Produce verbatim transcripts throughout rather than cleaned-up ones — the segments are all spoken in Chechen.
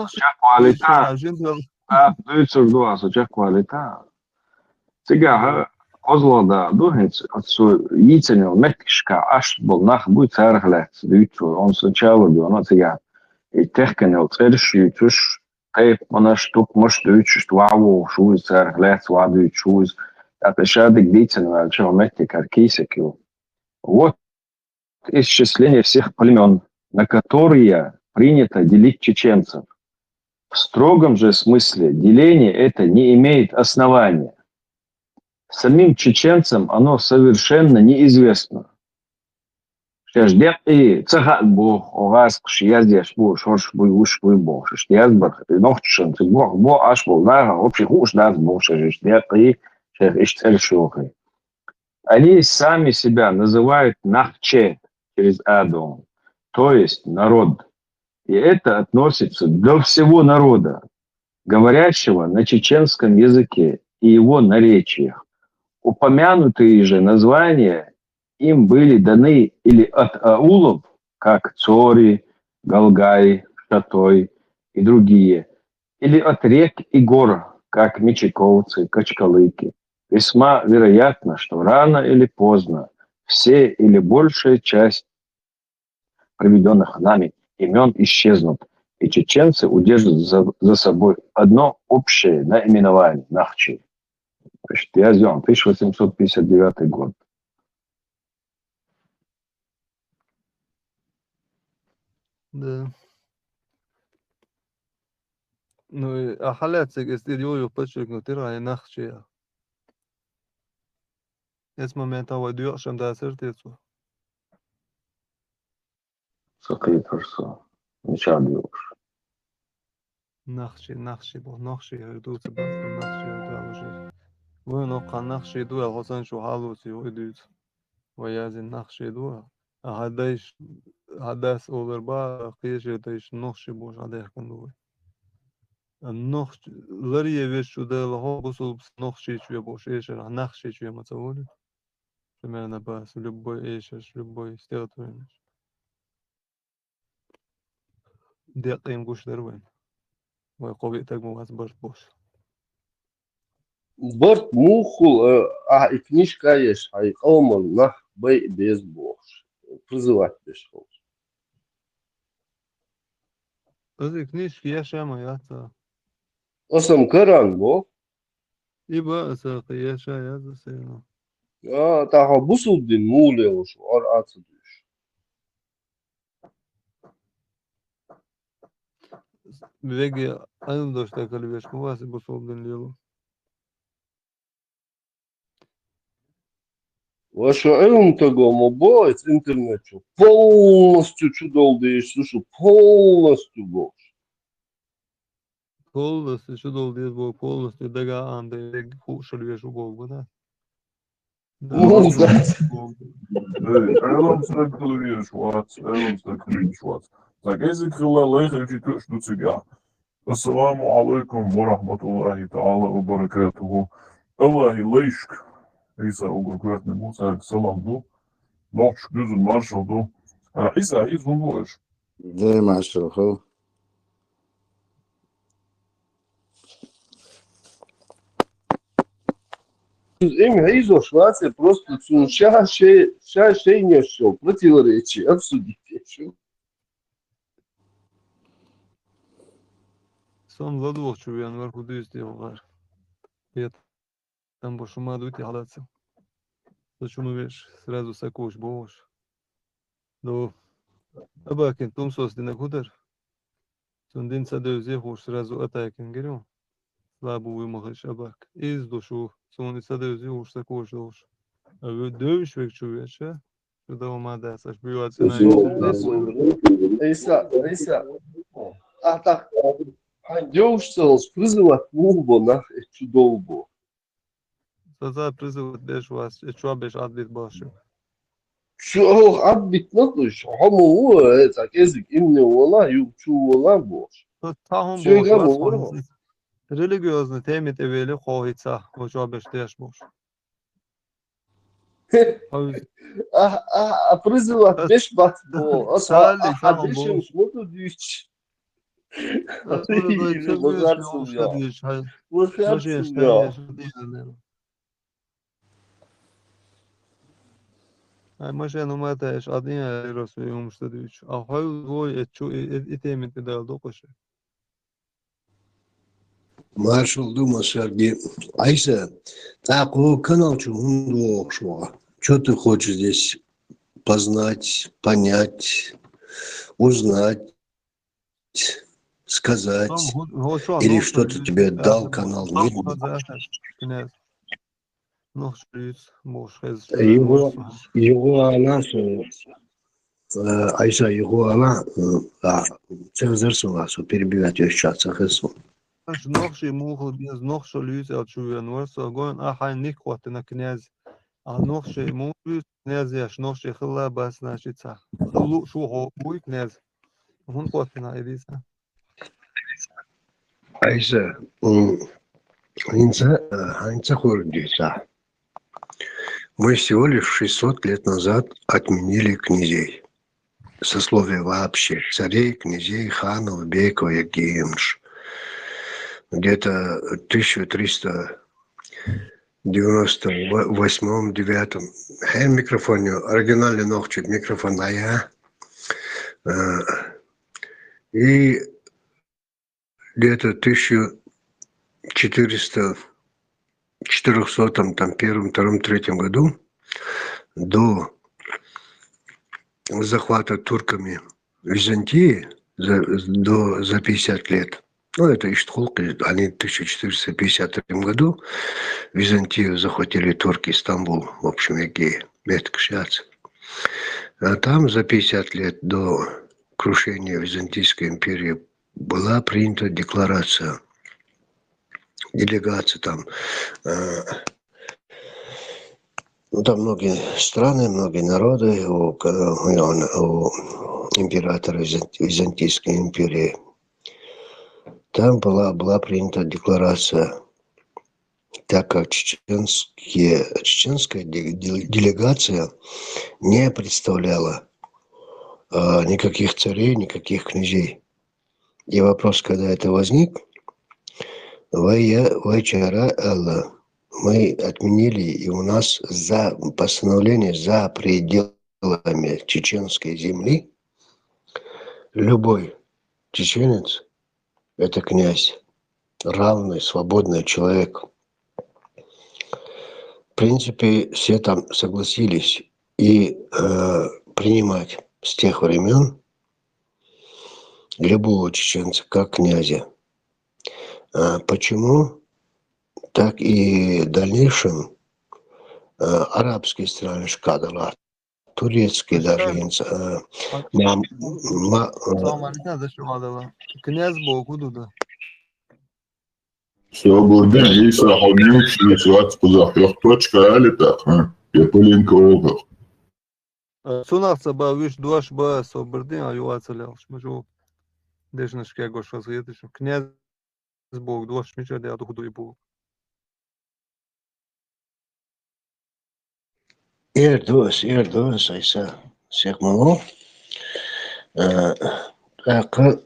Чекхвалийта. А, дуьйцур ду аса, чекхвалийта. Цигахь кхозлагӀа да ду хӀинца, оцу йийцина йолу меттигашка Ӏаш болу нах буй, царах лаьцна дуьйцу. Хьуна сначала дуьйна цигахь и техкина йолу цӀераш юьйцуш, тайпанаш, тукхамаш дуьйцуш, ваха вогӀуш ву иза, царах лаьцна ваха дуьйцуш ву иза. ТӀаккха ша дика дийцина ваьлча, хьо меттиг хӀара кийсак ю. Вот исчисление всех племён, на которые принято делить чеченцев. В строгом же смысле деление это не имеет основания. Самим чеченцам оно совершенно неизвестно. Шаьш деккъий ца хаьа боху, оха гӀазкхаша яздеш бу, шорш буй, вуш буй бохуш, иштта язбарх, нохчашна ца боху, боху Ӏаш болу нахах вообще хууш дац боху шаьш, иштта деккъий шайх иштта цӀераш йохий. Они сами себя называют нахче через адон, то есть народ. И это относится до всего народа, говорящего на чеченском языке и его наречиях. Упомянутые же названия им были даны или от аулов, как Цори, Галгай, Шатой и другие, или от рек и гор, как Мичиковцы, Качкалыки. Весьма вероятно, что рано или поздно все или большая часть приведённых нами имён исчезнут, и чеченцы удержат за, за собой одно общее наименование — нахчи. Значит, я сделал тысяча восемьсот пятьдесят девятый год. Да. Ну, и, а хьалаьцциг эс тӀе юй подчеркнуть ира, и нахчи. Эс моментан вай доьӀуш ма дацара те цо? Со кхетар со, мичахь доьӀуш. Нахчи, нахчи бо, нохчи хир ду ца бац, нахчи хир ду уже. Вайн оккха нахчи ду аьлла, хьо санна чу хьалоций, вай дуьйцу. Вай язйина нахчи ду аьлла. А хьан дайша, хьан дас олар бах, кхечу дайша нохчи бохуш хьан даьхкина ду вай. Нохчи, ларъе везачу Дала хьо бусулбас нохчичу ве бохуш, эшарахь нахчичу ве ма ца волу. Примерно бац, любой эшарш, любой стегатойнаш. Деккъийна гуш дара вайн. Вай кхо виъ таг ма вац барт бохуш. Барт муххул, э, ахьа и книжка еш, хьайн къоман нах байъа беза бохуш. Призывать беш хилча. Аса и книжка еш а ма яц а. Аса-м каран бо. И ба аса кхин еш а яц аса. А, тӀаккха бусулба дин муха лелош ву, ара а ца дуьйш. Веге Ӏилма дош дагахь веш ма вац бусулба дин лело. Ваша Ӏилма таго ма бо, эц интернет чу полностью чудолу дезаш ду шу, полностью бохуш. Полностью чудолу деза боху, полностью дагахь а ам дай веге хууша веш ву боху, да? Эй, Ӏелам стаг хила везаш вац, Ӏелам стаг хила везаш вац. Сан кӀезиг хилла лайх хилча тоьаш ду цигахь. Ассаламу Ӏалайкум ва рахьматуллахӀи таӀала ва баракатухӀу. АллахӀан лайшка, Ӏийса уггар коьртаниг ву, цаьрга салам ду. Нохчашка дуьззина маршалла ду. А, Ӏийса, хӀинца хӀунда ву аша? Даймахкал хила. Им хьийзош вац, просто цунна ша шей-, ша шайна йолу противоречие обсудить еш ю. Со-м ладугӀучу вен вара, хӀун дуьйцу те вахара. Там бу шу ма дуй те хьалаца. Со чу ма веш, сразу сакхуш бохуш. Ну, Абакин тумсос динарг хӀун дара? Цунна дин ца девзе хууш сразу атакин гиро. Слабо вуй ма хиш Абак. Иза ду шу, цунна ца девзе хууш сакхуш долуш. А ву девзаш вега чу веша, шу дала ма дац, аш буьйла цӀена. Иса, Иса. А так, хьайн девзаш ца хилча, призывать муха бо нах, э, чу долу бо. Со цара призывать беш вац, э, чо беш Ӏадбит бохуш ю. Шу оха Ӏадбитина, хьо ма ву, э, цхьа кӀезиг имне вала, юха чу вала бохуш. Со цхьа хӀума бохуш вац, хьо хӀинца религиозный теми тӀе вели, хьо хӀинца, хьо чо беш деш бохуш. А, а, а призывать беш бац бо, аса, а, а, дешимаш ма ду дуьйцуш. Ай, машен уматаеш, адин айрос ве умшта дучу. А хой вой, эт чу, и, и, и темин ты дал докоши. Маршал ду, Масарги. Айса, так, о, канал чу хунду шуа. Что ты хочешь здесь познать, понять, узнать, сказать? Или что-то тебе дал канал? Нохчо луьйцу, муш хеза. Йигъо, йигъо ана со, э, Айса, йигъо ана, э, а, цезар со, а, со перебивать еш ча, цахе со. Аш нохчо муха беза, нохчо луьйцу аьлча вен вар со, гон, а хьайн ник хоттина князь. А нохчо муха беза, князь еш, нохчо хилла бас, значит, ца. Хилла шу хо буй князь. Хун хоттина идиса. Айса, м, хьайнца, э, хьайнца хордица. Мы всего лишь шестьсот лет назад отменили князей. Сословие вообще. Царей, князей, ханов, беков, ягимш. Где-то тысяча триста девяносто восьмом, девятом. Хьайн микрофон, оригинальный нохчий микрофон, а я. Э, и где-то тысяча четыреста, четырехсотом, там, первом, втором, третьем году, до захвата турками Византии за, до, за пятьдесят лет. Ну, это Иштхулки, они в тысяча четыреста пятьдесят третьем году Византию захватили турки, Стамбул, в общем, Эгей, метка шац. А там за пятьдесят лет до крушения Византийской империи была принята декларация, делегация там, э, ну, там многие страны, многие народы у, к-, у, у императора Визан-, Византийской империи. Там была, была принята декларация, так как чеченские, чеченская де-, де-, делегация не представляла, э, никаких царей, никаких князей. И вопрос, когда это возник, вай, вай чара Алла, мы отменили, и у нас за постановление за пределами чеченской земли любой чеченец — это князь, равный, свободный человек. В принципе, все там согласились и, э, принимать с тех времен любого чеченца как князя. А почему? Так и в дальнейшем, э, арабские страны шкадала, турецкие даже, э, ма-, ма-, э, князь бо кудуда. Собурдин, Иса, хьо муьлш вац кхузахь, хьох точка али тӀаккха, я пылинка олгах. Э, цунах ца ба, вуьш дош ба, собурдин, а юха ца лелаш, ма жо дешнашка гош хаза хеташ, князь боху дош мича де а дух дуй боху. Эр дус, эр дус, Айса, сех ма ло. Э, тӀаккха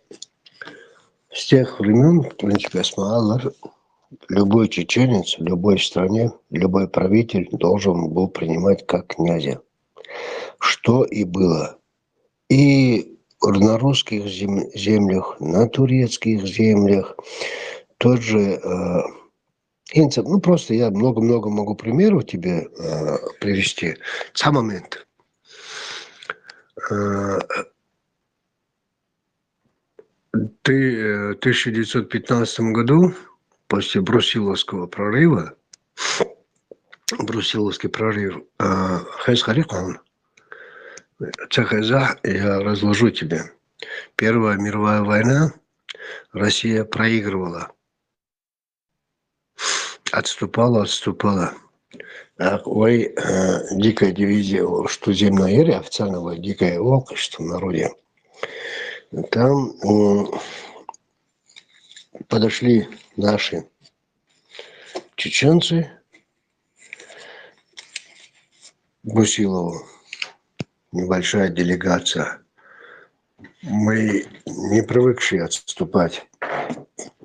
с тех времен, в принципе, ас ма аллара, любой чеченец в любой стране, любой правитель должен был принимать как князя. Что и было. И на русских зем-, землях, на турецких землях, тот же, э, Инца, ну, просто я много-много могу примеров тебе, э, привести. Ца момент. Э, ты, э, в тысяча девятьсот пятнадцатом году, после Брусиловского прорыва, Брусиловский прорыв, э, хеза харий хьуна? Ца хезахь, я разложу тебе. Первая мировая война, Россия проигрывала. Отступала, отступала. А вай, э, дикая дивизия, о, что земная ери, официально вай дикая волк, что в народе. Там, м, подошли наши чеченцы к Брусилову. Небольшая делегация. Мы не привыкшие отступать.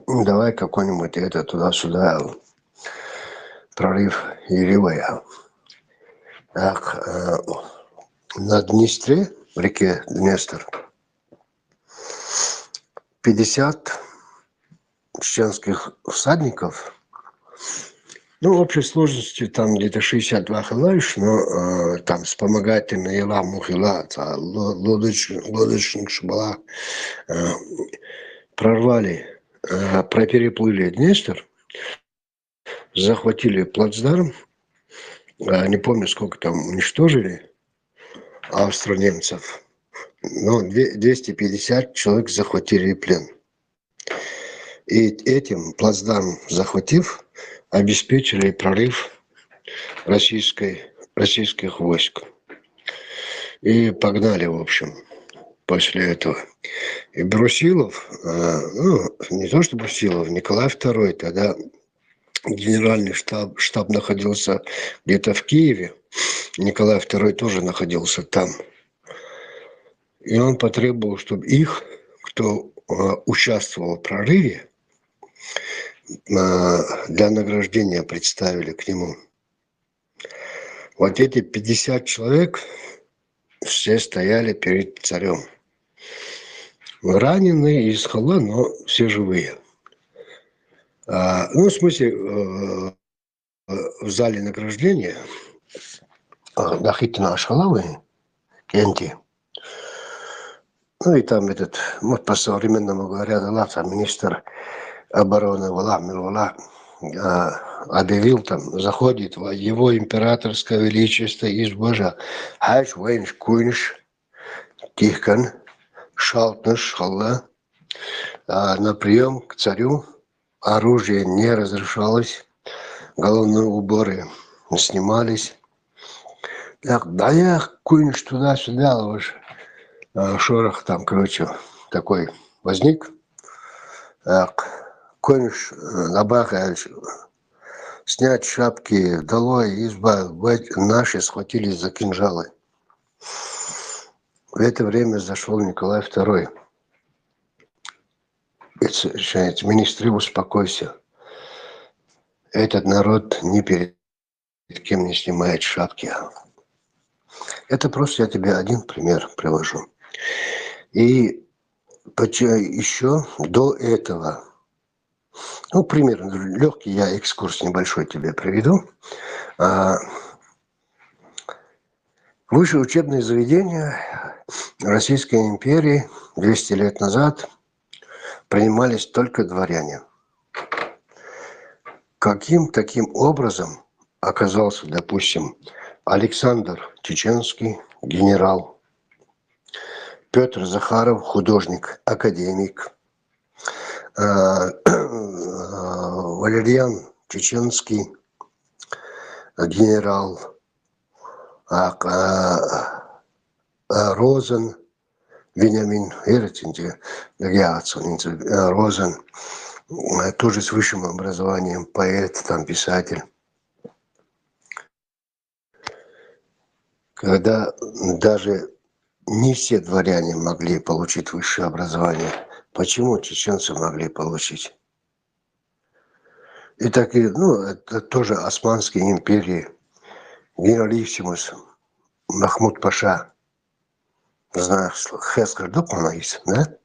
Ну, давай какой-нибудь это туда-сюда, прорыв Ивилова. Так, э, на Днестре, в реке Днестр, пятьдесят чеченских всадников. Ну, в общей сложности там где-то шестьдесят два хилаеш, но э, там вспомогательные ла, мухила, та, ло- лодоч- лодочник шбала, э, прорвали, э, про- переплыли Днестр, захватили плацдарм. Э, не помню, сколько там уничтожили австро-немцев, но две- двести пятьдесят человек захватили в плен. И этим плацдарм захватив, обеспечили прорыв российской, российских войск. И погнали, в общем, после этого. И Брусилов, э, ну, не то что Брусилов, Николай второй, тогда генеральный штаб, штаб находился где-то в Киеве. Николай второй тоже находился там. И он потребовал, чтобы их, кто э, участвовал в прорыве, э, для награждения представили к нему. Вот эти пятьдесят человек все стояли перед царем. Раненые из хала, но все живые. А, ну, в смысле, э, в зале награждения, а, дахитна ашхалавы, кенти. Ну и там этот, вот по современному говоря, да, там министр обороны Вала, Мир Вала, а, объявил там, заходит во- его императорское величество из Божа. Хайш вейнш куйнш тихкан, шалтнш халла, а, на прием к царю. Оружие не разрешалось, головные уборы снимались. Так, да я куйнш туда-сюда, уж, э, шорох там, короче, такой возник. Так, куйнш, э, Абахаевич, снять шапки, долой, изба, бать, наши схватились за кинжалы. В это время зашел Николай второй. Это, это, министры, успокойся. Этот народ ни перед кем не снимает шапки. Это просто я тебе один пример привожу. И еще до этого, ну, пример, легкий я экскурс небольшой тебе приведу. А, высшие учебные заведения Российской империи двести лет назад принимались только дворяне. Каким таким образом оказался, допустим, Александр Чеченский, генерал, Петр Захаров, художник, академик, э, Валерьян Чеченский, генерал, а, а, а, Розен, Вениамин Эрцинти, Розен, э, тоже с высшим образованием, поэт, там, писатель. Когда даже не все дворяне могли получить высшее образование. Почему чеченцы могли получить? И так и, ну, это тоже Османские империи, генералиссимус Махмуд Паша. Знаешь, Хескер, да, по-моему, есть, да?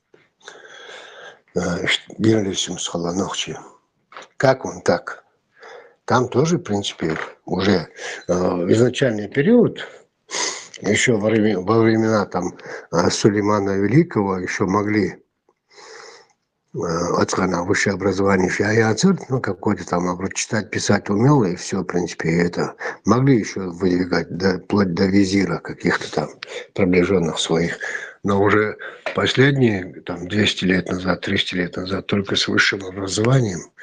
Э, генералиссимус Халанохчи. Как он так? Там тоже, в принципе, уже э, изначальный период, еще во, време, во времена там э, Сулеймана Великого еще могли э, отсхана высшее образование шаяцер, ну, какой-то там, а, читать, писать умел, и все, в принципе, и это могли еще выдвигать до, вплоть до визира каких-то там приближенных своих. Но уже последние, там, двести лет назад, триста лет назад, только с высшим образованием,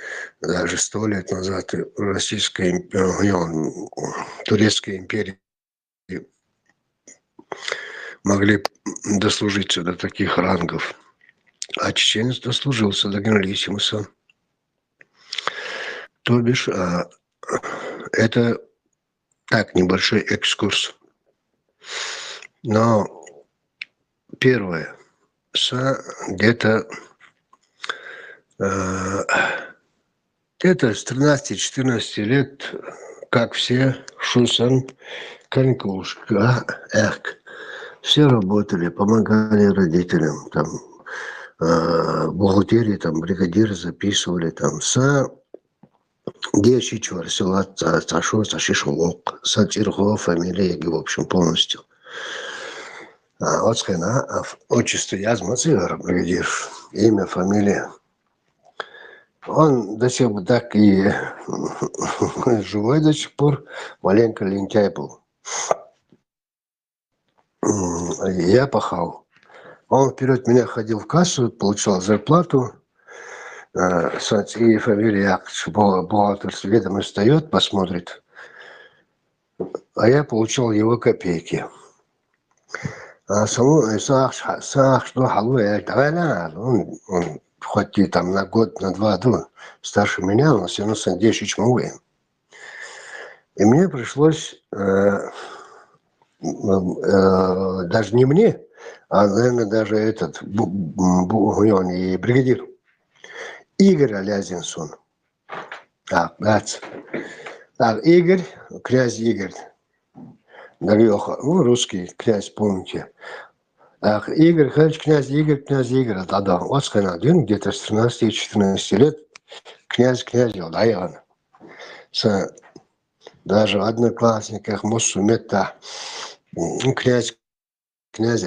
даже сто лет назад, Российская имп- э, Турецкая империя могли дослужиться до таких рангов. А чеченец дослужился до генералиссимуса. То бишь, а, это так, небольшой экскурс. Но первое, са где-то, э, где-то с тринадцати-четырнадцати лет, как все, шусан, каникулушка, эх, все работали, помогали родителям, там, э, бухгалтерии, там, бригадиры записывали, там, са деши чувар села, ца, ца шу, ца шиш улук, са цӀи хьо, фамилия, в общем, полностью. А, оцхена, а, ф-, отчество язма цигара, бригадир, имя, фамилия. Он до сих пор так и живой до сих пор, маленько лентяй был. М, я пахал. Он вперёд меня ходил в кассу, получал зарплату. Э, са цӀи, фамилия, бухгалтер с ведомость встаёт, посмотрит. А я получал его копейки. А саму, э, са ахча, са ахча ду хьалу, я, давай, на, он, он хоть и там на год, на два, ну, старше меня, но всё равно са деши чму. И мне пришлось, э, м, э, даже не мне, а, наверное, даже этот, бу-, м, бу-, он и бригадир. Игорь Алязин сун. Так, бац. Так, Игорь, князь Игорь. Дарёха, ну, русский князь, помните. Так, Игорь, короче, князь Игорь, князь Игорь, да, да. Оцхена дин, где-то с тринадцати-четырнадцати лет князь, князь, да, я. Са даже в одноклассниках, муссу метта, м, князь, князь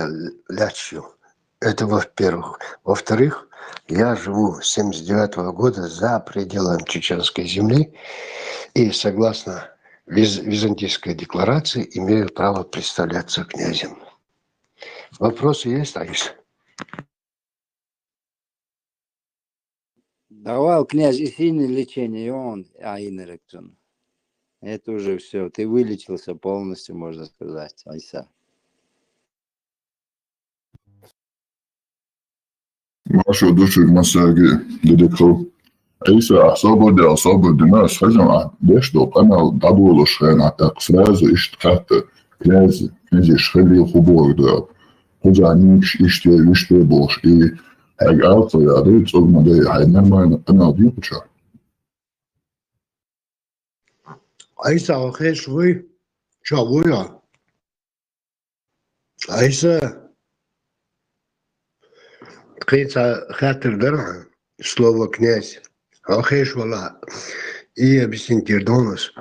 лячу. Это во-первых. Во-вторых, я живу с семьдесят девятого года за пределами чеченской земли и, согласно Виз-, Византийской декларации, имею право представляться князем. Вопросы есть, Аиса? Давай, князь, и сильное лечение, и он, а, и наректон. Это уже всё, ты вылечился полностью, можно сказать, Айса. Маша, души в массаге, дедеков. Айса, особо, особо, дина, схожу, а, деш до, канал, дабулу, шхена, так сразу, ишт, как-то, князь, князь, шхели, хубой, да. Хоза, нимкш, иште, виште, болш, и, хай, алфа, я, да, цогма, да, хай, нормально, канал, дин, куча. Айса, охеш, вы? Чё, вы, а? Айса, кыца хатыр дара, слово князь. Охеш, вала. И объяснить, Дирдонус.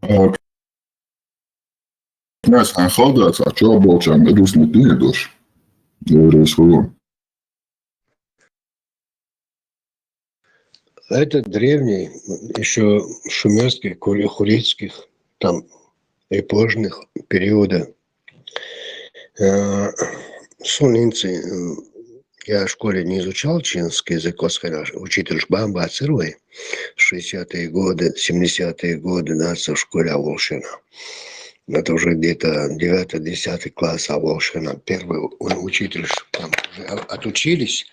А, князь, а солдат, а чё болчан, это с ним ты не дашь? Говорю, слово. Это древний, ещё шумерский, хури-, хурритских, там, эпожных периода. Э, сунинцы, э, я в школе не изучал чеченский язык, оцхена, учитель Шбамба Ацировой, шестидесятые годы, семидесятые годы, да, со школе волшина. Это уже где-то девятый, десятый класс, а волшина. Первый у-, учитель, ш-, там уже о-, отучились,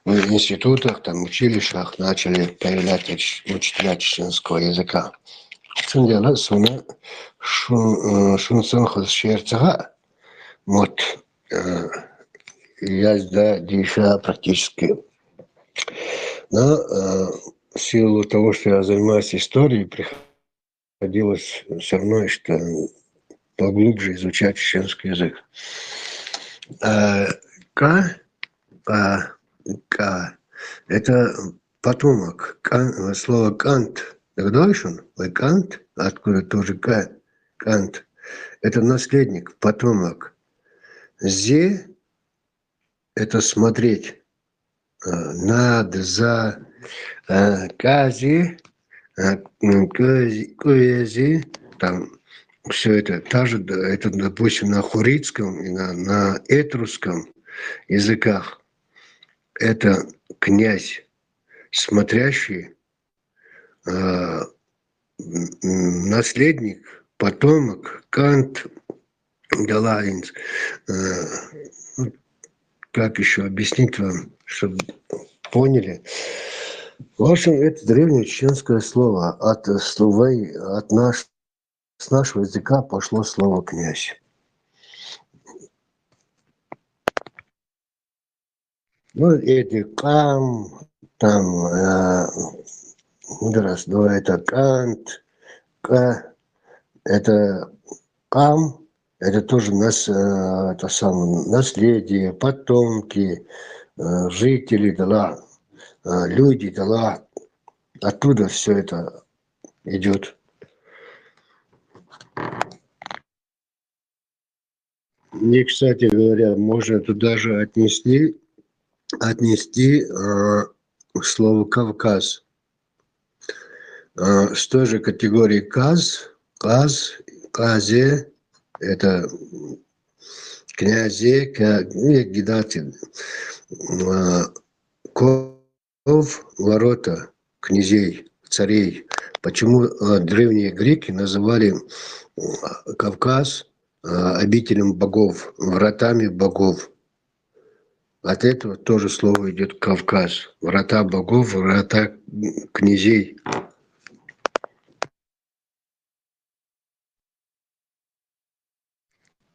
в институтах, там, училищах начали появляться ч-, учителя чеченского языка. Цундела суна шу-, э, шунсан хус шерцага, мот, э, язда диша практически. Но, э, в силу того, что я занимаюсь историей, приходилось всё равно что поглубже изучать чеченский язык. Э, ка, ка, ка. Это потомок. Кан-, слово кант. Догадываешься? Ой, кант, откуда тоже ка-, кант. Это наследник, потомок. Зе — это смотреть. Э, над, за, э, кази, э, м, куэзи, куэзи, там, всё это, та же, д-, это, допустим, на хурритском и на, на этрусском языках. Это князь, смотрящий, э, м, м, наследник, потомок, кант, далаинс. Э, ну, как ещё объяснить вам, чтобы поняли? В общем, это древнее чеченское слово. От слова, от наш-, с нашего языка пошло слово «князь». Ну, эти кам, там, э, раз, ну, это кант, ка, это кам, это тоже нас, э, это самое, наследие, потомки, э, жители дала, э, люди дала. Оттуда все это идет. И, кстати говоря, можно тут даже отнести, отнести э, слово Кавказ. Э, с той же категории каз, каз, казе, это князе, ка- ну, я гидатель. Э, ко- Богов, ворота князей, царей. Почему э, древние греки называли э, Кавказ э, обителем богов, вратами богов? От этого тоже слово идет Кавказ. Врата богов, врата м, князей.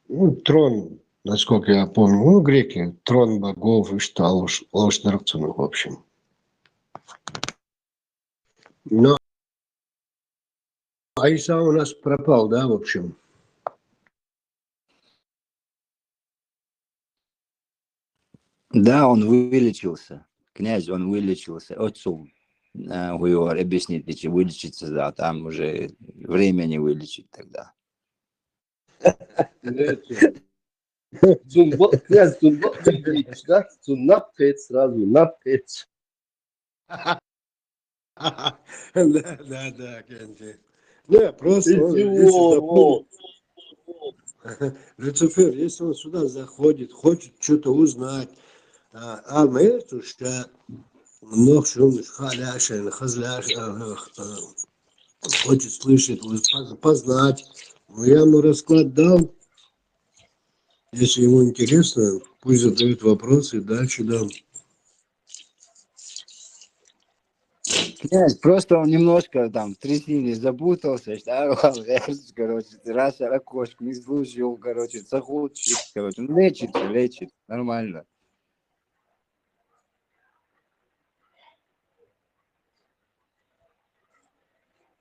Ну, трон, насколько я помню, ну, греки, трон богов, и что, Алуш, Алуш Наркцунов, в общем. Но Айса у нас пропал, да, в общем. Да, он вылечился. Князь, он вылечился. Отцу э, Гуйор объяснить, что вылечиться, да, там уже времени вылечить тогда. Цунбо, князь Цунбо, да? Цуннап сразу, нап. Да, да, да, Кенти. Не, просто он, если, допустим, Люцифер, если он сюда заходит, хочет что-то узнать, а, а мы это уж, а, ну, что мы, халяшен, хазляш, а, а, хочет слышать, уз- поз- познать. Ну, я ему расклад дал. Если ему интересно, пусть задают вопросы, дальше дам. Князь, просто он немножко там в трясине запутался, да, короче, раз окошко не слушал, короче, захочет, короче, ну, лечится, лечит, нормально.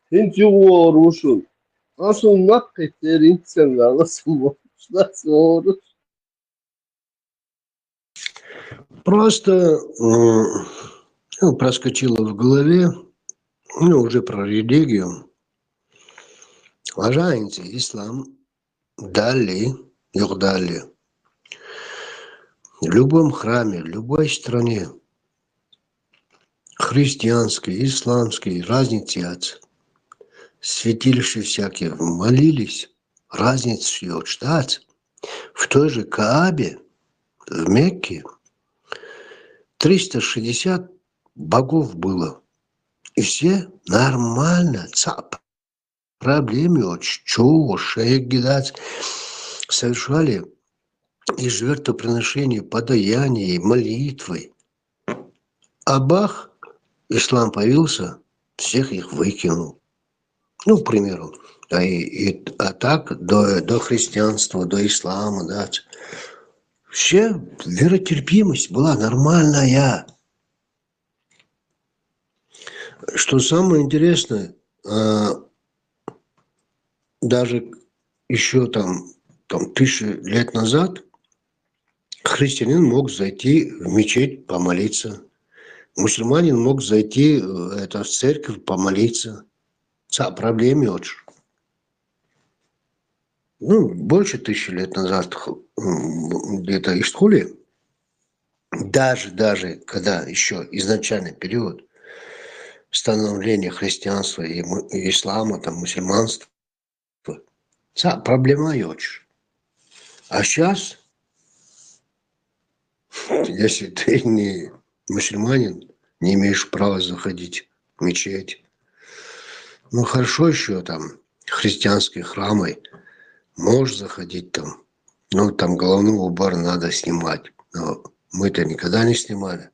Интиуорушун. Асун нак кетер интсен галасму. Шнас оруш. Просто м, ну, проскочило в голове, ну, уже про религию. Уважаемый ислам, дали, юг дали. В любом храме, в любой стране, христианский, исламский, разницы от святилища всякие, молились, разницы от штат. В той же Каабе, в Мекке, триста шестьдесят богов было. И все нормально, цап, проблемы от чего, шеек гидать, совершали и жертвоприношения, подаяния, и молитвы. А бах, ислам появился, всех их выкинул. Ну, к примеру, а, и, и- а так до, до христианства, до ислама, да, все веротерпимость была нормальная. Что самое интересное, а, даже еще там, там тысячи лет назад христианин мог зайти в мечеть помолиться, мусульманин мог зайти э, это, в церковь помолиться. Ца проблемы очень. Ну, больше тысячи лет назад х- м, где-то истхули, даже, даже когда еще изначальный период становления христианства и му- и ислама, там, мусульманства, ца проблема очень. А сейчас, если ты не мусульманин, не имеешь права заходить в мечеть. Ну, хорошо еще там христианские храмы, можешь заходить там. Ну, там головной убор надо снимать. Но мы-то никогда не снимали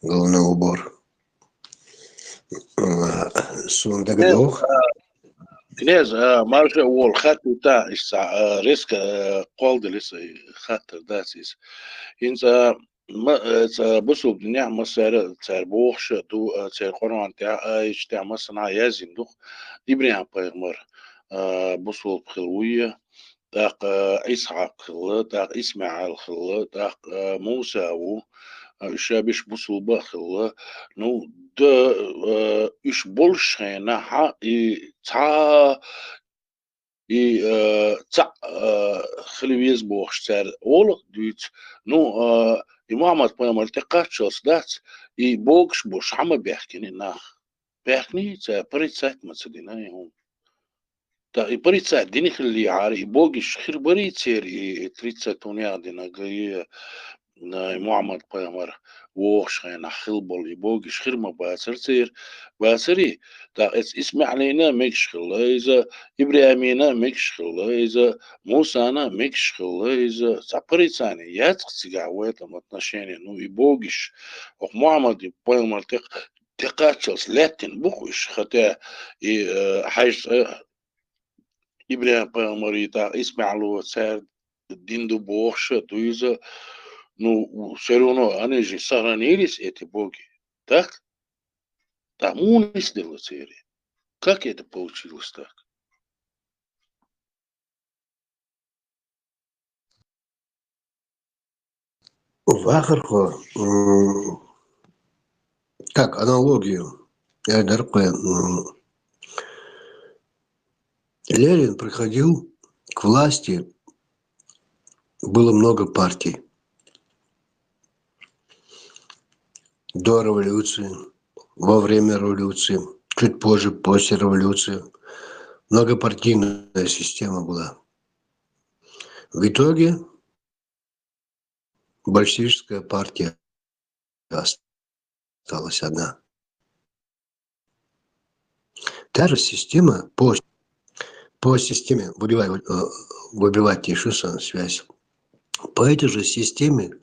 головной убор. Э, Сундагдох. Князь, а, марша уол хатта ис а, резко, а, колдылыс хатта дасис. Инца ма-, э, ца-, бусулба динехь массара а цара бохуш а ду, э, церан Къуръан тӀехь а, аяташ тӀехь а массанхьа а яздина ду-кх, ИбрахӀим-пайхамар, э, бусулба хилла вуй, тӀаккха, э, Исхьакъ хилла, тӀаккха ИсмаӀил хилла, тӀаккха, э, Муса ву, э, уьш ша берш бусулба а хилла. Ну, д-, э, уьш болуш хенахь а и цхьа и, э, цхьаъ, э, хила веза бохуш цара олу а дуьйцу. Ну, э, и Мухьаммад-пайхамар тӀекхаччалц дац, и богуш болуш хьа ма баьхкина и нах. Баьхкиний цара, порицать ма ца дина и хӀума. ТӀаккха и порицать дина хиллехьара, и богуш хир барий церан, и, и тридцать хӀун яха динарг, и, э, Мухьаммад-пайхамар вогӀуш хенахь хилла болу и богуш хир ма бацара церан, бацарий? ТӀаккха эцу ИсмаӀилина а мегаш хилла иза, ИбрахӀимина а мегаш хилла иза, Мусана а мегаш хилла иза, цхьа порицание яц-кх цигахь в этом отношении, ну, и богуш, оха Мухьаммад-пайхамар тӀе-, тӀекхаччалц лаьттина бу-кх уьш, хотя и, э, хьаьжцӀа ИбрахӀим-пайхамарий, тӀаккха ИсмаӀило цара дина ду бохуш а ду иза, ну, всё равно они же сохранились, эти боги. Так? ТӀаккха муха нисделла церан? Как это получилось так? Вахархо, м, так, аналогию. Я даркъе, м, Ленин приходил к власти, было много партий. До революции, во время революции, чуть позже, после революции. Многопартийная система была. В итоге большевистская партия осталась одна. Та же система по, по системе, выбивая, э, выбивать Иисуса связь. По этой же системе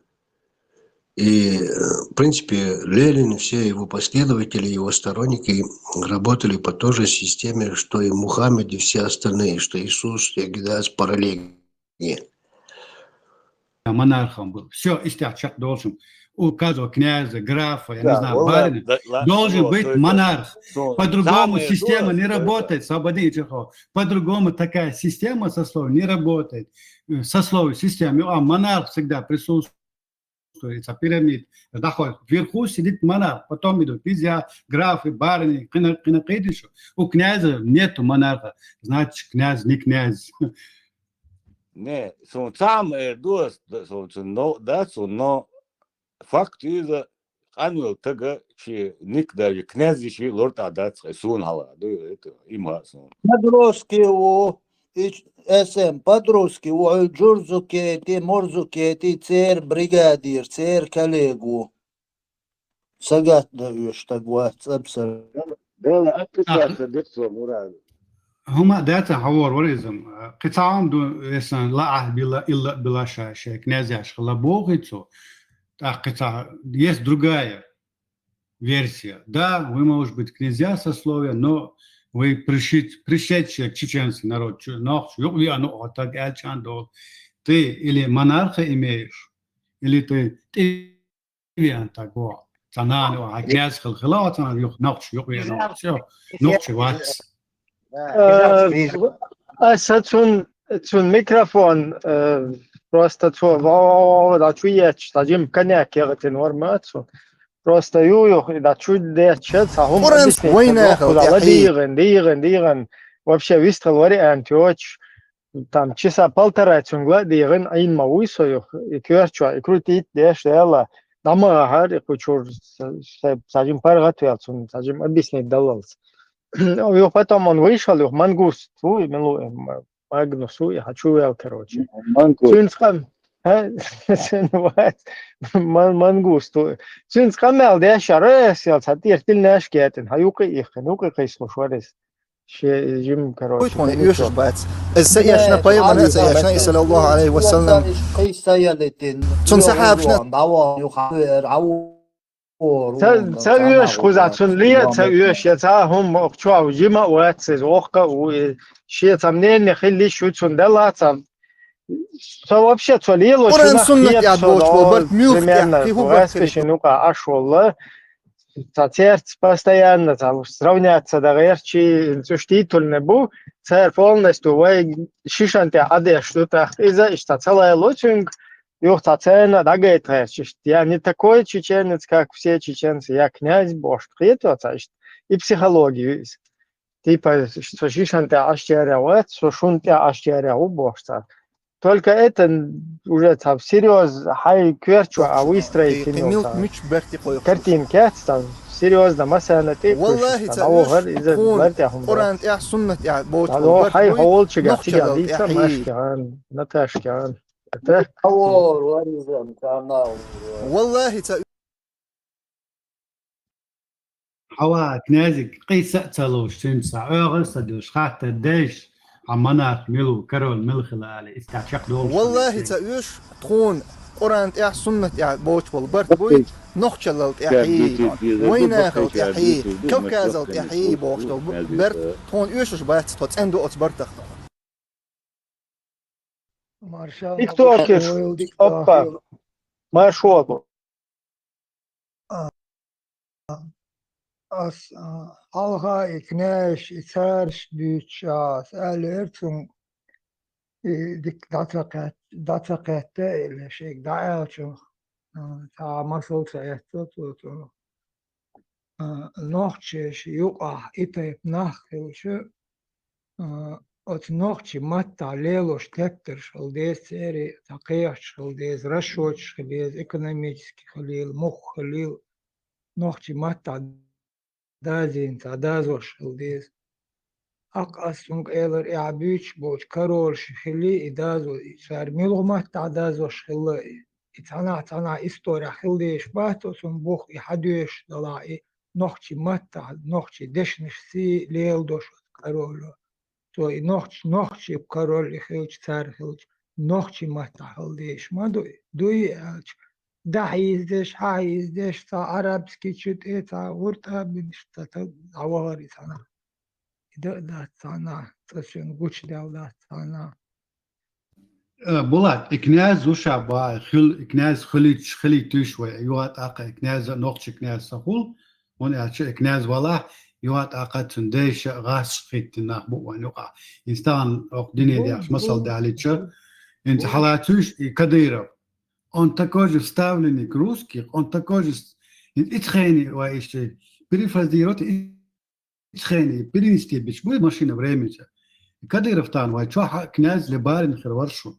и, э, в принципе, Ленин и все его последователи, его сторонники работали по той же системе, что и Мухаммед, и все остальные, что Иисус, и Гидас, параллельно. Монархом был. Всё, истя чак должен. У каждого князя, графа, я не знаю, барина, должен быть монарх. По-другому система не работает, Слободин Чехов. По-другому такая система сословий не работает. Э, сословие, система. А монарх всегда присутствует, а пирамид. Доходит. Вверху сидит монарх, потом идут князья, графы, барыни, кхина-, кхина кхидишу. У князя нету монарха, значит, князь не князь. Не, сун сам, э, дос, да, сун, сун, но, да, сун, но факт иза, къанвел тага ши ник даже князь ши лортӀа дац, хай сун хьала, ду, это, има сун. Подростки у, и, эс эм, подростки у, ой, Джурзукети, Мурзукети, цер бригадир, цер коллегу. Сагатна уьш таг вац, абсолютно. Дала атта Аха. Царца дерцо мурад. ХӀума даца хьавор вар иза. Кхин цхьа хӀума ду, эсан лаахь била, илла била ша, шай князяш хила бохи цо. ТӀаккха кхин цхьа, есть другая версия. Да, вы, может быть, князья сословия, но вы пришед-, пришедшие чеченский народ, чу-, нохчу, юкъ виа ну, а так элчан дол. Ты или монарха имеешь, или ты, ты виан так, во. Цанан, во, а князь хил хила, цанан, юкъ, нохчу, юкъ виа ну, всё, нохчу вац. Э, аса цун, цун микрофон, э, просто цо ва-, ва-, ва-, да чу ечу, да жим коньяк ягатин вар ма цу. Просто ю, ю, да чу деча, ца хум Франц объяснить, война да хал, худа, да, ладиган, диган, диган. Вообще вистхал вариант йоч. Там часа полтора цун гла диган, айн ма уй со ю, и кёрчва, и крутить деш, дела. Дама хар, и кучур, са-, са-, сажим паргат вел цун, сажим объяснить далалс. Ю, потом он вышел, ю, мангуст, ю, и милу, и ма-, Магнус, ю, я хочу вел, короче. Мангуст. Цуьнца къам-, а? Цуьнца вац. Ман-, мангуст, ю. Цуьнца къамел деш, а, рес, ял, ца тир тил наш кетин. Ха юкъи ихин, юкъи кхислуш варис. Ше жим, короче. Хой тхуна, ну, юшаш ничего. Бац. Из са эшна пайхамар, са эшна, саллаллаху алейхи ва саллям. Цун сахабашна. Ца, ца оьш кхуза, цун ле, ца оьш, я ца хӀума охча, жима а вац, иза воккха а ву, и ше ца мнение хилли шу цун дала, ца Со вообще, со лело Къуръан чунах суннат хет, я со бочко, догӀо барт мюх я, примерно хи ху барт васкаши хи. Ну-ка, аш валла. Ца церц постоянно, ца сравняться да герчи, цуш титульный бу, цер полностью вай шишан те адеш, что так, из-за что целая лучинг, юх ца цена да гайтхерчиш. Я не такой чеченец, как все чеченцы, я князь, бошт, хето, ца, и психологию из. Типа, со шишан те аш черя вет, со шун те аш черя у бошта. Только это уже там серьёз, хай кверчу, а выстроить и мил муч берти кой. Картинка там серьёзно, масана ты. Валлахи, ца уж, из-за тхун берти ахун. Къуръан те, суннат те, боч. Ало, хай хавол чига, чига, дица машкан, Наташкан. Это. Хавол, варизан, канал. Валлахи, ца Хьава, князик, къийса а ца луш, цуьнца ца оьгӀаз ца душ, хаттар деш, хьан монарх мила ву, король мила хила али, иста чекхдолуш. Валлахи, ца оьш, тхуна Къуръан тӀехь, суннат тӀехь боцуш болу барт буй, нохчаллал тӀехьий, вайнахал тӀехьий, Кавказал тӀехьий бохуш долу барт тхуна оьшуш бац, тхо цӀена ду оцу бартах. Маршал, тиктокиш, маршал, опа, маршал. А, ас, а, хьалха и кнеш, и царш дуьйцуш, ас аьллера цунга, и дика дӀа ца кхет-, дӀа ца кхетта, или шега дӀааьллачух, а, цхьа масал ца эццо цо цунах. А, нохчаша юкъахь и тайпа нах хилча, а, оцу нохчийн маттахь лелош тептарш хила деза, церан цхьа кхехьчаш хила деза, расчёташ хила деза, экономически хилийла, муха хилийла, нохчийн маттахь дазийна цхьа дазош хила деза. Аккха ас цунга элира, и хьан буьйцуш болчу королаш хилий, и дазо, и цара муьлха маттахь дазош хилла, и цхьанхьа-цхьанхьа исторехь хила дезаш бац, оцунна бух и хьан доьшуш далахь, и нохчийн маттахь, нохчийн дешнаш сий леладош оцу короло. Цо и нохч-, нохчийн король и хилча, цара хилча, нохчийн маттахь хила дезаш ма ду и. Дуй аьлча, дӀахьийздеш, хьахьийздеш, цхьа арабский чу тӀе, цхьа гӀуртӀа а бинаш, цхьа та-, дӀавахара и цхьанхьа. И дан а дац цхьанхьа, цкъа шуна гучудаьлла дац цхьанхьа. Э, Булат, и князь ву ша боху, хила, и князь хилийта-, хилийтуьйш вай, юха тӀаккха и князь а, нохчийн князь ца хуьлу, хӀунда аьлча и князь валахь, юха тӀаккха цуьнан дайша а, гӀазкхаша хӀиттина нах бу вайн юкъахь. ХӀинца тахана хӀокху дуьненан дехаш масал далийча, хӀинца хьалацуьйш и Кадыров. Он такой же ставленник русских, он такой же с-, и, и цхьаьний вай иштта перефразировать, и цхьаьний перенести бича буй машина времени. Кадыров тахана вай чохь а князь ле барин хир вара шун.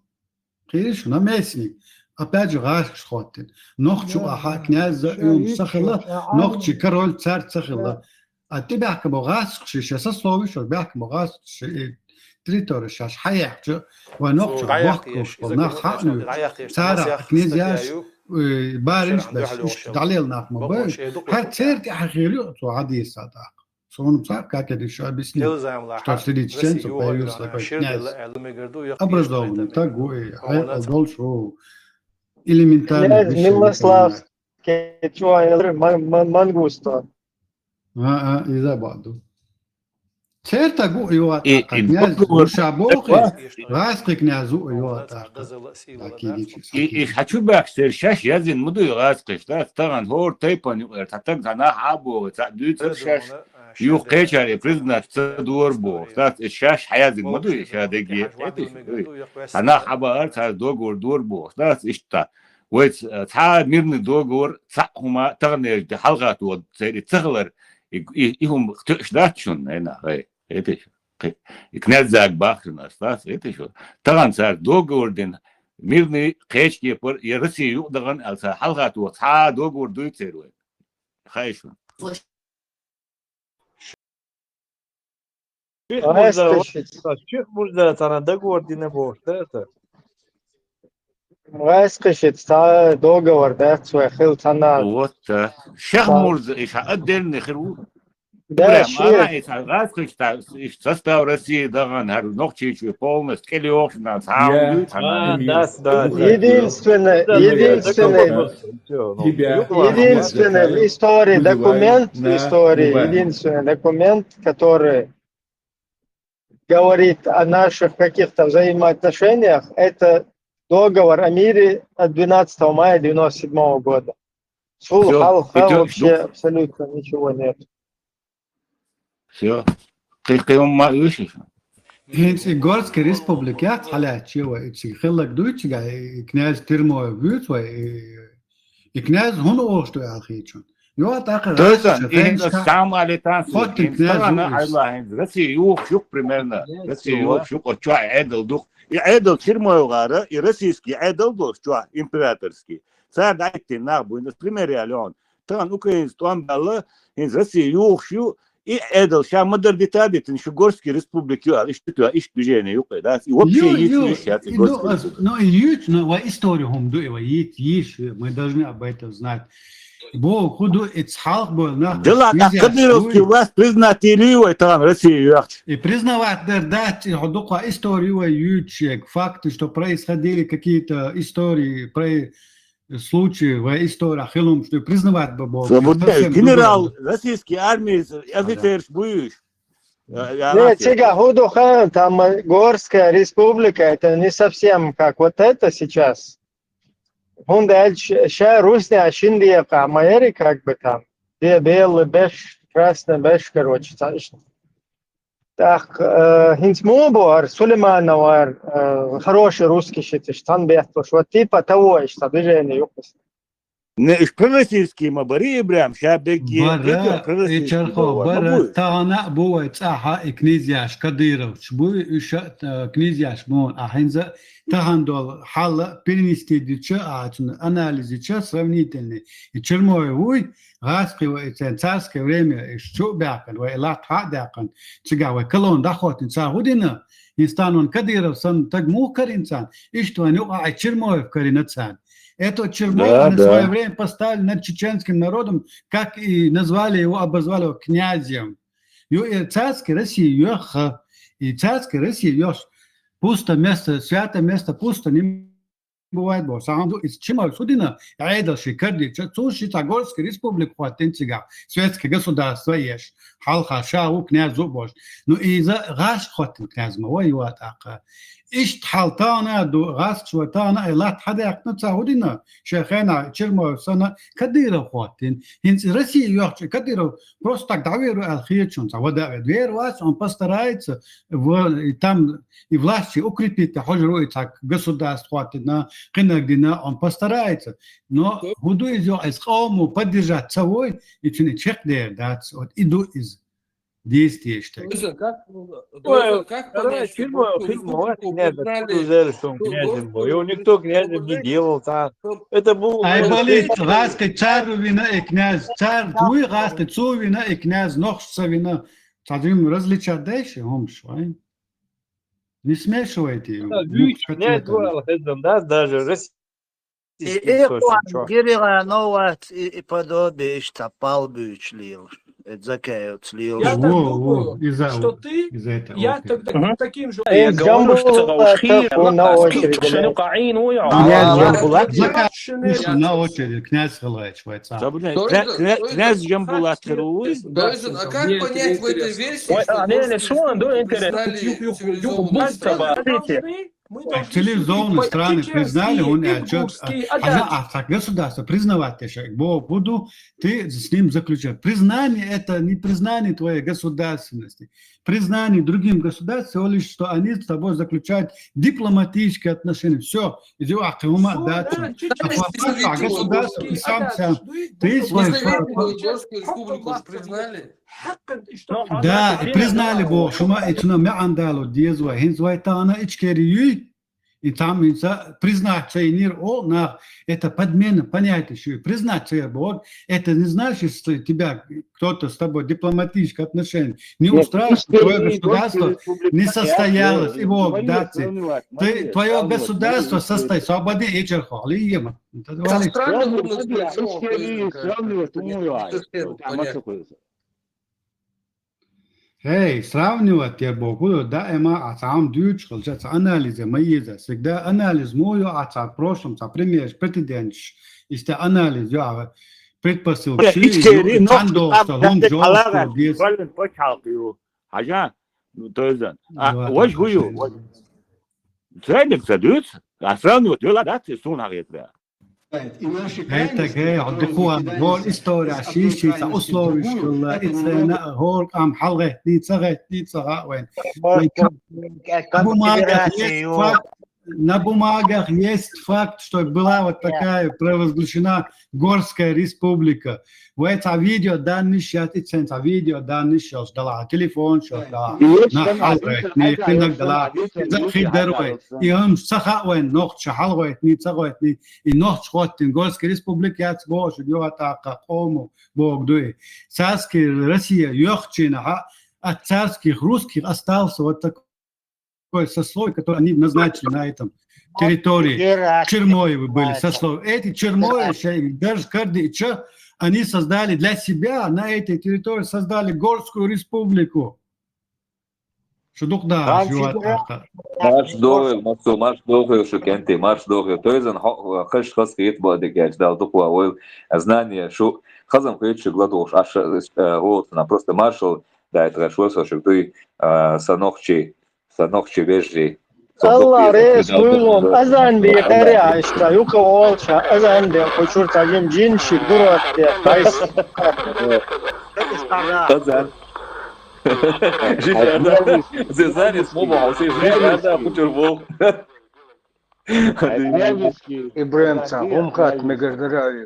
Кхийра шу, наместник. Опять же, гӀазкхаша хӀоттина. Нохчу ахьа князь а, уьйна ца хилла, нохчийн король цаьрца ца хилла. А тӀебаьхка бо гӀазкхаша, ша сословие, ша баьхка бо гӀазкхаша, и территори шаьш хьаехча, вай нохчу бохкуш бо, нах хьаънуьйту. Цара князьяш, э, баринаш беш, иштта дӀалела нах ма бай. ХӀара церан тӀаьхьа хир ю, цо хьадийса тӀаккха. Суна цхьа а как это ещё объяснить, что среди чеченцев появился такой князь. Образованный, так гуи, хьекъал долуш ву. Элементарно. Князь Милославский, чуо, ма-, ма-, Мангуста. А, а, иза баъду. Церта гу и ватака, князь, гуша бохи, гӀазкхи князь у и ватака. И, и хьачу баьхкаш церан шаьш язйина ма дуй гӀазкхиш, дац, тахана хӀора тайпана юкъера, цхьа таг цхьа нах Ӏа а боху, цхьа дуьйцура шаьш, юха кхечара признать ца дора боху, дац, и шаьш хьаязйина ма дуй, ша деге, эти шу, ой. Цхьа нах Ӏа баара, цхьа договор дора боху, дац, иштта. Вай ц-, цхьа а мирный договор, цхьа а хӀума таханлерчу де хьалха тоха церан и ца хилар, и, и, и хӀума тоьаш дац шуна, ненах, ай. Эти шу, кхи-, и князь зага бахарна ас дац, эти шу. Тахана цара договор дина, мирный кхечу кепара, я Россия юкъа дахана аьлла, цара хьалха тоха цхьа а договор дуй церан вай. Хай шуна. Ших мурза, ших мурза царна договор дина бохуш, да, это? ГӀазкхишца цхьа договор дац вай хила цхьана. Вот, да. Шех Мурза, и ша отдельный хир ву. Да, прям, ши. Ана и цхьа гӀазкхишца, и состав России дахана, хӀара Нохчийчоь полностью кӀел йохуш, на цхьа а дуй цхьана. А, да, да, да. Единственное, единственное, единственный в истории документ, в истории единственный документ, который говорит о наших каких-то взаимоотношениях, это Договор о мире от двенадцатого мая девяносто седьмого года. Цул хьалха вообще абсолютно ничего нет. Всё. Кхы-, кхы ма уьш. ХӀинца и Горский республика яц хьалаьцча вай, и цига хилларг дуй цига, и князь Тирмоев вуьйцу вай, и, и князь хӀунда ош ду аьлла хеташ. Йо, тӀаккха Точно, и хӀинца самалитанцы, хоттин князь Аллахь, Россия юхаш юх примерно. Россия юхаш юх, чу Ӏедал дух. И Ӏедал Тирмоев гӀара, и российский Ӏедал долуш чу, императорский. Цара дӀайиттина нах буйна, пример яьлла хьуна. Тахана украинцы тӀом баьлла, хӀинца Россия юхаш ю, и Ӏедал ша ма-дарра дита а дитина, шу Горский республика ю аьлла, иштта ю, иштта движение юкъе дац. И вообще йийца йиш яц и Горский республика. Ну, и юьйцу, но вай история хӀума ду, и вай йийца йиш, мы должны об этом знать. Бо, хӀун ду, и цхьалха бо нах. Дела, так кадыровский власть признать йили вай тахана Россия йоьхча. И признавать дар дац, и хӀун ду кхо история вай юьйцу шега, факты, что происходили какие-то истории, про случаи вай история хилумаш ду признавать ба боху. Генерал российский армии офицерш буй уьш. Не, цига хӀун ду хаьа, там Горская республика, это не совсем как вот это сейчас. ХӀунда аьлча ша русня шин декъа ма яри, как бы там. Бе-, белый беш, красный беш, короче, цхьа иштта. ТӀаккха, э, хӀинца муха боху хӀара Сулейманов, э, хороший русский шийташ, цхьана бетталуш, вот типа того иштта движение юкъа. Не, уьш пророссийский ма барий, Ибрахим, ша бегги бара, и чархо бара, тахана а бу вай цӀахьа и князьяш, кадыровцаш буй, уьш а, э, князьяш бу, а хӀинца тахана долу хьал перенести дича, а цуьнан анализ дича, сравнительный. И Чермоев вуй, гӀазкхи вай, и царское время, и чу а баьккхина, вай латта хьа а даьккхина, цигахь вай колонна дӀахӀоттина, цара хӀун дина, хӀинца тахана Кадыров санна стаг муха карийна царна, иштта вайн юкъахь и Чермоев карийна царна. Это Чермоев на своё время поставили над чеченским народом, как и назвали его, обозвали его князем. Ю, и царский Россия йоьхха, и царский Россия йоьхча, пусто место, свято место пусто не бывает боху. Сахьан ду, иза чимал шу дина, Ӏедал ши кардича, цу ши цхьа Горский республика хӀоттина цигахь, светский государство еш, хьалха ша ву князь ву бохуш. Ну, иза гӀаш хӀоттина князь ма вай ю а тӀаккха. Иштта хьал тахана а ду, гӀазкхаш вай тахана а латта хьадаьккхина ца хӀун дина, шайн хенахь Чермоев санна Кадыров хӀоттина. ХӀинца Россия йоьхча Кадыров просто так дӀавер ву аьлла хеташ хьуна ца вада а вер. Вер вац, он постарается, в-, и там и власть укрепить, хьожур ву и цхьа государство хӀоттина, кхинаг дина, он постарается. Но хӀун ду иза йо, иза къомо поддержать ца вой, и цуьнан чекхдер дац. Вот и ду иза. Действиеш так. Друзья, как, друзья, как понять, что Горскую республику признали, что Горскую республику признали? Его никто князем не делал, там. Это был... Ай, болит, гӀазкхи цар вина и князь, цар дуй гӀазкхи цу вина и князь, нохчаца вина. Цхьа дуьйна различать дай ши хӀумаш, вай? Не смешивайте. Да, ну, вуьйцу князь бу аьлла хезна дац, даже Россия. И, и Гиригановац, и, и подобие иштта пал буьйцуш лелаш. Это Закаевец лелаш. Я так думаю, что ты, я тогда таким же... Я говорю, что уж хир, на очередь. На очередь, князь Халаевич, вай цхьа. Князь Жамбулат хир вуй. А как понять в этой версии, что... Не, не, суан ду интерес. Цивилизованные страны признали, он а чё, а, а так государство признавать тешек. Бо буду, ты с ним заключаешь. Признание — это не признание твоей государственности. Признание другим государством всего лишь, что они с тобой заключают дипломатические отношения. Всё, иди, а ты ума дать. А государство, ты сам, сам, ты свой... Горскую республику же признали. Да, и признали боху, шума и цуьнан маьӀна дало деза вай. ХӀинца вай тахана Ичкери юй, и там хӀинца признать ца йинера о нах, это подмена понятия шу. Признать ца яр боху, это не значит, что тебя кто-то с тобой дипломатические отношения не устраивает, твоё государство не состоялось. И боху, да, ты, твоё государство состоит, свободы и черхо, ли ема. Со странами нужно сравнивать. Хей, сравнивать яр боху, даима а цхьа хӀума дуьйцуш хилча, цхьа анализ ма еза. Всегда анализ мо йо а цхьа прошлом, цхьа примерш, прецеденташ, иштта анализ йо а предпосылки ши, ю, цхьана догӀуш, хӀума жовхо деза. Пачхьалкх ю. Хьажа, ну, то есть, а, вож хӀу ю, вож. Цайниг ца дуьйцу? А сравнивать йола дац, суна гӀезра. ХӀетагӀе, хьо дукха ван, гӀор история ши-ши цхьа условиш хилла, и цена гӀор къам хьалгӀеттий, ца гӀеттий, ца хаьа вайн. Вайн На бумагах есть факт, на бумагах есть факт, что была вот такая провозглашена Горская республика. Вай цхьа видео данныш яц, иццен цхьа видео данныш йолуш дала, телефон шо дала, нах хьалгӀайтни, хиннаг дала, иза хи дарвай, и хӀумаш ца хаьа вайн, нохча хьалгӀайтни, ца гӀайтни, и нохча гӀоттина Горская республика яц бохуш, юха тӀаккха къомо боху дуй. Царский Россия йохчина хьа, от царских русских остался вот такой такое сословие, которое они назначили на этом территории. Чермоевы были сословие. Эти Чермоевы, шей, даже Кардича, они создали для себя на этой территории, создали Горскую республику. Шу дукха да, шу ватаха. Марш догӀийла, Масу, марш догӀийла шу, кӀентий, марш догӀийла. Тойзан хо-, хо-, хаш хас хет бо дикач, дал дукха войла. Знание, шу хазам хет шу гладуш, аш, э, вот, на просто маршал, да, это шо со шу дуй, э, санохчи. Сан нохчий вежарий. Алла реза хуьлда, азан де къаре айста, юха волча, азан де кху чуьра цхьа жим жинашка гуроттаде, айса. Азан. Жижарда. Зезарис мо боху, жижарда кху чуьра боху. Ибрем цхьа хӀума хатта мегар дара.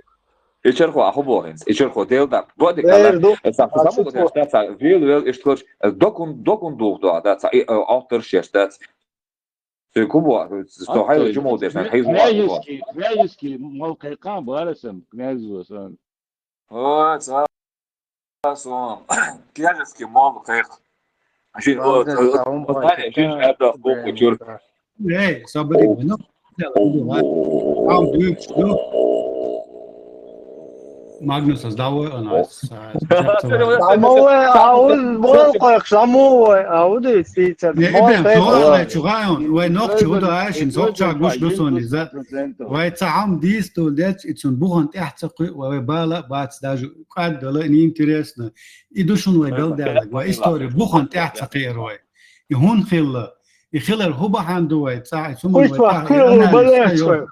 Ичархо аху бохинц, ичархо дел да. Боди кала. Сан саму да ста ца вил вил иштхош. Докун докун дух да да ца автор шеш да. Су кубо, сто хай чумо деш, хай зуа. Князевский, князевский мол кайкан барасам, князь васан. О, ца. Сон, княжеский мол кайх. Жи, о, Валден, о, Саум, о, Валден, Валден, жи, да, это, да, Богу, чёрт. Эй, собери, ну, там дюк, ну. Магнус, сдавай, она, с-, с-, Самовой, а он мол кайх, самовой, а вот и сица. Не, мол Ибрем, кайх. Суал, чугай он, вай нохчи, вуда айшин, сокча гуш гусони, за. Вай ца хам дистул дец, ицун бухан тяхца куй, вай бала бац даже. Кад дала, неинтересно. И ду шун вай галдалаг, вай история бухан тяхца кхер вай. И хун хилла, и хилар ху бахан ду вай, ца, и сумун вай, ца, и анализ, ца, ё.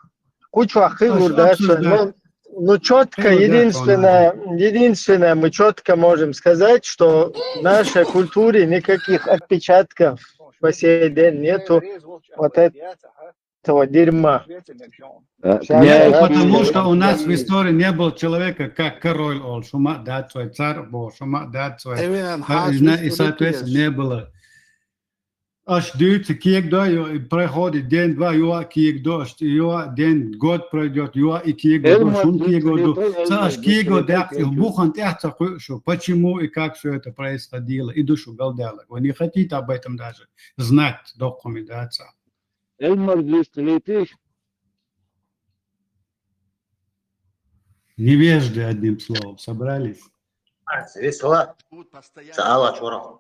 Куча хилур, да, ну, ну, чётко, единственное, единственное, мы чётко можем сказать, что в нашей культуре никаких отпечатков по сей день нету вот этого дерьма. Э, Щас не, я потому что у нас в истории не было человека, как король ол, шума дат свой царь, бо, шума дат свой. Эвен, а, хас и зна-, и, история соответственно, есть. Не было. Аш дюйца киек да, ё, и проходит день-два, юа киек да, аш, юа день, год пройдёт, юа и киек да, шун киек да. Ца аш киек да, и бухан тяхца куй, что почему и как всё это происходило. И душу галдала. Вы не хотите об этом даже знать, документация. Эльмар двести летишь? Невежды, одним словом, собрались. Весела. Саала чора.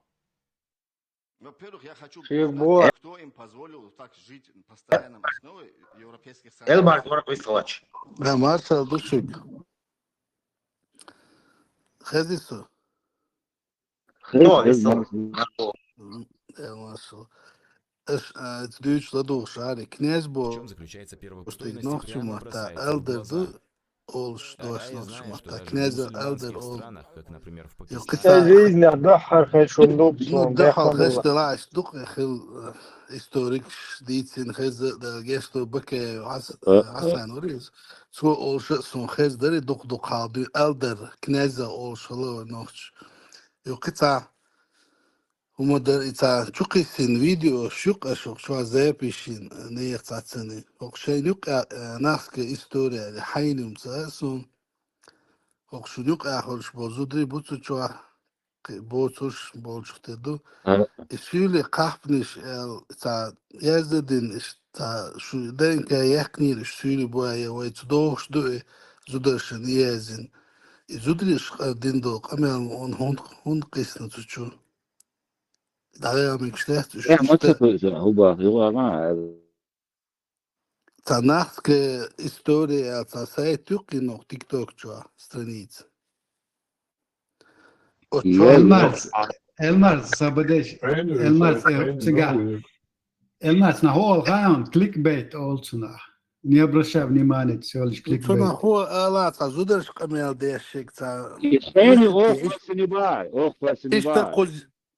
Во-первых, я хочу узнать, кто им позволил так жить на постоянной основе в европейских странах. Эльмар чора весела. Да, Марсел Душик. Хезису. Хто? Э, маршал. Эш, э, дуьйцуш ладугӀуш ари, князь бо. В чём заключается первобытность? Нохчу матта, элдер ду, олуш дош нохчу матта, князь элдер ол. Ю кица. Жизнь дахар хешун дуб. Ну, дахал хеш дала аш дук, э, хил, э, историк дийцин хез да гешто баке ас, э, асан урис. Цо олуш сун хез дари дук дук хал ду, элдер, князь олуш хала нохч. Ю кица. ХӀума дар и ца чу кхиссина видео, шуьйкъа шух чуьра запись йина, нехан цацани. ХӀокху шайна юкъа, э, нахска история, хьайна юм ца сун. ХӀокху шун юкъа ахуш бо зударий буцу чуьра, кхи-, боцуш, болчух те ду. И суьйле кхахпанаш аьлла, ца яздина, иштта шу ДНК яьккхинера, иштта суьйле боя, вай цу дохуш ду и зударшна яздина. И зударий шкъа дина долу къамел ма он хӀунда, хӀунда кхиссина цу чу. ДӀавеа мегаш дац уьш. Э, ма ца хуьйса, хӀуба, юха ма аьлла. Цхьа нахская история, цхьа сайт юккъинох TikTok чохь, страница. Оцу чохь Элмарс, Элмарс, сабадеш, Элмарс, э, цигахь. Элмаз, нах хӀу оал хаьий хьуна, кликбейт олу цунах. Не обращай внимания, всё лишь кликбейт. Цунах хӀу ала цхьа зударша къамел деш шег цхьа. И шайни оха ваьссина бахьа, оха ваьссина бахьа. Иштта кхуз,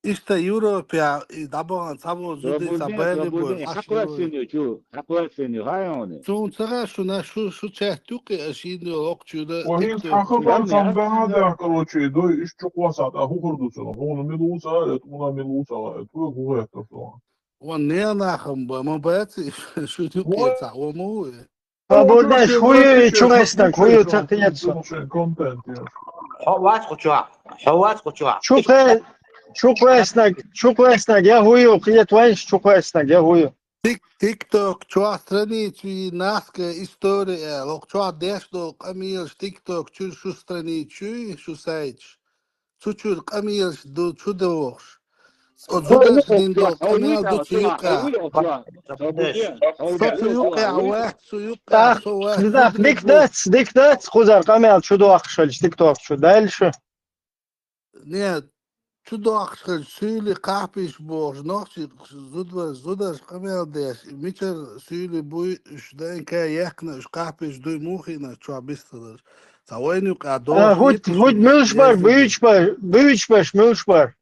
иштта Европехь и дӀабахана цхьаболу зударий цхьа байли бой, хьакхоьссина ю чу, хьакхоьссина ю, хаьий хьуна? Цунна ца хаьа шуна, шу, шу чат юккъе, аш йина йолу окху чуьра. Ва хӀинца хьан хабар цхьана баьхьа а даьхна, короче, дой, иштта чу кхосса, тӀаккха хӀу хир ду цунах? Хьуна мила ву ца хаьа, хӀуна мила ву ца хаьа, хӀу хеттара цунах? Ван ненахам ба, ма бац и, шу юккъе цхьа, ван ма ву и. Ва бурдаш, хӀу ю и чу кхоьссинарг, хӀу ю ца кхета со? Хьо вац кху чохь, хьо вац кху чохь. Чу кхе-, чу кхоьссинарг, чу кхоьссинарг, я хӀу ю, кхета вайша чу кхоьссинарг, я хӀу ю? Тик-, тикток чохь страницу и наска история, лох чохь деш долу къамелаш тикток чуьра шу страницу ю, шу сайташ. Цу чуьра къамелаш ду чу дохуш. Оцу зударшна дина долу къамел ду цу юкъа. Со цу юкъа вац, цу юкъа со вац. Дика дац, дика дац, кхузара къамел чу дохуш хилча, тикток чу дайла шу. Не, чу дохуш хилча, суьйлий кхахпиш бохуш, нохчий зудвар-, зударша къамел деш, мичара суьйлий буй, уьш ДНК яьккхина, уьш кхахпиш дуй, муха хиъна чохь бистхиларш. Цхьа вайна юкъа дохуш. ХӀуд, хӀуд муьлш бар, буьйцуш бар, буьйцуш барш муьлш бар?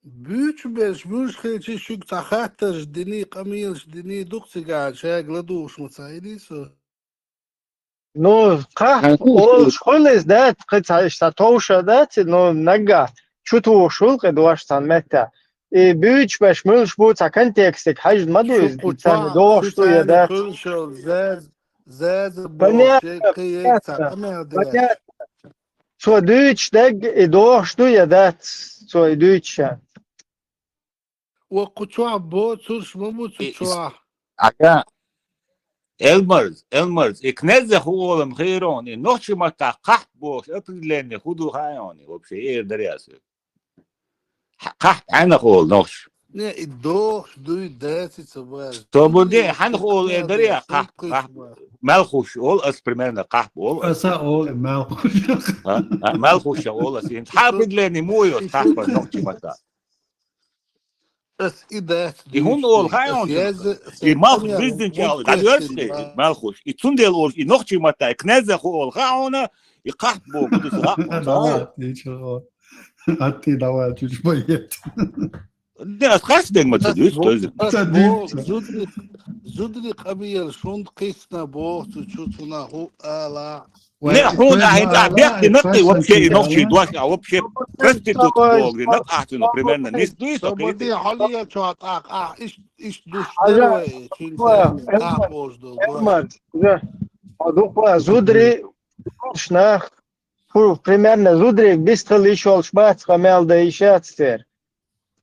Буьйцуш берш муьлш хилчий, шуьга цхьа хаттарш диний, къамелаш диний, дукха цигахь шайга ладугӀуш ма ца хилий со. Ну, кхахь, олуш хуьлу иза, дац, кхин цхьа иштта товша дац, ну, наггахь чу тухуш хуьлу кхин дош цхьана меттехь. И буьйцуш берш муьлш бу цхьа контекстиг хьаьжна ма ду иза, царна дохуш ду я дац. Понятно, понятно. Цо дуьйцуш дерг и дохуш ду я дац, цо и дуьйцуш а? Ва кху чохь боцурш ма бу цу чохь. Ага. Элмарз, Элмарз, и кнеза хӀу олам хир ю хьуна, и нохчийн маттахь кхахьп бохуш определение хӀу ду хаьий хьуна, вообще эр дарий ас? Кхахьп хьанах олу нохчаша? Не, и дохуш дуй, дац и ца бара. Собар де, хьанах олу эр дарий, кхахьп, кхахьп. Малхуш олу ас, примерно, кхахьп олу ас. Аса олу малхуш. А, а, малхуш олу ас. Хьан определение мо йо кхахьпан нохчийн маттахь? Ас и дац. И хӀунда олу хаьий хьуна? И малхуш бизнес чӀагӀлуш, дӀадоьрзу и малхуш. И цундела олуш, и нохчийн маттахь, и кнеза хӀу олу хаьий хьуна, и кхахьп боху, ду ца хаьа. Давай, ничего. А ты давай, чуть поет. Де, ас харц дерг ма ца дуьйцу, аса боху, зударий, зударий къамелаш хӀунда кхиссина боху цу чу, цунах хӀу ала. Не, хьуна ахьа тӀехь бехке накъий вообще и нохчий дош, а вообще проститутка боху, накъахь цунах примерно нис дуй со кхетий. Хьалъечохь тӀаккха ахь иш, иш душ дара вай, цуьнца тӀаккха бохуш долу дош. Хьо дукха зударий, нах, хӀу примерно зударий бистхила йиш йолуш бац, къамел дан йиш яц церан.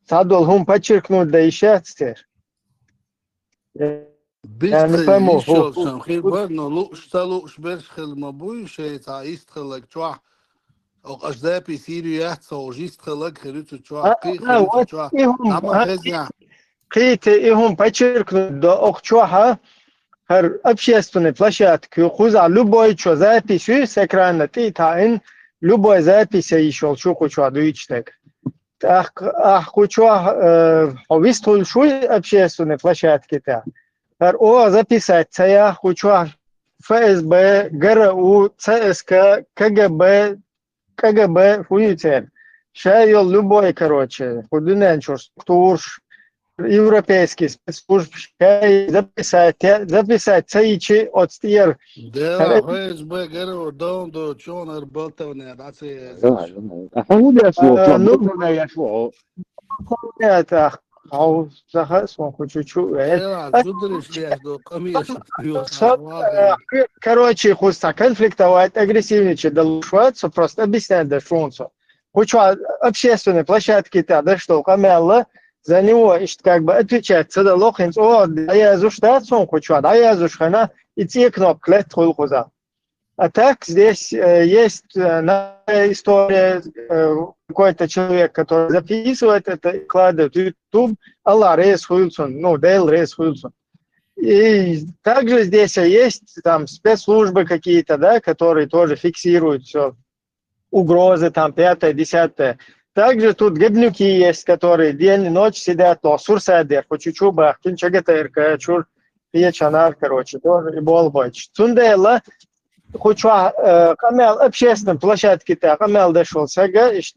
Цхьадолу хӀума подчеркнуть дан йиш яц церан. Бистхила йиш йолуш сан хир бара, но лууш, ца лууш берш хила ма буй, шайн цхьа йистхилларг чохь. Оха аш запись йийр ю яц, со уж йистхилларг хир ю цу чохь, кхин хир ю цу чохь. Дама хезна. Кхийти и хӀума подчеркнуть до оха чохьа, хӀара общественный площадка ю, кхузахь любой чо запись ю, с экрана тӀе а таӀийна, любой запись йийш йолчу кху чохь дуьйцуш дерг. ТӀаккха ахь кху чохь, э, хьо вистхуьлуш вуй общественный площадке тӀехь. ХӀара оха записать ца яхь, кху чохь ФСБ, ГРУ, ЦСК, КГБ, КГБ, хӀу ю церан? Ша йолу любой, короче, кху дуьнен чуьра структураш, европейский спецслужбаш, ша записать, записать ца йичи оцу тӀера. Дела, ФСБ, ГРУ, дон до, чонар болтовня, да, це. А хьо хӀун деш ву? Э, ну, болтовня еш ву? Нет, ах, хьо ца хаьа суна кху чу чу. Дела, зудариш деш до, къамеш. Со, э, короче, кхуза конфликтовать, агрессивничать далуш вац, со просто объяснять деш ву со. Кху чохь общественный площадке тӀехь деш долу къамел, за него иштта как бы отвечать ца дало, хӀинца оха дӀаязуш дац суна кху чохь, дӀаязуш хана, и цӀе кнопка летта хуьлу кхуза. А так здесь, э, есть, э, новая история, э, какой-то человек, который записывает это и выкладывает в YouTube, Аллах реза хуьлу цунна, ну, Дела реза хуьлу цунна. И также здесь есть там спецслужбы какие-то, да, которые тоже фиксируют всё, угрозы там, пятое, десятое. Также тут гопники есть, которые день и ночь сидят, то сурсадер, по чуть-чуть бахкин, чагатайрка, чур, печанар, короче, тоже и болбач. Цундела, хоть, э, къамел общественной площадке та, къамел дошёл сага, иш-,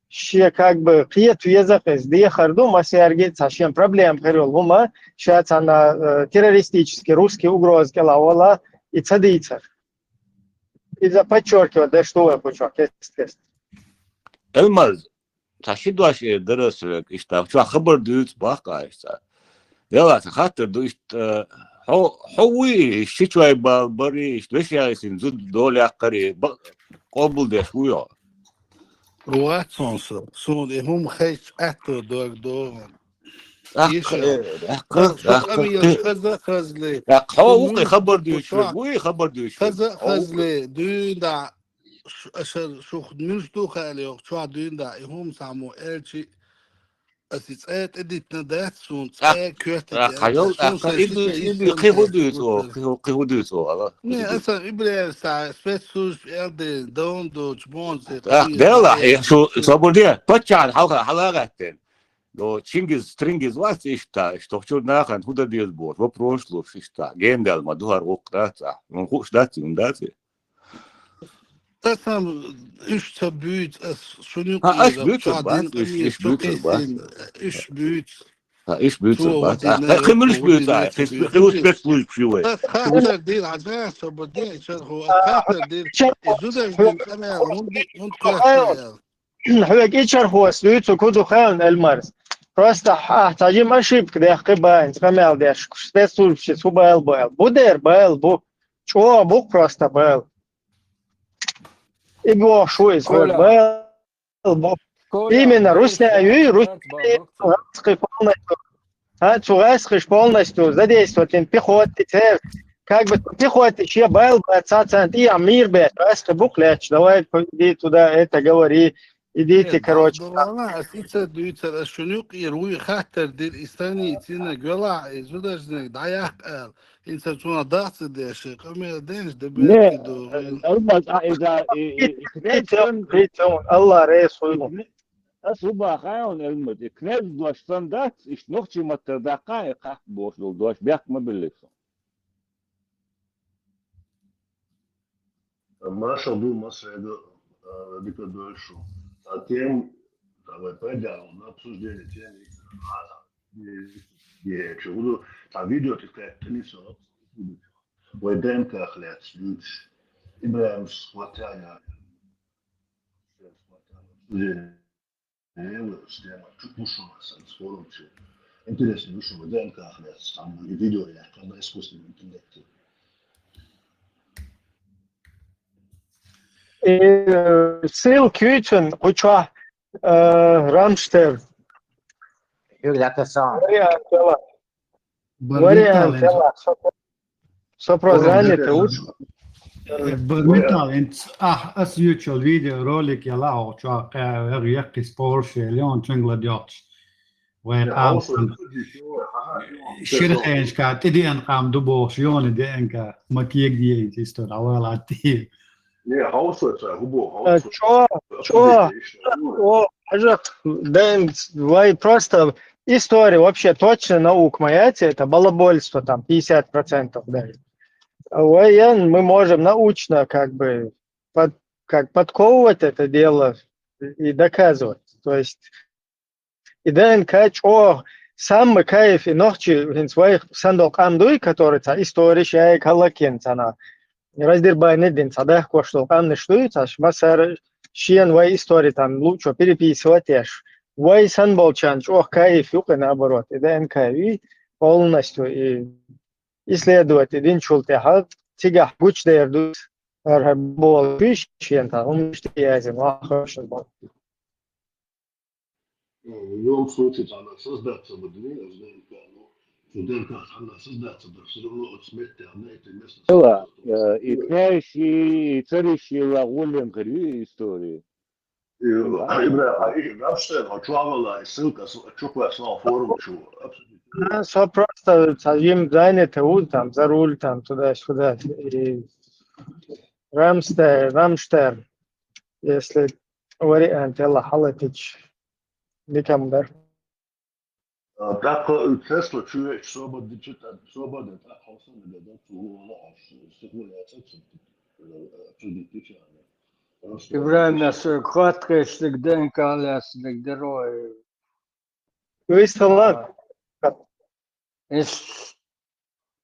ше как бы кхету езакъ из, дехар ду, масярги, ца шен проблем херёл, ума, ща ца на, э, террористический русский угроза кела вала, и ца дийцар. Иза подчёркивать, да, что я хочу, кест, кест. Элмаз, ца ши дош э дарас век, ишта, чуа хабар дуьйцу бакъа ишта. Дела, ца хаттар ду ишта, хьо, хьо вуй, ши чуай бал бари, ишта, вешяй син зуд доля яккхари, ба-, къобул деш вуй хьо. Вац сон со, сон и хӀума хезча аьтто дог догӀан. Иша. Хаза, хаза, хаза. Хьо вукхи хабар дуьйцуш, вуй хабар дуьйцуш. Хаза, хазле, дуьйна да, ш-, аша шух муьлш ду хаьлла йоху, чохь дуьйна да, и хӀума саму элчи, аса и цӀе тӀедитна дац, суна цӀе коьрта тӀе. Хьайол, сун тӀаккха сан и ду-, шиша и ду-, кхин хӀу дуьйцу, кхин хӀу, кхин хӀу дуьйцу, ала? Не, аса Ибраев сан, спецслужб элде, дон доч, бон се, тӀаккха Делла, э, шу, собар де, паччахьна хьалха, хьала гӀаттен. Но Чингиз, Трингиз вац иштта, иштта чур нахана хӀу дан деза боху, вопрос луш иштта. Генадел ма ду хӀара гӀуллакх дац ахь. Хьуна хууш дац, хӀуна дац и? Аса уьш ца буьйцу, ас шуна юкъа. Ха, аш буьйцур бац, уьш, уьш буьйцур бац. Уьш буьйцу. Ха, уьш буьйцур бац. Ха, кхин муьлш буьйцу, ай, кхин, кхин уьш беш луьйш шу вай. Ас хаттар дийр хьан зан, собар де, ишар хӀу, ас хаттар дийр. И зудаш дин къамел, хӀунда, хӀунда кхоьссина аьлла. Хьоьга ичархос дуьйцу, кху ду хаьвна, Элмарс. Просто ахь цхьа жима ошибка дехкхи баьнца, къамел деш, спецслужбачис хӀу бала бу аьлла. Бу дер бала бу. ЧӀогӀа бу просто бала. И бохуш ву иза, Коля. Бала бу. Коля, именно русняй юй, русняй, цу гӀаскхи полностью. А, цу гӀаскхиш полностью задействовать йина пехоти церт. Как бы пехоти шен бала бац, царна тӀехь мир беш, гӀаскхи бух лаьтташ, давай, иди туда, это говори, идите, короче. Ас ица дуьйцар, ас шуна юкъера вуй хаттар дира, и станицина гӀоьлахь, и зудажниг дӀаяккха аьлла. ХӀинца цунах дахца деш, къамел деш, де бехке ду. Алмаз, а, иза, и, и, и, Алла рейс хуйгу. Ас хӀу баха хьуна, Элмаз, и князь дош сан дац, иштта нохчийн маттара даккха, и кхатта бохуш долу дош бехк ма биллира суна. Маршал ду, масега, а, дика дойшу. А тем, давай пойдем на обсуждение темы. Е, чу буду, а видео ты как-то не всё. Вай ДНК хлеб, ключ. Ибраим схватяя. Интересно, что мы ДНК хлеб, там и видео я, когда искусственный интеллект. Э, ссылки ючун, куча, э, Рамштер. Юрий Атасан. Вариант, давай. Вариант, давай. Со, со просто занят, уж. Бармитал, инц, а, ас ючул видеоролик яла, хо, чо, э, яккхи спорше, Леон Чунгла дёкч. Вай къам сан. Ширхеншка, тӀедеана къам ду бохуш, йони деанка, ма кег диейта истори, хьавалатти. Не, хьовсо ца, хӀу боху, хьовсо. Чо, чо, о, хьажа, ден, вай просто история вообще точно наука моя, это балабольство там пятьдесят процентов даже. А вай, я, мы можем научно как бы под-, как подковывать это дело и доказывать. То есть И ДНК чӀогӀа самый кайф и нохчи хӀинца вайх сандал къам дуй, который цхьа история шайга хӀаллакьян цхьана. Раздербанить дин цхьа дахкош долу къамнаш дуй, цхьа массара шена вай история там лучо переписывать еш. Вай санболчарна чӀогӀа кайф юкъа, наоборот, и ДНК и полностью и исследовать и динчул тӀаьхьа цигахь гучдер ду, ара болу шена там, хӀуманаш тӀе язйина, вахаршна болу. В любом случае, там надо создаться в одни, в ДНК, ну, в ДНК там надо создаться, да, всё равно от смерти одна и та местность. Ила, э, и князь, и царищ, и ла гулен хри истории. И, а, Ибра-, а, и Рапштайн, а чё она, и ссылка, с-, а чё по слову форум, чё, обсудить? А, со просто, са, им занято, у, там, за руль, там, туда-сюда. И Рамстер, Рамштер, если вариант, Элла Халатич. никам дар. ТӀаккха Тесла чу веъча собар дича, собар де тӀаккха хьо санна да, цу вала Ӏаш, сихур яцар цу, цу дитича. Ибрайм, нас хатхешлиг ден каласлиг дерой. Вистхалан. Ис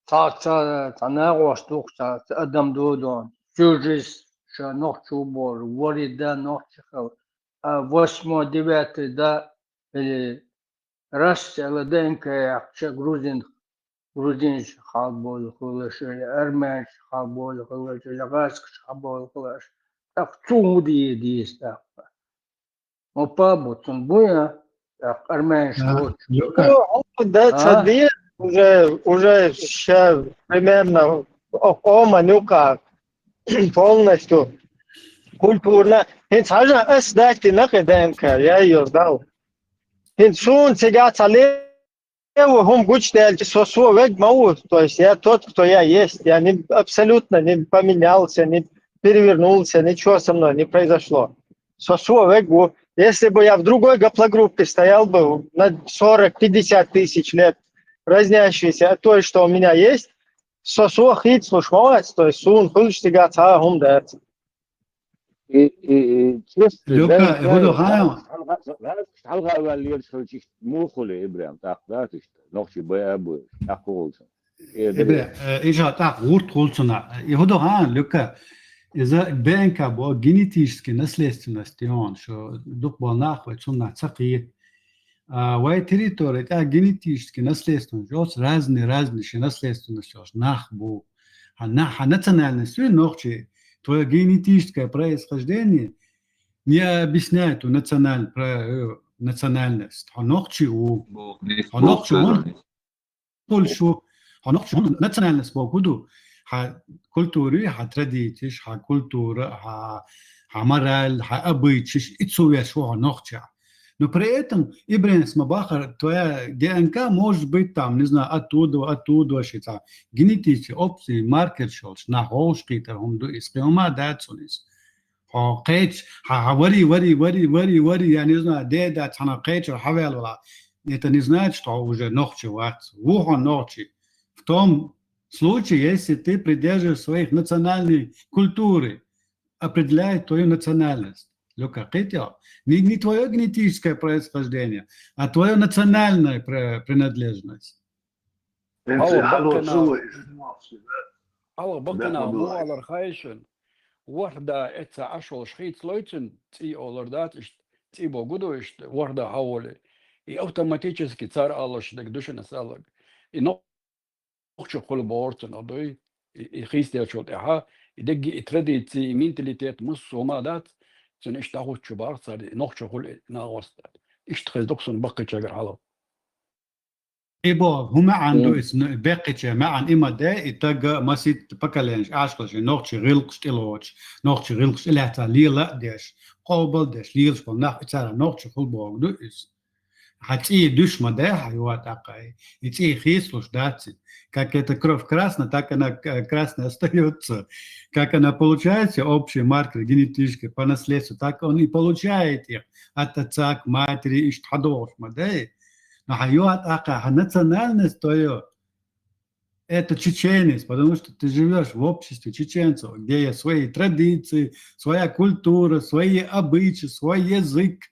ца ца ца нагъош дух ца ца адам додон. Чужис ша нох чу бор, вори да нох чехал. А восьмой, девятый да или раз цела ден каях ша грузин, грузинш хал бол хулаш, или армянш хал бол хулаш, или гаск хал бол хулаш. Так цу муди дис так. Опа, бутун буя, так армянш вот. Ну, да, А? цади уже, уже ща примерно о- ома нюка полностью культурно. Хин сажа ас дати на ДНК, я ее сдал. Хин сун сега цале его хум гуч дальше со со вег мау, то есть я тот, кто я есть. Я не, абсолютно не поменялся, не перевернулся, ничего со мной не произошло. Со со вег, если бы я в другой гаплогруппе стоял бы на сорок-пятьдесят тысяч лет, разнящийся от той, что у меня есть, со со хит слушалась, то есть сун хулш тига ца хум дать. И, и, и, честно, Люка, да, Игуду да, Хаан. Хьалха валлерш хилча мухули Ибрам, так, да, тишта. Нохчи бая бу, так, холча. Ибра, э, ижа так гурт холцуна. Игуду Хаан, Люка. Иза ДНК бо генетический наследственность он, что дух бол нахвай цунна цакъи. А вай территория та генетический наследственность, жос разные, разные ши наследственность, жос нах бу. А на, а национальность, вы нохчи, твое генетическое происхождение не объясняет у националь-, про, э, национальность. А нохчи у. А нохчи он. Польшу. А нохчи он национальность бо гуду. А культури, а традиции, а культура, а, а мораль, а обычаи, и цувеш, а нохча. Но при этом, Ибринс Мабахар, твоя ДНК может быть там, не знаю, оттуда, оттуда, вообще там. Генетический опции, маркер шолш, на хоуш китар хум ду, из хиома дацунис. Хо кеч, ха, ха, вари, вари, вари, вари, вари, я не знаю, де да цана кеч, хавел вала. Это не значит, что уже нохчи вац. Вуха нохчи. В том случае, если ты придерживаешь своих национальной культуры, определяет твою национальность. Люка, китя, не, не твое генетическое происхождение, а твое национальное пре- принадлежность. Инци Алла хьало баккана. цула ишмахси, да? Алла баккана Да, бу Абдулла. алар хайшин. Варда эца ашол шхийц лойцин, ци олар дат ишт, ци бо гудо ишт, варда хаволи. И автоматически цар алаш дег душина салаг. И нохчо хул борцин одой, и, и хистел шол тяха, и деги и традиции, и менталитет мус сома дат, цин ишт ахучу бар цар, и нохчо хул на варста. Ишт хез доксон баккачагар хало. Ибо хӀу маӀан ду иза, ну, беккхача маӀан има де, и тага масит поколенеш ашкалаш, и нохчи гӀилкхаш тӀелоч, нохчи гӀилкхаш тӀелаьца лела а деш, къобал деш, лелаш бол нах, и цара нохчи хул богу ду иза. Хьа цӀий душ ма де, хьа юа тӀаккха, и цӀий хийцлуш дац. Как эта кровь красна, так она к- красной остается. Как она получается, общий маркер генетический по наследству, так он и получает их от отца к матери, ишт хьадогӀуш ма де. Но хьа юа тӀаккха, хьа национальность твоё, это чеченец, потому что ты живешь в обществе чеченцев, где есть свои традиции, своя культура, свои обычаи, свой язык,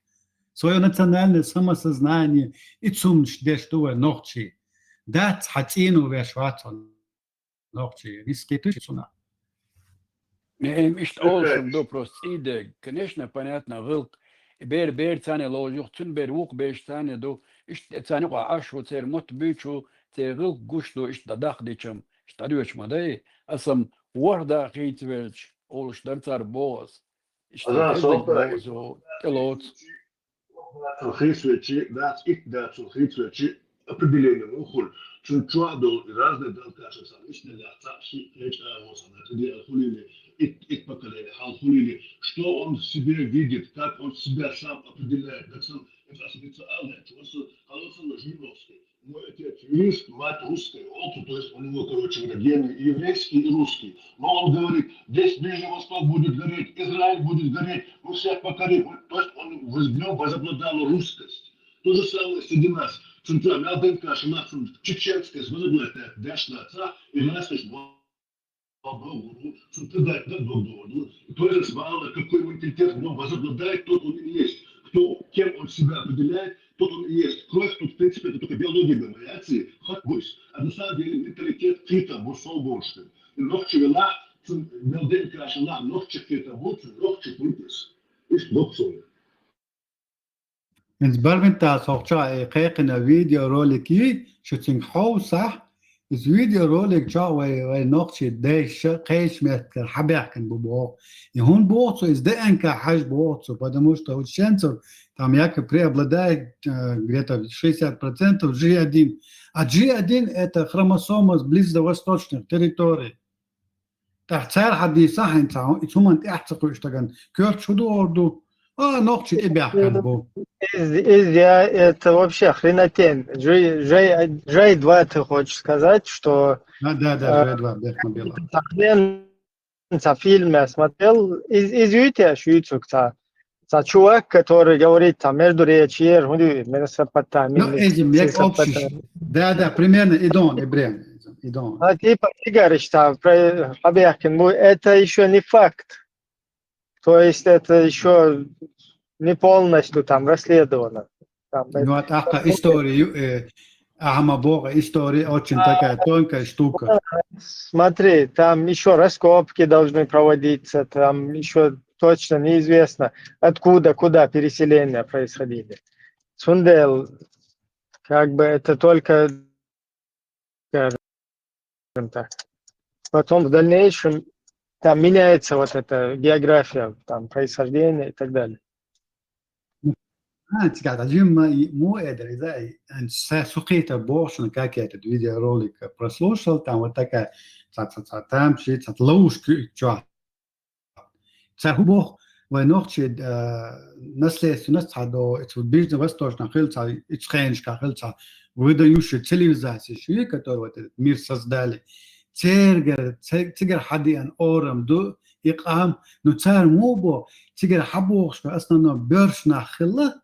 свое национальное самосознание, и цумнаш деш ду вай нохчи. Дац хьа цӀийну веш вац нохчи, виски туш цуна. Ме эм ишт олшим ду просто цӀий дег. Конечно, понятно, гӀилк. Бер, бер цане лоуж юх, цун бер вух беш цане ду. Ишт цане къа аш ву цер мот бучу, цер гӀилк гуш ду, ишт дадах дичам, ишт дадвеч ма дай. Асам варда хийц велч, олш дар цар боас. Ишт Аза хезик солта. Боас, тӀелоц. Цул хийцвечи, дац ит, дац цул хийцвечи определение мухул. Цун чуа дол разные далкаши сан, ишт да ца ши кеч а вон сан, это ди алхулили, ит, ит поколение, алхулили. Что он в себе видит, как он себя сам определяет, так сам это осмыслится алга, чего сон, алосан Жириновский. Мой отец юрист, мать русская, отцу, то есть у него, короче говоря, гены и еврейские, и русские. Но он говорит, весь Ближний Восток будет гореть, Израиль будет гореть, мы всех покорим. То есть он в нем возобладала русскость. То же самое среди нас. Центра мел ДНК шалахь, чеченская возобладает, дальше нация, и нас лишь Богу, центра дать, да, Богу, ну, и то же самое, какой менталитет в нем возобладает, тот он и есть. Кто, кем он себя определяет, тот он и есть. Кровь тут, в принципе, это только биология, вариации, хоть пусть. А на самом деле менталитет хита, бусол больше. И ногчи вела, мел ДНК шалахь, ногчи хита, больше, ногчи пульпис. Ишт боксовый. Инц бармиттас хӀокху чохь и кхайкхина видеоролик йий, шу цуьнга хьовсахь, иза видеоролик чохь вай, вай нохчий дайша кхечу меттигара хьабаьхкина бу боху. И хӀунда боху цо, иза ДНК хьажа боху цо, потому что у чеченцев там якобы преобладает, э, где-то шестьдесят процентов джи один. А джи один — это хромосома с ближневосточных территорий. ТӀаккха цара хьадийса хьайна ца, и цу хӀуманна тӀаьхьа ца кхуьуш стагана коьртачу хӀун догӀур ду? А, нохчий тӀебаьхкина бу. Из, из я, это вообще хренотень. Джей, Джей, Джей два ты хочешь сказать, что... Да, да, да, э, Джей два, Бехман Белов. Ца хрен, ца фильм я смотрел. Из, из ю те шу цуьнга ца, ца чувак, который говорит там междуречье, Месопотамия, ну, или эти, мне Месопотамия. Да, да, примерно, и дон, и брем, и дон. А типа, Игорь, там, про, хьабаьхкина бу, это еще не факт. То есть это еще не полностью там расследовано. Там, ну, а так историю, э, ага, бога история очень такая тонкая штука. Смотри, там еще раскопки должны проводиться, там еще точно неизвестно, откуда, куда переселения происходили. Цундел, как бы это только, скажем так. Потом в дальнейшем там меняется вот эта география, там происхождение и так далее. А, цигахь дӀажимма и мо эдара иза, и, ан, са сухита бохшна, как я этот видеоролик прослушал, там вот такая, ца, ца, ца, там, ши, ца, ловушка чохь. Цара хӀун боху, вай нохчий, а, наследственность цхьа до, эцу ближневосточна хила цхьа, эцу хенашка хила цхьа выдающая цивилизация, шу, который вот этот мир создали. Цергара, ца-, цигара хьадеана орам ду, и къам, ну, цара муха бо, цигара хьабохуш, в основном, боьрша нах хилла,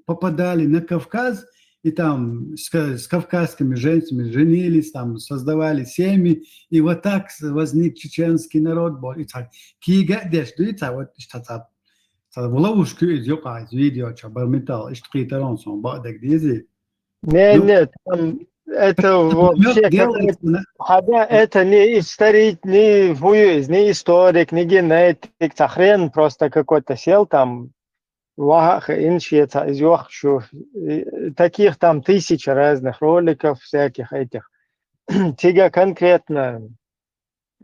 попадали на Кавказ, и там с ка-, с кавказскими женщинами женились, там создавали семьи, и вот так с-, возник чеченский народ, бо, и цхьа кийга а деш ду, и цхьа вот иштта цхьа, цхьа ловушка ю иза юкъахь, иза видео чохь бар меттал, иштта кхетарон сон бакъдерг дезий. Не, ну, не, там это вообще делается, хотя это не историк, не, не историк, не генетик, цхьа хрен просто какой-то сел там, ваха а хаьа шеца иза йохку шу. И таких там тысяча разных роликов, всяких этих. Цига конкретно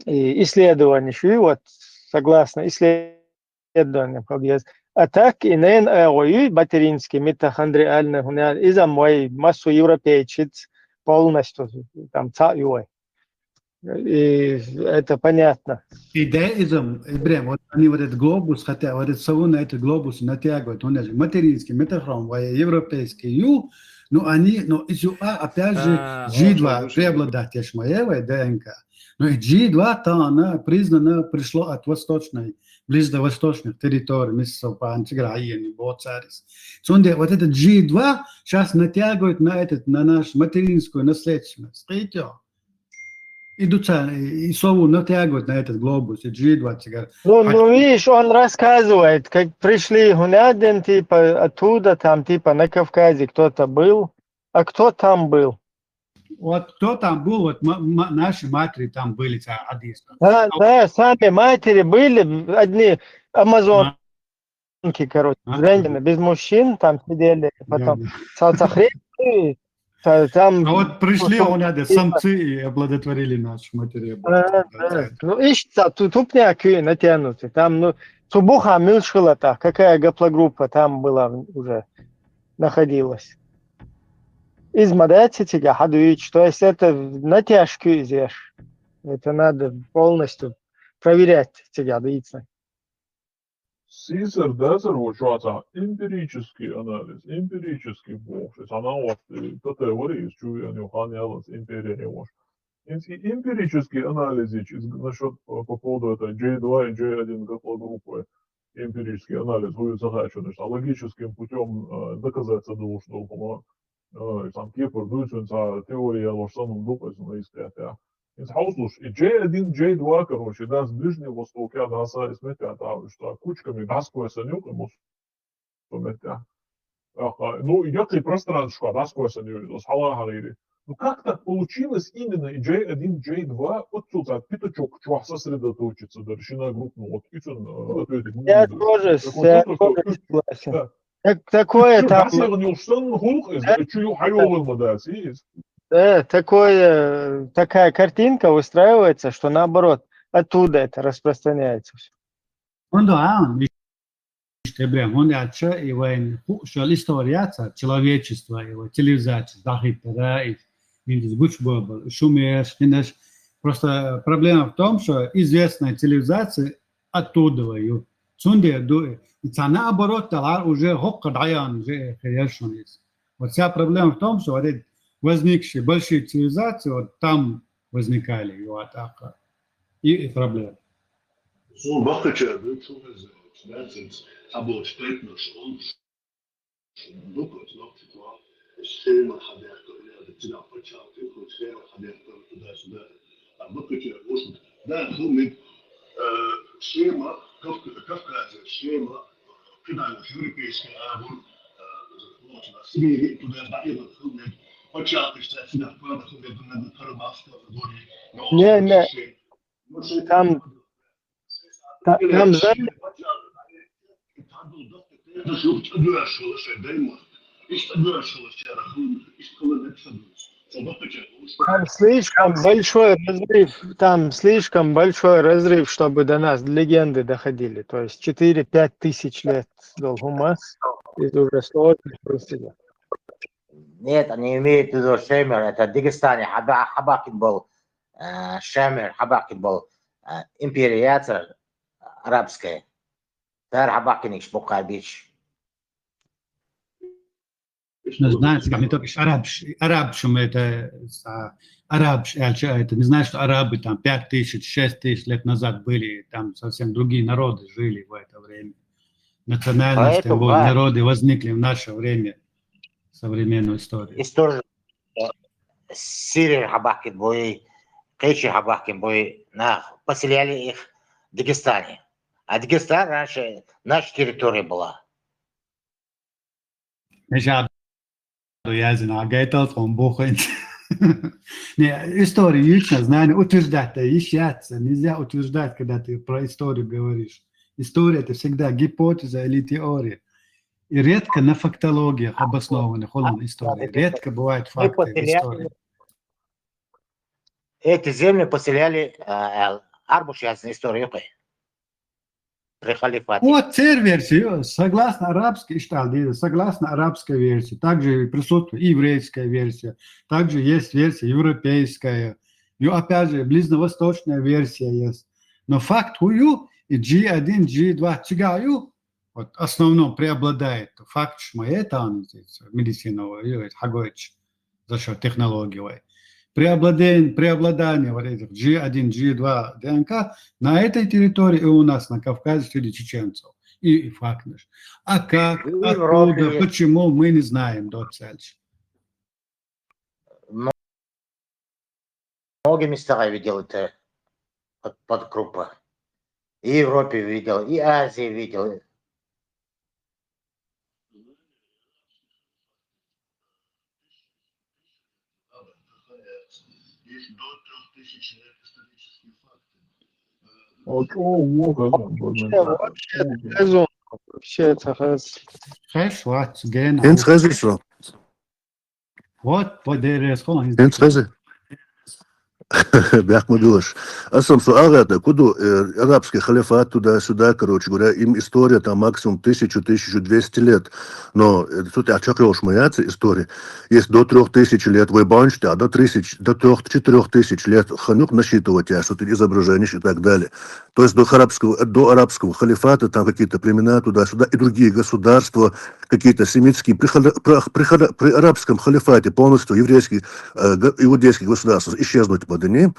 и исследование шу, вот, согласно исследованиям, как есть. А так и нен агӀо ю материнский митохондриальный хӀунар, иза вай массо европейчиц полностью там цхьаъ ю вай. И это понятно. И да, иза, и прям, вот они вот этот глобус, хотя вот это сову на этот глобус натягивают, он же материнский митохром, вай европейский ю, но они, но из ю а, опять же, а, джи два преобладать, еш моя вай ДНК. Но и джи два, то она признана, пришло от восточной, ближневосточных территорий, миссел пан цигара хьаеана бо царис. Цунде вот этот джи два щас натягивает на этот, на нашу материнскую наследственность. Скажите, и дуца, и сову натягивают на этот глобус, и джи два цигара. Ну, ну, видишь, он рассказывает, как пришли гунядин, типа, оттуда, там, типа, на Кавказе кто-то был. А кто там был? Вот кто там был, вот ма-, ма-, наши матери там были, ца-, один. Да, да, сами матери были, одни амазонки, короче, женщины, без мужчин там сидели, потом цаца хрен, та-, там... А вот пришли, у нас самцы и оплодотворили наших матерей. Да, да. Ну, ишта, ту-, тупняки натянуты, там, ну, цу буха милшхилата, какая гаплогруппа там была уже, находилась. Из ма дац цига хьадуьйцуш, то есть это натяжки изеш. Это надо полностью проверять цига дийцна. Сийсара дацара ву чохь цхьа эмпирический анализ, эмпирический бохуш. Эс хьан а вац, э, тата вари, иза чу веана ю хан яллалц империя хьевош. Эс и эмпирический анализ йича, иза насчёт, э, по поводу этой джей два и джей один гаплогруппы. эмпирический анализ, хӀу ю ца хаьа шуна, иштта логическим путём, э, доказать ца долуш долу хӀума, э, цхьана кепара дуьйцу, цхьа теория лош санна ду-кх иза, но иза тӀе а. ХӀинца хьовсалуш, и Джей один, Джей два, короче, да, с Ближнего Востока, да, са, из меттехь, да, иштта кучками дӀасакхоьссина ю-кх и мус-, со меттехь. ТӀаккха, ну, яккхий пространствашкахь дӀасакхоьссина ю иза, аса хьалахьа гӀийри. Ну, как так получилось именно и Джей один, Джей два, оццул цхьа пятачок чохь сосредоточиться дара шина группа, ну, вот, и цунна, э, ответить не Я могу. Тоже, Так вот, я это тоже что, согласен. Да. Так, такое Чу там, дӀасаьхна йолуш санна хӀума иза, да, чу ю хьайогӀур ма дац иза. Да, такое, такая картинка выстраивается, что наоборот, оттуда это распространяется всё. ХӀунда а, иштта, Ибрахим, хӀунда аьлча, и вайн хууш йолу история яц, человечество, и вай цивилизация, дахиттара, и, и гучбобал, шумерш, хинаш. Просто проблема в том, что известная цивилизация оттуда ю. Цундела ду и. И цхьа наоборот, талар уже хӀокху дӀаян уже хир яра шуна иза. Вот вся проблема в том, что вот эти возникшие большие цивилизации, вот там возникали, и вот так. И, и проблема. Суна баккхачара ду, чу веза, цхьаболчу тайпанаш олуш. Дукха оцу нохчи чохь Шема хьадехка, я цигахь пачхьалкх тӀехула Шема хьадехка туда-сюда. А баккхачара вуш, да, хӀума мега, э, Шема, Кавк-, Кавказе, Шема, кхидӀа европейская агӀор, э, Сибири туда-сюда, и вот хӀума мега. Пачхьалкхаш цигахь пада хӀума мега, Карабахская Монголия, но Не, не. Шема. Там, та-, там за- Там слишком большой разрыв, там слишком большой разрыв, чтобы до нас легенды доходили. То есть четыре-пять тысяч лет долу хӀума, это уже сложно просто. Нет, они имеют в виду Шемер, это Дагестане, Хаба-, Хабакин был, э, Шемер, Хабакин был, э, империя арабская. Цара Хабакинигаш бу кхаьбича. Ну, знаете, как не только арабш-, арабш, это, а, арабш, это не значит, что арабы там пять тысяч, шесть тысяч лет назад были, там совсем другие народы жили в это время. Национальности, Поэтому, вот, да, народы возникли в наше время, современную историю. История, э, Сирия хьабахкина буй, кхечи хьабахкина буй, нах, поселяли их в Дагестане. А Дагестан раньше наша территория была. Мешад язина, а гайтал тхуна буханча. Не, история юьйцу, знание утверждать-то йиш яц, нельзя утверждать, когда ты про историю говоришь. История — это всегда гипотеза или теория. И редко на фактологиях обоснованы холон истории. Редко бывают факты в истории. Эти земли поселяли, э, арабаш яздина история юкъе. При халифате. Вот, церан версия, согласно арабской, иштта ала деза, согласно арабской версии, также присутствует и еврейская версия, также есть версия европейская, и опять же ближневосточная версия есть. Но факт хӀу ю, и джи один, джи два цигахь ю, вот, основном преобладает факт, что мы это, а, медицина, ю, это хьагойтуш за счёт технологий вай. Преобладен-, преобладание вот этих джи один, джи два ДНК на этой территории и у нас на Кавказе среди чеченцев. И, и факт наш. А как, откуда, почему, мы не знаем, доцельш. Многие места я видел, это под-, подгруппа. И в Европе видел, и Азии видел. Вообще, вообще, вообще, это хас. Хас, вац, ген. ХӀинца хезаш ву. Вот, подерез хон. ХӀинца хеза. Бехк ма билаш. Аса-м со агӀерта, кху ду, э, арабский халифат туда-сюда, короче говоря, им история там максимум тысячу, тысячу двести лет. Но, э, цу тӀехь чекхйолуш ма яц история. Если до трёх тысяч лет, вай бахьанаш тӀехь до тысяч, до трёх-четырёх тысяч лет хан ю-кх насчитывать яц, вот эти изображения и так далее. То есть до арабского, до арабского халифата там какие-то племена туда-сюда и другие государства, какие-то семитские, при хала-, при, при хала-, при арабском халифате полностью еврейский, э, г-, иудейский государство исчезнуть под ним.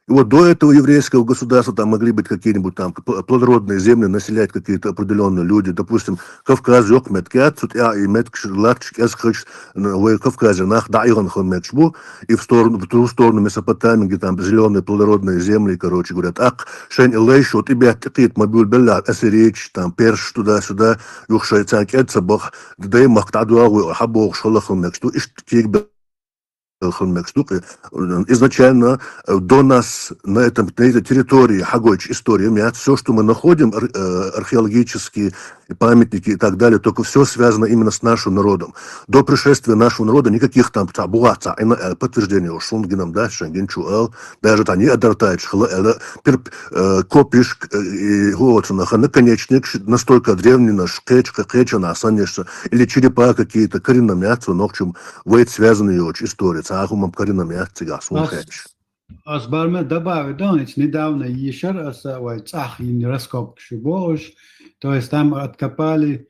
И вот до этого еврейского государства там могли быть какие-нибудь там пл- плодородные земли, населять какие-то определенные люди. Допустим, Кавказ йоккха меттиг яц, цу тӀа и меттигаш латташ кӀезигагӀа, н- вай Кавказера нах дӀаайхьа хила мегаш бу, и в сторону, в ту сторону Месопотамии, где там зеленые плодородные земли, короче говоря. ТӀаккха шоай и лай шо тӀабетта, тӀакхийтта ма буьйлабеллехь ассирийцаш, там персаш туда-сюда, юха шоай царна кӀезига ца баха, даймахка дӀадоагӀа вай, хьабогӀуш хила хила мегаш ду, иштта кегабе хила мегаш ду. Изначально, э, до нас на этом, на этой территории хьагойтуш история ма яц. Все, что мы находим, ар- э, археологические памятники и так далее, только все связано именно с нашим народом. До пришествия нашего народа никаких там цхьа бугӀа цхьа Ӏина, э, подтверждение уж сунна гинам дац, шоана гиначо ала, даже там неандертальцаш хила аьлла, пир- э, копьяш, э, и вот, наконечникаш настолько древние, наш кхеча, кхечанхьа санна еш, или черепа какие-то, карина ма яц, нохчий вайца связанный йоцуш история, цхьа хӀума карина ма яц цигахь сунна хаьттача. Ас барме добавить дан, эцу недавно ешар аса вай цӀахь йина раскопкаш ю бохуш, то есть там откопали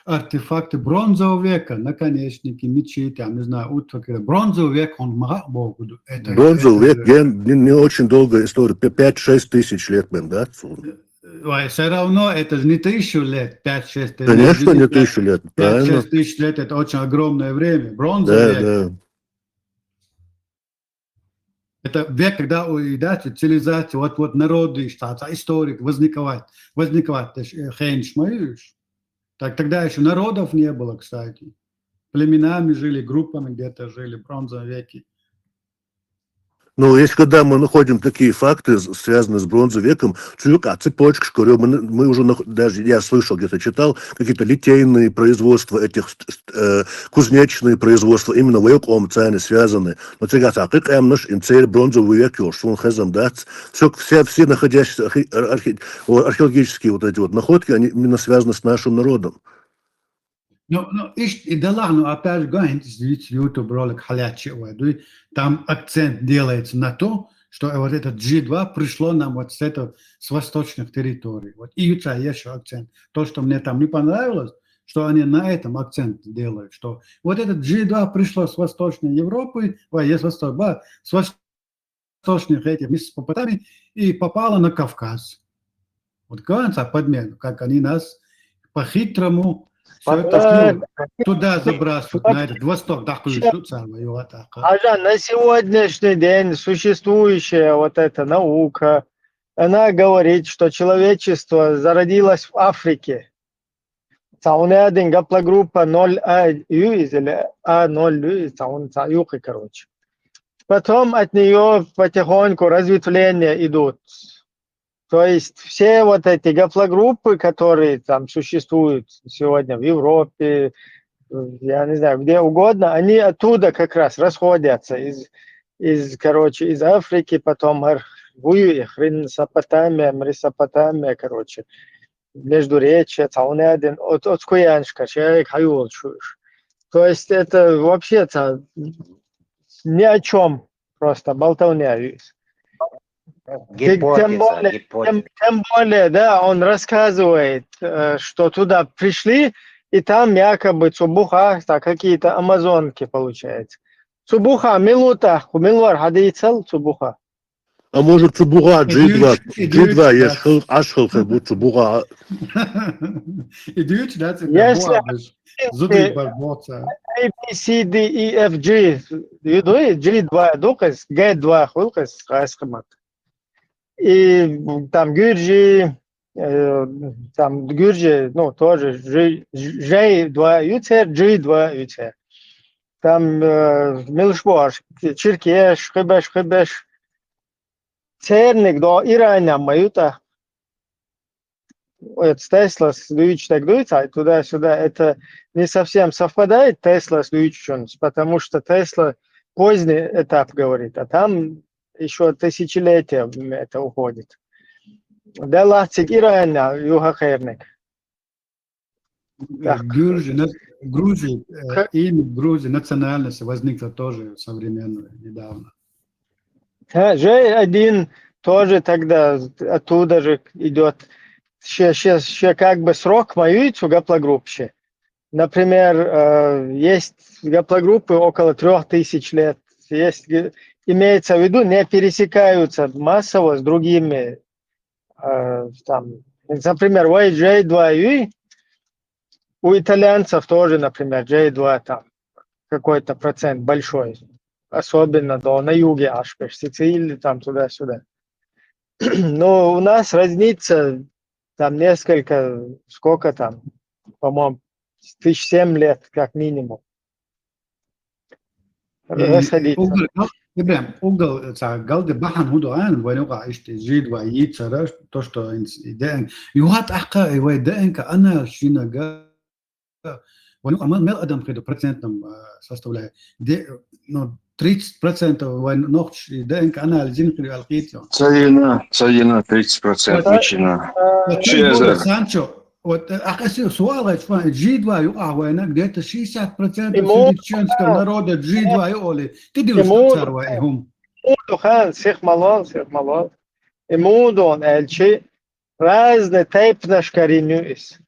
артефакты бронзового века, наконечники, мечи, там, не знаю, утвари, бронзовый век, он ма хаьа боху ду. Это, Бронзовый это век, же ген, не, не очень долгая история, пя- пять-шесть тысяч лет, блин, да? Вай, всё равно, это же не тысячу лет, пять-шесть, это Конечно, не пять- тысячу лет, правильно. Пять-шесть тысяч лет, это очень огромное время. Бронзовый Да, век. Да. Это век, когда у- и да, цивилизация, вот, вот народы, что историк возникает, возникает, э, хенш моюш. Так тогда еще народов не было, кстати. Племенами жили, группами где-то жили в бронзовом веке. Ну, если когда мы находим такие факты, с- связанные с бронзовым веком, цу юкъахь цепочкаш кара ю, мы, н- мы уже нах- даже я слышал, где-то читал, какие-то литейные производства этих, ст- ст- э, кузнечные производства, именно вай къомаца связаны. Но цигахь цхьа кхин къаьмнаш, и церан бронзовый век йолуш, суна хезна дац. Все, все, все находящиеся архе- архе- о, археологические вот эти вот находки, они именно связаны с нашим народом. Ну, ну, иштта и делахь, ну, опять же, ган хӀинца YouTube ролик хьалаьцча а вай дуй, там акцент делается на то, что вот это джи два пришло нам вот с этого, с восточных территорий. Вот и ю цхьа еш акцент. То, что мне там не понравилось, что они на этом акцент делают, что вот это джи два пришло с Восточной Европы, ой, с Восточной, с восточных этих Месопотамий и попало на Кавказ. Вот говорится подмена, как они нас по-хитрому всё это Понятно. Туда забрасывают, на этот восток, да, Щас. Хьажа, на сегодняшний день существующая вот эта наука, она говорит, что человечество зародилось в Африке. Цхьа хӀума а дина гаплогруппа ноль А ю иза или А ноль ю иза, цхьа хӀума цхьа юкъе, короче. Потом от неё потихоньку разветвления идут. То есть все вот эти гаплогруппы, которые там существуют сегодня в Европе, я не знаю, где угодно, они оттуда как раз расходятся из, из, короче, из Африки, потом Ар- Вую и Хрин Сопотамия, Мрисопотамия, короче, Междуречье, цхьа хӀума а дина, от, от Куяншка, шайга хьайолуш уьш. То есть это вообще ца- ни о чем, просто болтовня. Гипотеза, Тем более, гипотеза. Тем, тем более, да, он рассказывает, э, что туда пришли, и там якобы цу буха, так, какие-то амазонки получается. Цу буха мила ву тӀаккха, мила вара хьадийцал цу буха. А может, цу буха джи два, И дуьйцу, и джи два дуьйцу, еш да. Хил, Ӏаш хила хир бу цу буха. И дуьйцу, да, цу Если буха, зудий бар боца. A, B, C, D, E, F, G, ю дуй, джи два ду кхез, Г два хуьлу кхез, хаскамат. И там гюржи, э, там гюржи, ну, тоже Ж, Ж два ю церан, джи два ю церан. Там, э, милаш бу аша, черкеш, хибеш, хибеш. Церниг до Ирана ма ю тӀаккха. Это Теслас дуьйцуш дерг дуй цхьа туда-сюда. Это не совсем совпадает Теслас дуьйцучунца, потому что Тесла поздний этап говорит, а там ещё тысячелетия это уходит. Делахь цига Ирана ю хӀокхерниг. Так. Грузия, на- Грузия, э, Как имя Грузии, национальность возникла тоже современная, недавно. Ха, джей один тоже тогда оттуда же идёт. Ща, ща, ща как бы срок ма ю цу гаплогруппе. Например, э, есть гаплогруппы около трёх тысяч лет, есть г- имеется в виду, не пересекаются массово с другими, э, там, например, вай джей два ю, у итальянцев тоже, например, джей два там какой-то процент большой, особенно до, на юге аж, Сицилии, там туда-сюда. Но у нас разница там несколько, сколько там, по-моему, тысяч семь лет как минимум. Расходиться. Ибрахим, угол, ца, галды бахан худу ан, вай нука ишти джей два ю цара, то, что инс-, ДНК. Юхат ахка, вай ДНК, ана шинага, вай нука мел адам хиду процентном, а, составляет. Де, ну, тридцать процентов вай нохч ДНК анализ ин хиду алхитио. Цайна, цайна тридцать процент вичина. Санчо, вот, а, а, суал, а, джей два ю, а, вайна, где-то шестьдесят процентов среди чеченского народа джей два ю оли. Ты дивишь, цар вай хум. Муду хан, сих малол, сих малол. И муду он элчи разные тайпнаш каринюис.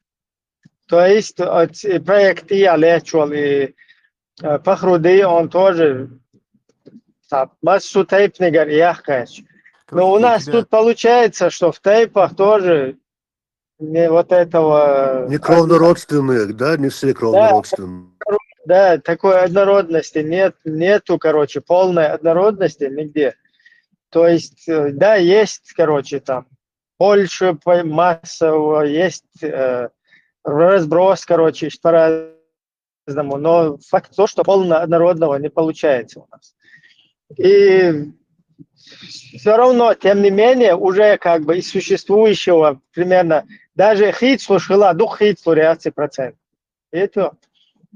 То есть, от, проект и Олечуал, и, э, Пахруди, он тоже, так, массу тайпнигар яхкач. Но у нас тут получается, что в тайпах тоже не вот этого... Не кровнородственных, да? Не все кровнородственные. Да, такой однородности нет, нету, короче, полной однородности нигде. То есть, э, да, есть, короче, там больше массового, есть, э, разброс, короче, по-разному. Но факт то, что полно однородного не получается у нас. И все равно, тем не менее, уже как бы из существующего примерно, даже хит слушала, дух хит реакции процент. Это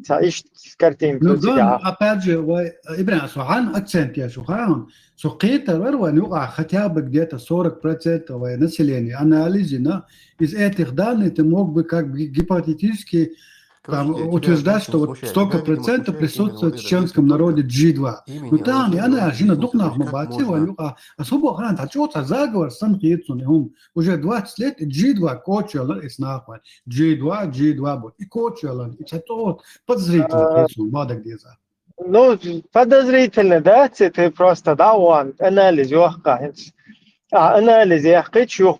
ца иш картинка. Ну, да, опять же, вай, Ибрахим, сухан акцент я шухан. Сухитар вар вай, ну, а хотя бы где-то сорок процентов вай населения анализина, из этих данных ты мог бы как бы гипотетически там, утверждать, что вот столько процентов присутствует в чеченском народе джей два. Ну, там, я на жена дух нахма бати вай, ну, а особо хан, та чё, та заговор сам хит сун, уже двадцать лет джей два кочула и снахвай. джей два, джей два будет. И кочула, и та чё, подозрительно хит сун, бадак деза. Ну, подозрительно, да, ты просто, да, он анализ юхка. А анализ яхкы чух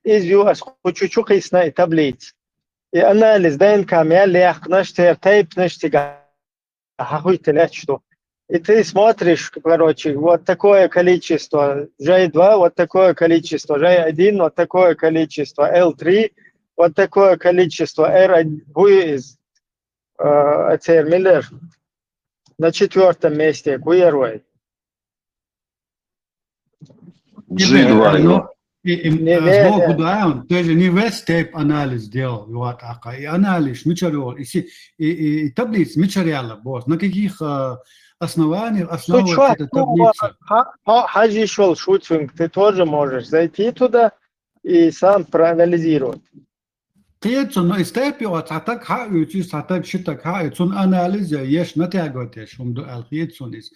из ю ас кучу чух исна и таблиц. И анализ ДНК мя лях наш тер тайп наш тига. Ахуй ты лячту. И ты смотришь, короче, вот такое количество джей два, вот такое количество джей один, вот такое количество эл три, вот такое количество эр один, хуй из, э, Ацер Миллер. На четвертом месте, хуй эр вай. Джи два, ну. И, и, Не, а, не, сбоку, не. Да, он тоже не весь тайп анализ делал, вот, ака. И анализ, мичарёл, и, си- и, и, и таблиц, мичарёла, босс. На каких, а, основаниях Ну, чё, основывается эта таблица? Ха- ха- Хажи шёл шутинг, ты тоже можешь зайти туда и сам проанализировать. Хет сун, но из тайпа, вот, а так, ха, и чист, а так, щит так, ха, и сун анализ, я, еш, натягивать, еш, ум ду ал, хет сун из.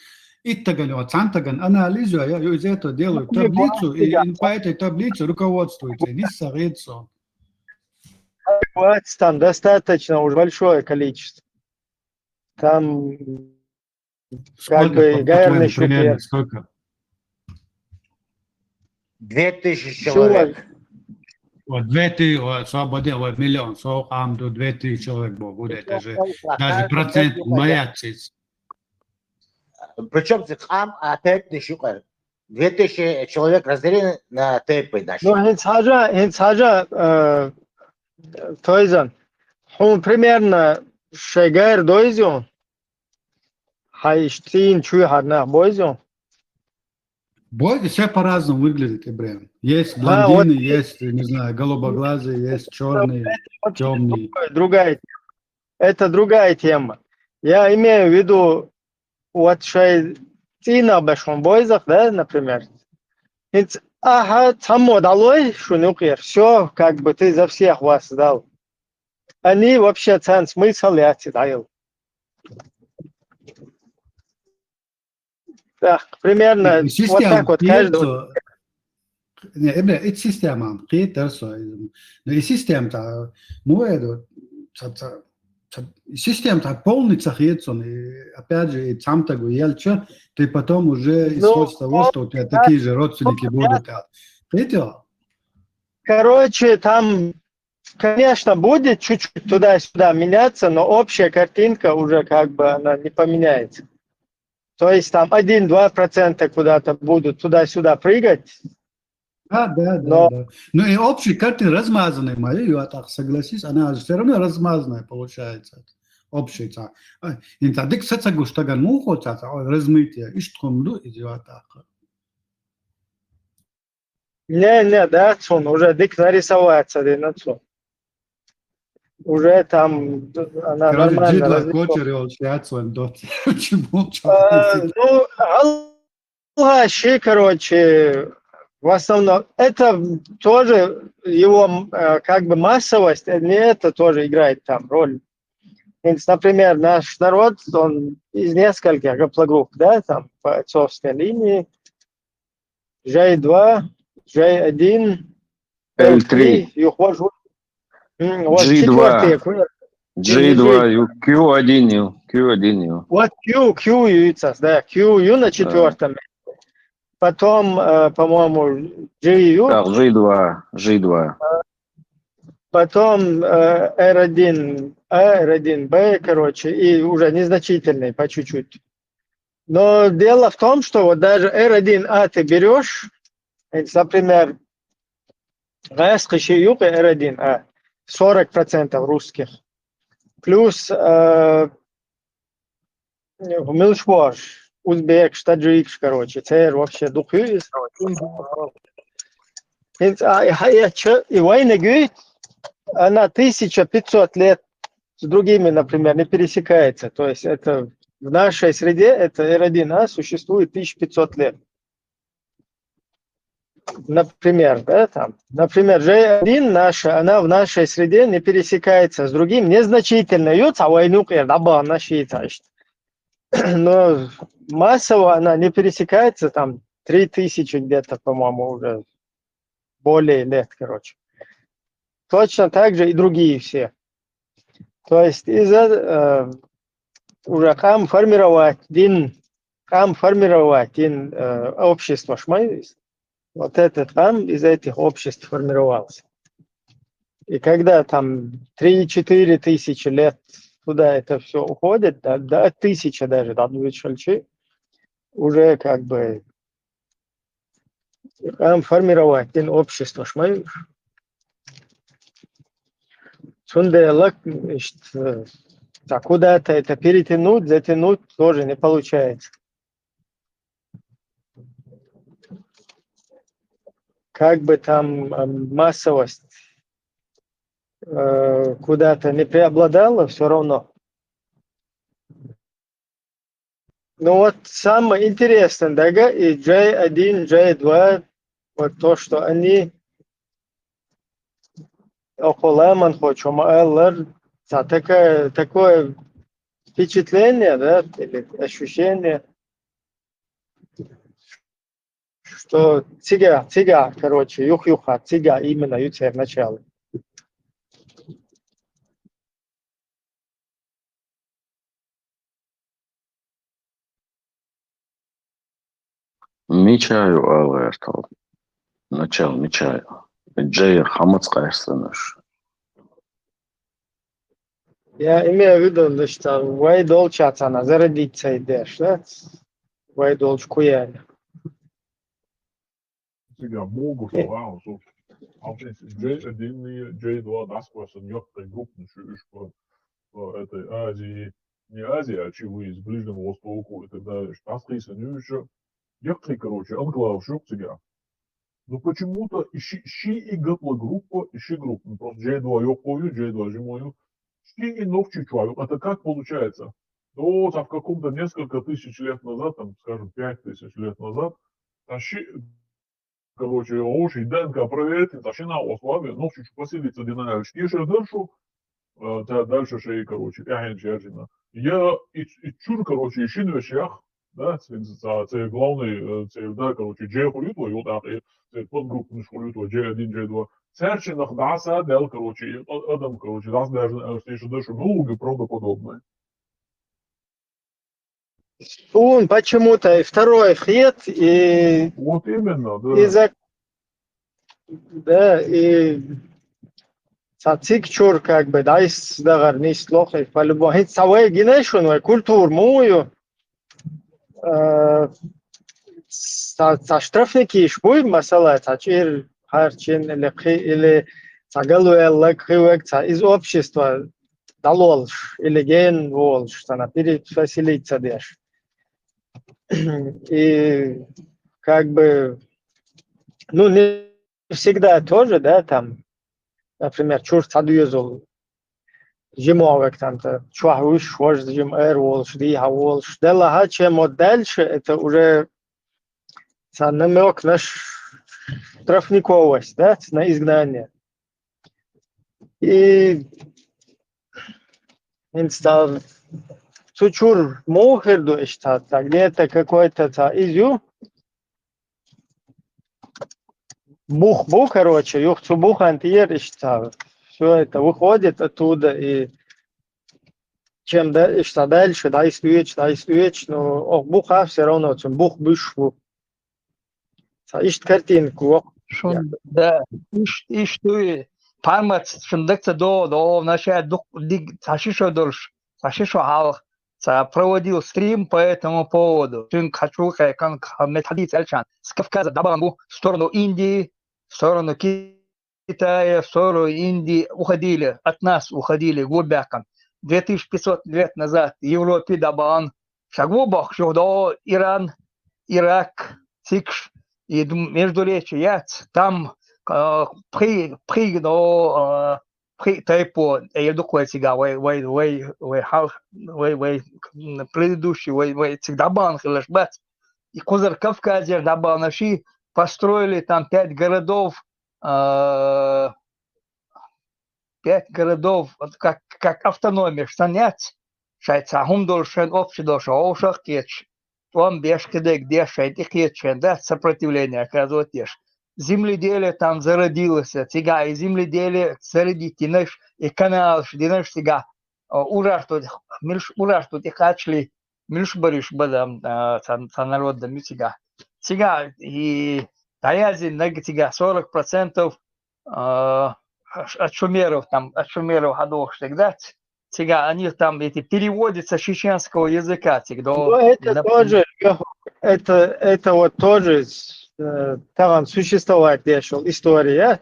И так далее, вот, сам так анализ, я, я из этого делаю таблицу, и, и по этой таблице руководствуется, не сагет сун. Вот там достаточно уж большое количество. Там Сколько, бы, по, по Гайер твоему, насчёт примерно, я- сколько? Две тысячи Чего? человек. Вот, две тысячи, вот, свободен, вот, миллион, со, ам, до две тысячи человек был, вот, это же, даже процент моя честь. Причем здесь ам, а тайп не щукар. Две тысячи человек разделены на тайпы наши. Ну, хинц хажа, хинц хажа, э, тойзан. Хун примерно шегар дойзю. Хай штин чуй харна бойзю. Боги все по-разному выглядят, Ибрахим. Есть Да, блондины, есть, не знаю, голубоглазые, есть черные, темные. Другая, это другая тема. Я имею в виду, вот шай цина бешон бойзах, да, например. Хинц, ага, цамо далой, шунукер. Все, как бы ты за всех вас сдал. Они вообще цен смысл я тебе дал. Так, примерно И вот система так вот хет каждый. Со, не, Ибрахим, и система хет со. Ну и система-то, ну, это, ца, ца, Система так полный ца хецун, и опять же, и цамтагу елча, ты потом уже исходишь из того, что у тебя такие же родственники будут. Короче, там, конечно, будет чуть-чуть туда-сюда меняться, но общая картинка уже как бы она не поменяется. То есть там один-два процента куда-то будут туда-сюда прыгать. Да, да, да, но да. Ну и общий картин размазанный, мою, я так согласись, она все равно размазанная получается. Общий ца. Инта дик саца гуштаган мухо ца, размытие, ишт хумду, идиот так. Не, не, да, цун, уже дик нарисоваться, да, на цун. Уже там она нормально развивается. Короче, джидва кочер йол шац ван дот. Почему? Ну, алгаши, короче, в основном, это тоже его, э, как бы массовость, э, не это тоже играет там роль. Ведь, например, наш народ, он из нескольких гаплогрупп, да, там, по отцовской линии, джей два, джей один, L три, L три, юхвожу. М, вот джи два. Четвёртый, ку-, джи два, ю, кью один, ю, кью один, ю. Вот кью, кью ю, да, кью ю на четвёртом месте. Потом, э, по-моему, джи ю. Так, джи два, джи два. Потом, э, эр один А, эр один Б, короче, и уже незначительный по чуть-чуть. Но дело в том, что вот даже эр один А ты берёшь, э, например, гайс кыши юк эр один А, сорок процентов русских. Плюс, э, милшвош, узбекш, таджикш, короче, цер вообще духи. Инц, а, и ха-, я чё, и войны говорит, она тысяча пятьсот лет с другими, например, не пересекается. То есть это в нашей среде, это эр один А существует тысяча пятьсот лет. Например, да, там, например, джей один наша, она в нашей среде не пересекается с другим, незначительно. Ю ца войну кер, да, ба, она ши ца ишт. Но массово она не пересекается, там, три тысячи где-то, по-моему, уже более лет, короче. Точно так же и другие все. То есть из-за, э, уже кам формировать дин, кам формировать дин, э, общество шмайс. Вот этот кам из этих обществ формировался. И когда там три-четыре тысячи лет туда это все уходит, да, да, тысяча даже, да, две тысячи, уже как бы кам формировать дин общество шмайс. Цунде лак, значит, э, так куда-то это перетянуть, затянуть тоже не получается. Как бы там, э, массовость, э, куда-то не преобладала, все равно. Ну вот самое интересное, да, и джей один, джей два, вот то, что они около ман хочу, ма аллар, та-, такая, такое впечатление, да, или ощущение, что цига, цига, короче, юх-юха, цига именно ю цер начало. Мичаю алгъяр тал. Начал мичаю. Джей хамац къайсаныш. Я имею в виду, что вай долча цана зарядиться идешь, да? Вай долч куяли. Цига могу, что вам, что. А в принципе, джей один и джей два, да, сквозь нёхты группы, что, что, э, этой Азии, не Азии, а чего из Ближнего Востока и так далее, что таскайсаныш, ёхты, короче, анклав шук цига. Но почему-то ищи, ищи и гаплогруппа, ищи группа. Ну, просто джей два ёхкою, джей два жимою. Ищи и ногчи чуаю. Это как получается? Ну, вот, а в каком-то несколько тысяч лет назад, там, скажем, пять тысяч лет назад, таши, короче, оши ДНК проверить, таши на условия, ногчи чу поселиться, динаральш, ещё дальше, э, та-, дальше шеи, короче, пяхен чержина. Я и, и чур, короче, и шин вещах, да, цхьацца, цхьацца главный, э, цхьацца, да, короче, G хуьлийта вай, юкъахь, э, цхьацца подгруппанаш хуьлийта вай, G один, G два. Цаьршиннах дӀасадаьлла, короче, и а-, адам, короче, дӀасадаьржина аьлла, тешаш да шу, ну, правдоподобное. Суна почему-то и второй хет, и Вот именно, да. из-за, да, и цхьа цига чура как бы дӀасадахар нийса лохуш, по-любому. ХӀинца цхьа вай гинарш вай культура муха ю, э, цхьа, цхьа штрафникаш буй, масала, цхьа чӀир харцйина или кхин, или цхьа галваьлларг, кхин верг, цхьа из общество дӀалолуш, или гена волуш, цхьана перепоселиться деш. И как бы, ну, не всегда тоже, да, там, например, чуьра цхьа доьзал, жимчохь век там, та, чохь вуьсуш, важа жима ара волуш, дехьа волуш, делахь а, чем вот дальше, это уже цхьа намёк на штрафниковость, да, на изгнание. И хӀинца цу чуьра муха хир ду иштта, цхьа где-то какой-то цхьа из ю, бух бу, короче, юха цу бухана тӀера иштта цхьа. Всё это выходит оттуда, и чем да-, иштта дальше, дӀасадоьдуш, дӀасадоьдуш, но оха бухахь всё равно цуьнан бух буьсуш бу. Цхьа иштта картинка воккху. Шун, да, иш-, иштта дуй, Пармат, шун дагца догӀу, догӀу, наша дукха диг, цхьа ши шо долуш, цхьа ши шо хьалха, цхьа проводил стрим по этому поводу. Цуьнга хьан чу кхайкхина, хьан мет хьадийца аьлча, с Кавказа дӀабахана бу в сторону Индии, в сторону Китая, в сторону Индии уходили, от нас уходили, го баьккхина. Две тысячи пятьсот лет назад Европе дӀабахана, шагу бохуш, юха догӀу Иран, Ирак, цигаш, и ду-, междуречье яц, там, а, пхи-, пхи-, но, а, пхи тайпо, э, ду-кх вай цигахь, вай, вай, вай, вай хьал-, вай, вай, м, предыдущий, вай, вай цига дӀабахана хиларш бац. И кхузара Кавказера дӀабаханарш построили там пять городов, а, пять городов, вот как, как автономия, шайна яц, шайн цхьа хӀума долуш, шайн общий долуш, вовшах а кхеташ, тӀом беш, кхидерг деш, шайн тӀекхеташ, шайн дац сопротивление оказывать деш. Земледелие там зародилось, цигахь и земледелие зародить динарш, и каналаш динарш цигахь, а, Урарту, милш Урарту тӀекхачале, милш бариш бада, а, цхьа, цхьа народ да муьцигахь. Цигахь и дӀаяздина наг цигахь сорок процентов, а, от шумеров, там, от шумеров хьадохуш дерг дац. Цигахь они там эти переводятся с чеченского языка, цига до Ну, это например. Тоже, это, это вот тоже, э, там существовать дешал история.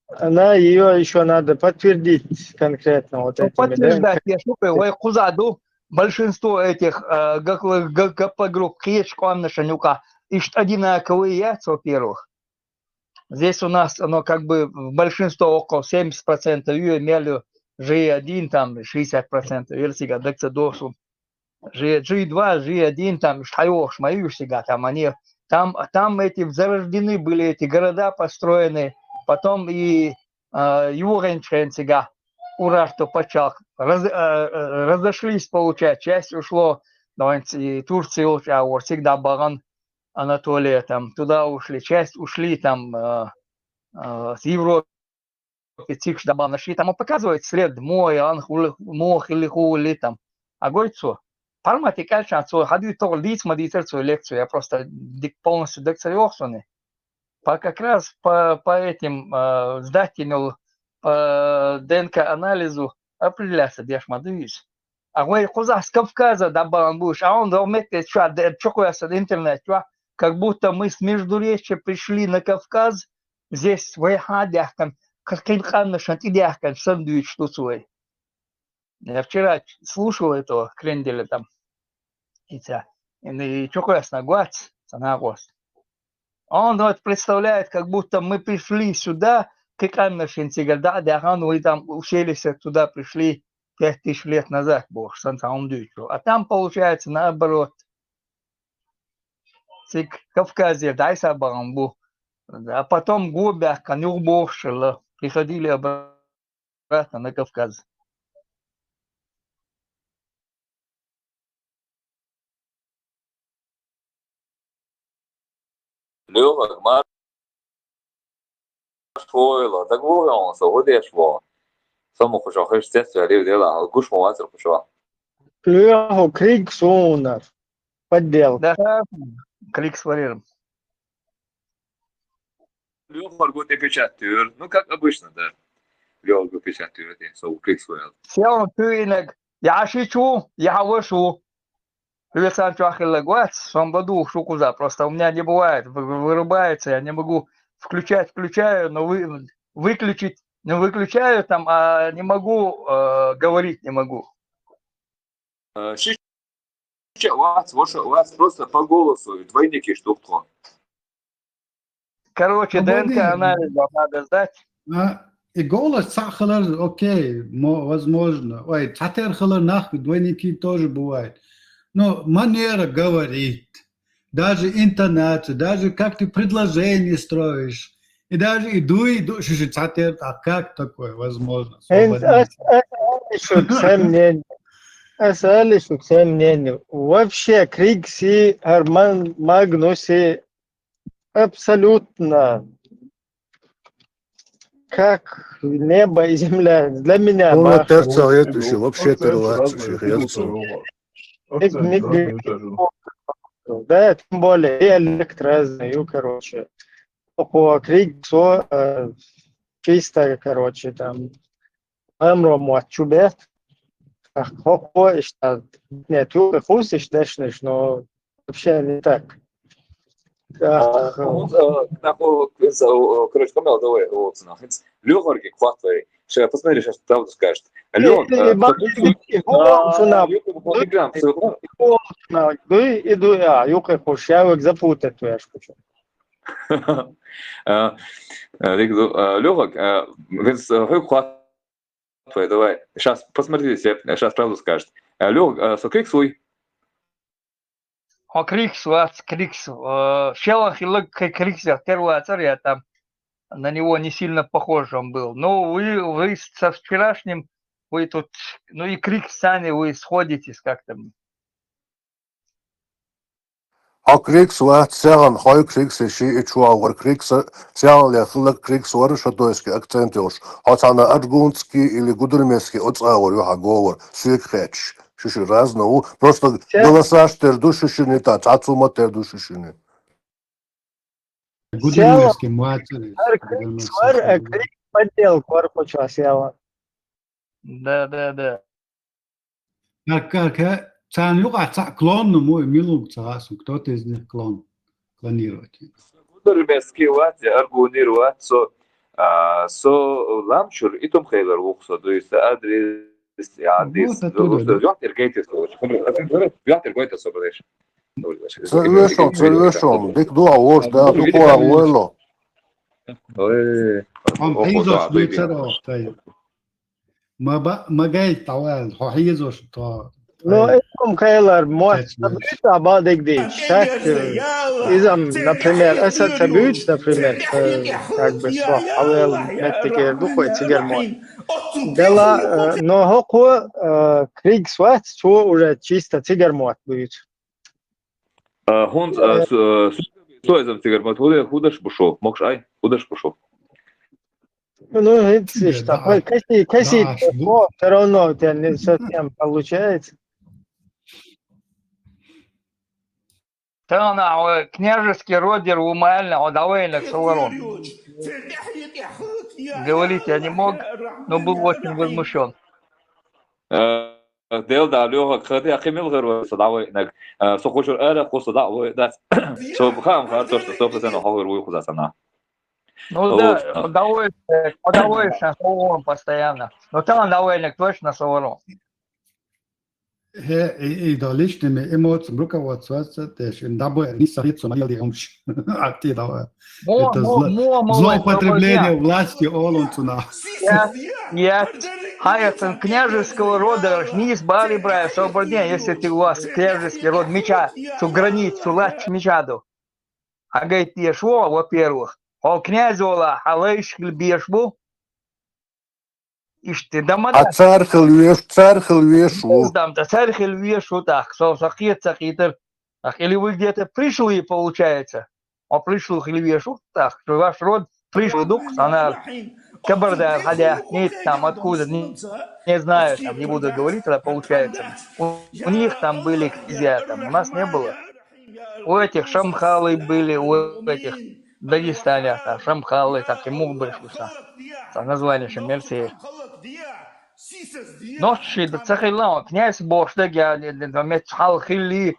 Она, её ещё надо подтвердить конкретно вот Ну, этими, да? Подтверждать, я ж вай кхузахь ду, большинство этих, э, г-, г-, г-, групп кхечу къаьмнашна юкъахь, иштта одинаковые яц, во-первых. Здесь у нас оно как бы в большинство, около семьдесят процентов ю, мел ю, G один, там шестьдесят процентов, версия дагца досу. G, G два, G один, там, иштта хьайохуш ма ю уьш цигахь, там они, там, там эти зарождены были, эти города построены, потом и, а, юханчхен цигахь Урарту пачхьалкх раз-, а, а, разошлись, получается, часть ушло, давайте, и Турция йолчу агӀор цига дӀабахана Анатолия, там, туда ушли, часть ушли, там, а, а, с Европы цигаш дӀабахана, ши там показывает след, мой, ан хули, мо хили хули там. А говорит, цо, Парматик аьлча, цо хьадуьйцу тохула дийца ма дийцара цо лекцию, я просто дик полностью дагца йоху суна. По, как раз по, по этим, а, сдать йина йолу, по Д Н К-анализу определяться деш ма ду иза. А вай кхузахь с Кавказа дӀабахана бу уьш, а он догӀу метте чохь де-, чукхоьссина интернет чохь, как будто мы с Междуречья пришли на Кавказ, здесь вай хьан а даьхкина, кхин къаьмнашна тӀедаьхкина санна дуьйцуш ду цо вай. Я вчера слушал этого Кренделя там, и ца, и чукхоьссина гоц, ца накъост. Он вот представляет, как будто мы пришли сюда, кхин къаьмнашна цигара дӀа а даьхна, вы там уселись, туда пришли пять тысяч лет назад, бохуш, сан цхьа хӀума дуьйцу. А там, получается, наоборот, цига Кавказе дӀасабахана бу. А потом го баьккхина юха бохуш хилла, приходили обратно на Кавказ. Лёха, марш войла, дагвола со, гӀо деш вон. Со ма кхуша хиш цец ваьлив дела, гуш ма вацар кхуша. Лёха, крик сунар. Подделка. Да, крик сварил. Лёха гути печатюр. Ну, как обычно, да. Лёха гути печатюр, это со крик сварил. Сел он тюинек. Я шичу, я вышу. Хьоьца чохь хилларг вац, со ма ду шу кхуза, просто у меня не бывает, вы- вырубается, я не могу включать, включаю, но вы, выключить, не выключаю там, а не могу, э, говорить не могу. Э, Сейчас у вас, вот у вас просто по голосу двойники штук тхон. Короче, Ну, ДНК блин. анализ надо сдать. А, и голос цхьаъ хилар, окей, мо- возможно. Ой, цхьатера хилар нах, двойники тоже бывает. Но манера говорить, даже интонация, даже как ты предложение строишь, и даже и дуй, и ду, шиши цхьатера, а как такое возможно? Эн- Свободнее. ас- ас- ас- шу сомнение. Ас- ас- шу сомнение. Вообще, Крикси, Арман Магнуси абсолютно как небо и земля. Для меня Ну, на Маша. терцал это еще вообще первый раз, вообще хрен с ним. Да, тем более, диалект разный, короче. По Криксу, э, чисто, короче, там, амром вот чубет. Хохо, ишта, нет, юкъе хус ишта дешнеш, но вообще не так. Да, Нахо, короче, камел давай, вот, нахо. Лёхарги хватывай. Сейчас посмотри, сейчас правду скажет. Лёх, и- и бак- и- и- и- Иду, Иду, а, юкъе хус, я век запутать, я ж хочу. Лёха, венс хой хватывай, давай. Сейчас посмотри, сейчас правду скажет. Лёха, со Криксуй. О, Крикс, вац, Крикс. Э, Шелан хилларг Крикс, я первый царь, я там на него не сильно похож он был. Ну, вы, вы со вчерашним, вы тут, ну и Крикс сами, вы сходитесь как-то. Хьо Крикс вац, сехьан хьой Крикс, ши и чуа вар Крикс, сехьан ле хилла Крикс вар, шатойский акцент йош. Хьо цхьана аргунский или гудермесский оцӀа вар, ю хьа говор, суьк хетш. Шиши разно у, просто Се- голосаш тер ду шишини, та цацума тер ду шишини. Гудермесский муацари. Ар Крикс вар, а Крикс подделка вар хоча села. Да, да, да. Как, как, э, цан юкъа ца клон, ну, мой милук ца, кто-то из них клон, клонировать. Гудермесский вац, аргунир вац, со, а, со ламчур, и том хейлер вухсо, то есть адрес, адрес, Вот оттуда, да. Вяхтер гейтес, Вяхтер гейтес, Цервешон, цервешон, дик дуа вош, да, дукуа войло. Он хизос буцаро, тай. Ма ба, ма гай тавал, хо хизос то. Ну, Ай. Этом Кайлар, муат, Чечня. Абадык дич, так, э, изам, например, эса табюч, например, э, как бы, свах, авел, меттике, духой, цигер муат. Дела, э, но хоко, э, Крикс вац, цо уже чисто цигер муат будет. Хунт, сто изам цигер муат, худаш бушо, мокш ай, худаш бушо. Ну, это ж Да. такой, каси, каси, Да, аж, ну. О, всё равно у тебя не совсем получается. Та на, э, княжеский род, умально, о, давай на Саварон. Говорить я не мог, но был очень возмущен. Дел да, Лёха, хады ахимил гэр васа давай наг. Со хочур ара, хоса давай, да. Со хам хар то, что сто процентов хогыр уй хуза сана. Ну да, удовольствие, удовольствие, он постоянно. Но там довольно точно Саварон. Хе, и, и да личными эмоциями руководствоваться, ты ж им дабы не садиться на еле умш. А ты давай. Мо, Это мо, зло-, мо, мо, злоупотребление мо, власти олунцуна. Я, я, Хайерсон княжеского рода, не из Бали, брат, Соборден, если ты у вас княжеский род меча, ту границу лач мечаду. А говорит, ешво, во-первых, о князь ола, а лайш бешбу, ишти дамада. А царь хил веш, царь хил веш у. Там, да, царь хил веш, вот так, со, со, хет, со, хитр. Так, или вы где-то пришли, получается? Хьо пришвыл хила везаш ву-кх тӀаккха, ваш род пришвыл ду-кх, цхьаннахьа кабарда хьадаьхкинийта там, откуда, не, не знаю, там, не буду говорить, тогда получается. У, у них там были князья, там, у нас не было. У этих шамхалы были, у этих Дагестане, там, шамхалы, там, кхы мугӀ беш ву цхьа, цхьа название шин мел церан. Нохчий ца хилла, князь бохуш дерг, я, я, я, мет хьал хилли,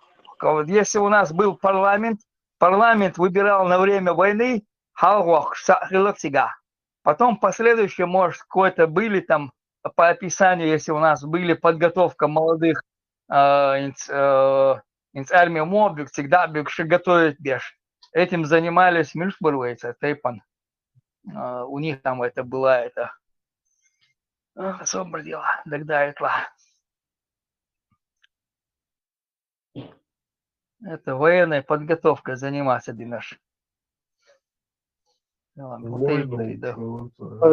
если у нас был парламент, парламент выбирал на время войны, хьалхохкуш цхьаъ хилла цигахь. Потом последующие, может, какой-то были там по описанию, если у нас были подготовка молодых, а, инц, э, инц армия мо буьгу, цига дӀа а буьгуш, готовить беш. Этим занимались муьлш бара вай цхьа тайпана. А, у них там это была, это, а, особое дело, дагадайтала. Это военной подготовкой заниматься динарш. Ой,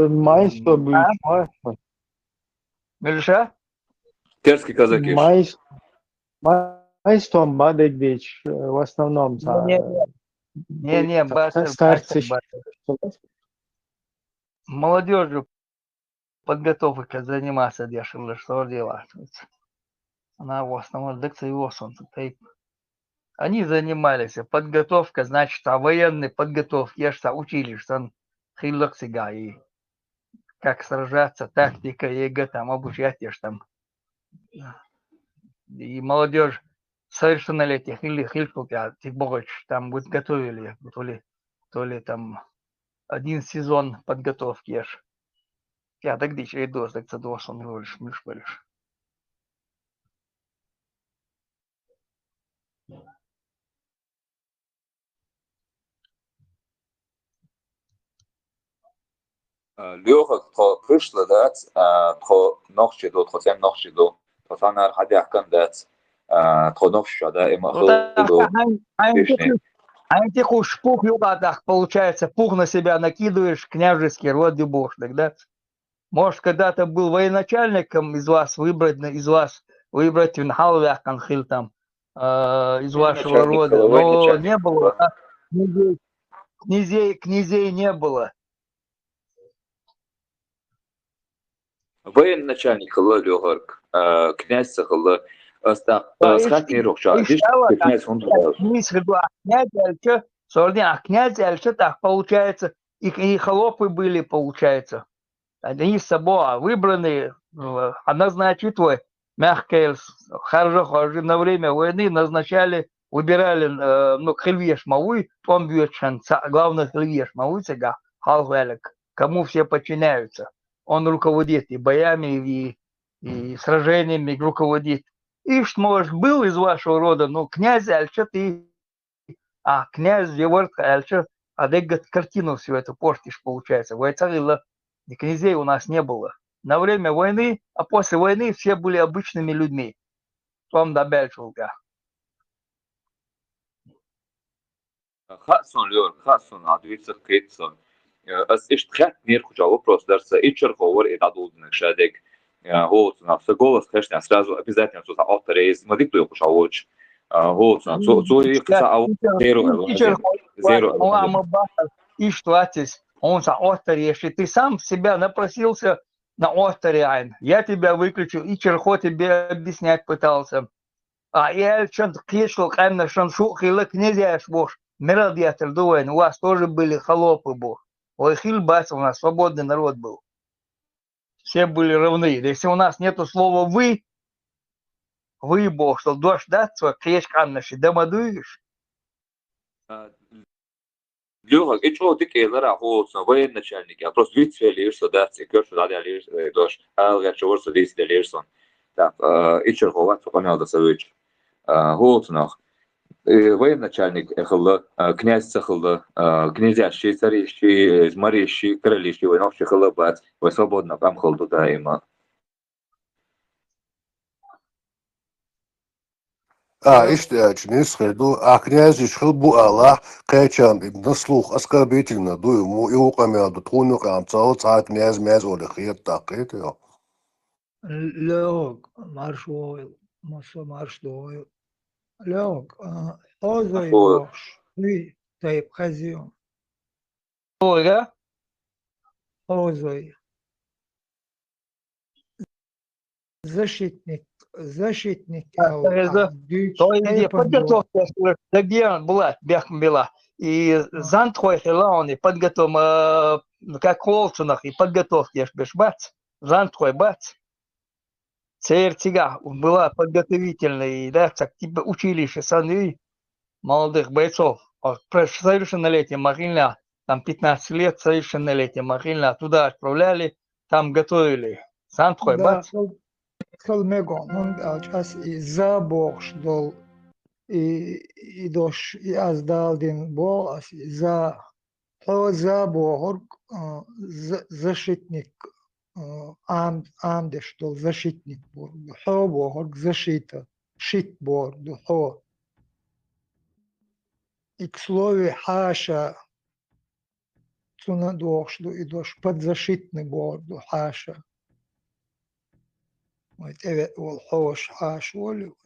ма иштта бу, ма иштта. Милша? Терский казаки. Ма иштта, ма иштта ма дегдич, э, в основном. Не, не, не. Не, не, ца-, бац, ца-, бац, старциш. Бац. Молодёжью подготовкой заниматься деш хилла, что делать? Она в основном дак ца йоьсун, ца тайпа. Они занимались, подготовка, значит, а военной подготовки, я ж ца училищ сан хилла цигахь, и как сражаться, тактика, ЕГЭ там обучать еш там. И молодёжь совершеннолетие хилли, хилчул тӀаьхьа, цига бохуьйтуш, там вот готовили, то ли, то ли там один сезон подготовки еш. Я дагадича, эр доцу, дага ца доцу, сан йолуш, муьлш белаш. А, Лёха, тхо пришла дац, а, тхо нохчий ду, тхо цӀен нохчий ду, тхо цхьаннара хьадаьхкина дац, а, тхо нохчий даим а хӀун ду. Хьайн, хьайн тӀе кхуьш, хьайн тӀе кхуьш пух юкъа тӀаккха, получается, пух на себя накидываешь, княжеский род ю бохуш дерг, да? Может, когда-то был военачальником из вас выбрать, из вас выбрать, вина хьалаваьккхина хила там, а, из вашего рода. Но не было. Князей, князей, князей не было. Военачальник хилла Лёхарг, а, князь ца хилла. Ас тӀаккха, ас хатнера ухча, иштта князь хӀунда хилла? Князь хилла, князь аьлча, сорди, а князь аьлча, так получается, и, и холопы были, получается. Они с собой выбранные, э, а назначить вай, мягко, харжа, харжа, на время войны назначали, выбирали, э, ну, хила везаш ма вуй, тӀом боьдуш хьан цхьа главный хила везаш ма вуй цигахь, хьалхаваьлларг, кому все подчиняются. Он руководит и боями, и, и сражениями руководит. Иштта, может, был из вашего рода, но князь аьлча, ты А князь я вара-кх аьлча, а деггат картину всю эту портишь, получается. Вай ца хилла, и князей у нас не было. На время войны, а после войны все были обычными людьми. Тхо-м дӀабаьллачул тӀаьхьа. Хаьа суна, Лёха, хаьа суна, а дуьйцург кхийтта суна. Э, ас иштта хаьттинера кхуча вопрос дара сан, иччархо вара и дӀадолдинарг ша дерг. Э, хӀоцунах, сан голос хезча, сразу обязательно цо цхьа оттар еза, ма дика ду кхуча волчу. Э, хӀоцунах, цо, цо и кхин цхьа а зеро, зеро. Иштта вац иза, хьуна цхьа оттар еза, и ты сам себя напросился на оттар яйна. Я тебя выключил, иччархо тебе объяснять пытался. А и аьллачун кхечу къаьмнашна шу а хилла князьяш бохуш, мерал деттар ду вайна, у вас тоже были холопы бохуш. Вай хилла бац, у нас свободный народ был. Все были равны. Если у нас нету слова «вы», «вы» бохуш, дош дац вай кхечу къаьмнашна, дан ма дуй уьш? А, Лёха, и чӀогӀа дика элира хӀоцун, военачальник, я просто вицвеллера со дац, и коьрта дӀадаьллера, э, дош, ала гӀерташ вара со дийцаделлера сон. Так, а, иччархо вац со къамел дан ца вуьйцуш. А, хӀоцунах. Э, военачальник хилла, а, князь ца хилла, а, князьяш ши, цариш ши, э, мариш ши, королиш ши, вай нохчий хилла бац, вай свободно къам хилла ду даима. А, иштта аьлча, нийса хир ду, а князьш хила бу алахь, кхечарна и на слух оскорбительно ду, и му, и ву къамел ду, тхуна юкъахь цхьа а князь, мязь олий хета, тӀаккха хета йо. Лёк, марш вогӀийла, массо марш догӀийла. Лёк, а, оза йогӀуш, ты, тайпа хезий. Хьо, хьо зой. Защитник, защитник, а, аьлла, а, дуьйцу, то есть тайпана подготовка, дагьян була, бехк била. И зӀамагӀа хила хьуна, и подготовка, э, как волчунах, и подготовка еш беш бац, зӀамагӀа бац. Церан цигахь была подготовительный, да, цхьа типа училище санна юй, молодых бойцов. А, про-, совершеннолетие ма хилла, там пятнадцать лет, совершеннолетие ма хилла, туда отправляли, там готовили. ЗӀамагӀа бац. Хала мегаш, хӀунда аьлча ас и за бохуш долу, и, и дош, и аз Дала дина боху ас и за. Хьо за бохург, а, за-, защитник, а, Ӏам-, Ӏамадеш долу защитник бохург ду. Хьо бохург защита, щит бохург ду хьо. И, к слову, хьаша, цунна дохуш ду и дош, подзащитный бохург ду хьаша. Вай тӀевеа волу хьоша, хьаша волу.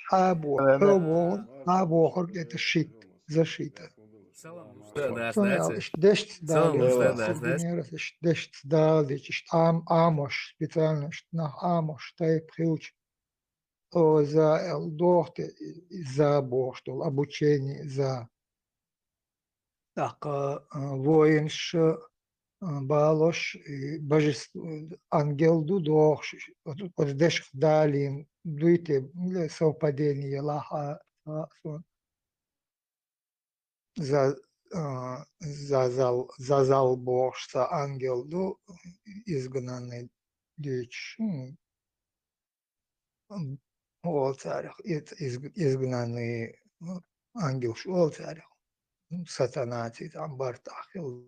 Хьа боху, хьо боху, хьа бохург это щит, защита. Цунна аьлла, иштта дешца Дала дечу, иштта дешца Дала дечу, иштта Ӏам-, Ӏамош, специально иштта нах Ӏамош тайпа хилча, хьо за аьлла доху те, и, и за бохуш долу, обучение за. ТӀаккха, а, воинаш, а, балош, и божество, ангел ду дохуш, оцу, оцу дешах далийна дуй те, или совпадение елахь а, а, сон. За-, а, Зазал, Зазал бохуш цхьа ангел ду, изгнанный дуьйцуш. М, олу царах, из-, из-, изгнанный, м, ангелш олу царах. М, сатана ци там бартахь хилла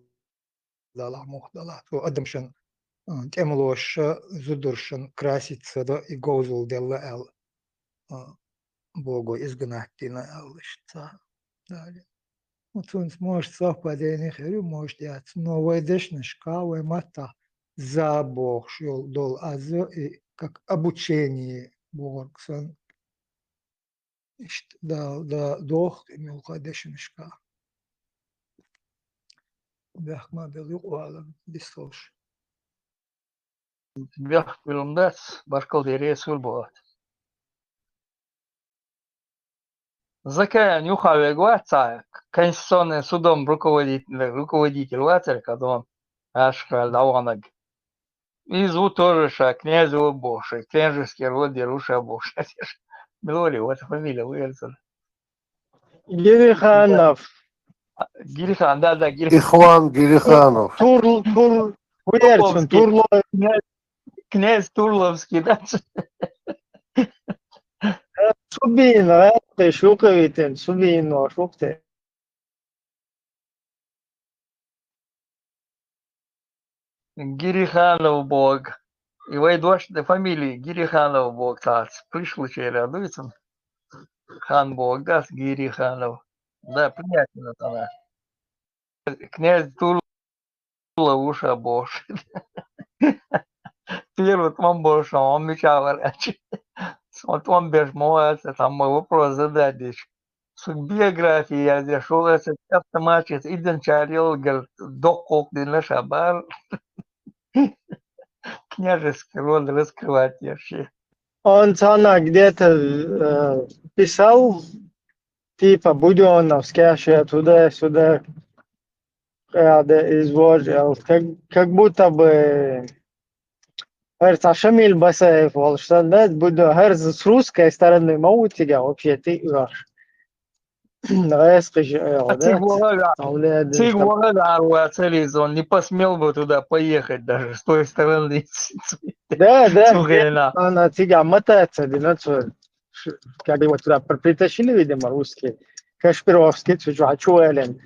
далахь, муха далахь. Цо адамашна, м, тӀемалошша, зударшна краситься до и говзалла делла аьлла, м, бого изгнать дина аьлла иштта цара. Далее. Ну, цуьнца, может, совпадение хир ю, может, яц. Но вай дешнашка, вай маттахь за бохуш йол-, долу аз и как обучение бохург санна. Иштта да, да, доху и муьлхха дешнашка. Бехк ма белла юкъа валар, бисталш. Бехк хилла дац, баркалла дерриг а сур боху. Закаев юха вега вац цхьа, Конституционный судом руководитель, руководитель вацара кадон, Ашхал дӀаваханаг. Иза ву тоже ша, князь ву бохуш, княжеский род яра ву ша бохуш. Мила ву, вот фамилия ву яра цуьнан. Гириханов. Гирихан, да, да, Гирихан. Ихван Гириханов. Тур-, Тур-, ву яра цуьнан, Турловский. Турло-, князь, князь Турловский, да? Субин, а, ты шука витен, Субин, ну, шук ты. Гириханов боху. И вай дош де фамилия Гириханов боху цхьацца. Пришличера дуьйцу. Хан боху, да, Гириханов. Да, приятно она. Князь Турло ву ша бохуш. Первый тӀом болуш хьо мичахь вара аьлча. Со тӀом беш ма вац, цхьамма вопрос задать дича. Сан биография яздеш ву аса, автоматически изначально доккхалц дина ша бара. Княжеский род раскрывать еш. Он цхьанна где-то, э, писал, типа, Будённовский, а ща туда-сюда, кхаьда изложил, как, как будто бы, хӀара цхьа Шамиль Басаев волуш санна, да, Будё-, хӀара с русской стороны ма ву цигахь вообще тӀе а оьхуш. ГӀескхиш, э, цига да, вахана, хьавледа цига вахана вацара иза, он не посмел бы туда поехать даже с той стороны. Да, да, цу хенахь. Она цигахь мотаться дина цо. Ш-, как его туда при-, притащили, видимо, русские. Кашпировский, цу чу-, чу ваьллина.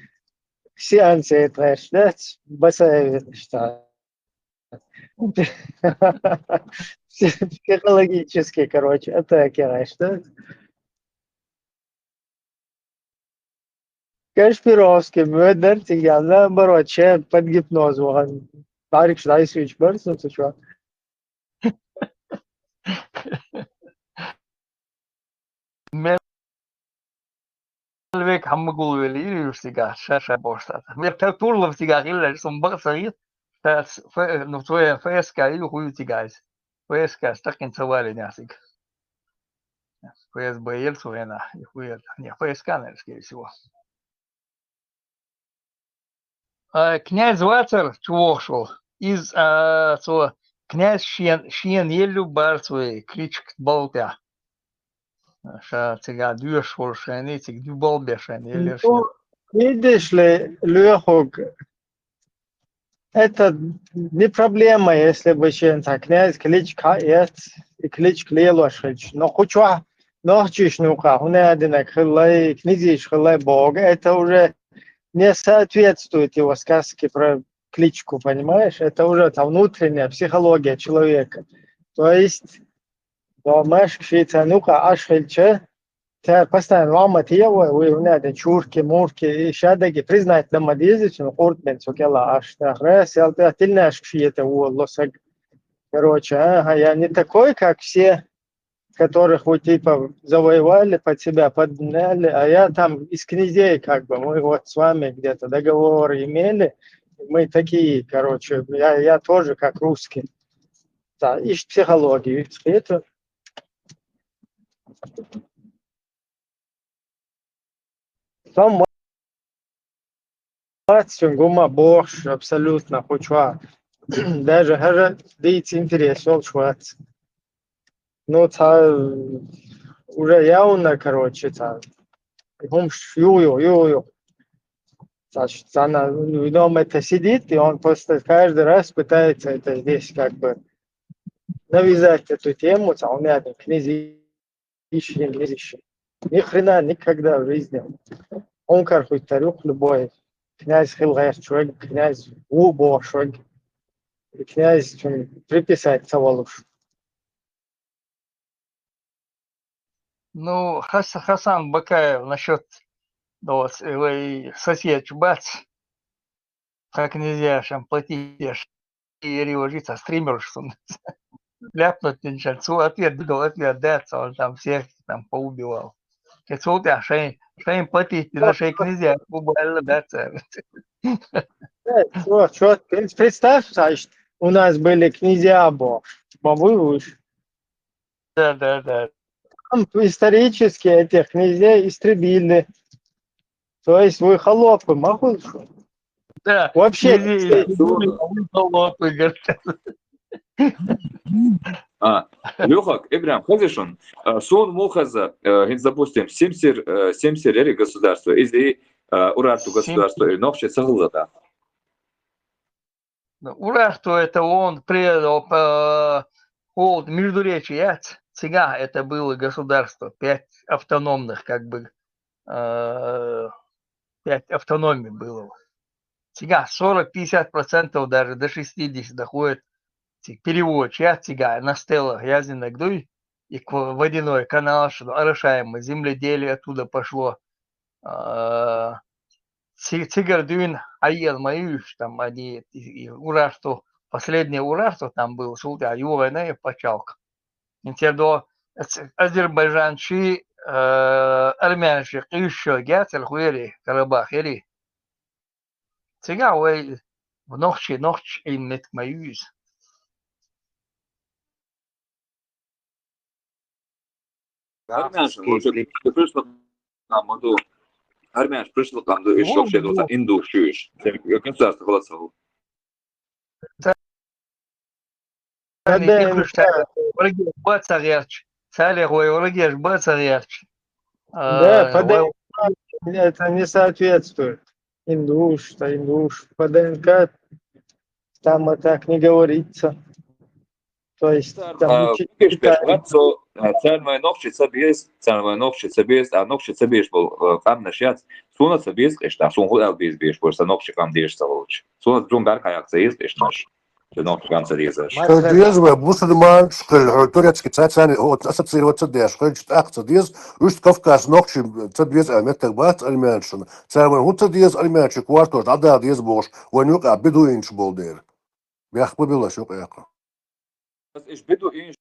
Сеансе тхаьш, да, Басаев, что. Психологические, короче, атаки, знаешь, да? Кашпировский, муьдар, цигахь, наоборот, ше под гипнозом вахана. Барикш дайсуьйчу барсун, цу чу. Ме- век хӀама гулвелла, или уж цигахь, ша-ша бохуш ца. Век та турлав цигахь хилла, сум бакъ ца хета, ша с-, ф-, ну, цоя Ф С К ю хуй цигахь иза. Ф С К стаккхина ца валийна цига. Ф С Б ел цу хенахь, и хуй ел. Не, Ф С К, наверное, скорее всего. А, князь вацара чу вохуш волу. Иза, а, цо, князь шен, шена елла бара цо и кличка балла тӀехь. Ша цига доьшуш волу шайна, цига дуьбал беш шайна елла Ну, шен. Видишь ли, Лёхук, это не проблема, если бы шен цхьа князь кличка эц, и кличка лелош хилча. Но кху чохь нохчийш нукъа, хӀунда аьлла динарг хилла, и князьш хилла боху, это уже не соответствует его сказке про кличку, понимаешь? Это уже там внутренняя психология человека. То есть, домашка ши царна юкъа Ӏаш хилча, цара постоянно вамма тевой, вы, у меня это чурки, мурки, и ша даги признать дан ма деза, цуьнан къурд бен цу кӀела Ӏаш. Тахра сел тӀе тилнашка ши это волло саг. Короче, ага, я не такой, как все, которых вы типа завоевали, под себя подмяли, а я там из князей, как бы, мы вот с вами где-то договор имели, мы такие, короче, я, я тоже как русский. Да, ищет психологию, это. Там вац, цуьнан гума бохуш, абсолютно, кху чохь. Даже хӀара дийца интерес йолуш вац. Ну, цхьа, уже явно, короче, цхьа, хӀумаш ю, ю, ю, ю. Цхьа, цхьана, ну, дом это сидит, и он просто каждый раз пытается это здесь, как бы, навязать эту тему, цхьа, у меня там князь ищи, не ищи. Ни хрена никогда в жизни. Он кар хуьттар юкх любой. Князь хила гӀерташ верг, князь ву бохуш верг. И князь цунна приписать ца волуш. Ну, Хас-, Хасан Бакаев насчет, ну, вот, э, вай соседчу бац. Как нельзя, шам платить, еш. Ери важица стример, что ли. Ляпнуть нельзя. Цу ответ дал, ответ дац, он там всех там поубивал. Кецул тя шайн, шайн платить, на шей князья, буквально дац. Э, чё, чё, ты представь, Саш, у нас были князья, бо, бабуль уж. Да, да, да. Там исторически этих князей истребили. То есть вы холопы, махуй. Да, Вообще, князей истребили, а вы холопы, говорит. А, Лёхак, Ибрам, хазишун, а, сон мухаза, э, хин, допустим, Симсир, э, Симсир ери государство, изи, э, Урарту Сим- государство, и нохчи сахлзата. Ну, Урарту это он предал, э, холд Междуречье, яц? Цигахь это было государство, пять автономных, как бы, э, пять автономий было. Цигахь сорок-пятьдесят процентов, даже до шестидесяти доходит. Ци-, переводчик, яц, цигахь на стелах яздинарг дуй, и к-, водяной канал, что орошаемое земледелие оттуда пошло. А, ци-, цигара дуьйна хьаеана ма ю уьш, там, они, и, и Урарту, последнее Урарту там было, султӀа йогӀайна и пачалкх. Интердо, Аз-, Азербайджан ши, э, армян ши къуьйсуш йоьлга яцара хуьйри, Карабах ери. Цигахь вай нохчи, нохчи Ӏин меттиг ма ю иза. Армяншна, Армяншна, может, пришло к нам, вот, армянш пришло к нам, да, ещё вообще, да, индуш, чуешь. Государство голосовало. Царна Да, тӀекхуьйсуш, да. Царна варгеш бан ца гӀерташ, царах вай варгеш бан ца гӀерташ. Да, а, по вай Д Н К это не соответствует. Индуш, то индуш. По Д Н К там и так не говорится. То есть, там А, ничего не кхеташ, читается. Вацо, а, царна вай нохчи ца беза, царна вай нохчи ца беза, а нохчи ца безаш болу, а, къаьмнаш яц. Суна ца беза къаьмнаш, суна хӀун аьлла беза безаш бара, сан нохчи къам дезаш ца волчу. Суна зун баьрг хьаяккха ца еза къаьмнаш. Ца нохчи къам ца дезаш. Ца деза вай бусулманаш хила, хьо турецкий ца, царна хӀо ассоциировать ца деш, хилча тӀаккха ца деза, уьш Кавказ нохчи ца беза аьлла меттиг бац армянашна. Цара вайн хӀун ца деза, армянаши кортош дӀадала деза бохуш, вайн юкъа бедуинаш болу дера. Бехк ма билла аш юкъа яккха. Ас иш бедуинаш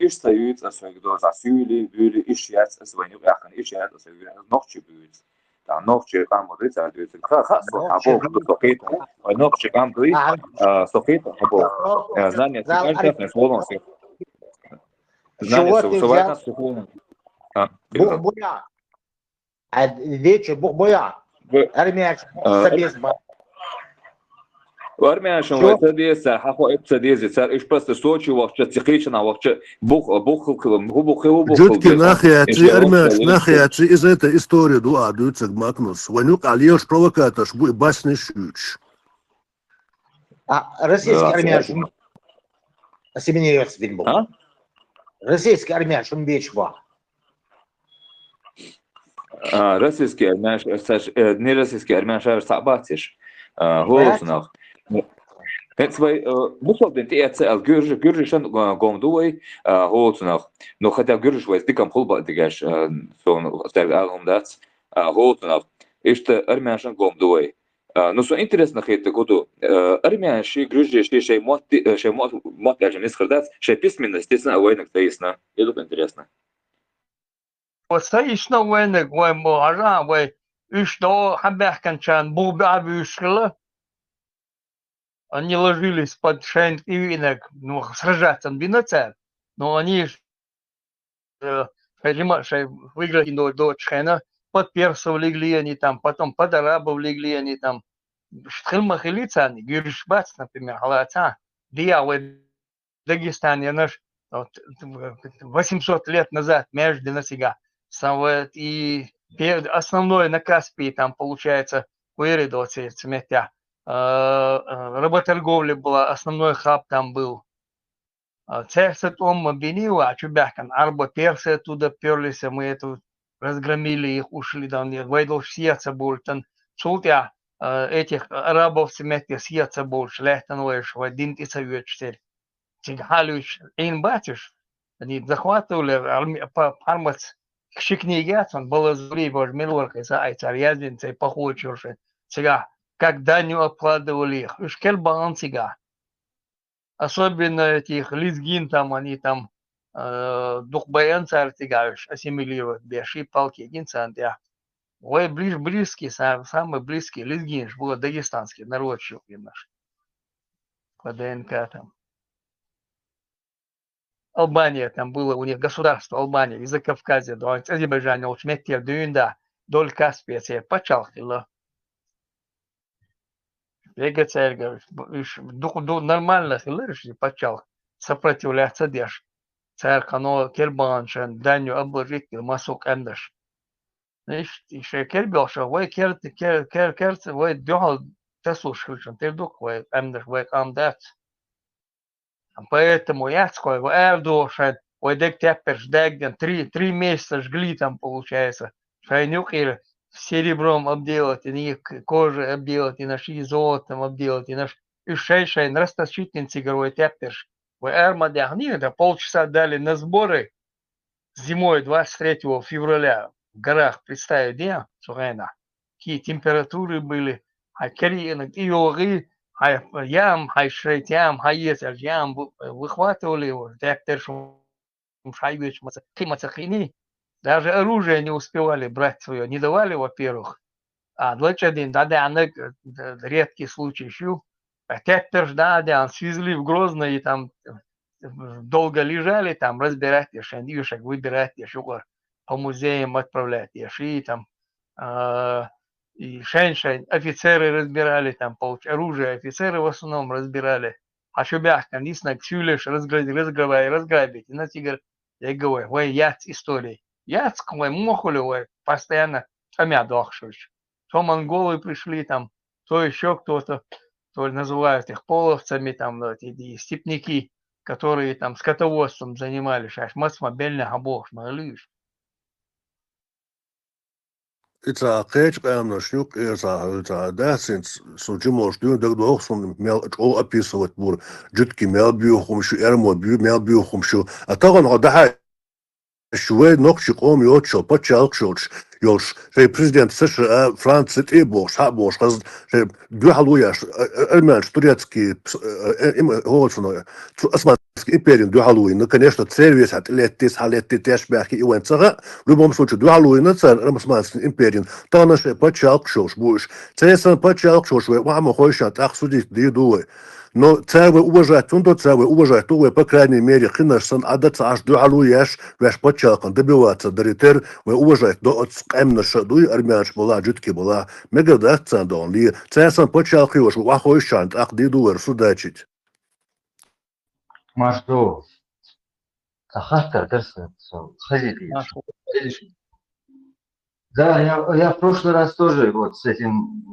иш ца юьйцу ас вайга доза, суьйли, буьйли, иш яц ас вайн юкъехкана, иш яц ас вайга, ас нохчи буьйцу. Та нохчи къам ма дуьйцу, а дуьйцу. Ха, ха, со, а, нохчи боху, со хета, вай нохчи къам дуй, а, со хета, а, бо, а, знание, зал, знание, арифметика, со волон, со. Знание, со, со вайна, со волон. А, бух буя. А, вече бух боя. Армянаш, а, собес ба. Армянашан вай ца деза, хьахо эп ца деза, цар иш просто Сочи вахча, Цикичана вахча, бух, бух, бух, бух, бух, бух, Жуткий нахуй, армянаш нахуй, из это история ду а дуьцаг Макнус. Ванюк алиеш провокаторш бу и басни шуч. А российский армянаш ассимилироваться бин бу. А? Российский армянаш ум бечба. А, российский армянаш, э, саш, э, не российский армянаш, а, сабатиш. А, голосунах. Хец вай, э, бусалдин ти эц ал гюржи, гюржишан, э, гом ду вай, а, голосунах. Ну, хотя гюржиш вай дикам хулба дигаш, э, сон, стар алгом дац, а, голосунах. Ишта армянашан гом ду вай. А, ну, со интересно хета гуду. Э, армянаши, гюржиши, шей мот, э, шей мот, мот, я же не скрывать, шей письменность, естественно, вайнак, то есть, на. Идут интересно. Оцу ишна вайнаг вай мо хьажа, вай уьш до хьан баьхканчарна бух баьӀа буьйш хила. Они ложились под шайн кӀивинаг, ну, сражаться бина цара, но они ж, э, шайн жима, шайн выиграть до, доцу хена, под персов легли они там, потом под арабов легли они там. Хила ма хили царна, гуьржиш бац, например, хьалаца. Дия вай Дагестан, я наш, вот, восемьсот лет назад между нас ига. Сам вот и пе-, основной на Каспии там, получается, куэри до цеметя. Э, э, работорговля была, основной хаб там был. А церса тӀом ма бинийла, а чу баьхкан, арба персы оттуда пёрлись, а мы эту разгромили их, ушли, да, нет, вай долуш сеца болтан. Цул тӀаьхьа, э, этих арабов цеметя сеца болуш, лаьттан вайш, вай дин тӀе ца оьцуш тера. Цига хьалуьйш, Ӏийна бацаш, они захватывали, арми-, па-, пхьармац, ши книги яц, он Балазури, боже, милвар кхиса, ай цар яздина, цай похочурши. Цига, как данью обкладывали их. Уьш кел баан цига. Особенно этих лезгин там, они там, э, дукха байан цара цига уьш ассимилировать беш, и палки гин царна тӀехь. Вай ближ-, близкий, са-, самый близкий лезгинаш бу дагестанский народ шу гинаш. По ДНК там. Албания там было, у них государство Албания, из-за Кавказа, да, Азербайджан, уж метте дуьйна, да, доль Каспия церан пачхьалкх хилла. Вега цаьрга уьш ду-, ду-, нормально хилла уьш и пачхьалкх, сопротивляться деш. Цара кхано кербанашан данью обложить дила массо а къаьмнаш. Иш, и шайн кербелша, вай кер-, кер-, кер-, керца, вай дуьхьал тасуш хилчун, тера дукха вай къаьмнаш, вай къам дац. Поэтому яц кхой, вай арадоху шайн, вай дег теппарш дагдан, три, три месяца жгли там получается. Шайн юкъера серебром обделать, и к-, кожей обделать, и наш и золотом обделать, и наш. И шайн-шайн растащить цигара вай теппарш. Вай ара ма даьхнера, да полчаса дали на сборы. Зимой двадцать третьего февраля в горах, представь, где, цу хенахь, какие температуры были, хьайн кериъниг тӀейогӀий, хьайн яам, хьайн шайтӀа яам, хьайн ецарш яам вы-, выхватывали его, тракторш хьайвечу маца, кхин маца кхиний. Даже оружие не успевали брать свое, не давали, во-первых. А, лачкъадин, да, да, она, э, редкий случай ещё. А тракторш, да, да, свезли в Грозный, и там, э, долго лежали, там разбирать, и шен, и шаг выбирать, и шугар по музеям отправлять, и ши там, а, и шен-шен офицеры разбирали, там, получ-, оружие офицеры в основном разбирали. А шубяхкан, дисна, сюлеш разгра-, разграбай-, разграбить, и на тигр, я говорю, вай, яц истории. Яц, вай, мохули, вай, постоянно тӀамя дохшуш. То монголы пришли там, то ещё кто-то, то ли называют их половцами, там, вот эти степняки, которые там скотоводством занимались, аш мацма бельнеха бохуш ма хилуьйш. Ица кхечу къаьмнаш юкъ, ица, ица даьссинца, со жимош дуьйна дагадогӀу суна мел чӀогӀа описывать бура, жуьтки мел буьйху хӀума шу, эрмо буьй-, мел буьйху хӀума шу. А тахана хьо дахьа Шу вай нохчий къоман йоцучу пачхьалкхаш йолуш, йолуш, шайн президент США, Франция тӀе а бохуш, схьа а бохуш, хазна шайн дуьхьал ву еш, а, а, армянаш, турецкий, пс-, а, а, им, хӀоцуна, цу осман Османская империя дуьхьал вуйна, конечно, цервес хьа тӀелеттис, хьалетти теш баьхки и вайн ца хаьа, в любом случае, дуьхьал вуйна царна Османская империя. Тахана шайн паччалкхаш йолуш бу уьш. Церсан паччалкхаш йолуш вай охьа ма хойшан тӀаккха судить дийр ду вай. Но цара вай уважать ду, цара вай уважать ду, вай, по крайней мере, кхинаш санна Ӏада ца Ӏаш дуьхьал ву еш, ваьш паччалкхан добиваться дари тера, вай уважать до оцу къаьмнаша дуй, армянаш бала, жуьтки бала, мегар дац царна догӀун ле. Церсан паччалкхаш йолуш вай охьа хойшан тӀаккха дийр ду вай судачить. Маршо, а хаттар дарса, со хазити. Маршо. Да, я, я в прошлый раз тоже вот с этим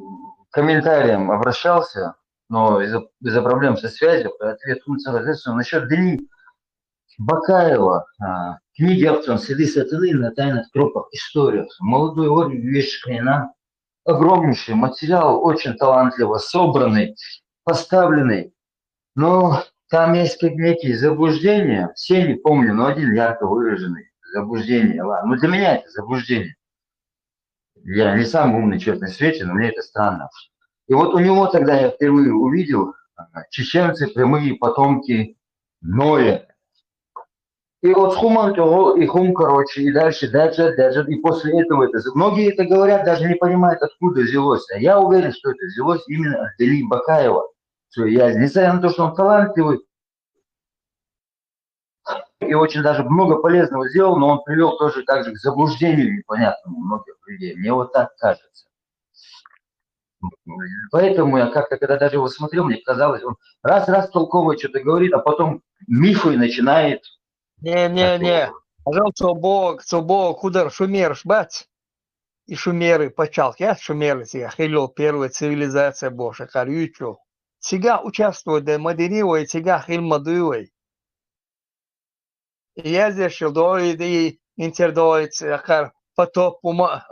комментарием обращался, но из-за из-за проблем со связью ответ функция насчет Дели Бакаева, а, книги автор «Следы сатаны на тайных тропах истории». Молодой Ори Вешкина, огромнейший материал, очень талантливо собранный, поставленный. Но там есть как некие заблуждения, все не помню, но один ярко выраженный заблуждение. Ладно, ну, для меня это заблуждение. Я не самый умный человек на свете, но мне это странно. И вот у него тогда я впервые увидел, а, чеченцы прямые потомки Ноя. И вот хуман того, и хум, короче, и дальше даже, даже, и после этого это. Многие это говорят, даже не понимают, откуда взялось. А я уверен, что это взялось именно от Дели Бакаева. Что я, несмотря на то, что он талантливый, и очень даже много полезного сделал, но он привел тоже также к заблуждению непонятному многих людей. Мне вот так кажется. Поэтому я как-то, когда даже его смотрел, мне казалось, он раз-раз толково что-то говорит, а потом мифы начинает. Не, не, не. Пожалуйста, бо, цо бо, кудар шумерш бац. И шумеры пачалх яц шумеры, цигахь хилла первая цивилизация бо, шакхар юьйцу. Цигахь участвовать дан ма дини вай, цигахь хилла ма дуй вай. И язъеш йолу доӀи, и интердоӀи, цхьаькхара потоп, хӀума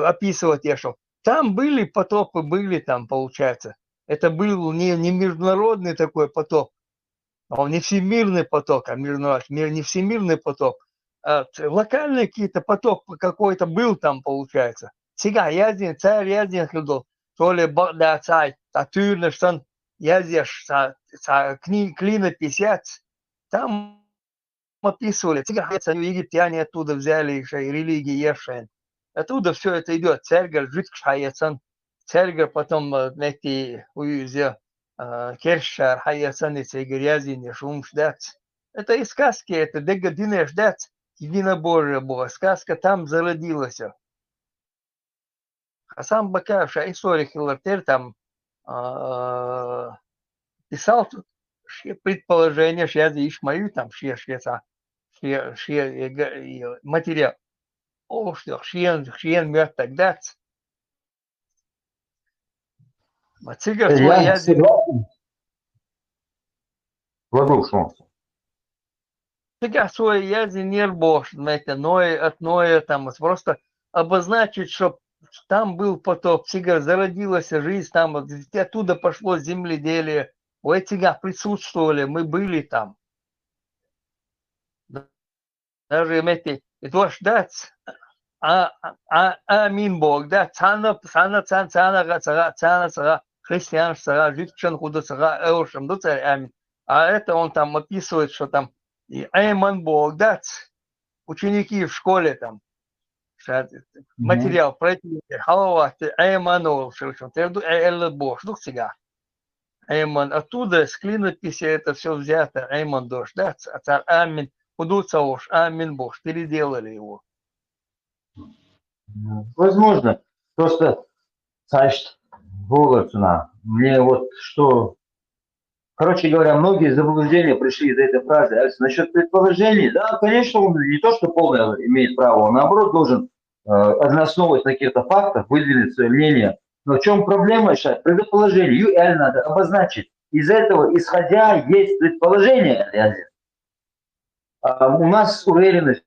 описывать еш. Там были потопы, были там, получается. Это был не, не международный такой потоп, он не всемирный поток, а международный, мир, не всемирный поток. А т-, локальный какие-то потоп какой-то был там, получается. Цигахь яздина, цара яздина хилла долу, то ли бакъда цхьа, цхьа туьйранаш санна, язъеш, цхьа, цхьа кни-, клинопись яц. Там описывали, цигахь хьаэцна ю египтяне, оттуда взяли шайн религии еш шайн. Оттуда всё это идёт, цаьргара жуьгташ хьаэцна, цаьргара потом, э, метти, уьйза, э, керстачара хьаэцна, и цигара яздинарш хӀумаш дац. Это и сказки, это дегга динарш дац, единобожие боху. Сказка там зародилась. Хасан Бакаев ша историк хилар тера там, а, писал тут, шен предположенеш язъеш ма ю там, шен, шен цхьа, шен, шен, э, га-, э, материал. Олуш ду, шен, шен моьттург дац. Ма цигара цо Я язъе согласен. Ладугу шуна. Цигахь цо яздинера бохуш, знаете, Ноя, от Ноя там, просто обозначить, чтоб там был потоп, цигара зародилась жизнь, там вот оттуда пошло земледелие. Вай цигахь присутствовали, мы были там. Даже метти, и дош дац, а, а, амин боху, да, цхьанна, цхьанна, цхьанна, цхьанна, цхьанна, цхьанна, цхьанна, христианаш цхьанна, жуьгташна хӀун ду цхьанна, элшам ду цара амин. А это он там описывает, что там и Айман боху дац, ученики в школе там. Ша Мгм. материал пройти, хьалаватти Айман олуш, тера ду, э, элла бохуш ду цигахь. Айман, оттуда с клинописи это всё взято, Айман дош дац, а цара амин, хӀун ду ца вуш, амин бохуш, переделали его. Возможно. Просто, значит, Булатовна, мне вот что... Короче говоря, многие заблуждения пришли из этой фразы. А насчёт предположений, да, конечно, он не то, что полное имеет право, он, наоборот, должен, э, основываясь на каких-то фактах, выдвинуть своё мнение. Но в чём проблема, сейчас, предположение, ю, реально надо обозначить. Из этого, исходя, есть предположение, реально. А у нас уверенность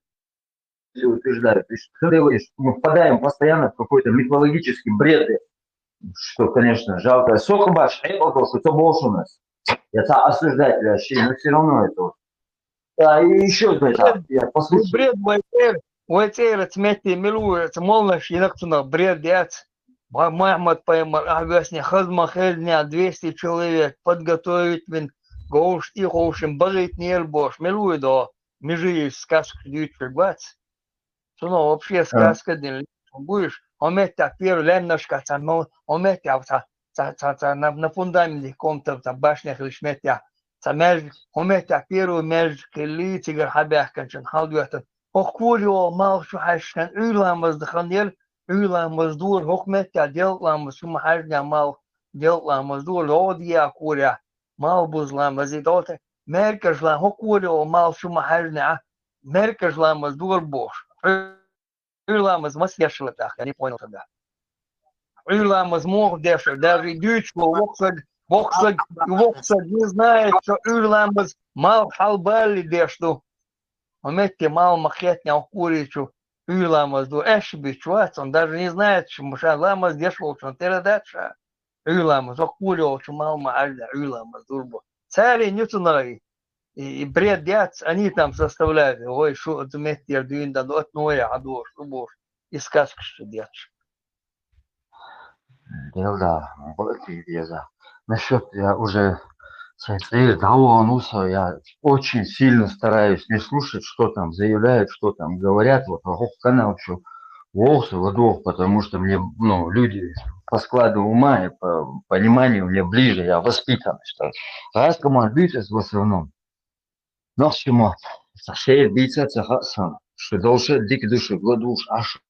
утверждают. То есть, когда мы впадаем постоянно в какой-то мифологический бред, что, конечно, жалко. Сохбаш, это то, что это больше у нас. Я это осуждать вообще, но всё равно это вот. А, и ещё, знаете, Бред, я послушал. бред, вай цӀера, вай цӀера цметти милура, ца молнаш йинакцунах бред яц. Ма-, Махьмад пайхамар, ахь весне хазма хезня двести человек, подготовить вин, говш, и ховшин багӀийтинера бохуш, мила вуй до, межи йиш сказкаш дуьйцуш вац. Цунах вообще сказка дина, лечкъа буйш, хьо меттехь первый лаьмнашкахь цхьа мо-, хьо меттехь цхьа, цхьа, цхьа, цхьа на, на фундаменте комната, цхьа башня хилча меттехь, цхьа маьждиг, хьо меттехь первый маьждиг хилли, цигара хьабаьхкинчун хьалдоьттина. ХӀокху куре олу малх чу хьаьжча, Ӏуьйра ламаз дан хан яра, Ӏуьйра ламаз дора, хӀокху меттехь делкъа ламаз чу ма хьаьжнехь малх, делкъа ламаз дора, лоӀа дехьа курехь, малх буза ламаз, и дӀо те, маьркӀажа ламаз, хӀокху куре олу малх чу ма хьаьжнехь, маьркӀажа ламаз дора бохуш. Ӏуьйра ламаз маса деш хилла тӀаккха, я не понял тогда. Ӏуьйра ламаз муха деш, даже и дуьйцуш волу воккха саг, воккха саг, воккха саг не знает, что Ӏуьйра ламаз малх хьалабалале деш ду. Хьо метте малх ма кхетнехь, хӀокху куре чу Ӏуьйра ламаз ду, аьшпаш битта вац, он даже не знает, что ма ша ламаз деш волчун тера дац ша. Ӏуьйра ламаз, хӀокху куре волчу малх ма хьаьжнехь, Ӏуьйра ламаз дора бо. Царийн ю цунах и, и, и бред яц, они там составляют, ой, шу оцу меттера дуьйна дан, от ноя хьан дохуш, ду бохуш, и сказкаш чу детташ. Дела, да, бакъ деза. Насчёт, я уже цхьа цӀера дӀавахана ву со, я очень сильно стараюсь не слушать, что там заявляют, что там говорят. Вот, а хӀокху канал чу воху со ладогӀа, потому что мне, ну, люди по складу ума и по пониманию мне ближе, я воспитанный, что раз команд бийца в основном. Нах чу ма, ца шер бийца ца хаьа сан, что должен дика душа гладуш, аш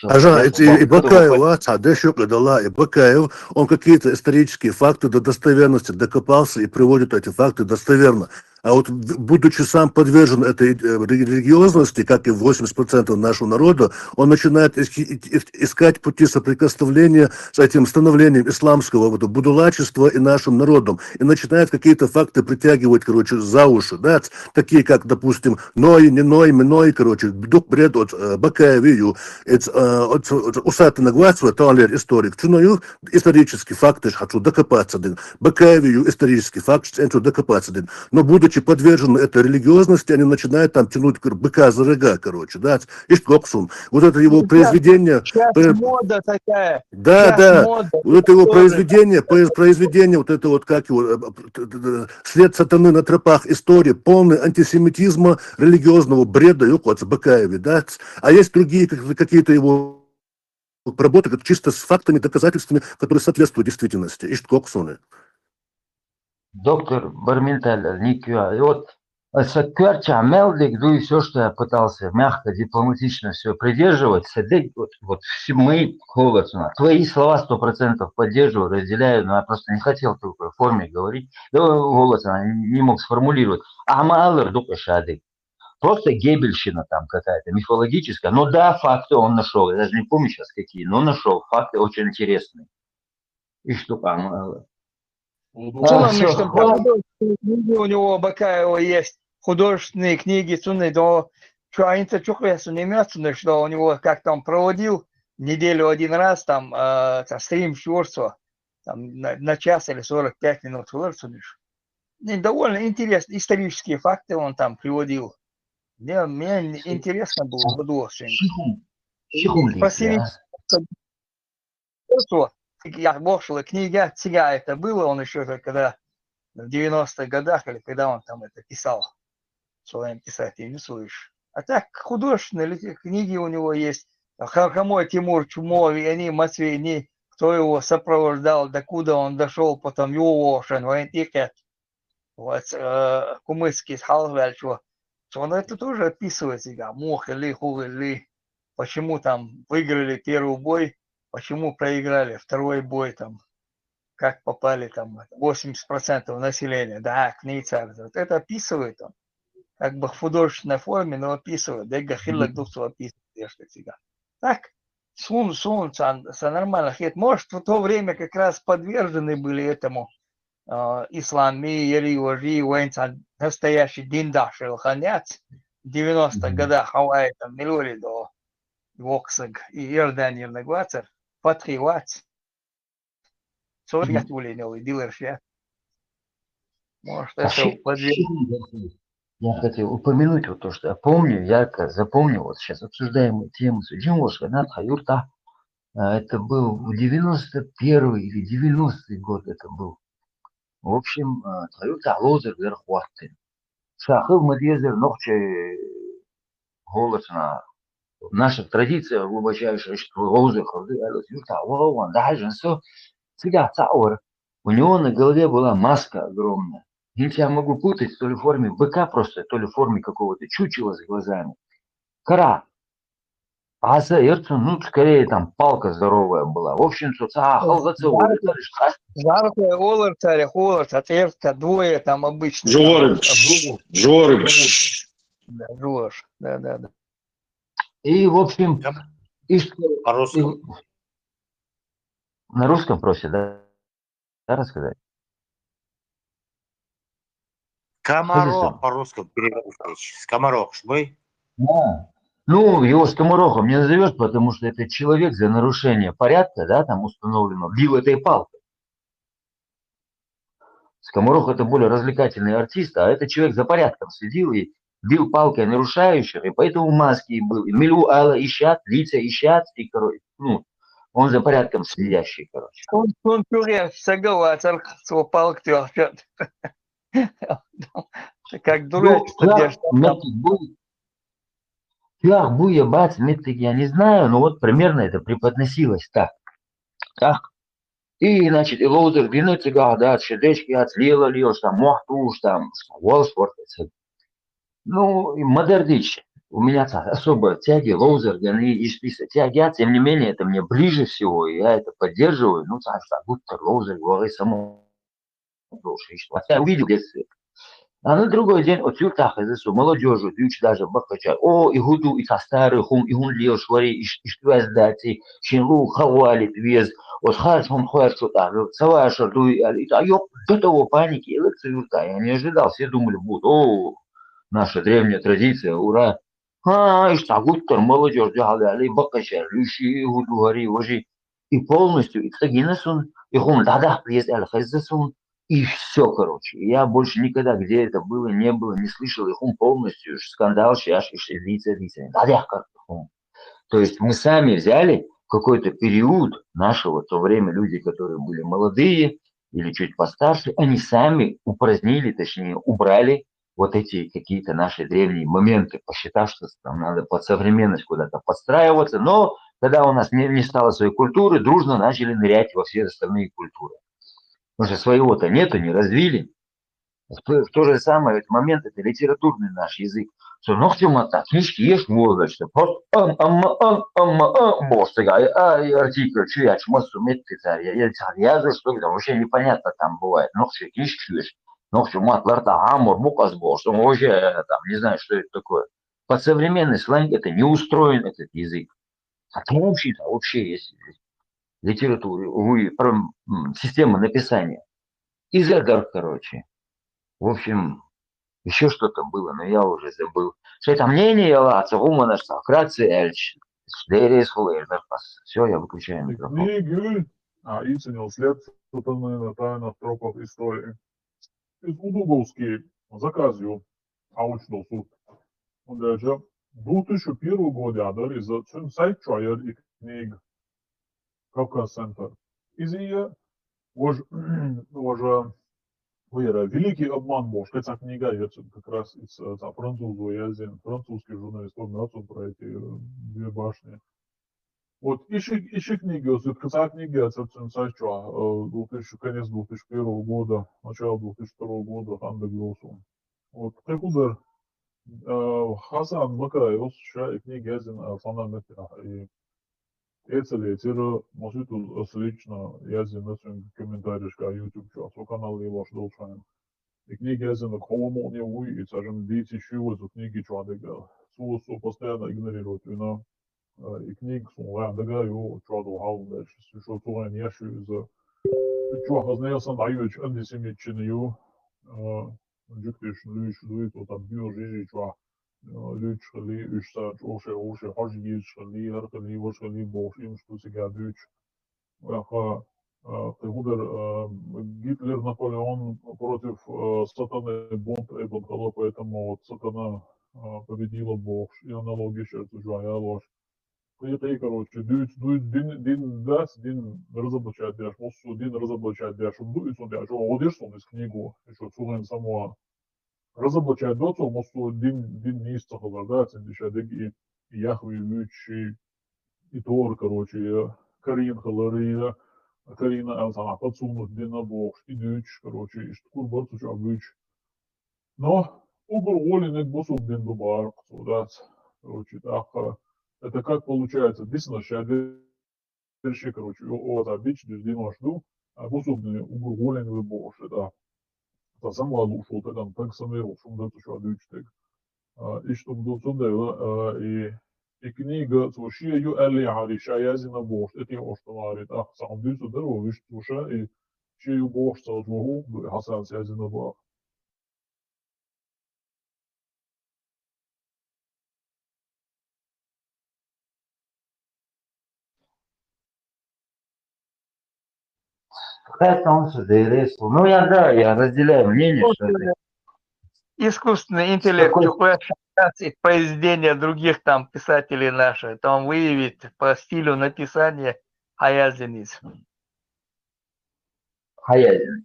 Ажа, и, и Бакаев вац, а деш юкъа дала, и Бакаев, он какие-то исторические факты до достоверности докопался и приводит эти факты достоверно. А вот в-, будучи сам подвержен этой, э, рели-, религиозности, как и восемьдесят процентов нашего народа, он начинает ис-, и-, и-, искать пути соприкосновения с этим становлением исламского вот, будулачества и нашим народом. И начинает какие-то факты притягивать, короче, за уши, да, ц-, такие как, допустим, Ной, не Ной, ме Ной, короче, дук бред от, э, Бакаеви ю, эц, э, от, от, усатый нагвацва, талер историк, чу но ю, исторический факт, иш хьацу докопаться дин. Бакаеви ю, исторический факт, ш-, цӀен чу докопаться дин. Но, будучи подвержены этой религиозности, они начинают там тянуть, кор-, быка за рога, короче, да, ц-, ишт гоксун. Вот это его Ну, щас, произведение, щас пр-, мода такая. Да, Щас да. Мода, Вот это его тоже. произведение, произ-, произведение, вот это вот, как его, э, т-, т-, т-, «След сатаны на тропах истории», полный антисемитизма, религиозного бреда, юкъац Бакаеви, да? А есть другие как-, какие-то его работы, как чисто с фактами, доказательствами, которые соответствуют действительности. Ишт гоксуны. Доктор Барминталь, никья. И вот, э, со кварча мелдик дуй всё, что я пытался мягко, дипломатично всё придерживать, садик, вот, вот все мои голоса, твои слова сто процентов поддерживаю, разделяю, но я просто не хотел в такой форме говорить. Да, голос она не, не мог сформулировать. Ама алар дукъа шадик. Просто гебельщина там какая-то, мифологическая. Ну да, факты он нашёл. Я даже не помню сейчас какие, но нашёл. Факты очень интересные. И что там, э, Ну, А, цунах всё, мишта хватит. Художественные книги у него, Бакаева, есть. Художественные книги цунах, но чё, они-то чё, я не имею, что у него как там проводил неделю один раз там, э, это, стрим Щурцева, там на, на час или сорок пять минут художественный. Не, довольно интересные исторические факты он там приводил. Мне, мне интересно было, вот, очень. Сихум, сихум, Спасибо. Просто я бошла книга, цига это было, он ещё же когда в девяностых годах, или когда он там это писал, в своём писательстве, слышь. А так художественные ли-, книги у него есть. Хархамой Тимур Чумови, они Матвей, они, кто его сопровождал, докуда он дошёл, потом его ошен, воен тикет. Вот, э, кумыцкий хьалхаваьллачо. Он это тоже описывает, цига, муха хилли, хӀун хилли, почему там выиграли первый бой, почему проиграли второй бой, там, как попали там восемьдесят процентов населения, да, к ней царь. Вот это описывает он. Как бы в художественной форме, но описывает. Дегга хиллак духцо описывает, я что цига. Так, сун, сун, сан, сан нормально хет. Может, в то время как раз подвержены были этому, э, ислам, ми, ери, вожи, вайн сан настоящий дин дашил ханец. Девяностых годах Хавайи там милури до воксаг, и Иорданияна гвацар, Фатхи вац. Цо Мгм. Нет улинел, и дилер шья. Может, А это щи-, подвиг. щи-, я хотел упомянуть вот то, что я помню, ярко запомнил, вот сейчас обсуждаемую тему с Джимошка, Надха Юрта. А, это был девяносто первый или девяностый год это был. В общем, э, тха юртахь ловзарг дар хӀоттийна. Ша хила ма дезара нохчий гӀулакхаш. Наша традиция, глубочайшая, что ловзар хурду, аьлла, юртахь ваха ван, дахьажан со, цигахь цхьаъ вара. У него на голове была маска огромная. Я тебя могу путать, то ли в форме быка просто, то ли в форме какого-то чучела с глазами. Кара. А за это, ну, скорее там палка здоровая была. В общем, со цхьа хала ца вара. ЖӀархой олар царех, олар, цхьа цӀерта, двое там обычно. Жорыч. Жорыч. Да, Жорыч. Да, да, да. И, в общем, Я и что, По-русски. и- на русском просит, да? Да, рассказать. Комарох Слушай, по-русски переводить. Скоморох, шмы? Да. Ну, его скоморохом не назовешь, потому что этот человек за нарушение порядка, да, там установлено, бил этой палкой. Скоморох — это более развлекательный артист, а этот человек за порядком следил и бил палкой нарушающих, и поэтому маски и был, и милу ала ищат, лица ищат, и, короче, ну, он за порядком следящий, короче. Цун, цун чугӀе сага вацар, цо палк тоьхча. Как Ну, дурачка цхьа деш там. меттиг бу, цхьа бу я бац меттиг, я не знаю, но вот примерно это преподносилось так. Так. И, значит, и ловзар дина цигахь дац, ши дешка яц, лела лелаш, там, мохь туш, там, волш варта ца. Ну, и ма дардич, у меня цхьа особо тяги ловзар дина, и списа тяги яц, тем не менее, это мне ближе всего, и я это поддерживаю. Ну, цхьа, цхьа гуттар ловзар вагӀи само. Хотя увидел в детстве. А на другой день оцу юртахь хеза со, молодёжу дуьйцу даже баккхача. О, и хӀун ду, и цхьа старый хӀума, и хӀун лелаш вари, иш-, иштта ваьзда даций, шен лув хавалит веза, оцу харжа хӀума хоьрчу тӀехь ца вашар дуй аьлла, и цхьа йоккха до того паники елар цу юртахь. Я не ожидал, все думали, будут: «О, наша древняя традиция, ура!» А, иштта гуттар молодёжь дуьхьал ваьлла, и баккхача, уьш и хӀун ду хӀара, важи, и полностью, и цӀа гина сун, и хӀума дӀадаккха веза аьлла хеза сун, и всё, короче. И я больше никогда, где это было, не было, не слышал, и хӀума полностью, уж скандал, шаьш, и ши дийца, дийца, дӀадаьккхар хӀума. То есть мы сами взяли какой-то период нашего, в то время люди, которые были молодые или чуть постарше, они сами упразднили, точнее, убрали вот эти какие-то наши древние моменты, посчитав, что там надо под современность куда-то подстраиваться. Но когда у нас не, не стало своей культуры, дружно начали нырять во все остальные культуры. Потому что своего-то нету, не развили. В то, в то же самое, этот момент, это литературный наш язык. Что нохчий маттахь книжки еш возрастта. Просто ам, ам, ам, ам, ам, бохуш цигахь, а, и артикль чу яц, массо меттиг цара, я, я, цара яздеш, что там вообще непонятно там бывает. Нохчий книжки еш, нохчий мотт лартӀехь Ӏамор бу-кх ас бохуш, он вообще, э, там, не знаю, что это такое. Под современный сленг это не устроен, этот язык. А там вообще, там вообще есть литература, ой, прям, м, система написания. Из эдер, короче. В общем, еще что-то было, но я уже забыл. Что это мнение, я ла, цу хӀуманаш цхьа вкратце аьлча, деррис хула эр дар ас. Всё, я выключаю микрофон. Книги, а, истинный след сатаны на тайных тропах истории. Из удуговский заказ ю, а уч дол суд. Он даже две тысячи первый год я дар из цун сайт чуяр и книг Кавказ Центр. Из и вож, вожа, вера, «Великий обман» бохуш, кхин цхьа книга яц, как раз из, э, цхьа французо яздина, французский журналист, помню, про эти, э, две башни. Вот, и ши, и ши книги, вот, кхин цхьа книга яц цун сайт чу, э, две тысячи, конец две тысячи первого года, начало две тысячи второго года, Ханда Гроссу. Вот, кхин кхузара, э, Хасан Бакаев, ша и книга яздина, э, фана меттехь, и эцале тира, масуьйту ас лично яздина цуьнга комментарийшка YouTube чу, со канал лелош долчхьана. И книга яздина хӀума мукъане вуй, и цхьа жимма дийцича вай цу книги чу дага. Цо со постоянно игнорировать вина. Э, и книга суна вайн дага ю, чу ду хьал деш. Со цу вайн еш ю иза. Чохь ас несан дӀайоьдуш антисемитчина ю. Э, жуьгтиш луьйш дуй, то там био жижи чохь, э, луьйчу хили, уьш цара чӀогӀа шайн вовше хьожа йийзаш хили, хӀара хили, важа хили бохуш, имаш ду цига дуьйцуш. Аха, э, кхин хӀун дара, э, Гитлер, Наполеон против, э, сатаны бунт эбан хала, поэтому вот сатана, э, победила бохуш, и аналогия шерца жоя лош. кхы-кхы, короче, дуьйцу, дуьйцу, дин, дин дац, дин разоблачать деш, массо а дин разоблачать деш хӀума ду, и цунна тӀехь чӀогӀа гӀо дира суна иза книгу, и чу цу хенахь самавала. Разоблачать до цо массо а дин, дин нийса ца хилар, да, цуьнан дешан дерг и, и Яхве вуьйцуш, и, и Тора, короче, и Карина хилар, и Карина аьлла цхьа подсунуть дина бохуш, и дуьйцуш, короче, иштта кура бара цу чохь буьйцуш. Но уггар гӀоле ниг бусулба дин ду бахара цо, дац. Короче, тӀаккха, это как получается, дисна ша дерриге, короче, о-, оза бича дуьза динош ду, а бусулба дин уггар гӀоле ву бохуш, это. Ца самавала лууш волу тагана, таг самавала лууш хӀума ду цу чохь дуьйцуш дерг. А, иштта хӀума ду, цундела, а, и, и книга цо шен ю аьллехьара, ша яздина бохуш, тӀе техьош ду маре, тӀаккха цхьа хӀума дуьйцур дара ву вуьшта цо ша, и шен ю бохуш ца хилча, ву хӀу ду, Хьасанас яздина боху. Поэтому, что Дейрейсу. Ну, я, да, я разделяю мнение, что это Искусственный интеллект, какой чё, сейчас и произведения других там писателей наших, там выявить по стилю написания хьаяздина иза. Хьаяздина.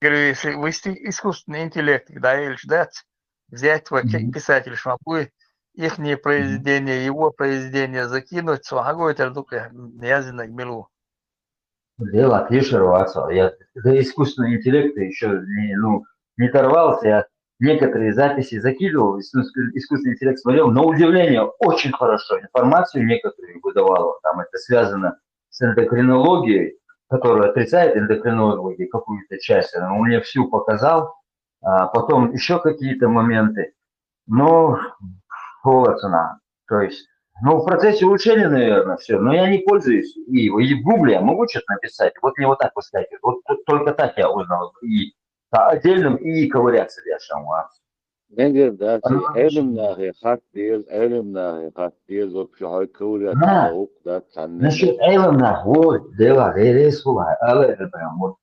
Говорю, если вы сти-, искусственный интеллект, да, или ж дац, взять вот тех Мгм. писателей, что могу ихние Мгм. произведения, его произведения закинуть, цо хьагойтар ду-кх яздинарг мила ву. Дело Фишер вацал. Я до искусственного интеллекта ещё не, ну, не дорвался. Я некоторые записи закидывал, искус-, искусственный интеллект смотрел. На удивление, очень хорошо информацию некоторую выдавал. Там это связано с эндокринологией, которая отрицает эндокринологии какую-то часть. Она мне всю показал. А потом ещё какие-то моменты. Ну, вот она. То есть, ну, в процессе улучшения, наверное, все. Но я не пользуюсь. И, и в Гугле я могу что-то написать. Вот мне вот так вот сказать. Вот т-, только так я узнал. И по отдельным и ковыряться я сам. Венгер дац, Ана Ӏелам нахе хатта деза, Ӏелам нахе хатта деза, вообще хьой ковыряться. Да. Ца гӀуллакх дац цхьанне. Насчет Ӏелам нах, вот, дела, гӀересула, ала это прям, вот,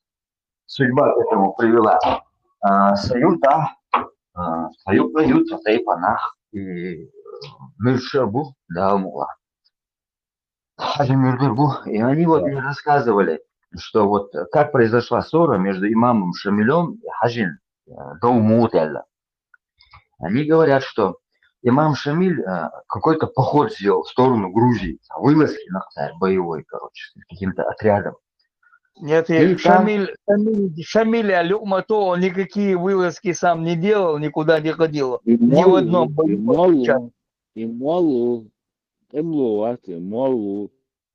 судьба к этому привела. А, са юртахь, а, са юкъа ю цхьа тайпа нах, и, э, муьлш бу, Дала мукъ лахь. Хьажин муьрдур бу. И они вот мне рассказывали, что вот как произошла ссора между имамом Шамилём и Хьажин, э, Даумут аьлла. Они говорят, что имам Шамиль, э, какой-то поход сделал в сторону Грузии, вылазки на боевой, короче, с каким-то отрядом. Нет, и там Шамиль, Шамиль, Шамиль аьлла юкъа ма тоху, никакие вылазки сам не делал, никуда не ходил. И ни в одном боевом участке. И молу, и молу, и молу.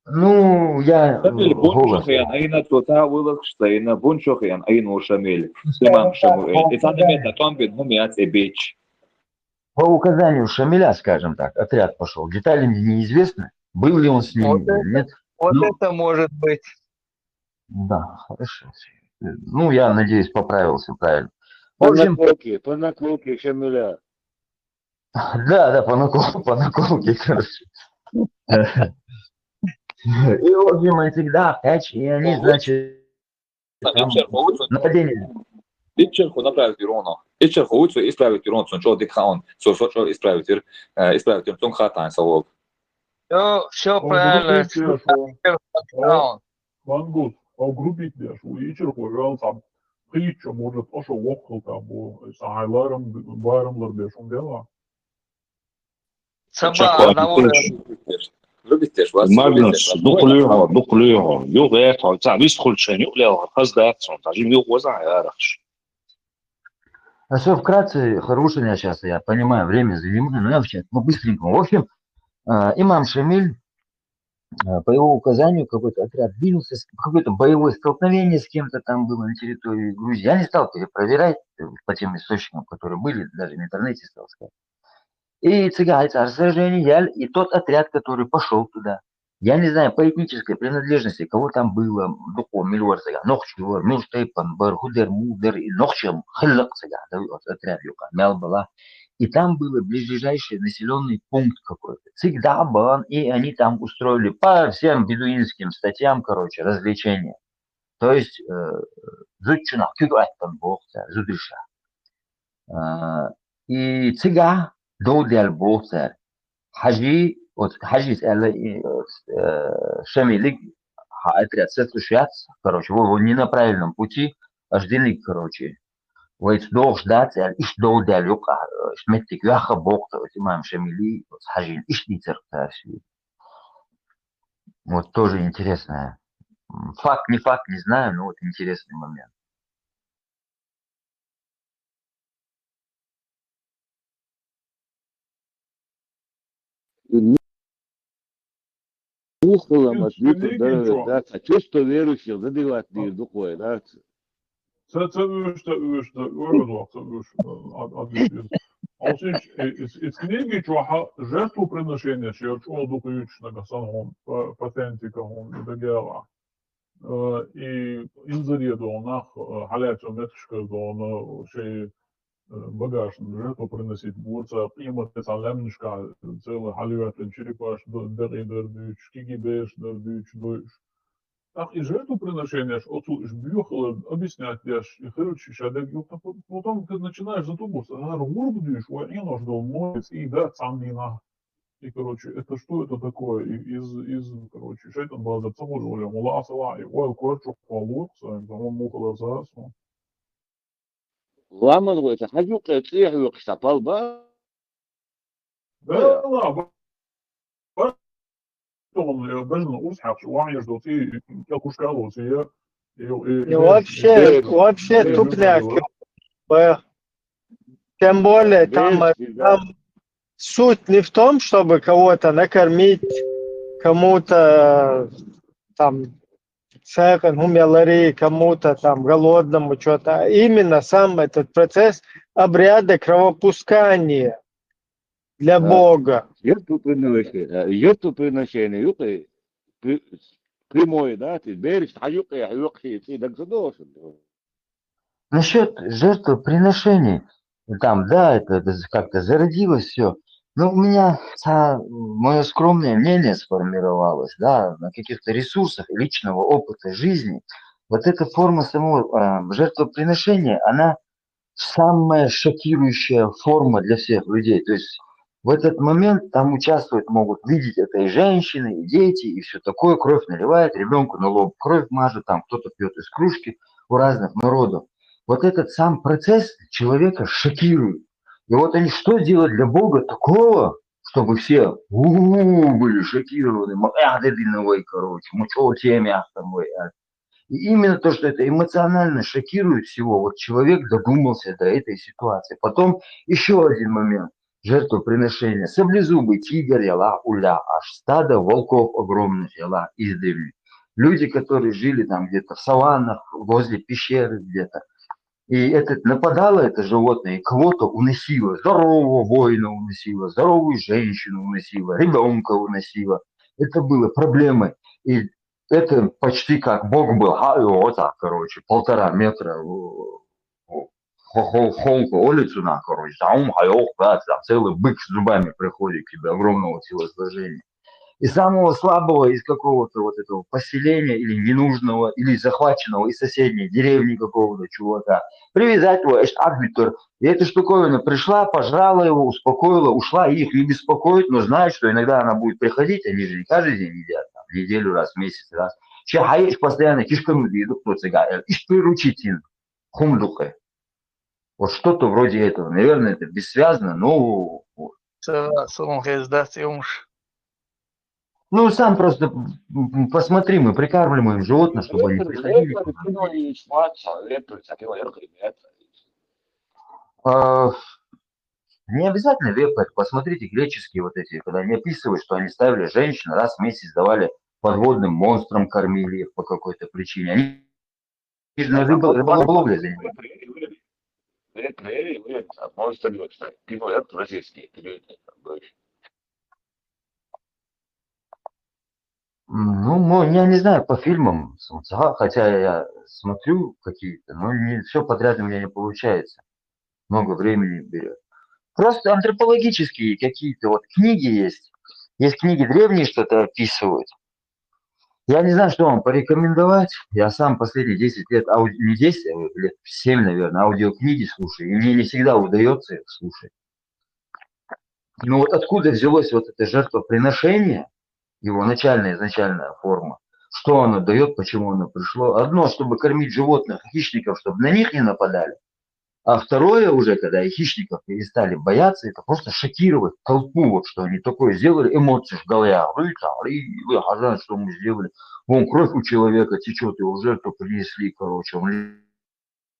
Ну, я, Шамиль, э, бунчохь хиъна Ӏийна, цо цхьа а вылазкаш ца йина, бунчохь хиъна Ӏийна ву Шамиль, имам Шамиль. И цхьана метта тӀом бина хӀума яц и бича. По указанию Шамиля, скажем так, отряд пошёл. Детали мне неизвестны, был ли он с ними или нет. Вот это, вот это может быть. Да, хорошо. Ну, я надеюсь, поправился правильно. В общем, по наколке, по наколке Шамиля. Да, да, по накол-, по наколке, короче. И, в общем, они всегда, опять, и они, значит, там нападение. Иччерхо направить ровно. Иччерхо вуй, цо исправить ровно, цунна чӀогӀа дика хаьа, цо со чӀогӀа исправить, э, исправить, цунга хаттахь со волу. Всё, всё правильно. Мангус, хьо грубить деш ву, иччерхо вел цхьа кхечу, может, ошо воккхал там бу, сан хьайн ларам, барам лар беш хӀума дела. Ца баа, на ура. Любит деш вац, Магнус, любит деш вац. Дукха луьйхьо, дукха луьйхьо. Юха гӀерта хьо, цхьа вист хуьлуш шайн юкъ лелхар, хаза дац цунна, цхьа жима юкъа вазахь ярахаш. А всё вкратце, хорошо, я щас, я понимаю, время занимаю, но я сейчас по-быстренькому. В общем, а, имам Шамиль, а, по его указанию какой-то отряд двинулся, с-, какое-то боевое столкновение с кем-то там было на территории Грузии. Я не стал перепроверять, э, по тем источникам, которые были, даже в интернете стал искать. И цигахь цара сражение яьлла, и тот отряд, который пошёл туда, я не знаю, по этнической принадлежности, кого там было, дукха мила вара цигахь, нохчий вара, муьлш тайпана бара, хӀу дара, муха дара, и нохчий хилла-кх цигахь, да, вот отряд юкъа мел бала. И там было близлежащий населённый пункт какой-то. Цига дӀа а бахана, и они там устроили по всем бедуинским статьям, короче, развлечения. То есть, э, зудчунах куьг Ӏоьттина боху цара, зударша. А, и цигахь дов даьлла боху цара. Хьажи, вот Хьажис аьлла, и, э, Шамилиг, хьа отряд сацуш яц, короче, вай, вай не на правильном пути, аш диниг, короче. Вай догӀуш дац аьлла, иш дов даьлла юкъа, иш меттиг вяха бокъ, вот имам Шамили, вот Хьажи, иш дийцар царш. Вот тоже интересное. М, факт, не факт, не знаю, но вот интересный момент. Мухала Ин матвиту книги да, чё? Да, а чувство верующих задевать не духой, да? Ца, ца уж, ца уж, ца уж, ца уж, а, а, а, из, из, из книги чё, ха, жертвоприношение, чё, чё духуют, на гасан, по, по тентикам, да, гела. Э, и инзаре дона, э, хьалаьцо метташка дона, шей, э, багажный жертву приносить бурца, къимат цхьан лаьмнашка, целый хьалъяьттан черепаш д-, дакъий дар дуьйцуш, киги бераш дар дуьйцуш, дуьйцуш. ТӀаккха и жертвоприношенеш, оцул иш буьйхала объяснять деш, и хилча ша дег юкъа, потом, когда начинаешь задумываться, а, гӀурба дуьйш, ой, Ӏенош дол молец, и да, цхьан дийнахьа. И, короче, это что это такое? И из, из, короче, шайтӀан базар ца хулаш вале, мула а сала, и ойл корчу хвалух, сан, сан, мухалар сас, ну. Ламан вай, ца хьажукъе цӀе хьоькхуш ца палба? Да, ла, ба-, ба-, тон, э, бежна урс хьакъ, ван еш доци, кел кушкалоци, я, и, и, и, и, вообще, и, вообще и, тупняк, и, б-, тем более, там, э, там суть не в том, чтобы кого-то накормить, кому-то, там, сайхан хӀума ялари, кому-то там голодному что-то. А именно сам этот процесс обряда кровопускания для Бога. Жертвоприношение, э, жертвоприношение, юкъе, при-, прямое, да, ты берешь, а юкъе, а юкъе, ты так задолжен. Насчёт жертвоприношений, там, да, это, это как-то зародилось всё. Но у меня, а, моё скромное мнение сформировалось, да, на каких-то ресурсах и личного опыта жизни. Вот эта форма самого, а, жертвоприношения, она самая шокирующая форма для всех людей. То есть в этот момент там участвовать могут, видеть это и женщины, и дети, и всё такое. Кровь наливает, ребёнку на лоб кровь мажет, там кто-то пьёт из кружки у разных народов. Вот этот сам процесс человека шокирует. И вот они что сделать для Бога такого, чтобы все у-у-у были шокированы, ма-, ах, да, блин, ой, короче, мы чё, тем, ах, там, ой, а. И именно то, что это эмоционально шокирует всего, вот человек додумался до этой ситуации. Потом ещё один момент жертвоприношения. Саблезубый тигр яла уля, аж стадо волков огромных яла издревле. Люди, которые жили там где-то в саваннах, возле пещеры где-то, и этот, нападало это животное, и кого-то уносило, здорового воина уносило, здоровую женщину уносило, ребёнка уносило. Это было проблемой. И это почти как бог был. А, и вот так, короче, полтора метра, о, о, хо-, хо-, холка улицу на, короче, там, хаёк, да, там целый бык с зубами приходит к тебе, огромного телосложения. И самого слабого из какого-то вот этого поселения или ненужного, или захваченного из соседней деревни какого-то чувака, привязать его, эш арбитр. И эта штуковина пришла, пожрала его, успокоила, ушла, и их не беспокоит, но знает, что иногда она будет приходить, они же не каждый день едят, там, неделю раз, месяц раз. Че хаеш постоянно кишкану диду, кто цыган, иш приручить ин, хумдухе. Вот что-то вроде этого. Наверное, это бессвязно, но вот. Ца суму хездац юмш. Ну, сам просто, м, посмотри, мы прикармливаем животных, чтобы они приходили к нам. А, не обязательно вепрь. Посмотрите, греческие вот эти, когда они описывают, что они ставили женщин, раз в месяц давали подводным монстрам, кормили их по какой-то причине. Они же на рыбо-, рыболовлей занимаются. М, ну, мо-, я не знаю, по фильмам, с-, ага, хотя я смотрю какие-то, но не всё подряд у меня не получается. Много времени берёт. Просто антропологические какие-то вот книги есть. Есть книги древние, что-то описывают. Я не знаю, что вам порекомендовать. Я сам последние десять лет, ауди-, не десять, а лет семь, наверное, аудиокниги слушаю. И мне не всегда удаётся их слушать. Ну вот откуда взялось вот это жертвоприношение, его начальная, изначальная форма, что оно дает, почему оно пришло? Одно, чтобы кормить животных, хищников, чтобы на них не нападали. А второе уже, когда и хищников перестали бояться, это просто шокировать толпу, вот что они такое сделали, эмоции ж в голове, вы там, и вы, а знаете, что мы сделали? Вон кровь у человека течет, его в жертву принесли, короче, он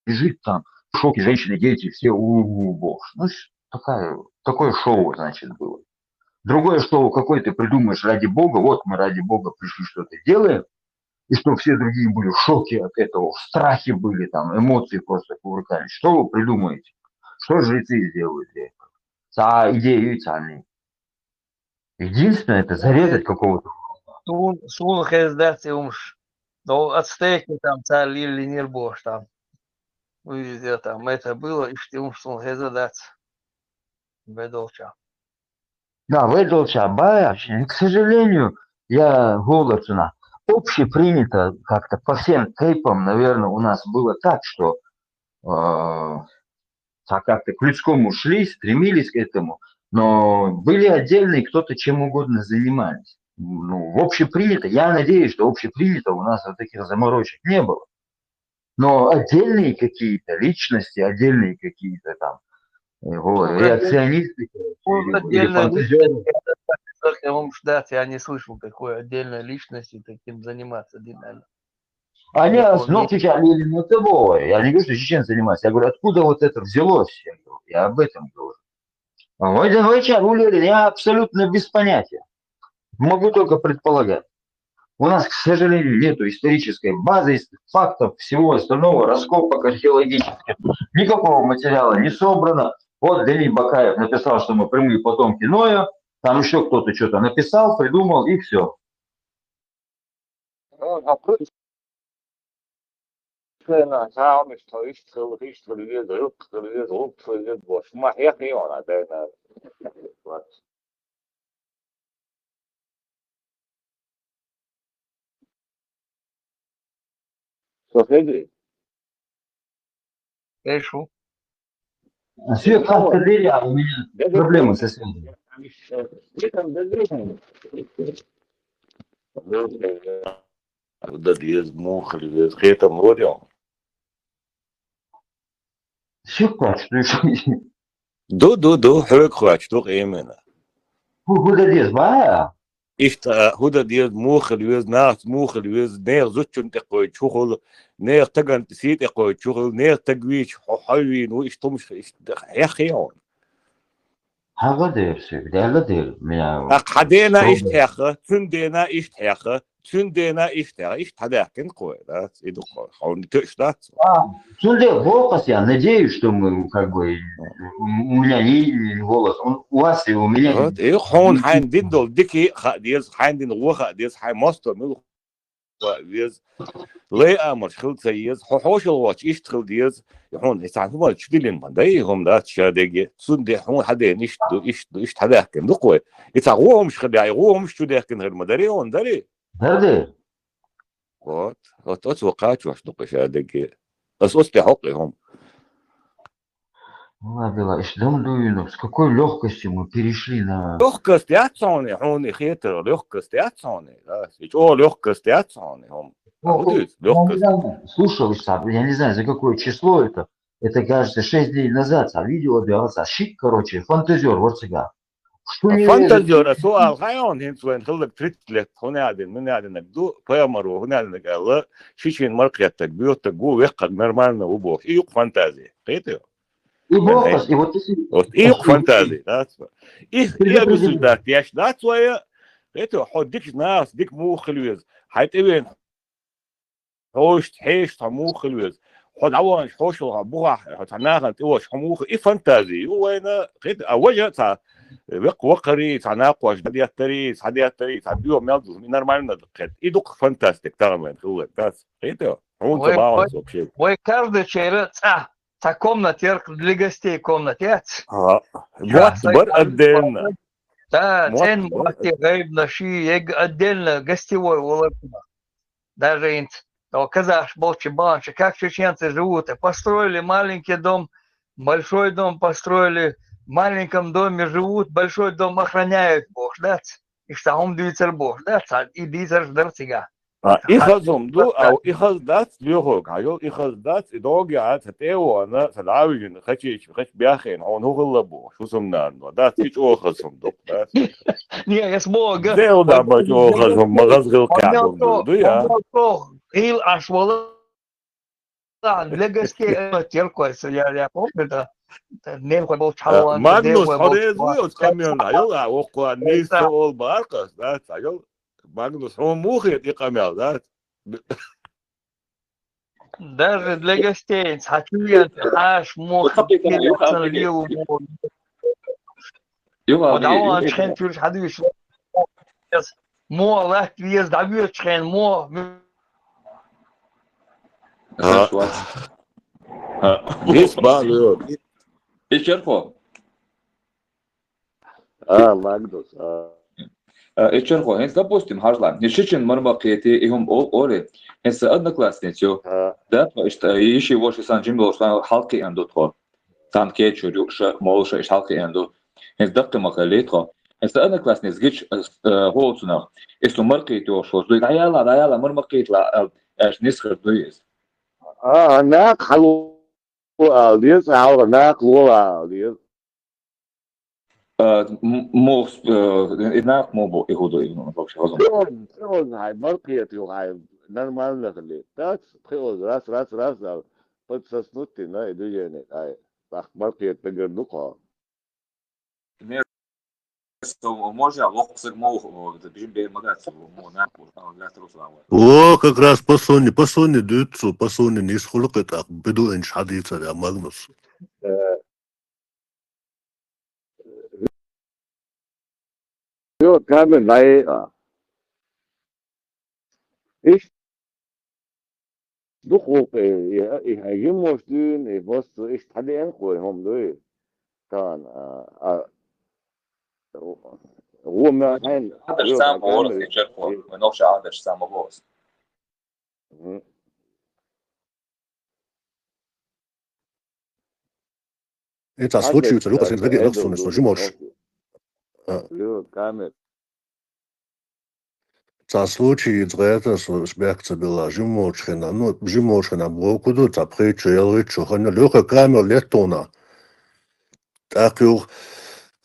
лежит там, в шоке женщины, дети, все, у, у, бог. Ну, такая, такое шоу, значит, было. Другое шоу, какое ты придумаешь ради бога, вот мы ради бога пришли, что-то делаем, и что все другие были в шоке от этого, в страхе были, там, эмоции просто кувыркались. Что вы придумаете? Что жрецы сделают для этого? Са идею царни. Единственное, это зарезать какого-то. Сун, сун хездац и умш. Но ацтеки там цар лили нирбош там. Везде там это было, и что умш сун хездац. Бедолча. Да, вейдолча бая, к сожалению, я голодна. Общепринято как-то по всем тейпам, наверное, у нас было так, что э, так как-то к людскому шли, стремились к этому, но были отдельные, кто-то чем угодно занимались. Ну, в общепринято, я надеюсь, что общепринято у нас вот таких заморочек не было. Но отдельные какие-то личности, отдельные какие-то там э, вот, Ну, реакционисты, короче, Вот или, или отдельная фантазеры. личность, я так и вам ждать, я не слышал, какой отдельной личности таким заниматься, Динально. Они Япония. Основ сейчас или на тобой. Я не говорю, что чеченцы занимаются. Я говорю, откуда вот это взялось? Я, говорю, я об этом говорю. А вы, вы чё, Улюлин, я абсолютно без понятия. Могу только предполагать. У нас, к сожалению, нету исторической базы, ис- фактов, всего остального, раскопок археологических. Никакого материала не собрано. Вот Дени Бакаев написал, что мы прямые потомки Ноя. Там еще кто-то что-то написал, придумал, и все. Ну, а тут Сына, сам что, ишь, ишь, лук, лук, лук, лук, бош, ма, я не он, а, да, да. Вот. Что, Федя? Эшу. А свет как-то дырявый, у меня проблемы со связью. Где там дырявый? Худа деза, муха деза, хетам лорел. Все плачут. Ду, ду, ду, хьог хвач, ду именно. Худа деза, бая? Ишта худа деза, муха деза, нац муха деза, нех зучун текой чухул, нех таган си текой чухул, нех тагвич, хо хавин, у иштумш, ишта хехон. Хагадыр все, дагадыр. Меня А хадена ишта хеха, цундена ишта хеха, цундена ишта хеха, ишта хадахкин кой, да, иду кой, хон тюш, да. А, цунде, бокас, я надеюсь, что мы, как бы, у меня не голос, он у вас и у меня. Вот, и хун хайн дин дол дики ха дез, хайн дин гуха дез, хайн мосто мил ва вез. Лей амарш хил ца ез, хо хошел вач ишт хил дез. Хун хисан хумал чудилин ман, да, и хум да, ча деге. Цунде хун хаден ишт ду, ишт ду, ишт хадахкин ду кой. Ица гуомш хадя, гуомш чудехкин хир мадари, он дари. Дарды? Вот, вот, вот, вот, качу, что кой, ча деге. Ас, ас, те хокки хум. Ладно, ишдам дуйну, с какой легкостью мы перешли на... Лёгкость яцони, хуни хетер, лёгкость яцони, да. Ич о лёгкость яцони, хум. Ну, Худуй, я лёгкость. недавно слушал, сам, я не знаю, за какое число это, это, кажется, шесть дней назад, а видео делал, а шик, короче, фантазер, вот сега. Что не Фантазер, а суал хайон, хин суэн хыллык тридцать лет, хуни адин, мин адин, ду, паямару, хуни адин, гала, шичин маркеттак, бьёттак, гу, веккак, нормально, убо. И юк фантазия. Хетер. И бокас, и вот если... Вот и Ах, фантазии, да? И Ты я же мысль понимаешь. да, я ж да, своя, это ход дик нас, дик мухлюз, хай тивен, хош, хеш, та мухлюз, ход аван, хошел, буга, та нахан, ты ваш, хомух, и фантазии, у война, хет, а вожа, та, век, вакари, та накваш, дадиатари, та диатари, та био мелду, нормально, хет, и дук фантастик, та мен, хулен, та, хет, он Ой, та баланс ой. Вообще. Ой, каждый через, а, та комнатер для гостей комнатец. А, Щас вот бар я отдельно. Да, Вот, цен вот. Мати Гайб Наши, ег отдельно гостевой улыбка. Даже инт, то казаш, болчи банчи, как чеченцы живут, построили маленький дом, большой дом построили, маленьком доме живут, большой дом охраняют бохуш дац. Иштта хӀума дуьйцур бохуш дац, цхьа и дийцарш дара цигахь. А, и хаза хӀума ду, а, и хаза дац, лоьхург, хьажал, и хаза дац, и догӀу яхьа, ца тӀе а вахана, ца дӀа а вижина, хачийча, хача баьхкина, хьуна хӀун хилла бохуш, хӀусамнана ду. Дац, и чӀогӀа хаза хӀума ду, дац. Не, я смога. Дела да ма чӀогӀа хаза хӀума, ма хаза гӀилкхехь хӀума ду, ду я? Гил аш вала. Для гостей, э, теркой, я, я помню, да. Нелхой болчу хьалван, Магнус, хьо реза вуй оцу къамелна? Хьайол а воккхула нийса ца олу бакъас, дац, хьайол. Магнус, хьуна муха хета и къамел, дац? Даже для гостей, хьан чуьян, хьаш, муха, леву, муха. Юха, О, давай, чхен чуьрш хьадуьйш. Мо латта веза, дӀавоьдучу хенахь, мо. Ха. Ха. Вис бан лоьру. И чархо. А, Магнус, а. А, и чархо, хӀинца, допустим, хьажал, и шичина мара ма кхетий, и хӀума о-, олий, хӀинца одноклассница ю. А. Да, тхо иштта, и ши воши сан жима долуш, сан хьалкхиъна ду тхо. Цхьана кечуьра юуш, молуш иштта хьалкхиъна ду. ХӀинца даккхий ма хиллий тхо. ХӀинца одноклассница гича, э, гӀо цунах. Иза цунна мара кхета йогӀуш волчу дуй. ДӀаяла, дӀаяла, мара ма кхетала, аьлла, аьлча, нисхир дуй иза. А, накха хьало ала деза, хьалха накха лола ала деза. А, м-, мохс-, э, и накха мо бу, и хӀу ду, и, ну, вообще, хаза. Пхи оза, пхи оза хьайн мара кхета ю хьайн нормально хилла. Дац, пхи оза, раз, раз, раз, ала. Подсоснуть, на, и движение, ай. Бах, мара кхета дагар ду кхо. Между, можно, воккха саг мо, о, бижим бер ма дац, мо накха, а, гаструс ала. О, как раз посуни, посуни дуьйцу, посуни нисхула кхетахь, беду энчу хьадийцар, я Магнус. Э, Йо, камера дӀаайъа. Иш дукхулкъе, и, и хьан жимош дуьйна, и массо иштта хьадеана кхо хӀума дуй. Тахана, а, а, гӀо ма хьайн, Хьадаш йо, цхьа ма волу камера. Хи чархо, вайн нохча Ӏадаташ цхьа ма боху. Мгм. Э, цхьа случай ю, цхьа юкъа сан даги а нах суна, со жимош. А. Цхьа случай ю, цхьа гӀерта со, ас бехк ца билла, жимош хина, ну, жимош хина, боку ду, цхьа пхийтта шо, ялхитта шо ханна, лоьху камера леттуна. ТӀаккха юха,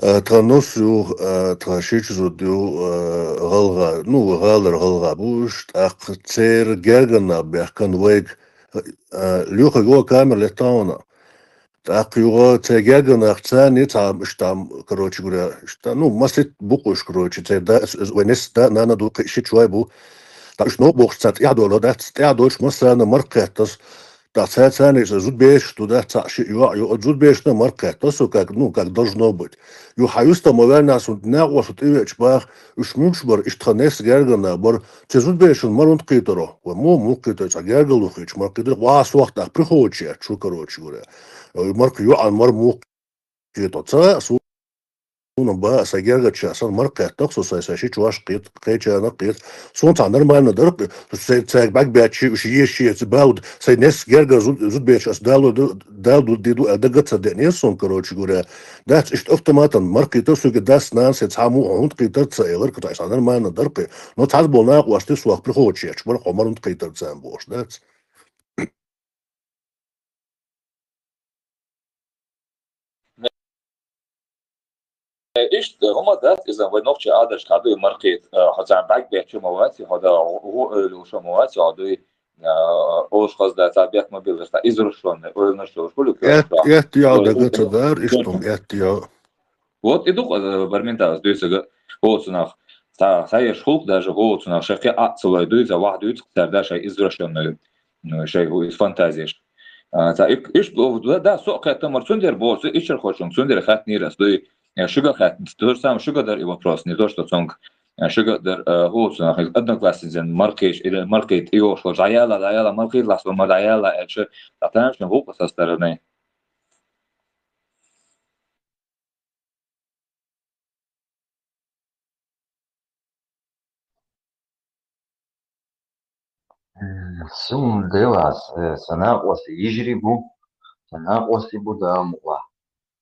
э, тхан нус юха, э, тхан шича зуда ю, э, гӀалгӀа, ну, гӀалара гӀалгӀа бу уьш, тӀаккха церан гергана бехкан вайга, э, лоьху йо камера леттуна. ТӀаккха юха церан гергана царна цхьа, уьш там, короче говоря, уьш там, ну, масит бу кху уьш, короче, церан да, с-, с-, вайн несса да, нана ду, кхи шича вай бу. ТӀаккха уьш новкъа бохуш царна тӀаьхьа долу, дац, тӀаьхьа долуш массарна мара кхеттас. ТӀаккха цара царна иштта зудабераш ду, дац, цхьаъ шиъ йоӀ ю, оцу зудаберашна мара кхеттас, со как, ну, как должно быть. Юха хьан юста ма ваьллинехь, сон накъост тӀевеача баха, уьш муьлш бара, иштта тхан несса гергана бара, церан зудаберашна мара хӀунда кхетаро? Вай муха муха кхетар, цхьа гергарло хилча мара кхетар, ваха сохьта приходит шу, короче говоря. Ой, мара кху йоӀана мара муха кхетар. Ца а суна ба, сайн гергарча сан мара кхеттах, со сайн, сайн шича ваш кхет, кхечарна кхет. Суна цхьа нормально дара, сайн, сайн бӀаьг баьччи, уьш еши, ца бауд, сайн несса гергара зуд-, зудабераш ас дало ду, дало ду, ду, а дага ца деънера суна, короче говоря. Дац, иштта автоматом мара кхетар, суьга дас нана сайн цхьа муха хӀунда кхетар ца элар, кху цхьа нормально дара кхе. Но цхьацца болу накъост сох приходит шечу, бара хьо мара хӀунда кхетар царна бохуш, дац. Иштта хӀума дац иза, вай нохча Ӏадаташкахь дуй маркхийта, хьо царна бӀаьг бетташ ма вац, хьо да гӀо ойла йолуш ма вац, хьо дуй, олуш хаза дац, цхьа бехк ма биллаш, цхьа извращённый ойланаш йолуш хуьлу. Эт-, эттиал дага ца дара, иштта хӀума эттиал. Вот и ду, э, бармин тӀе аса дуьйцург, хӀо цунах, цхьа, цхьа ерш хӀуллакх даже хӀо цунах, шайн кхин а ца лой дуьйцу, ваха дуьйцу, цара да шайн извращённый, ну, шайн хӀу из фантазеш. А, цхьа ик-, иш, да, да, со а кхетта мара, цундела боху, ичархочунга цундела хаьттинера ас дуй, э, шуьга а хаьттина, то же самое шуьга а дара и вопрос, не то, что цунга, э, шуьга а дара, э, хӀо цунах, одноклассницан маркхийча, или маркхийта и йолуш волчу, дӀаяла, дӀаяла, маркхийта лахьа, мара дӀаяла, аьлча, а тамашийна гӀуллакх со стороны. М, суна делахь, э, сан накъостий йижарий бу, сан накъостий бу, Дала мукъалахь.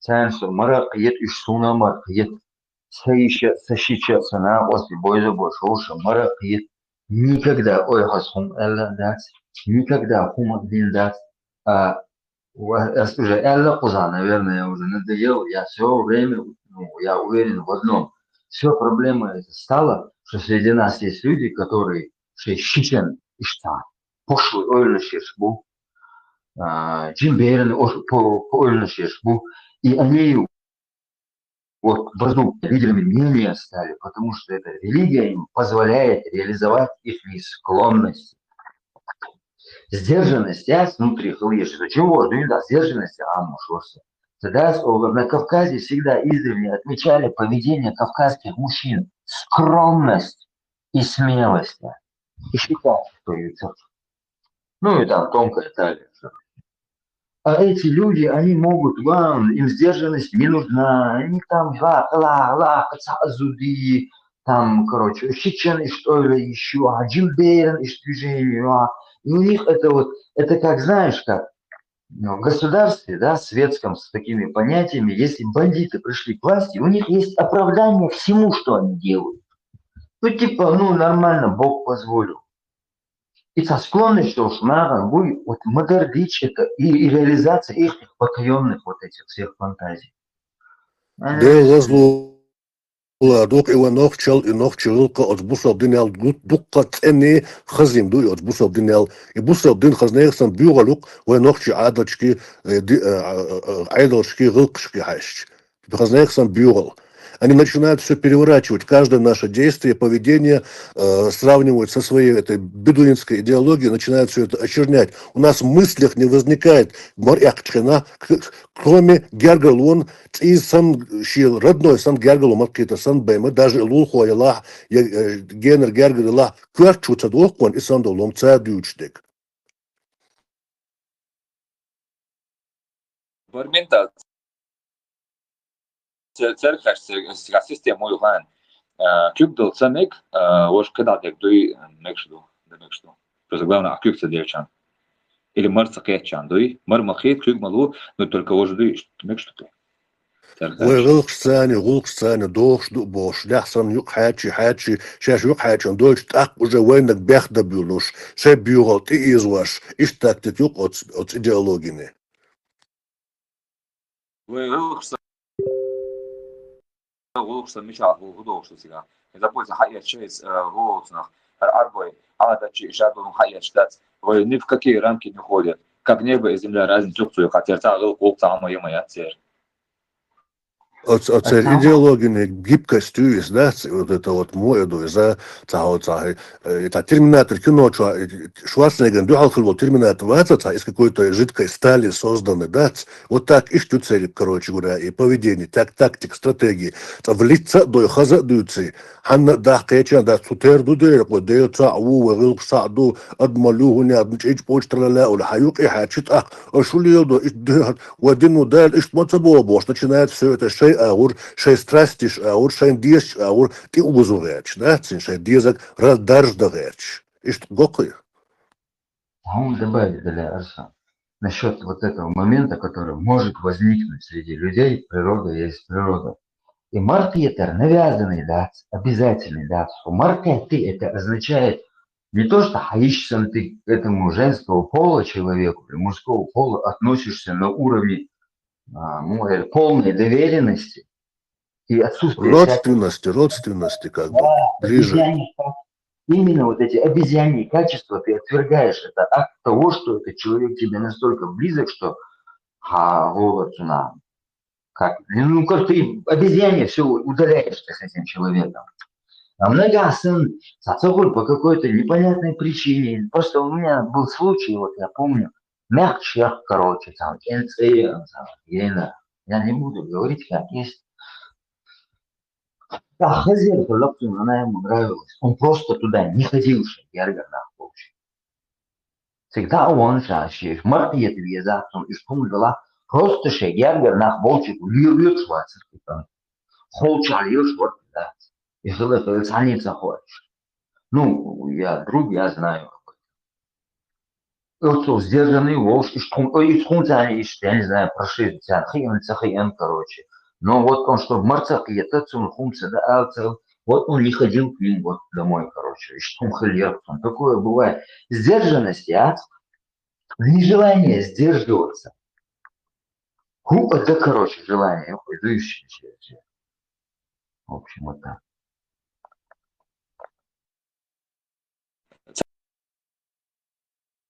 царна со мара кхета, уж суна мара кхета. Са йиша, са шича, са накъостий, бойза, бо шовша мара кхета. Никогда оаха хӀама аьлла дац, никогда хӀама дина дац. А, ва-, ас уже аьлла кхузахь, наверное, я уже надоел. Я всё время, ну, я уверен в одном. Всё проблема это стала, что среди нас есть люди, которые шайн шича иштта пошлый ойланаш еш бу, а, жима берана ош-, по-, по ойланаш еш бу. И они вот вдруг лидерами мнения стали, потому что эта религия им позволяет реализовать их склонность. Сдержанность, а, внутри хилла еш. Зачем вот, да, сдержанность, а, может, вот. Тогда, о, на Кавказе всегда издревле отмечали поведение кавказских мужчин: скромность и смелость. И считать, что это. Ну и там тонкая талия. А эти люди, они могут, вам, им сдержанность не нужна, они там ла, ла, ла, зуди, там, короче, шича иштта ойланаш, а, жима берана иштта движение, а. И у них это вот, это как, знаешь, как, ну, в государстве, да, светском, с такими понятиями, если бандиты пришли к власти, у них есть оправдание всему, что они делают. Ну, типа, ну, нормально, Бог позволил. И со склонностью уж надо будет вот модердить это и, и реализация их потаённых вот этих всех фантазий. Дела лазло ла дукха и вай нохчалла, и нохчий гӀиллакх оцу бусалба динал ду-, дуккха цӀена хазийна ду и оцу бусалба динал. И бусалба дин хаза нехан санна боьгӀур ю-кх вай нохчий Ӏадаташкий, э, ди-, э, э, э, Ӏедалшкий, гӀиллакхашкий хьаьжча. Хаза нехан санна боьгӀур. Они начинают всё переворачивать, каждое наше действие, поведение, э, сравнивают со своей этой бедуинской идеологией, начинают всё это очернять. У нас в мыслях не возникает, мара аьлча хенахь, к-, кроме гергарлон, цӀийз санна, шен родной санна гергарло ма кхета санна бен ма, даже лулахо ялахь, я, э, генара гергара ялахь, коьрта чу ца дохкуш, и санна долу лом ца дуьйцуш дерг. Бармин та цер-, церкаш, цер-, церкаш система ю хан. А, куьг дала ца мег, а, вож кхидӀа дерг дуй, мегаш ду, да мегаш ду. Просто главное, а куьг ца дечан. Или мар ца кхетчан дуй, мар ма кхет, куьг ма лу, но только вож дуй, мегаш ду те. Церкаш. Вай гӀиллакхаш царна, гӀуллакхаш царна дохуш ду бохуш, лаьхьа санна юкъа хьаьчий, хьаьчий, шаьш юкъа хьаьчна дойтуш, тӀаккха уже вайнаг бехк дан буьйлуш, шайн боьгӀал тӀеэзош, иштта тактика ю-кх оцу, оцу идеологине. Вай гӀуллакхаш ца, гӀуллакхаш ца мичахь хӀу, хӀу дохуш ду цигахь? Иза пойса хьаэцча, иза, а, гӀуллакхаш нах, хӀара Ӏарбой, Ӏадатчий, иша долун хьаэцча дац. Вай ни в какие рамки не входят. Как небо и земля разница ю-кх цу юкъа, церан цхьа гӀиллакх, гӀуллакх цхьа хӀума ма ю ма яц церан. Оц-, оцеран идеологин гибкость ю иза, да, ц-, вот это вот мо а ду иза, цхьа, цхьа, э, цхьа Терминатор кино чохь, э, Шварценеггерна дуьхьал хилла волу Терминатор вац, цхьа из какой-то жидкой стали созданный, да, ц-, вот так иштта ю церан, короче говоря, и поведение, так, тактика, стратегия. Цкъа в лица а дой, хаза а дуьйций, хьанна а даха кхечан дац, цу тера ду дера, кхо Дела цхьаъ ву, вай гӀиллакхаш цхьаъ ду, адамалла ю хӀуна, адам чӀичӀ почтаралла а, уьлла хьан юкъе хьаьчча тӀаккха, аша хӀун леладо, иштта дуьхьа, вай дино Дала иштта ма ца боху бохуш, начинает всё это шайн агӀор, шайн страстеш агӀор, шайн дезачу агӀор тӀе узу гӀерташ, да, цуьнан шайн дезаг ра-, даржа дан гӀерташ. Иштта го кхуьй. Хьуна добавить дале, Арсен, насчёт вот этого момента, который может возникнуть среди людей, природа есть природа. И маркетер навязанный дац, обязательный дац. Маркет ты это означает не то, что хьаьжча санна ты к этому женского пола человеку или мужского пола относишься на уровне, а, ну, э, полной доверенности и отсутствие всяких... Родственности, родственности как бы, да, ближе. Обезьяньи ка-, именно вот эти обезьяньи качества ты отвергаешь. Это акт того, что этот человек тебе настолько близок, что, а, вот, на, как, ну, как ты обезьяне всё удаляешься с этим человеком. А много асан, сацагуль по какой-то непонятной причине. Просто у меня был случай, вот я помню, мягче, короче, там, кӀен цӀе, там, гена. Я не буду говорить, как есть. Да, хозяйка, она ему нравилась. Он просто туда не ходил, что гергар нах болчу. Всегда он же, а ши маркет веза, он из кумгала, просто ши гергар нах болчу, лир лир шварцер кутан. Холча лир шварцер, да. И хила хила цани ца хочешь. Ну, я друг, я знаю об этом. Оцу сдержанный волуш, иштта хӀума, ой, иза хӀума царна иштта, я не знаю, прошить царна хиъна, ца хиъна, короче. Но вот он, чтоб марца кхета, цунна хӀума ца даьлла, ца, вот он не ходил к ним вот домой, короче. Иштта хӀума хилла яра цунна. Такое бывает. Сдержанность яц, нежелание сдерживаться. ХӀуъа да, короче, желание, хуй, дующий. В общем, вот так.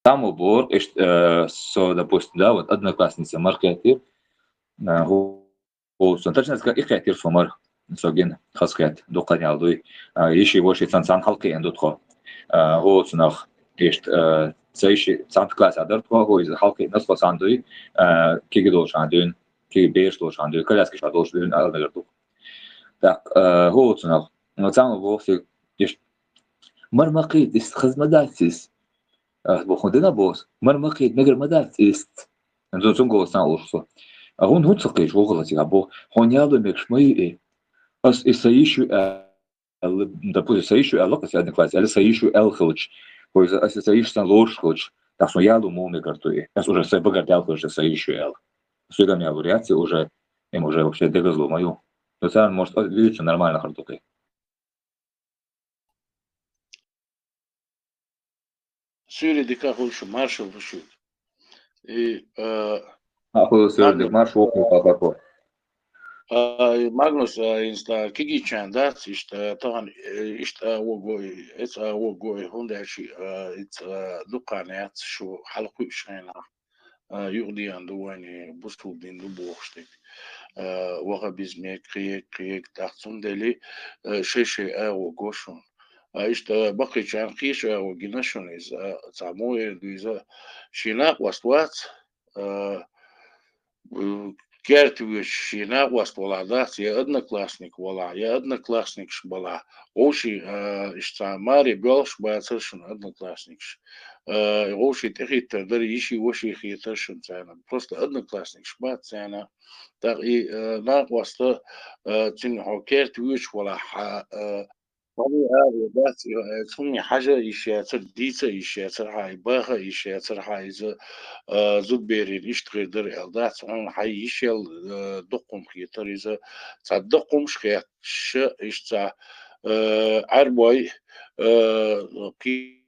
Цхьаммо боху, иштта, э, со, допустим, да, вот одноклассница мара кхетира, э, хӀу-, хӀу-, со, точнее сказать, и кхетира со мара, со гина хаза кхетта, дукха хан яьлла дуй. А, йиши-воши цхьана, цхьана хьалакхиъна ду тхо. А, хӀу, цунах, иштта, э, ца йиши цхьана классе дара тхо, хӀу, иза хьалакхиъна тхо цхьана дуй, э, кегий долчу хьан дуьйна, кегий бераш долчу хьан дуьйна, коляски чохь долчу дуьйна аьлла мегар ду. Так, э, хӀу, цунах, ну, цхьаммо боху соьга, иштта, мара ма кхета, иза хаза ма дац иза. Ас боху, дина боху, мара ма кхета, мегар ма дац иза. Цу-, цуьнга голос цхьаъ луш со. А хӀунда, хӀунда ца кхеташ, вокхула цигахь боху, хьуна ял ду мегаш ма ю и. Ас и сан йиш ю аьлла, допустим, сан йиш ю аьлла, аса одноклассник, аьлла, сан йиш ю аьлла хилча, хӀу иза, аса сан йиш сан лоруш хилча, тахь сан ял ду муха мегар ду и. Ас уже сан багара даьлла хилча, сан йиш ю аьлла. Соьган ял лур яц и уже, им уже вообще дегазло ма ю. Ну, царна, может, а, вуьйцу нормально хир ду кхин. Суьйре дика хуьлда шун, маршалла ду шуьга. И, а, Ахула суьйре дика, Магнус, маршалла ву, а, Папа. А, и Магнус, а, инста кегийчарна дац, иштта, тахана, э, иштта а вогой, эца а вогой, хӀунда аьлча, а, ица, а, дукха хан яц шу хьалакхуьуш хенахь. А, юкъадеана ду вайна, бусулба дин ду бохуш дерг. А, ваххабизм ерг, кхин ерг, кхин ерг, тӀаккха цундела, а, шай-шай агӀо го шуна. А, иштта баккхийчарна кхечу агӀо гина шуна иза, а, цхьа муха эр ду иза, шен накъост вац, а, м, керта воьдуш шен накъост валахь дац, я одноклассник валахь, я одноклассникаш балахь. Вовшийн, а, иштта цхьа маре боьлхуш бацара шуна одноклассникаш. А, вовшийн тӀехӀиттар дара, йиши-воши хетара шуна царна. Просто одноклассникаш бац царна. ТӀаккха и, а, накъоста, а, цуьнан хьо керта воьдуш валахь, хьан, а, хьуна агӀо дац, и, а, цунна хьажа а йиш яцара, дийца а йиш яцара хьан, и баха а йиш яцара хьан, иза, а, зудберийн иштта хир дара аьлла дац, хьуна хьайн йиш ял, а, дуккха хӀума хетара иза, цхьа дуккха хӀумаш хетташ, иштта цхьа, а, Ӏаьрбой, а, кхи-,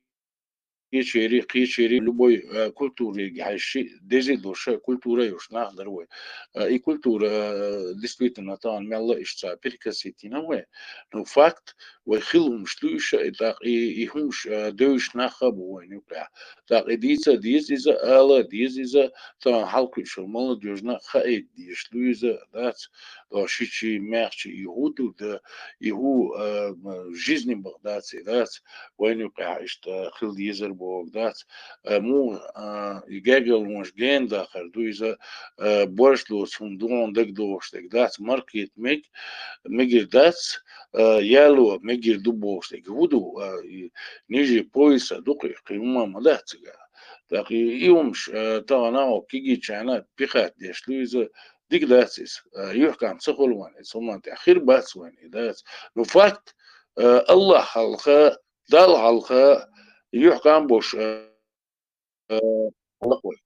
кхечерий, кхечерий, любой, а, культурега хьаьжча, деза а долуш, культура а йолуш нах дара вай. А, и культура, а, действительно, тахана мелла а иштта цхьа перекосить йина вай. Ну, факт, вай хилла хӀумаш ду уьш, и тӀаккха и, и хӀумаш, а, девзаш нах а бу вайна юкъахь. ТӀаккха и дийца а деза иза, ала а деза иза, тахана хьалакхуьуш йолу молодёжна хаийта дезаш ду иза, дац, то шичи, маьхчи, и хӀун ду да, и хӀун, а, м, жизни бакъ дац и, дац, вайна юкъахь иштта хилла дезар бохург дац. А, муха, а, и гергарлонаш гена дахар ду иза, а, борш доцу хӀума ду хьуна дагадогӀуш дерг дац, маркхета мег-, мегар дац, а, яло мегар ду бохуш дерг. ХӀун ду, а, и ниже пояса ду кхин, кхин хӀума ма дац цигахь. ТӀаккха и, и хӀумаш, а, тахана хьо кегийчарна пихат деш ду иза, дика дац иза. А, юьхькӀам ца хуьлу вайн иза, хӀуманна тӀехь хир бац вайн и, дац. Ну, факт, а, Аллах хьалха, Далла хьалха, юьхькӀам болуш, а, а, лакхой.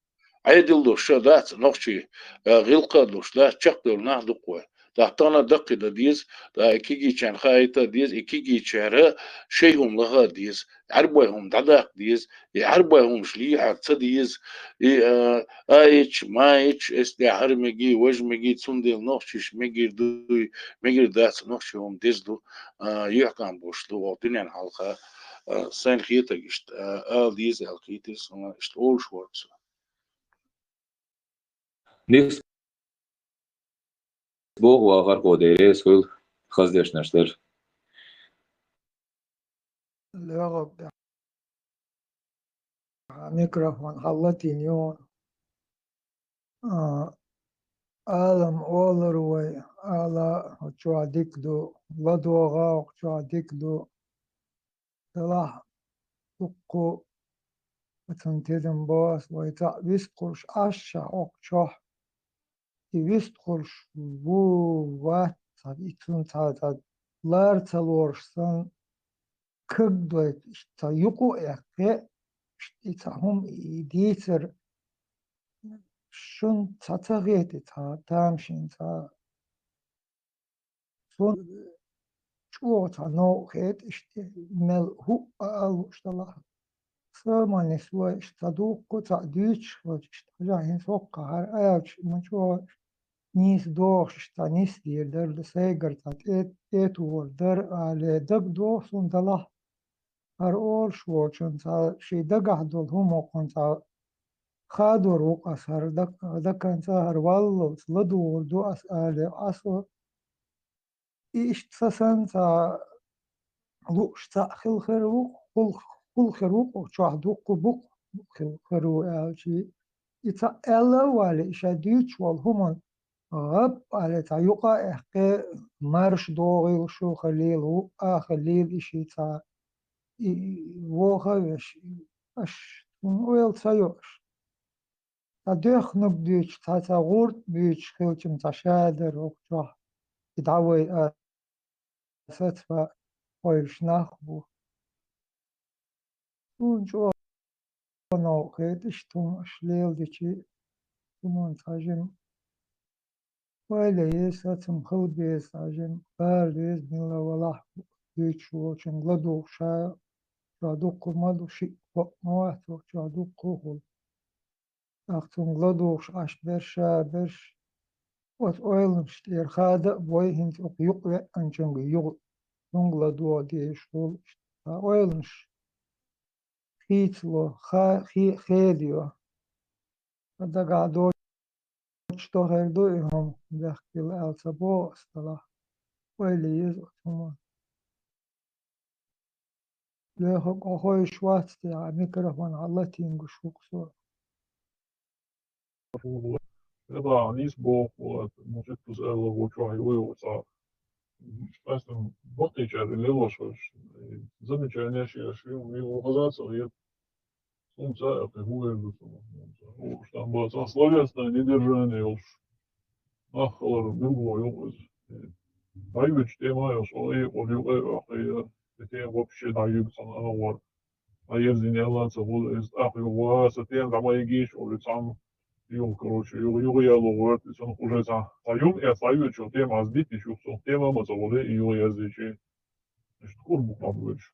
Ӏедал долуш ша дац, нохчий, а, гӀиллакх а долуш дац, чекхдевлла нах ду-кх вай. ТӀаккха тахана даккхий дан деза, тӀаккха и кегийчарна хаийта а деза, и кегийчара шайн хӀума лаха а деза, Ӏаьрбой хӀума дӀадаккха деза, и Ӏаьрбой хӀумаш лехьар ца деза, и, а, а эчча, ма эчча, эс тӀехь хӀара мегий, важа мегий, цундела нохчийш мегар дуй, мегар дац, нохчий хӀума деза ду, а, юьхькӀам болуш ду, вай дуьненна хьалха, а, сайна хетарг иштта, а, ала деза аьлла хийтира суна, иштта олуш вара со. Нис боху вахархо, Дела реза хуьлу, хаза дешнаш дара. ЛоьгӀа микрофон хьаллатийна ю. А, алам олура вай, ала чохь дика ду, ладогӀа чохь дика ду. Делахь дуккху оцун тидам бо ас, вай цхьаъ вистхуьлуш Ӏаш ша хӀокху чохь. И вистхуьлуш ву, вац, цхьа и цунна цхьа, цхьа лара ца лоруш санна, кагдойту, иштта цхьа юкъа а эккхе, и цхьа хӀума, и дийцар шун цхьа ца хетий, цхьа тамашийна цхьа. Цунна чӀогӀа цхьа новкъа хета, иштта мел хӀуъа а лууш далахь. Са ма нислой, иштта цхьа дуккха цхьа дуьйцуш хилча, иштта хьажахь, хӀинца хӀокхахьара аьлча, ма чӀогӀа нийса догӀуш, иштта цхьа нисдийр дара, сайгара цхьа тӀе-, тӀетухур дара, алий, дагадогӀу суна далахь. ХӀара олуш волчун цхьа ший дагахь долу хӀума хӀокхунна цхьа хадор ву-кх ас, хӀара дак-, даканца хӀара валлалц ладугӀур ду ас, алий, ас и иштта са санна цхьа лууш цхьаъ хила хир ву-кх, хул-, хул хир ву-кх, чохь дуккха бу-кх хила хир ву аьлча, и цхьаъ аьлла а валий, и ша дуьйцуш волу хӀуманна гӀап алий, цхьа юкъа а аьккхий, марша догӀийла шу хилийла, вуъа а хилийла и ши цхьа, и, и, воха а веш, аш, хӀун ойла ца йо аш. Цхьа доьхнаг дуьйцуш, цхьа, цхьа гӀурт буьйцуш хилча-м цхьа шадара хӀокху чохь, и дӀавай а сацван хьоьжуш нах бу. Суна чӀогӀа новкъа хета иштта хӀума аш леладичи, хӀуманна цхьа жима ойла еза, сацам хила беза цхьа жима, гӀала деза, милла валахь дуьйцуш волчуьнга ладугӀуш, ша чохь дуккха ма ду, шиъ-кхоъ ма вац, чохь дуккха а хуьлу. ТӀаккха цунга ладугӀуш Ӏаш берш, ша берш, оцу ойланаш тӀера хада а бой, хӀинца оцу юкъа веанчуьнга юха цунга ладогӀа дезаш хуьлу. Цхьа ойланаш хийцало, ха-, хи-, хедайо. Сан дагахь доцуш до хир ду и хӀума, бехкийла аьлла ца боху ас далахь. Ойла еза оцу хӀуманна. Лоьху, кху хьоьжуш вац те, хьан микрофон хьан латийна гуш ву-кх со. ХӀета, нийса боху, вот, мужик, тус аьлла, ву чохь ю, ю, цхьа. Ас там баккхийчара лелош ваш, замечание ши, ши, ми ву хаза ца хета. Сумца а кхин хӀун эр ду цунах? Уж там бац, а словесное недержание йолуш. Нах хилар билгало ю иза. ДӀаюьгучу тема йолуш, ой, ой, ой, ой, ой, и тема вообще дӀаюьгу цхьана агӀор. А ерзина аьлла ца хуьлу, иза тӀаккха юха ва, сан тема дӀа ма йигийша, олу цхьамма. Юха, короче, юха, юха яло гӀерта, и цунах уже цхьа, цхьа юм, э, цхьа йоьчу тема аз диттича, юха цунах тема ма ца хуьлу, и юха яздичи. Иштта кура бу къам вуьйцу.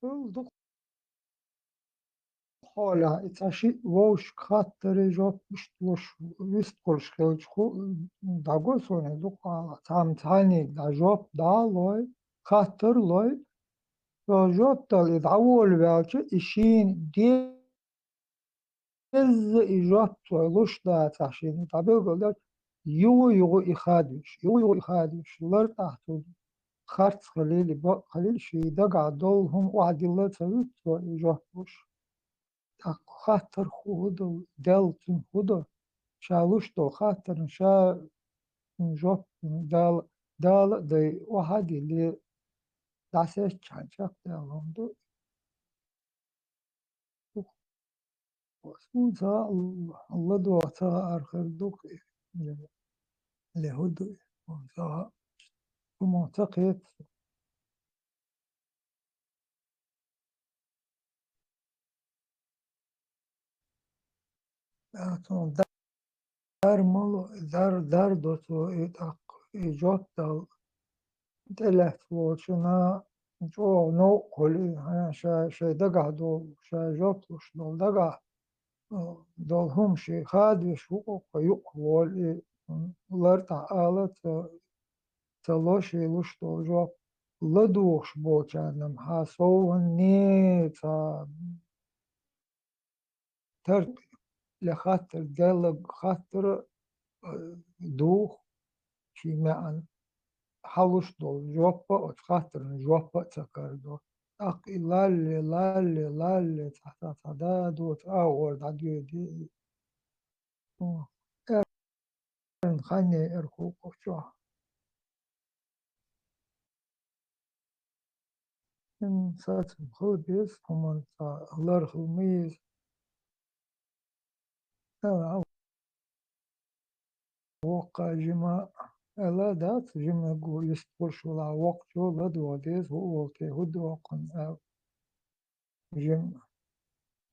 Ду хьолехь, и цхьа шиъ вовшашка хаттаре жоп иштта луш, вистхуьлуш хилча, ху-, дӀаго суна дукха ала. Цхьамма цхьанниг дӀа жоп дӀа а лой, хаттар а лой, цо жоп дала и дӀаволаваьлча, и шийна де- Изза и жоп цо луш дацахь шена дӀабелгалдеш, юха-юха и хадош, юха-юха и хадош, лартӀахь цу харц хилийла, бакъ хилийла, шен дагахь долу хӀума охьадилла ца вуьту цо и жоп луш. ТӀаккха хаттар хӀун ду, Далла цуьнан хӀун ду? Ша луш долу хаттарна ша жоп Дала, Дала а дай охьадилла, дӀасаьччхьана чекхдаьлла хӀума ду. Хьуна ца ладогӀа ца хаар хир ду-кх и, ле хӀун ду и, хьуна ца хаьа, хӀума ца кхета. Цунна дар ма ло, дар, дар до цо и тӀаккха, и жоп дала. ТӀелаьцна волчунна чӀогӀа новкъа хуьлу, хьан ша, шайн дагахь долу, ша жоп луш долу дагахь, э, долу хӀума шен хадош ву, кху юкъа волу и, м, лартӀахь ала ца, ца ло шен луш долу жоп, ладугӀуш болчарна-м хьан совгӀанне цхьа тар-, ле хаттар, деллаг хаттар, э, дух, ши маьӀна хьалуш долу жоппа, оцу хаттарна жоппа а ца карадо. ТӀаккха и лалле, лалле, лалле, цхьа, цхьа, цхьа да доцу агӀор дӀадоьдий. О, эрна хан яйар хӀу кху чохь. М, сацам хила беза, хӀуманца лар хила ма еза. Ала, воккха жима, Ала дац, жимма гу йистхуш вала воккхачо ладогӀа деза, хӀу волте, хӀу дохкан, а, жимма.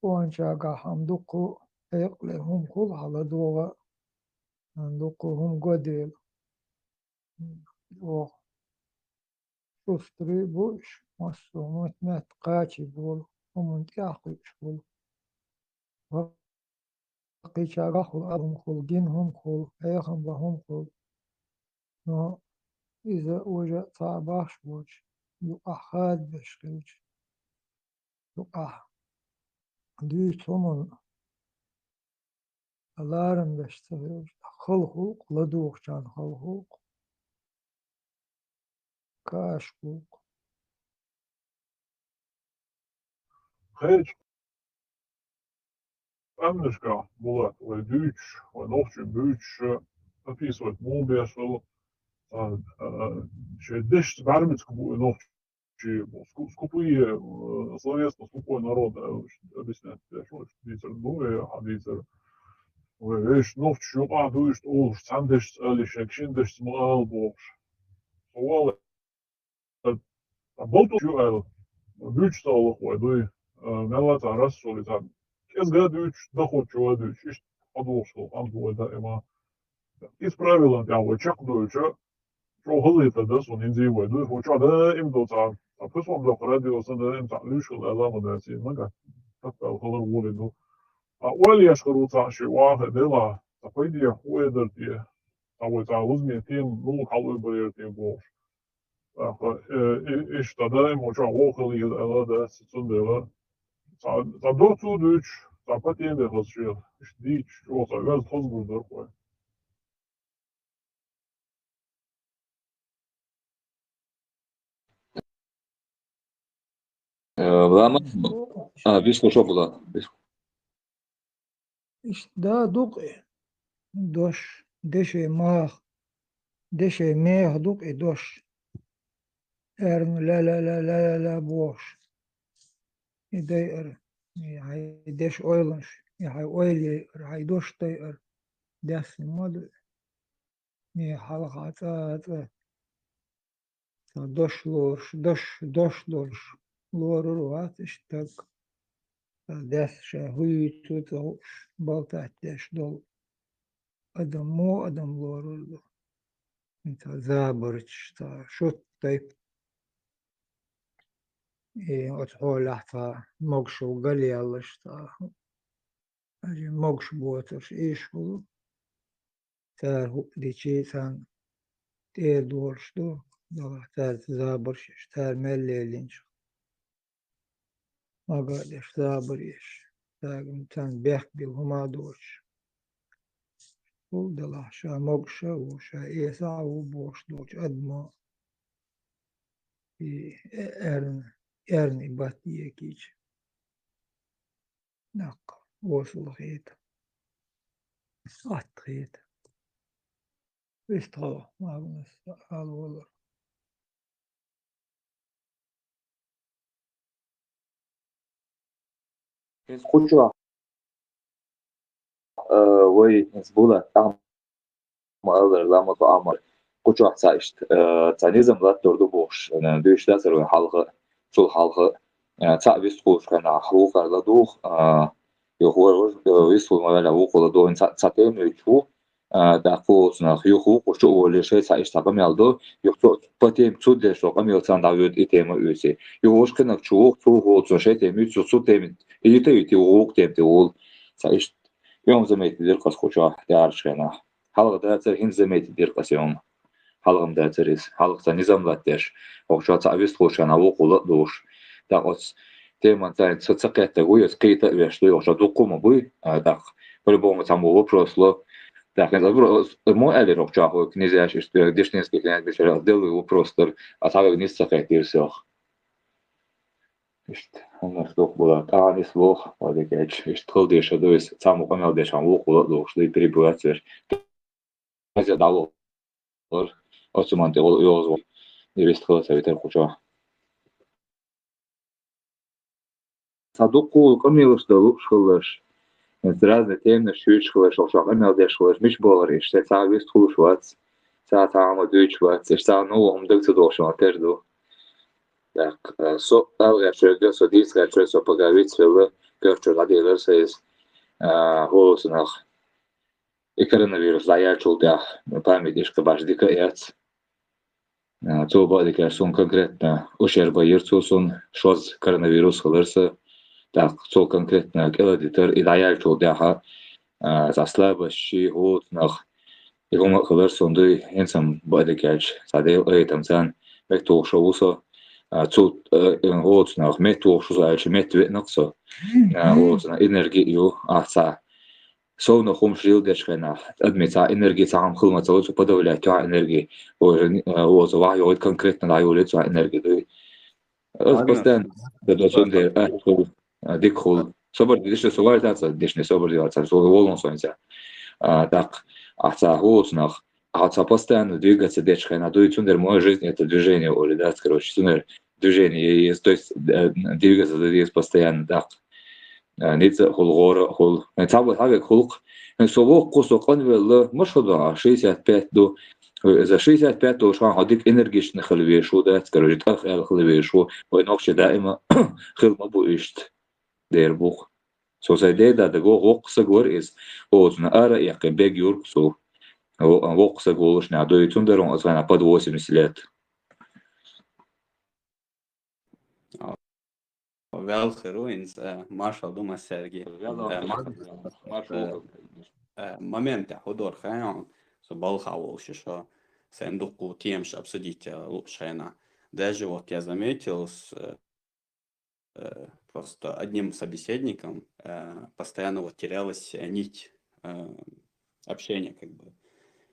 Къончагахь хӀама дукха, хьекъале хӀума хула хьаладогӀа, дукха хӀума годела. Ох, шустрий бу уьш, массо а мет-метта кхачий болу, хӀуманна тӀехь кхуьуш болу. Кхечагахь хула, ала хӀума хула, гина хӀума хула, хьехам бан хӀума хула. Но иза уже цхьа а бахьаш воцуш, юкъахь хадабеш хилча, юкъахь дуьйцу хӀуманна ларам беш ца хилча, хала хӀуллакх, ладугӀучарна хала хӀуллакх, каш хӀуллакх. Кхечу къаьмнашкахь, Булат, вай дуьйцуш, вай нохчийн буьйцуш, описывать муха беш вала, а, а, шайн дешца бӀаьрмециг бу и нохчий, ску-, скупые, э, словесно скупой народ, э, объяснять деш вай, дийцар ду, э, хьан дийцар. Вай вешан нохчаш юкъахь ду иштта олуш, цхьана дешца ала, шайн шина дешца ма ала бохуш. Со вала Ткъа болтуш ю аьлла, буьйцуш ца гӀуллакх вай дуй, а, мелла а цхьа расцо и цхьа кӀезга а дуьйцуш, дахоччо а дуьйцуш, иштта хьадогӀуш долу къам ду вай даима. Иза правилан тӀехь вай чекхдойча, чӀогӀа хӀаллийтар дан суна хӀинца а вай дуй, хӀокху чохь даим долу цхьа, цхьа пусом доккху радио сан даим цхьа луьйш хила аьлла а ма дац, и мага, таппал хилар волий ду. Ткъа ойла еш хир ву цхьа ши ваха делахь, цхьа пайде хӀун эдар те, цхьа вай цхьа лузаме тема муха хьалаойбар яра те бохуш. ТӀаккха, э, и-, иштта даим чохь вохалла йила аьлла дац, цундела цхьа, цхьа доцу дуьйцуш, цхьа по теме хаза шех, иштта дийцуш, чӀогӀа цхьа оьзда хаза гур дара вай. Э, лама? А, вислушал була. Иштта да дукъ и дош, дешей мах, дешей меха дукъ и дош. Эрна ла-ла-ла-ла-ла бохуш. И дайар, и хьайн деш ойланаш, и хьайн ойла яйар, хьайн дош дайар, десна ма ду. И хьалха цӀа-цӀа. Сан дош лоруш, дош, дош долуш лорур вац иштта стаг. Сан дас шайн хӀуьйцу ца хууш, балтат деш долу адам мо адам лорур ду. Сан забарчаш, сан шуьттай. И оцу хьолехь сан могуш ву галъяллаш сан. Ари могуш боцурш ийш хуьлу. Цара хӀуъа дичи царна тӀера долуш ду, делахь цаьрца забарш еш, цара мел лелинчух. Мага а деш, забар еш, царна, царна бехк била хӀума а доцуш. ХӀу делахь ша могуш а ву, ша эса а ву бохуш долчу адамо и эрна, эрна и батт екийча. Нах осал хета. Атта хета. Вистхьо магнас алвалар. Иза кхучо, э, вай, иза була, там ма-аллара, ламазо Ӏамар кхучохь цхьа иштта, э, цхьа низам латтор ду бохуш, э, дуьйцуш дацара вайн хьалха, цул хьалха, э, цхьаъ вистхуьлуш хенахь вукхара ладугӀу, э, юха вара, э, вистхуьлу ма ваьлла вукхо ладугӀу, цхьа, цхьа тема йоьдуш ву, э, тӀаккха кху волчу нах юха вукхо чу а волий, шайн цхьа иштта къамел до, юха цо по теме цу деш долу къамел царна дӀавоьду и тема а оьций. Юха вуьш кхинарг чу вуху, цу волчу шайн тема йоьду, цу, цу тема йита а йитий, вукху тема тӀе волу. Цхьа иштта, юха заметить дира-кх аса кхучохь тӀаьхьарчу хенахь. Хьалха дацара, хӀинца заметить дира-кх аса юха. Хьалха-м дацара иза. Хьалха цхьа низам латтадеш. ХӀокху чохь цхьаъ вистхуьлуш хенахь вукхо ладугӀуш. ТӀаккха оцу теман цхьа ца, ца кхеттарг ву, иза кхета а веш ду, хӀокху чохь дуккха а ма буй, а, тӀаккха. По-любому цхьаммо вопрос ло. ТӀаккха иза вопрос, мо аьллера хӀокху чохь вай князьяш, иштта, э, дешнинский князь бечара деллий вопрос дара, а цхьаверг нийса ца кхеттира сох. Иштта, хӀуманаш дукха була, тӀаьхьа нийса воху, вай дика эчу, иштта хила дезаш ду иза, цхьаммо къамел деш хьан вукхо ладугӀуш, дуй перебивать веш. Хаза дӀавахара, оцу ман тӀе гӀо-, йогӀуш вара, и вистхила ца витара кхучохь. Цхьа дуккха къамелаш дан лууш хиларш, хӀинца разные теманаш чуьйцуш хиларш, хӀокху чохь къамел деш хиларш, мича богӀура иштта, цхьа вистхуьлуш вац, Цхьа цхьа хӀума дуьйцуш бац, иштта цхьа новкъа хӀума даг ца дохуш ма терра ду. ТӀаккха, э, со ала гӀерташ верг, со дийца гӀерташ верг, со пага вицвелла, коьртачуьра дӀаделира сан иза, а, хӀо цунах. И коронавирус дӀаяьллачул тӀаьхьа памятничка баш дика а яц. А, цо бакъдерг аьлча, суна конкретно ушер байира цо суна, шозза коронавирус хилира сан. ТӀаккха цо конкретно кӀелдитар, и дӀаяьллачул тӀаьхьа, а, цхьа слабость ши, хӀо цунах, и хӀума а хилира суна дуй, хӀинца-м бакъдерг аьлча, цхьа Делан къинхетамца меттахоша ву со. А, цу, а, хӀо цунах меттахоша ву со аьлча, метта веана-кх со. А, хӀо цунах энерги а ю, ахь цхьа совнаха хӀумаш леладечу хенахь, адамийн цхьа энерги, цхьа хӀума хила ма ца ло, цо подавлять йо хьан энерги. Ой, э, оза вахь йогӀийта конкретно дӀайолийта цхьа энерги дуй. Ас постоянно да до цундела, э, хул, э, дика хул. Собар диш, со вайл дац, дишни собар дила ца, со волун со инца. А, так, а цхьа хӀо цунах, а цхьа постоянно двигаться дечу хенахь дуй, цундела моя жизнь это движение, оли дац, короче, цундела движение есть, то есть, э, двигаться деза постоянно, так. Э, ницкъ а хуьлу, гӀора а хуьлу. Э, цхьа бу-, цхьа век хуьлу-кх. Э, со воккха, со къанвелла, ма шо до, а, шестьдесят пять ду. Э, за шестьдесят пять долуш хьан хьо дика энергичный хила везаш ву, дац, короче, тӀах аьлла хила везаш ву. Вай нохчий даима хила ма бу иштта. Дера бу-кх. Со сайн деда даго воккха саг вара иза. Оцунна ара а эккхий, бег юрг цо. Во-, воккха саг волуш нах дуй, цундела вон аса вайна под восемьдесят лет. А, ваьлла хир ву, хӀинца, э, маршалла ду массаьрга. Ваьлла, э, маршалла, маршалла. Э, э, момент тӀехь хӀу дора хаьий хьуна, со балха волуш шо, сайн дуккха темаш обсудить, э, лууш хенахь. Даже вот я заметил, с, э, э, просто одним собеседником, э, постоянно вот терялась, э, нить, э, общения, как бы.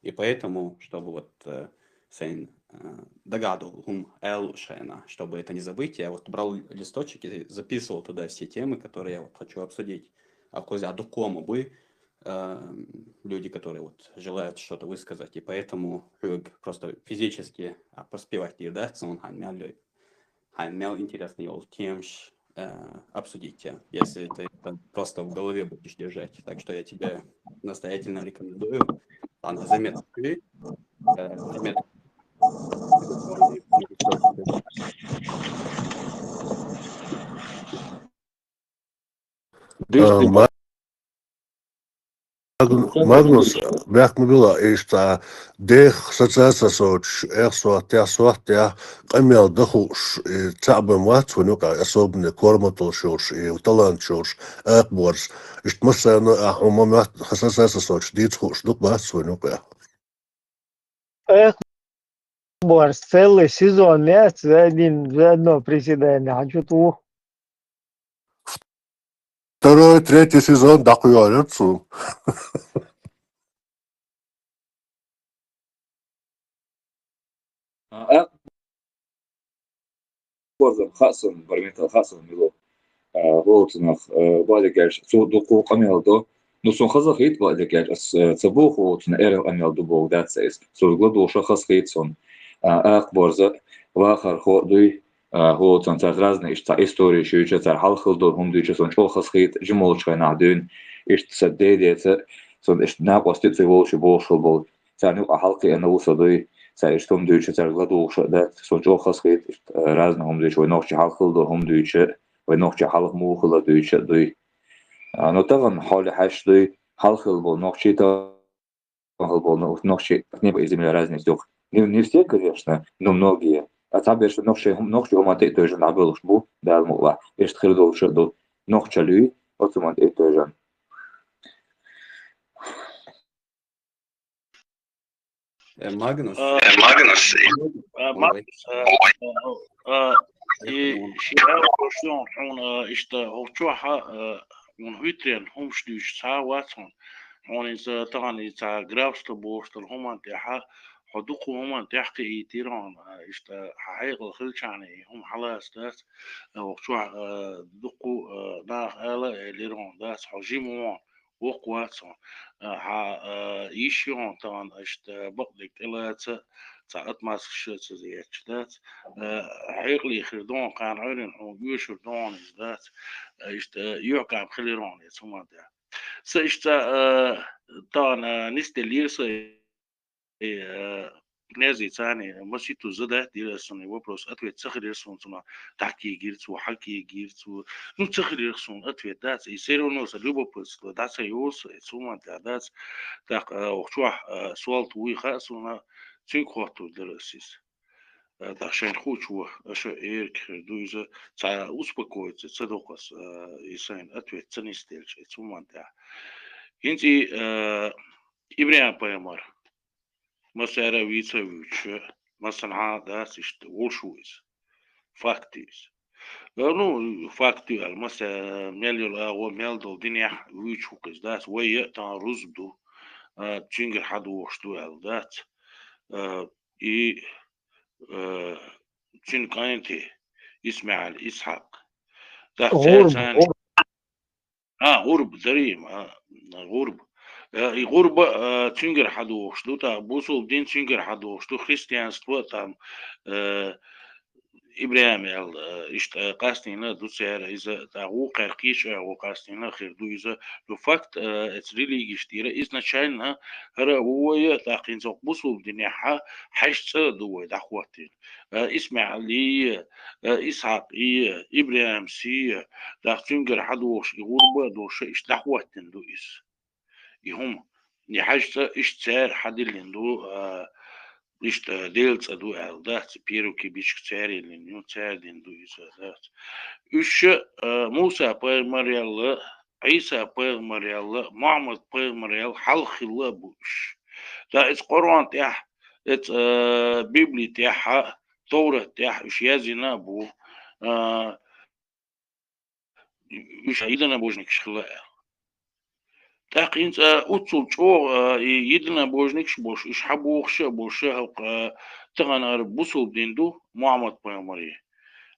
И поэтому, чтобы вот, э, сайн, э, догадывал, хӀума аьлла шайна, чтобы это не забыть, я вот брал листочек и записывал туда все темы, которые я вот хочу обсудить. А козя дуккха а буй, э, люди, которые вот желают что-то высказать, и поэтому хьоьга просто физически, а, поспевать дийр дац, он хьайн мел лой. Хьайн мел интересно йолу темаш, э, обсудить, э, если ты это просто в голове будешь держать. Так что я тебе настоятельно рекомендую. Ладно, заметки. Э, заметки. А, ма-, Магнус, бехк ма билла, иштта дех саца сацоцуш, эх, сохьтехь, сохьтехь, къамел дан хууш, и цхьаъ бен вац вайн юкъахь, особенно корматаллаш йолуш, и таланташ йолуш, акхаборза. Иштта массарна а хьуна ма моьтту, саца сацоцуш дийца хууш дукха бац вайн юкъахь. Эх, Борс, целый сезон яц за один, за одно приседание, хьан чу тӀу? Второй, третий сезон дӀакхоьллира цо. А, а, Борза, хаьа суна, Бармитал, хаьа суна, мила ву. А, вовцунах, а, бакъдерг аьлча, цо дуккха къамел до. Ну, суна хазахийта бакъдерг аьлча, ас, а, ца боху вовцунах, эрна къамел ду боху дац ас. Цо ладугӀуш хазахийта суна. А, акха Борза, вахархо а дуй, а, вовцун цара разный иштта цхьа история шуьйча, цара хьалха хила долу хӀума дуьйча, суна чӀогӀа хазахийта, жима волчу хенахь дуьйна. Иштта сан дедеца, суна иштта накъостий а ца волуш бохуш хила болу. Царна юкъа хьалакхиъна ву со дуй, цара иштта хӀума дуьйча, цара ладугӀуш а дац, суна чӀогӀа хазахийта, иштта, а, разный хӀума дуьйча, вай нохчий хьалха хила долу хӀума дуьйча, вай нохчий хьалха муха хилла дуьйча а дуй. А, ну, тахана хьоле хьаьжча дуй, хьалха хила болу нохчий, тахана хила болу нохчий, небо и земля разница ю-кх. Не, не все, конечно, но многие. А цхьаберш нохчий, нохчий хӀуманна тӀе а тевжина дӀабоьлхуш бу, Дала мукъалахь. Иштта хир долуш а ду. Нохчаллий, оцу хӀуманна тӀе а тевжина. Э, Магнус. А, Э, Магнус. А, Ой. Магнус, а, а, а, и Ши аьлла хьуна, хьуна, а, иштта, хӀокху чохь, а, хьуна хӀуьттаренна хӀумаш дуьйцуш цхьа а вац хьуна. Хьуна иза тахана иза цхьа графство бохуш долу хӀуманна тӀехь, хьо дукха хӀуманна тӀехь кхиийтира хьуна, а, иштта, хьан хьекъал хилчахьана и хӀума хьалаца дац, а, хӀокху чохь, а, дукха, а, наха ала а элира хьуна дац, хьо жима ву хьуна. Воккха вац хьо. А, хьан, а, йиш ю хьуна тахана, иштта, бакъдерг тӀелаца, цхьа отмазкаш а ца етташ дац. А, хьекъале хир ду хьуна, кхана Ӏуьйранна хьуна оьшур ду хьуна иза дац. А, иштта, юьхькӀам хилира хьуна иза хӀуманна тӀехь. Сан иштта, а, тахана, а, нисделлера сан, э, князей царни, масийтта задать дира ас цунна вопрос, ответ ца хилира сона цунах, дӀакегира цо, хьакегира цо. Ну, ца хилира сона ответ, дац, и всё равно са любопытство, дӀа ца йолуш, и цу моментехь, дац. ТӀаккха, а, охчохь, а, Суалт вуй хаьа сона, цуьнга хоттур дара ас иза. А, тӀаккха шайна хуучо, аша эрга хир ду иза, цхьа успокоиться ца доккху ас, а, и сайна ответ ца нисделча, и цу моментехь. ХӀинца и, а, ИбрахӀим-пайхамар, массара а вийца а вуьйцуш, массанхьа а дац иштта, волуш ву иза. Факт ю иза. Э, ну, факт ю аьлла, масса, мел йолу агӀо, мел долу динехь вуьйцуш ву-кх иза, дац, вай а тахана рузба ду, а, цуьнгара хьадогӀуш ду аьлла, дац. А, и, а, цуьнан кӀанти, ИсмаӀил, Исхьакъ. ТӀаккха цара гӀурба, царна гӀурба. А, гӀурба, дарий, а, гӀурба. Э, и гӀурба, а, цуьнгара хьадогӀуш ду, тӀаккха бусулба дин цуьнгара хьадогӀуш ду, христианство там, э, ИбрахӀим аьлла, э, иштта, э, къастийна ду цара иза, тӀаккха вукхара кхечу агӀор къастийна хир ду иза. Ну, факт, э, эца религиш тӀера изначально хӀара а ву вай, тӀаккха хӀинца бусулба динехь хьаьжцӀа а ду вай дӀахӀоттийна. Э, ИсмаӀил, э, Исхьакъ, э, ИбрахӀим, э, тӀаккха цуьнгара хьадогӀуш и гӀурба а долуш, иштта дӀахӀоттийна ду иза. И хӀума, и хьаьжцӀа иштта цара хьадиллина ду, а, иштта Делан цӀа ду аьлла, дац, и первый кибичка цара йиллина ю, цара дина ду иза, дац. Уьш, а, Муса-пайхамарел а, Ӏийса-пайхамарел а, Мухьаммад-пайхамарел а хьалха хилла а бу уьш. ТӀаккха иза Къуръан тӀехь, иза, а, Библи тӀехь а, Товрат тӀехь а уьш яздина а бу. А, уьш единобожникаш хилла аьлла. ТӀаккха хӀинца уьццул чӀогӀа, а, и единобожникаш болуш, уьш хьабохуш а болуш, хӀокху, а, тахана хӀара бусулба дин ду, Мухьаммад-пайхамаре.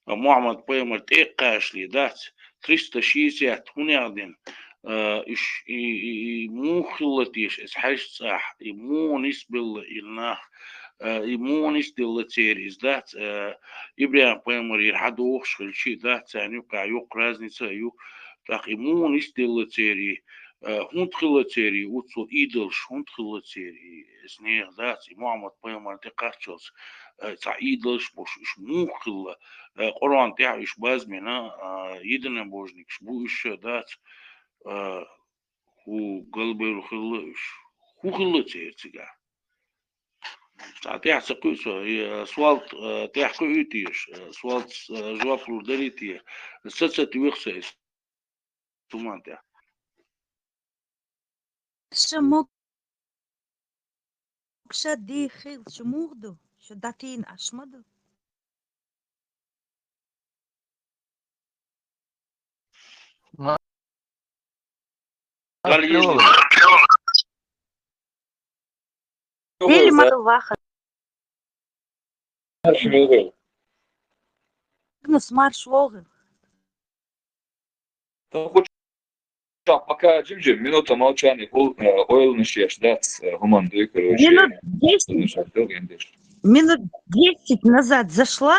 А, Мухьаммад-пайхамар тӀе а кхачале дац, триста шестьдесят хӀунех дина, а, уьш и, и, и муха хилла теша иза хьаьжцӀахь, и муха нисбелла и нах, а, и муха нисделла церан иза дац, а, ИбрахӀим-пайхамарера хьадогӀуш хилча а дац, царна юккъехь йоккха разница а ю. ТӀаккха и муха нисделла церан, а, хӀунда хилла церан уьццул идолаш, хӀунда хилла церан иза нехан дац, и Мухьаммад-пайхамарна тӀекхаччалц, а, цхьа идолаш болуш, уьш муха хилла, а, Къуръан тӀехь уьш базбина, а, единобожникаш бу уьш а дац, а, хӀун галбевлла хилла уьш? ХӀун хилла церан цигахь? Цхьа тӀаьхьа ца кхуьу со, и, а, Суалт, а, тӀаьхьа кхуьуьйту теша, а, Суалт, а, жоп лур дарий те? Сацат веха со иза. Туман тӀехь. Ша мог-, ша дехил, шу муха ду? Шу датийна аш ма ду? Или ма ду ваха. Нус марш вогӀу. Пока жим-жим, минута молчания, хӀул, э, ойланаш еш дац, э, хӀуманна дуй, короче. Минут десять. Минут десять назад зашла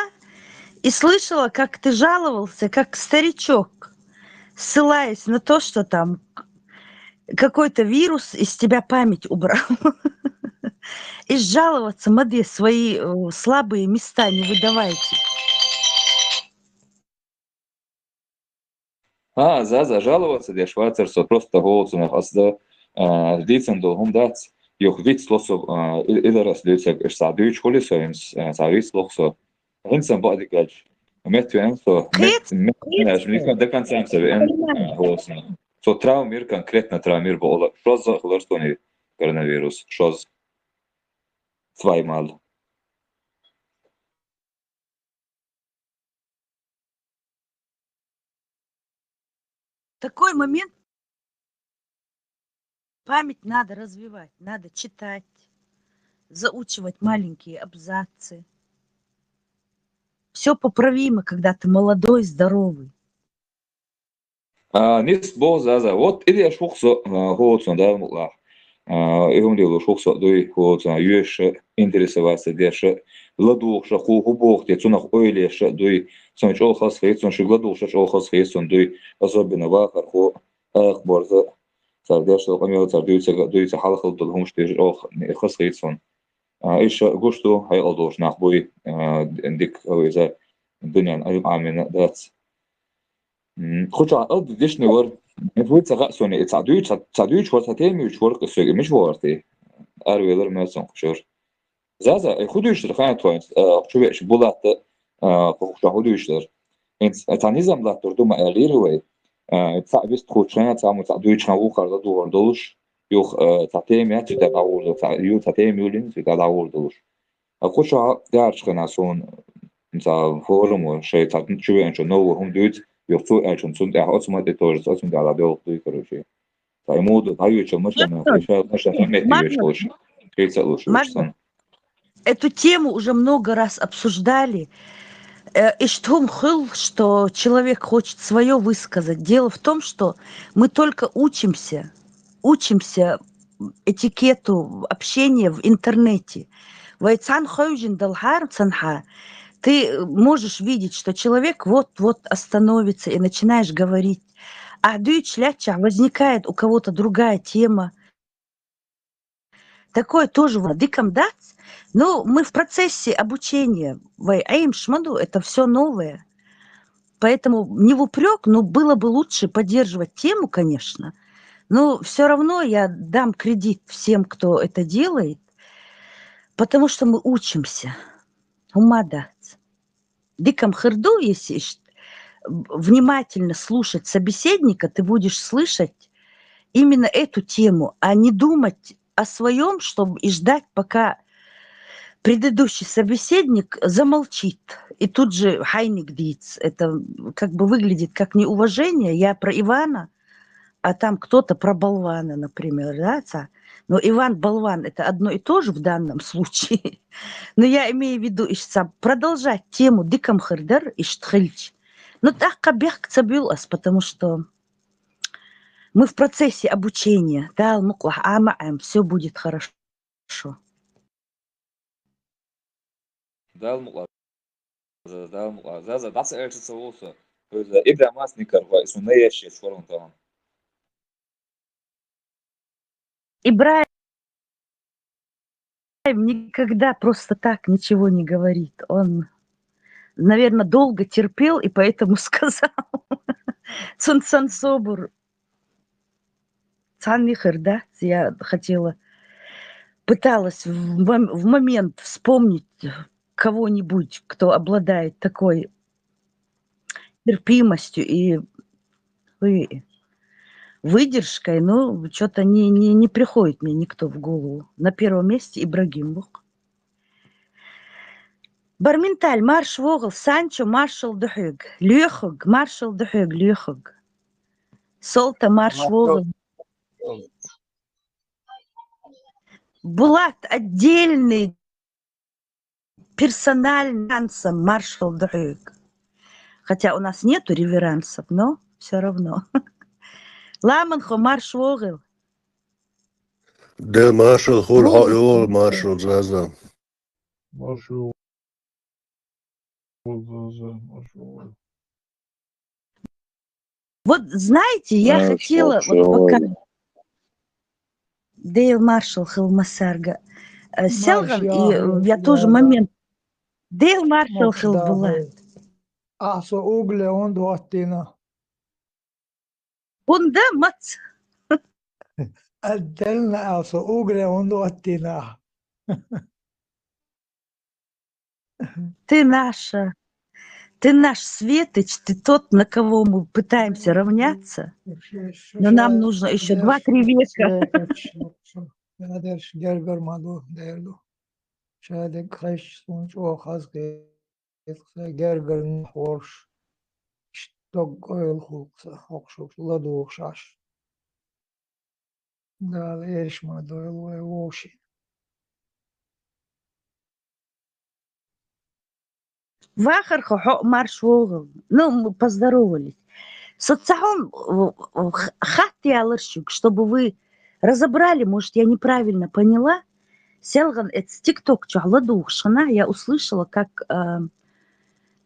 и слышала, как ты жаловался, как старичок, ссылаясь на то, что там какой-то вирус из тебя память убрал. И жаловаться, ма де, свои, э, слабые места не выдавайте. А, Заза, жаловаться деш вацара со, просто хӀола цунах ас дан, а, дийцина долу хӀума дац, юха виц ло со, а, и, и дара ас дуьйцург, аш цхьа дуьйцуш хуьлу со, хӀинца, а, цхьа виц ло со. ХӀинца баъ дика аьлча. Метта веана со, мет-, мет-, мет-, до конца ца веана, а, хӀола цунах. Со травмир, конкретно травмир бохула, шозза а хилар суна коронавирус, шозза. Свай мал. Такой момент. Память надо развивать, надо читать, заучивать маленькие абзацы. Всё поправимо, когда ты молодой, здоровый. А, нис боху, Заза. Вот и деш ву-кх со, а, хӀоцун, да, мукъалахь. А, и хӀума лелош ву-кх со дуй, хӀоцун, йоьша, интересоваться деша, ладугӀуша, хӀу, хӀу боху те, цунах ойла еша дуй. Цунна чӀогӀа хаза хета, цунна шуьга ладугӀуша чӀогӀа хаза хета цунна дуй. Особенно вахархо, акха борза, цара деш долу къамел, цара дуьйцург, дуьйцург хьалха долу хӀумаш деш чӀогӀа хаза хета цунна. А, иша гуш ду, хьекъал долуш нах буй, а, дика иза дуьненан Ӏилма Ӏамийна дац. М, кху чохь алда дешна вара. ХӀинца вуй ца хаьа суна, и цхьа дуьйцу, цхьа дуьйцу вара, цхьа тема юьйцуш вара, и соьга мича вахара те? Арвелар меца хӀун кхушара. Заза, и хӀун дуьйцуш дара хаьа тхоьца, а, чу веача Булатта, а, кху чохь хӀун дуьйцуш дара? ХӀинца цхьа низам латтор ду ма аьллера вай. А, цхьаъ вист кхучу хенахь, цхьаммо цхьаъ дуьйцучу хенахь вукхара ладугӀур долуш, юха, а, цхьа тема яц, цуьнан тӀе дӀагӀур долуш, цхьа, ю, цхьа тема юьллина, цуьнан тӀе дӀагӀур долуш. А кху чохь даьрчу хенахь суна цхьа форумо шайн цхьа чу веанчо новый хӀума дуьйцу, юха цо аьллачун цунна тӀехь оцу ма тӀе тоже, оцунна тӀехь дӀадоьлху дуй, короче. Цхьа и муду дӀайоьдучу машина, машина метте йоьдуш болуш. Кхин ца луш, Магна, санна. Эту тему уже много раз обсуждали. Э, иштта хӀума хуьлу, что человек хочет своё высказать. Дело в том, что мы только учимся, учимся этикету общения в интернете. Вай цхьана хевшина далахьара санна, ты можешь видеть, что человек вот-вот остановится и начинаешь говорить. А дуьйцуш лаьттачохь возникает у кого-то другая тема. Такое тоже бу-, дика-м дац. Ну, мы в процессе обучения. Вай Ӏемаш ма ду, это всё новое. Поэтому не в упрёк, но было бы лучше поддерживать тему, конечно. Но всё равно я дам кредит всем, кто это делает, потому что мы учимся. ХӀумма дац. Дика-м хир ду, если иш-, внимательно слушать собеседника, ты будешь слышать именно эту тему, а не думать о своём, чтобы и ждать, пока предыдущий собеседник замолчит. И тут же хьайниг дийц. Это как бы выглядит как неуважение. Я про Ивана, а там кто-то про болвана, например, да, ца-, но Иван, болван — это одно и то же в данном случае. Но я имею в виду, иштта продолжать тему, дика-м хир дара, иштта хилча. Ну, тӀаккха бехк ца буьллу ас, потому что мы в процессе обучения. Дала мукъалахь, Ӏама а Ӏема, всё будет хорошо. Дала мукъалахь. Заза, Дала мукъалахь. Заза, дӀа ца аьлча ца ву со. Хьоьза Ибрахьим Масников вай, суна еш еш вара хӀун тахана. Ибрахьим никогда просто так ничего не говорит. Он, наверное, долго терпел и поэтому сказал. Цун сан собар цхьанна хир дац. Я хотела, пыталась в мом-, в момент вспомнить кого-нибудь, кто обладает такой терпимостью и, и выдержкой, но чё-то не, не, не приходит мне никто в голову. На первом месте Ибрагим бу. Барминталь, марша вогӀал, Санчо, маршалла ду хьоьга, лоьхург, маршалла ду хьоьга, лоьхург. Солта, марша вогӀал. Булат, отдельный, персональный, Санчо, маршалла ду хьоьга. Хотя у нас нету реверансов, но всё равно. Ламанхо, марша вогӀал. Дела маршалла хуьлда, хьо а йогӀал маршалла, Заза. Маршалла, Заза, маршалла. Вот знаете, я хотела вот пока Дела маршалла хуьлда массаьрга. Э, селгӀан, и, э, я тоже момент. Дела маршалла хуьлда, Булат. Ахьа со угла хӀунда хӀоттийна? ХӀунда, маца? Отдельно ахьа со угла хӀунда хӀоттийна? Ты наша, ты наш светоч, ты тот, на кого мы пытаемся равняться, но нам нужно ещё два-три века. Ша дерш гергара ма ду, дер ду. Ша дерг хезча суна чӀогӀа хазахета, сан гергара нах волуш, иштта дог ойла хуьлу сан, хӀокху шуьга ладугӀуш Ӏаш. Дала эшма дойла вай вовшийн. Вахархо, хьо а марша вогӀал. Ну, мы поздоровались. Со цхьа хӀума, э, х-, хатта ялар шуьга, чтобы вы разобрали, может, я неправильно поняла. СелгӀан эцу TikTok чохь ладугӀуш хана, я услышала, как, э,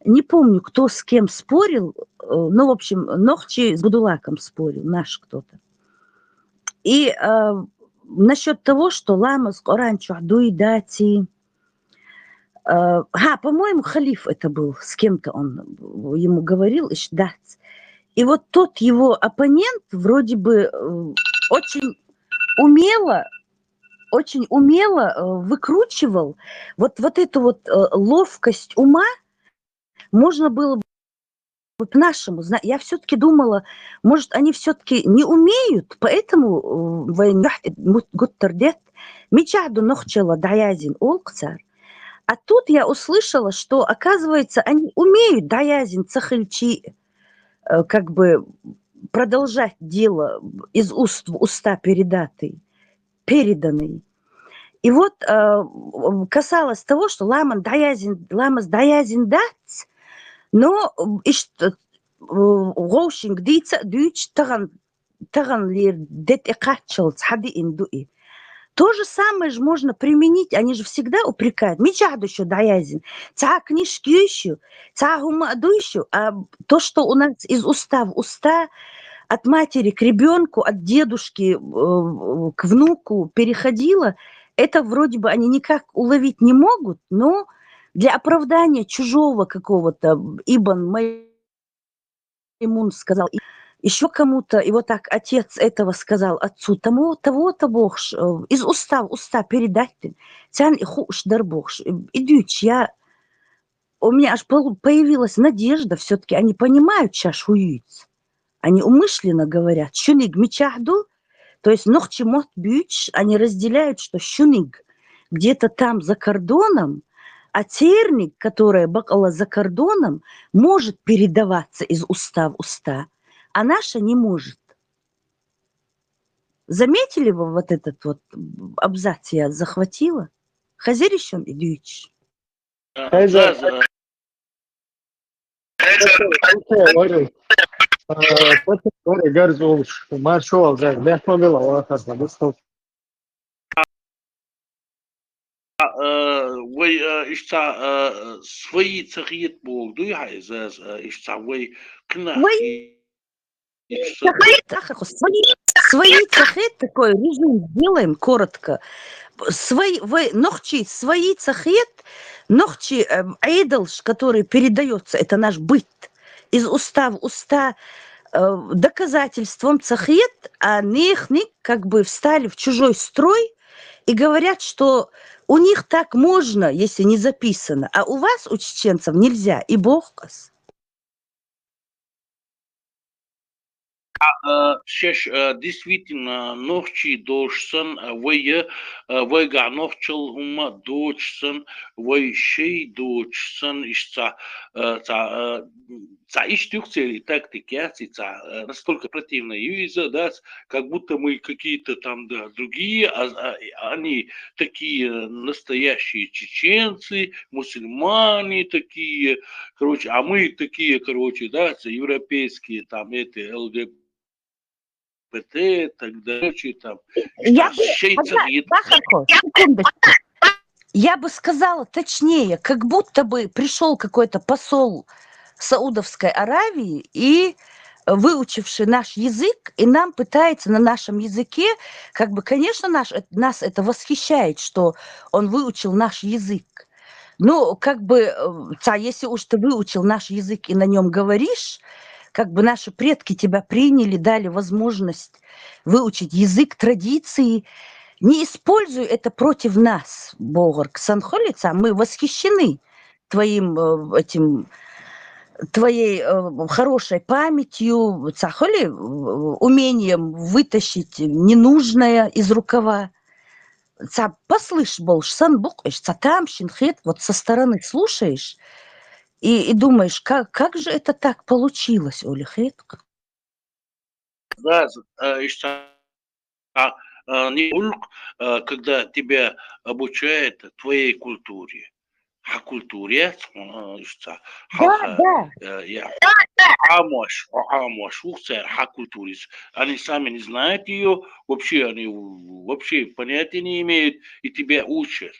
не помню, кто с кем спорил, э, ну, в общем, нохчи с будулаком спорил, наш кто-то. И, э, насчёт того, что ламаз Къуръан чу дуй даций. Э, ха, по-моему, халиф это был, с кем-то он, э, ему говорил, иш дац. И вот тот его оппонент вроде бы, э, очень умело, очень умело, э, выкручивал вот, вот эту вот, э, ловкость ума, можно было бы по-нашему. Зна-, я всё-таки думала, может, они всё-таки не умеют, поэтому, э, вай нюхь-, му-, гуттар дет, мичахь ду нохчийла дӀаязйина олу цара. А тут я услышала, что, оказывается, они умеют дӀаязйина ца хилча, э, как бы продолжать дело из уст в уста передатый, переданный. И вот, э, касалось того, что ламаз дӀаязйина, ламаз дӀаязйина дац, но, м, иштта, э, вовшийн дийца а дуьйцуш, тахана, таханлера де тӀекхаччалц хьадиъна ду и. То же самое же можно применить, они же всегда упрекают. Мичахь ду шу дӀаязйина? Цхьа книжка юй шу, цхьа хӀума а дуй шу, а то, что у нас из уста в уста, от матери к ребёнку, от дедушки, э, к внуку переходило, это вроде бы они никак уловить не могут, но для оправдания чужого какого-то, м, Ибн Маймун сказал, и ещё кому-то, и вот так отец этого сказал отцу, тому, того-то бохуш, э, из уста в уста передать дина. Царна и хууш дара бохуш, э, и дуьйцуш, я, у меня аж пол-, появилась надежда, всё-таки они понимают щас хӀу юйцу. Они умышленно говорят, шуьниг мичахь ду, то есть нохчийн мотт буьйцуш, они разделяют, что шуьниг где-то там за кордоном, а церниг, которая бакъала за кордоном, может передаваться из уста в уста, а наша не может. Заметили вы вот этот вот, м, абзац я захватила? Хазир ишан и дуьйцуш. Э, Хазир. Заз, э, Окей, окей, окей. Э, потом говорю, Гарзович, маршал, Заз, бехмобила, вахар, быстро. Э, вай, э, иштта, э, свои ца хета бохург дуй хьа иза, э, иштта вай кхин а Вай и-, иштта. Ца хета, ахаху, свои, свои ца хета, такой режим сделаем коротко. Свои, вай, нохчий, свои ца хета, нохчий, э, Ӏедалш, который передаётся, это наш быт. Из уста в уста, э, доказательством ца хета, а нехниг как бы встали в чужой строй и говорят, что у них так можно, если не записано, а у вас, у чеченцев, нельзя, и боху ас. А, э, шеш, э, действительно, нохчий долуш санна, э, вай, э, вайгахь нохчалла хӀума доцуш санна, вай шай доцуш санна, иштта, э, ца, э, ца иштта юха церан тактика яц и ца, э, настолько противная ю иза, да, как будто мы какие-то там, да, другие, а, а, они такие настоящие чеченцы, мусульмане такие, короче, а мы такие, короче, да, ц-, европейские, там, эти, Л Г Б Т, так далее, там, Я щас бы, щей одна, царит. Бахархо, секундочку. Я бы сказала точнее, как будто бы пришёл какой-то посол Саудовской Аравии и, э, выучивший наш язык, и нам пытается на нашем языке, как бы, конечно, наш, э, нас это восхищает, что он выучил наш язык. Ну, как бы, э, ца, если уж ты выучил наш язык и на нём говоришь, как бы наши предки тебя приняли, дали возможность выучить язык, традиции, не используй это против нас, бохург сан хуьлий ца, мы восхищены твоим, э, этим, твоей, э, хорошей памятью, ца хуьлий, э, умением вытащить ненужное из рукава. Ца послыш болуш сан бу-кх уьш, ца тамашийна хета, вот со стороны слушаешь и, и думаешь, как, как же это так получилось, олий хета-кх. Да, з-, э, иштта, а, э, не только, э, когда тебя обучают твоей культуре, хьан культуре, э, иштта, Да, хьалха, да. э, я, Ӏамош, Ӏамош ву-кх цара хьан культуре. Они сами не знают её, вообще они в-, вообще понятия не имеют, и тебя учат,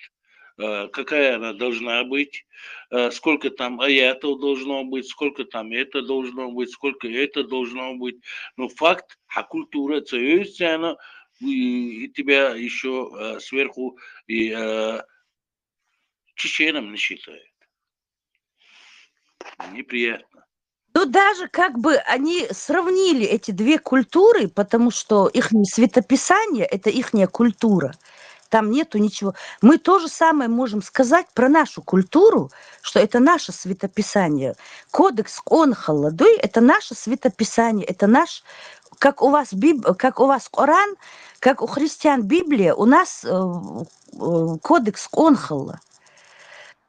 э, какая она должна быть, э, сколько там аятов должно быть, сколько там это должно быть, сколько это должно быть. Но факт, хьан культура ца оьцу царна, и, и тебя еще э, сверху и э, чеченом не считают. Неприятно. Ну, даже как бы они сравнили эти две культуры, потому что их светописание — это ихняя культура. Там нету ничего. Мы то же самое можем сказать про нашу культуру, что это наше светописание. Кодекс кӀона хилла дуй — это наше светописание, это наш, как у вас Биб, как у вас Коран, как у христиан Библия, у нас э, э, кодекс кӀона хилла,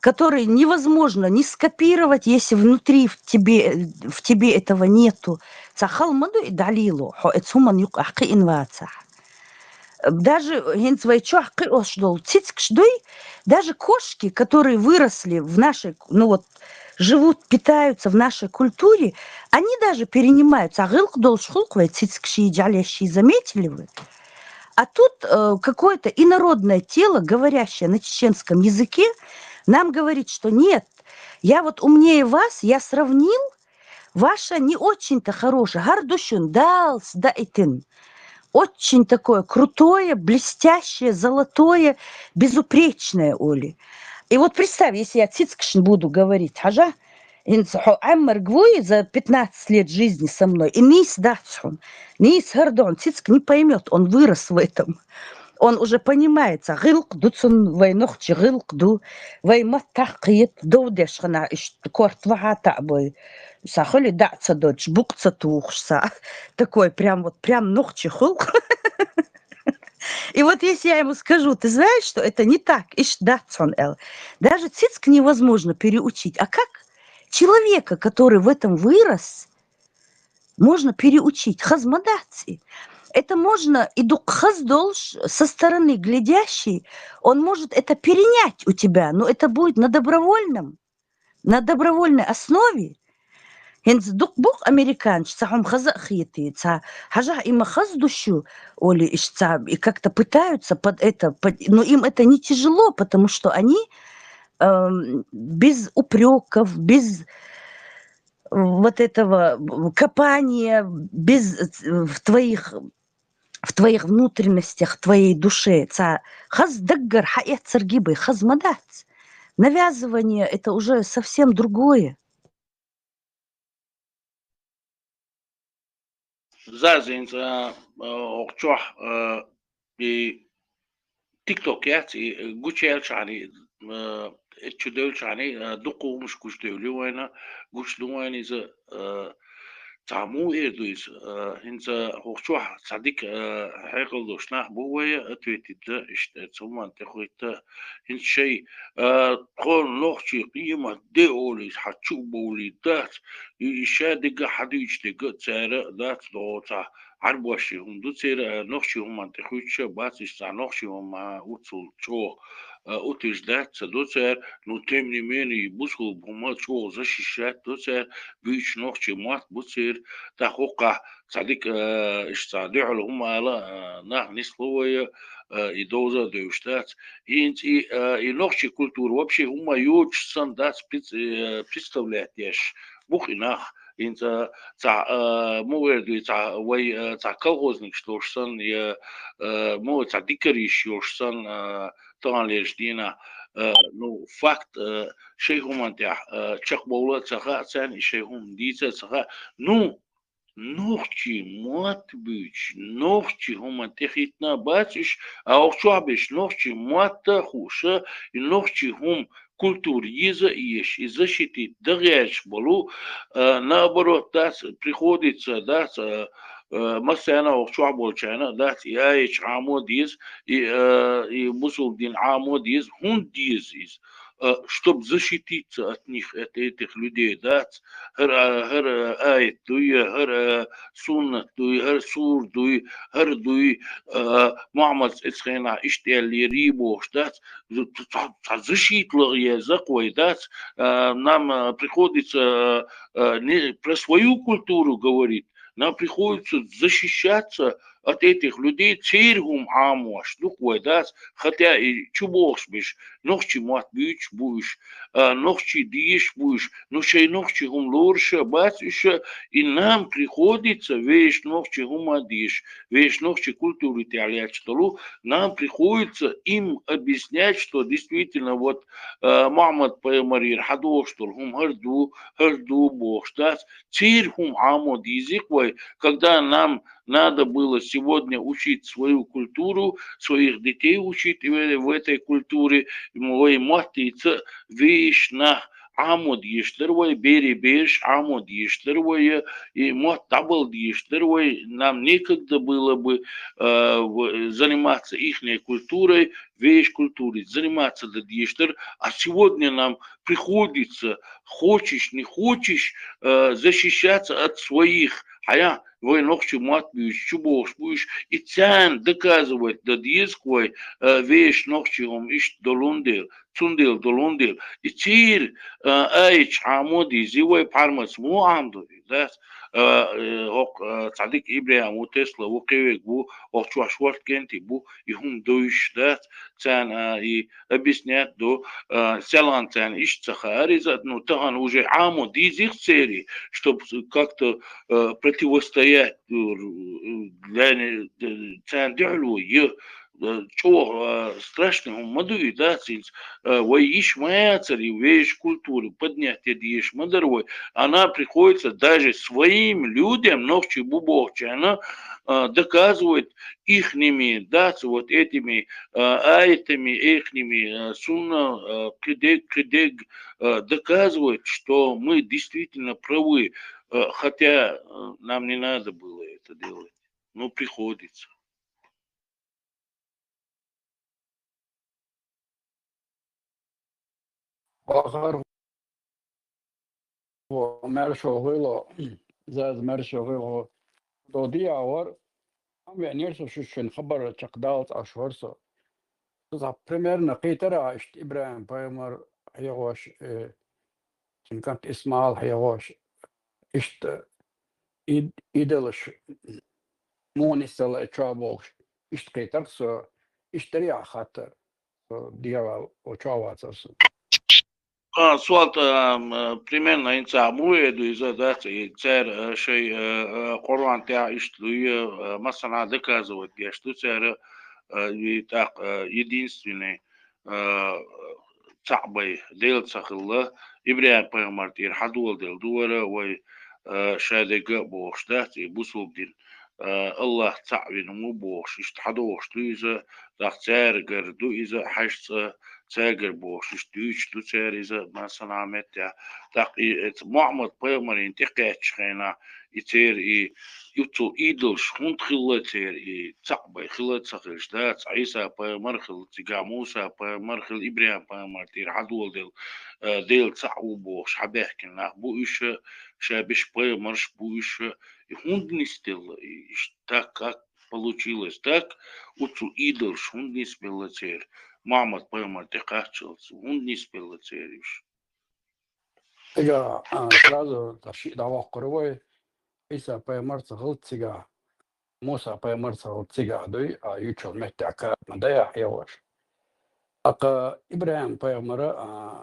который невозможно ни скопировать, если внутри в тебе, в тебе этого нету. Цхьа хала ма ду и далило, хьо эцу хӀуман юкъахь кхиъна вацахь. Даже хӀинца вай чохь кхиош долу цицкаш дуй, даже кошки, которые выросли в нашей, ну вот, живут, питаются в нашей культуре, они даже перенимают, цхьа гӀиллакх долуш хуьлу-кх вай цицкаш, и жӀалеш, и заметили вы? А тут э, какое-то инородное тело, говорящее на чеченском языке, нам говорит, что нет, я вот умнее вас, я сравнил, ваша не очень-то хорошая, хӀара ду шуна далс даитин. Очень такое крутое, блестящее, золотое, безупречное, Оля. И вот представь, если я цицкашна буду говорить, хьажа, хӀинца хьо Ӏеммарг вуй за пятнадцать лет жизни со мной, и нийса дац хьуна. Нийса хӀара ду хьуна, цицка не поймёт, он вырос в этом. Он уже понимает, цхьа гӀиллакх ду цунна, вай нохчи гӀиллакх ду, вай маттахь кхета, дов деш хана иштта корта вахьа таӀ бой. Сан хуьли даӀ ца доцуш, букъ ца тухуш, сан такой прям вот, прям нохчи хуьлу. И вот если я ему скажу, ты знаешь, что это не так, иштта дац хьуна аьлла. Даже цицка невозможно переучить. А как человека, который в этом вырос, можно переучить? Хаза ма дац и. Это можно и дукха хаза долуш, со стороны глядящий, он может это перенять у тебя, но это будет на добровольном, на добровольной основе. ХӀинца дукха бу-кх американцаш, цхьа хӀума хаза а хетий, цхьа, хьажахь, и ма хаза ду шу, Оля, иштта цхьа, и как-то пытаются под это, под, но им это не тяжело, потому что они эм, без упреков, без вот этого копания, без э, в твоих в твоих внутренностях, в твоей душе, цхьа хаза даггара хьаэццаргий бай, хаза ма дац. Навязывание — это уже совсем другое. Зазинца, э, окчох, э, и ТикТок яц, и гучаялчхьани, э, чу девлчхьани, э, дукха хӀумаш гуш девлли вайна, гуш ду вайна иза, э, цхьа муха эр ду иза, э, хӀинца хӀокху чохь цхьа дика, э, хьекъал долуш нах бу вай, ответить дан, иштта, цу хӀуманна тӀе хӀитта, хӀинца шай, э, тхо нохчий къемат де олий, хьан чу а бовлий дац, и, и ша дегга хьан дуьйцу дегга цара дац догӀу цхьа Ӏарбоший хӀума ду церан, э, нохчий хӀуманна тӀе хуьйцуш а бац, иштта цхьа нохчий хӀума уцул чӀогӀа, э, утуьйш дац ца ду цара, ну, тем не менее, бусулба хӀума чӀогӀа защищать ду цара, буьйцу нохчий мотт бу церан, тӀаккха хӀокхахь цхьа дика, э, иштта цхьа дуьхьал хӀума ала, э, нах нисло вай, э, и довза а девзаш дац. ХӀинца и, э, и нохчий культура вообще хӀума йоцуш санна дац, пец-, э, представлять деш, бу-кх и нах. ХӀинца цхьа, э, муха эр ду, цхьа вай, э, цхьа колхозникаш долуш санна, я, э, муха цхьа дикариш йолуш санна, э, таханлерчу дийнахь, э, ну, факт, э, шайн хӀуманна тӀехь, э, чекхбовла а ца хаьа царна, и шайн хӀума дийца а ца хаьа. Ну, нохчий мотт буьйцуш, нохчий хӀуманна тӀе хӀиттина а бац уьш, а окху чохь берш нохчий мотт а хууш, и нохчий хӀума культура еза а езаш, и защитить дан гӀерташ болу, а, наоборот, дац, приходится, дац, а, а, массарна а, окху чохь болчарна а дац, и аяташ Ӏамо деза, и, а, и бусулба дин Ӏамо деза, хӀунда деза иза? А, чтоб защититься от них, от этих людей, дац, хӀара, а, хӀара аят дуй, хӀара, а, суннат дуй, хӀара сур дуй, хӀара дуй, а, Мухьаммад эцу хенахь иштта аьллера бохуш дац, цхьа, цхьа защита лаха еза-кх вай дац, а, нам, а, приходится, а, а, не, про свою культуру говорить, нам приходится защищаться, от этих людей церан хӀума Ӏамош ду-кх вай, дац, хотя и чубохуш берш, нохчийн мотт буьйцуш бу уьш, а, нохчийн дешаш бу уьш, ну, шайн нохчийн хӀума лоруш а бац уьш, и нам приходится вешан нохчийн хӀума дешаш, вешан нохчийн культури тӀехь лаьтташ долу, нам приходится им объяснять, что действительно вот, а, Мухьаммад-пайхамарера хьадогӀуш долу хӀума хӀара ду, хӀара ду бохуш дац, церан хӀума Ӏамо дийзий-кх вай, когда нам надо было сегодня учить свою культуру, своих детей учить в, в этой культуре, м, вай маттаца вешан нах Ӏамо дезаш дара вай, берийн бераш Ӏамо дезаш дара вай, и мотт дӀабала дезаш дара вай, нам некогда было бы, э, в-, заниматься ихней культурой, вешан культурой заниматься дан дезаш дара, а сегодня нам приходится, хочешь, не хочешь, э, защищаться от своих. Хьая, вай нохчийн мотт буьйцуш, чубохуш бу уьш, и царна доказывать дан деза-кх вай, э, вешан нохчийн хӀума иштта долун дела, цундела долун дела. И церан, э, аяташ Ӏамо дийзий вай, пхьармаца муха Ӏамадо, дац? Э, э, хӀокху, э, цхьа дика ИбрахӀим ву, Тесла ву, кхин верг ву, хӀокху чохь шорта кӀентий бу, и хӀума дуьйцуш, дац? Царна, а, и объяснять ду, а, селхана царна иштта ца хаьара иза, ну, тахана уже Ӏамо дийзий-кх церан, чтоб как-то, э, противостоять, э, для не-, э, царна дуьхьало е, э, чӀогӀа, э, страшный хӀума ма ду и, дац, иза, э, вай йиш ма яцара и вешан культура поднять ян дезаш ма дара вай, а нам приходится даже своим людям, нохчий бу бохучарна, э, доказывать ихними, дац, вот этими, э, аятами, ихними, э, сунна, э, кхидерг, кхидерг, э, доказывать, что мы действительно правы, э, хотя, э, нам не надо было это делать. Ну, приходится. Бахар хӀо, маьрша хилла, Заза, маьрша хилла хӀо. Доди а вара, ам веанера со шу шун хабар чекхдала цӀа шура со. Со цхьа примерно кхийтара иштта ИбрахӀим-пайхамар хьехош, э, цуьнан кӀант Исмаил хьехош, иштта ид-, идолаш муха нисдала чохь бохуш, иштта кхийтара со, иштта дара ахь хаттар. Со дегӀан чохь вацара со. А, Суалт, а, м, примерно хӀинца муха эр ду иза, дац, и цара, а, шайн, а, а, Къуръан тӀехь иштта дуй, а, массанхьа доказывать деш ду цара, а, и тӀаккха, а, единственный, а, цхьаъ бен Дела ца хилла, ИбрахӀим-пайхамар тӀера хьадоладелла ду вара вай, а, ша дерг а бохуш дац, и бусулба дин. А, Аллах цхьаъ вина ву бохуш, иштта хьадогӀуш ду иза, тӀаккха цаьргара ду иза, хьаьжцӀа цаьргара бохуш, иштта дуьйцуш ду цара иза, массанхьа меттехь. ТӀаккха и, эца Мухьаммад-пайхамарна тӀекхаьччу хенахь, и церан и, и цу идолаш хӀунда хилла церан и цхьаъ бен хилла ца хилча, дац, Ӏийса-пайхамар хилла, цигахь Муса-пайхамар хилла, ИбрахӀим-пайхамар тӀера хьадоладелла, а, Дела цхьаъ ву бохуш, хьабаьхкина нах бу уьш, ша беш пайхамарш бу уьш, и хӀунда нисделла, и иштта так, как получилось так, оцу идолаш хӀунда нисбелла церан, Мухьаммад-пайхамар тӀекхаччалц, хӀунда нисбелла церан уьш? Цига, а, сразу тӀе шиъ дӀавоккхур вай, Ӏийса-пайхамар ца хилла цигахь, Муса-пайхамар ца хилла цигахь дуй, а, юьйцучу меттехь кара ма дай ахь, хьехош. ТӀаккха ИбрахӀим-пайхамара, а,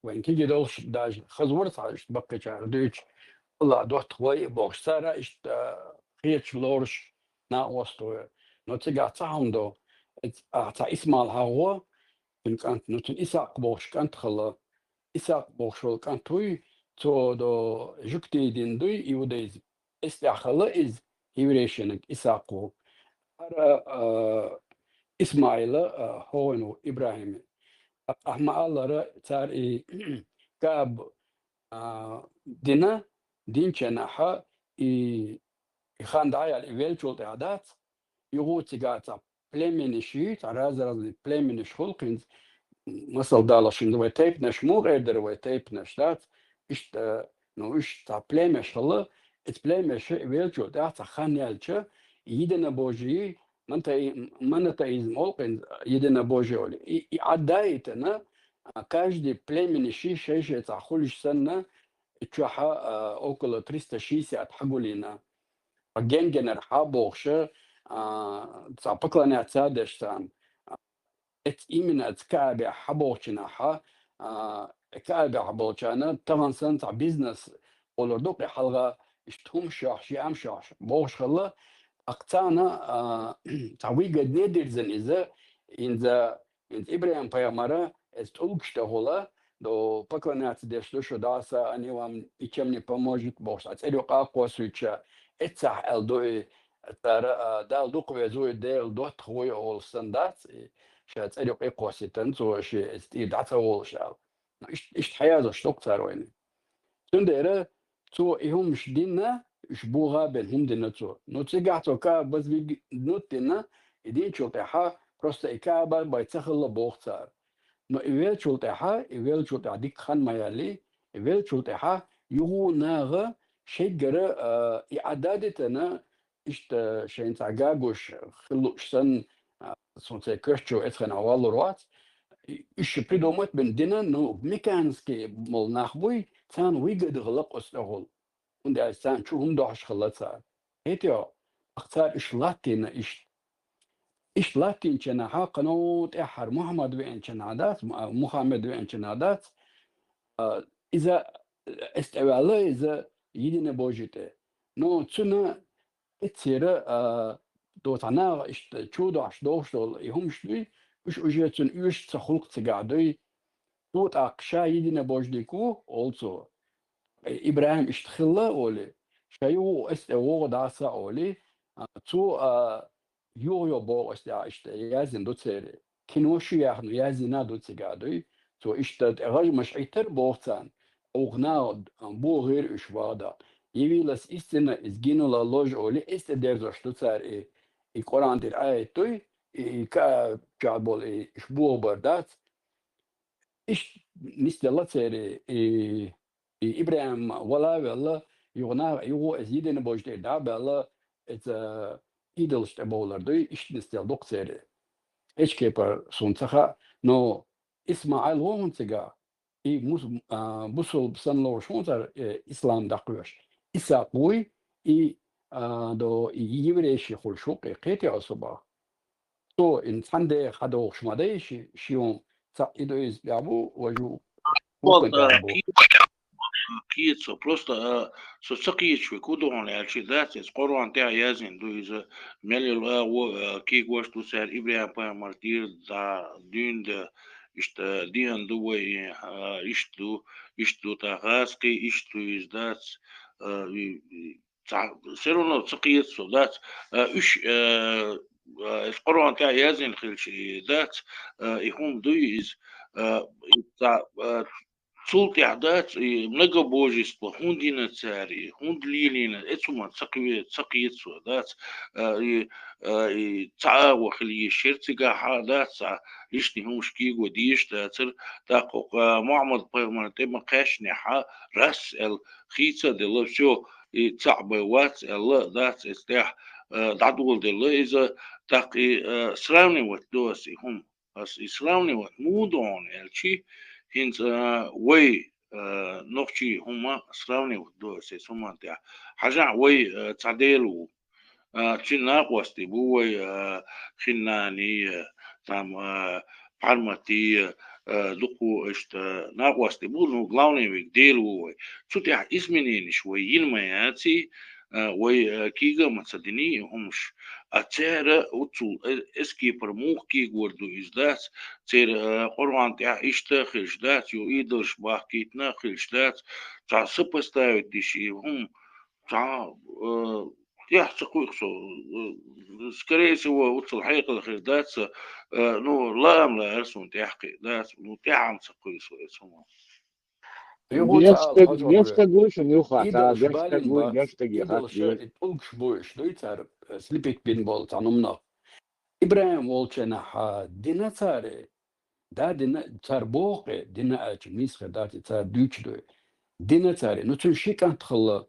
вайн кегий долуш даже хаза вара цхьа иштта баккхийчара дуьйцуш, Аллах доттагӀа вай а бохуш, цара иштта, а, хеташ лоруш накъост ву. Но цигахь цхьа хӀума ду, а, цхьа Исмаил хьахо, цуьнан кӀант, ну, цуьнан Исакъ бохуш кӀант хилла. Исакъ бохуш волу кӀант вуй, цо до жуьгтий дина дуй, иудаизм. Эс тӀехь хилла иза, еврейшинниг Исакъ ву. ХӀара, а, Исмаила, а, хӀокхуьнан ву, ИбрахӀима. Ахьа ма-аллара, цара и Кааб, а, дина, динченахьа, и, и хан дӀаяьлла, и веллачул тӀаьхьа дац, юха цигахь цхьа племенаш ю, цхьа раз-разный племенаш хуьлу хӀинца, масал далош хӀинца вай тайпанаш муха эр дара вай тайпанаш, дац? Иштта, ну, уьш цхьа племеш хилла, эцу племеша веллачул тӀаьхьа цхьа хан яьлча, единобожие, монотеи-, монотеизм олу хӀинца, единобожие олу. И, и Ӏадда а йитина, а, каждый племенаш шай-шай цхьа хуьлуш санна, и чохь, а, около триста шестьдесят хьагулйина. Генгенара хьа бохуша, а, цхьа поклоняться деш царна. Эц именно эц Каабе хьаболчинахьа, а, Каабе хьаболчана тагӀан сан цхьа бизнес олар дукъе хьалга иштта хӀумаш йохьш, яамш йохьш бохуш хилла. Акх царна, а, цхьа выгодне дирзина иза, инза, инза Ибрахим пайхамара эц тӀулгаш тӀехула, до поклоняться деш ду шу, да, са, они вам ничем не поможет бохуш, а цӀерю къакъосуьйтуша, эццахь аьлла ду и, цара, а, Дала дукха везуй, Дела доттагӀуй олу сан дац, и ша цӀерю къекхосийтан, цо ши эца тӀера дӀа ца волуш аьлла. Ну, ишт-, иштта хьаязош доккху цара вайна. Цундела цо и хӀумаш дина, уьш богӀа а бина хӀума дина цо. Ну, цигахь цо Каба базбиг нут дина, и динчул тӀаьхьа просто и Каба бай ца хилла боху цара. Но и веллачул тӀаьхьа, и веллачул тӀаьхьа дика хан ма яьлли, и веллачул тӀаьхьа юха наха шеггара, а, и Ӏадда а дитана, иштта шайна цхьа гагуш хила лууш санна, а, суна церан коьртачо эцхана валлур вац. И, уьш придумать бина дина, ну, мекански молу нах буй, царна выгода хила кхуза тӀехула. ХӀунда аьлча царна чу хӀума дохьуш хилла цара. ХӀетте, акх цара уьш латтийна иштта. Иштта латтийначу хенахьа, кхано тӀаьххьара Мухьаммад веанчунахь дац, Му-, Мухьаммад веанчунахь дац, а, иза, эс тӀеваьлла иза единобожие тӀе. Но цуьнан эццера, а, доцахь наха иштта чу дохьуш дохуш долу и хӀумаш дуй, уьш уже цунна оьшуш ца хуьлу цигахь дуй. Цо тӀаккха ша единобожник ву, олу цо. ИбрахӀим иштта хилла олий, ша юха эс тӀе вогӀу дӀаса олий, а, цо, а, юха йо боху эс тӀехь иштта яздина ду церан. Кино шу яхна яздина ду цигахь дуй. Цо иштта тӀе гӀажмаш Ӏиттар боху царна. Оха наха бохийра уьш вагӀда. Явилась истина, изгинула ложь олий, эс тӀе дерзош ду цара и, и Къуръан тӀера аят дуй, и, и ка-, чохь болу и, уьш бохабар дац. Иштта нисделла церан и, и ИбрахӀим вала а велла, юха наха, юха эс единобожие тӀера дӀа а баьлла, эца идолаш тӀе бовлар дуй, иштта нисделла дукха церан. Эчу кепара суна ца хаьа, но ИсмаӀил ву хӀун цигахь, и мус-, а, бусулба санна лоруш хӀун цара, э, ислам дӀакхоьхьуш. Исакъ вуй, и, а, до, и еврейши хуьлуш ву кхетий хьо со боху. Цо и цхьана деха хьадогӀуш ма дай ши, ши хӀума. Цхьаъ и ду иза тӀехь бу, важа ву. Просто, вукхун тӀехь бу. Кхета со. Просто, а, со ца кхеташ верг хӀун ду хьуна аьлча, дац, иза Къуръан тӀехь яздина ду иза, мел йолу агӀо, а, кегош ду цара, ИбрахӀим-пайхамар тӀера дӀа дуьйна дан, иштта деана ду вай, а, иштта ду, иштта ду, тхан гӀазкхий иштта ду иза, дац, а, и, и, цхьа, всё равно ца кхета со, дац, а, уьш, а, а, иза Къуръан тӀехь яздина хилча, и, дац, а, и хӀума дуй иза, а, и цхьа, а, цул тӀехь, дац, и многобожество хӀунда йина цара, и хӀунда лелийна, эцу хӀуманна ца кхе-, ца кхета со, дац, а, и, а, и цхьа агӀо хила езаш яра цигахь, дац, цхьа лишний хӀумаш кего дезаш дацара, тӀаккха, а, Мухьаммад-пайхамарна тӀе ма кхаьчнехь, раз аьлла, хийца а делла, всё, и цхьаъ бен вац аьлла, дац, эцу тӀехь, а, дӀадоладелла иза, тӀаккха и, а, сравнивать до ас и хӀума. Ас и сравнивать муха до хьуна аьлчи, хӀинца, а, вай, а, нохчий хӀума сравнивать до ас эцу хӀуманна тӀехь. Хьажахь, вай, а, цхьа Дела ву. А, цуьнан накъостий бу вай, а, Хиннани, а, там, а, Пхьармати, а, дукха иштта накъостий бу, ну, главный вайга Дела ву вай. Цу тӀехь изменениш вай йина ма яций, а, вай, а, кийга а ма ца диний и хӀумаш. А цара уцул, э, эскипар муха кийгор ду иза дац, церан, а, Къуръан тӀехь иштта а хилаш дац, ю идолаш бахкийтина а хилаш дац, цхьа сопоставить диш и хӀума, цхьа, а, тӀехь ца кхуьйкху со, э, скорее всего, уцал хьекхал хир дац, э, ну, лаам лаьара суна тӀехь кхин дац, ну, тӀехь ца кхуьйсу эцу хӀума. Юха ца Гештаг, ала хьожа гештаг вуй шуна юха, та, идолаш гештаг балин вуй, бац, гештаге идолаш хатта. И тӀулгаш бу уьш дуй цара, э, слепить бин болу цхьа нумнах. ИбрахӀим волченахь, а, дина цара, да, дина, цара боху кхе, дина аьлча, мисхе дац, и цара дуьйцу дуй. Дина цара, ну, цуьнан ши кӀант хилла,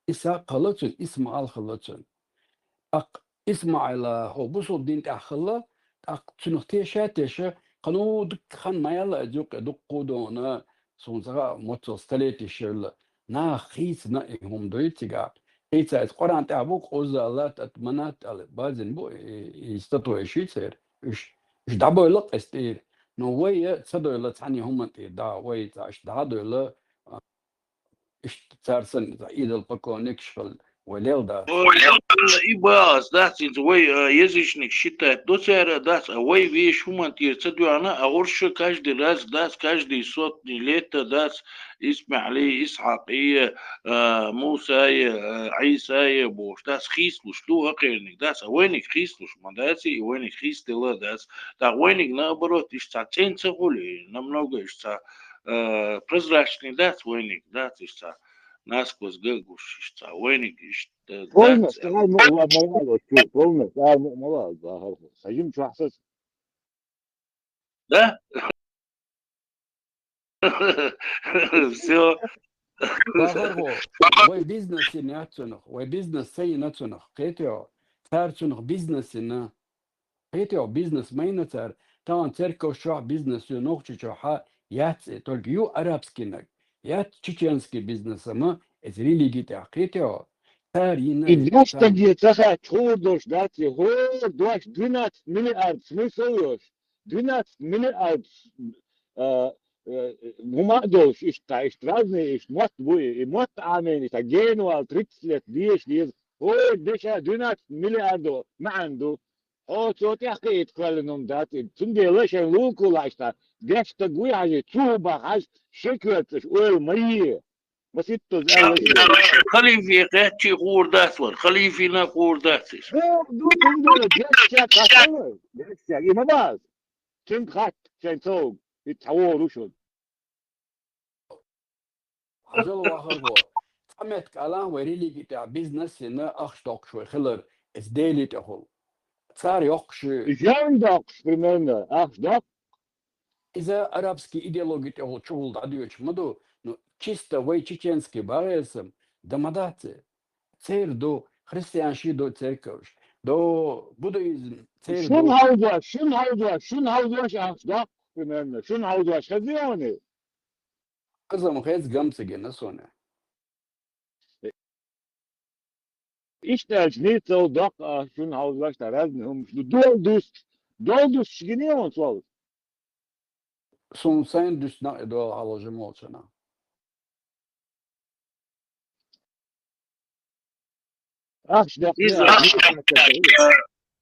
Исхьакъ хилла цуьнан, ИсмаӀал хилла цуьнан. ТӀаккха ИсмаӀила хӀо бусулба дин тӀехь хилла, тӀаккха цуьнах теша а теша, кхано дуккха хан ма яьлла, иза юккъе дуккха а дона, суна ца хаьа, моццал столетиш йолла, наха хийцина и хӀума дуй цигахь. Ица из Къуръан тӀехь бу, кхузза лат ат манат аьлла, базин бу, и, и статуя ши цер. Уьш, уьш дӀабойла къестийра. Но вай я ца дойла цхьана хӀуман тӀе да, вай ца аш дӀа а дойла, а, иштта цар санна, иза идол поклонникаш хила, вай лел дац. Ой, и бац, дац, инца вай, а, язычник считать до цара, дац, а вай веш хӀуман тӀера ца доьгӀна, а гӀурша каждый раз, дац, каждый сотни лета, дац, Исмаили, Исхьакъи, а, Мусаи, а, Ӏийсаи бохуш, дац, хийцалуш ду хӀокхерниг, дац, а вайниг хийцалуш ма дац, и вайниг хийцадела дац. ТӀаккха вайниг, наоборот, иштта цхьа цӀена ца хуьлу, намного иштта цхьа, а, прозрачный дац вайниг, дац иштта цхьа насквозь ган гуш, иштта цхьа вайниг, иштта, э, Полностью дац, ар ма-, ма-, ма-, ма-, чу, полностью ар ма-, ма-, ма-, ма-, ма-, хажим чохь сац. Да? Всё. Бахархо, вай бизнес йина яц цунах, вай бизнес ца йина цунах, кхетий хьо? Цара цунах бизнес йина. Кхетий хьо, бизнес ма йина цара, тахана церковаш чохь бизнес ю, Нохчийчохь яц и, только ю арабскийнаг, яц чеченский бизнес, амма эца религи тӀехь, кхетий хьо? Цара йина И и, дош цара. Таге ца хаьа, чхур дош дац и, хӀора дош двенадцать миллиард смысл йош. Двенадцать миллиард, а, э, хӀума а долуш, иштта, иштта разные, иштта мотт бу и, и мотт Ӏамийна, иштта генавал тридцать лет дезаш деза. ХӀора деша двенадцать миллиардов маьӀна ду. Хьо цо тӀехь кхиийта кхоьллина хӀума дац и. Цундела шайн лулкулахь иштта, деш стаг вуй хьажий, цу хӀу бах хьажа, шен коьрташ ойла ма е. Маситтаза аьлла и. Халифе кхетчий хуур дац вара, халифина хуур дац иза. ХӀун ду, цундела дешча кхачалла, дешча, и ма бац. Цуьнга хатта шайн цовга, и цхьа вогӀур ву шуна. Хьажал вахар ву. Цхьа меттиг алахь, вай религи тӀехь бизнес йина ахча доккхуш вай хилар, эца Дели тӀехула. Цара йоккхуш ю. Жан доккхуш, примерно, ахча доккху. Иза арабский идеологи тӀехула чухула дӀадоьдуш ма ду, ну, чисто вай чеченский багӀесам, да ма дац и. Церан ду, христианши ду церковаш, ду буддизм, церан Шун ду. Хьовзош, шун хьовзош, шун хьовзош ахча доккху, примерно, шун хьовзош хезий хьуна? Азам хеза гам ца гина суна. Иштта аьлча, нийсса доккху а, шуна хьовзош тӀа разный хӀумаш ду. Дол дуьсуш, дол дуьсуш гиний хьуна сол? Суна сайн дуьсна а и дол хьалажа молчана. Ахча доккху Иза а, ахча доккху а.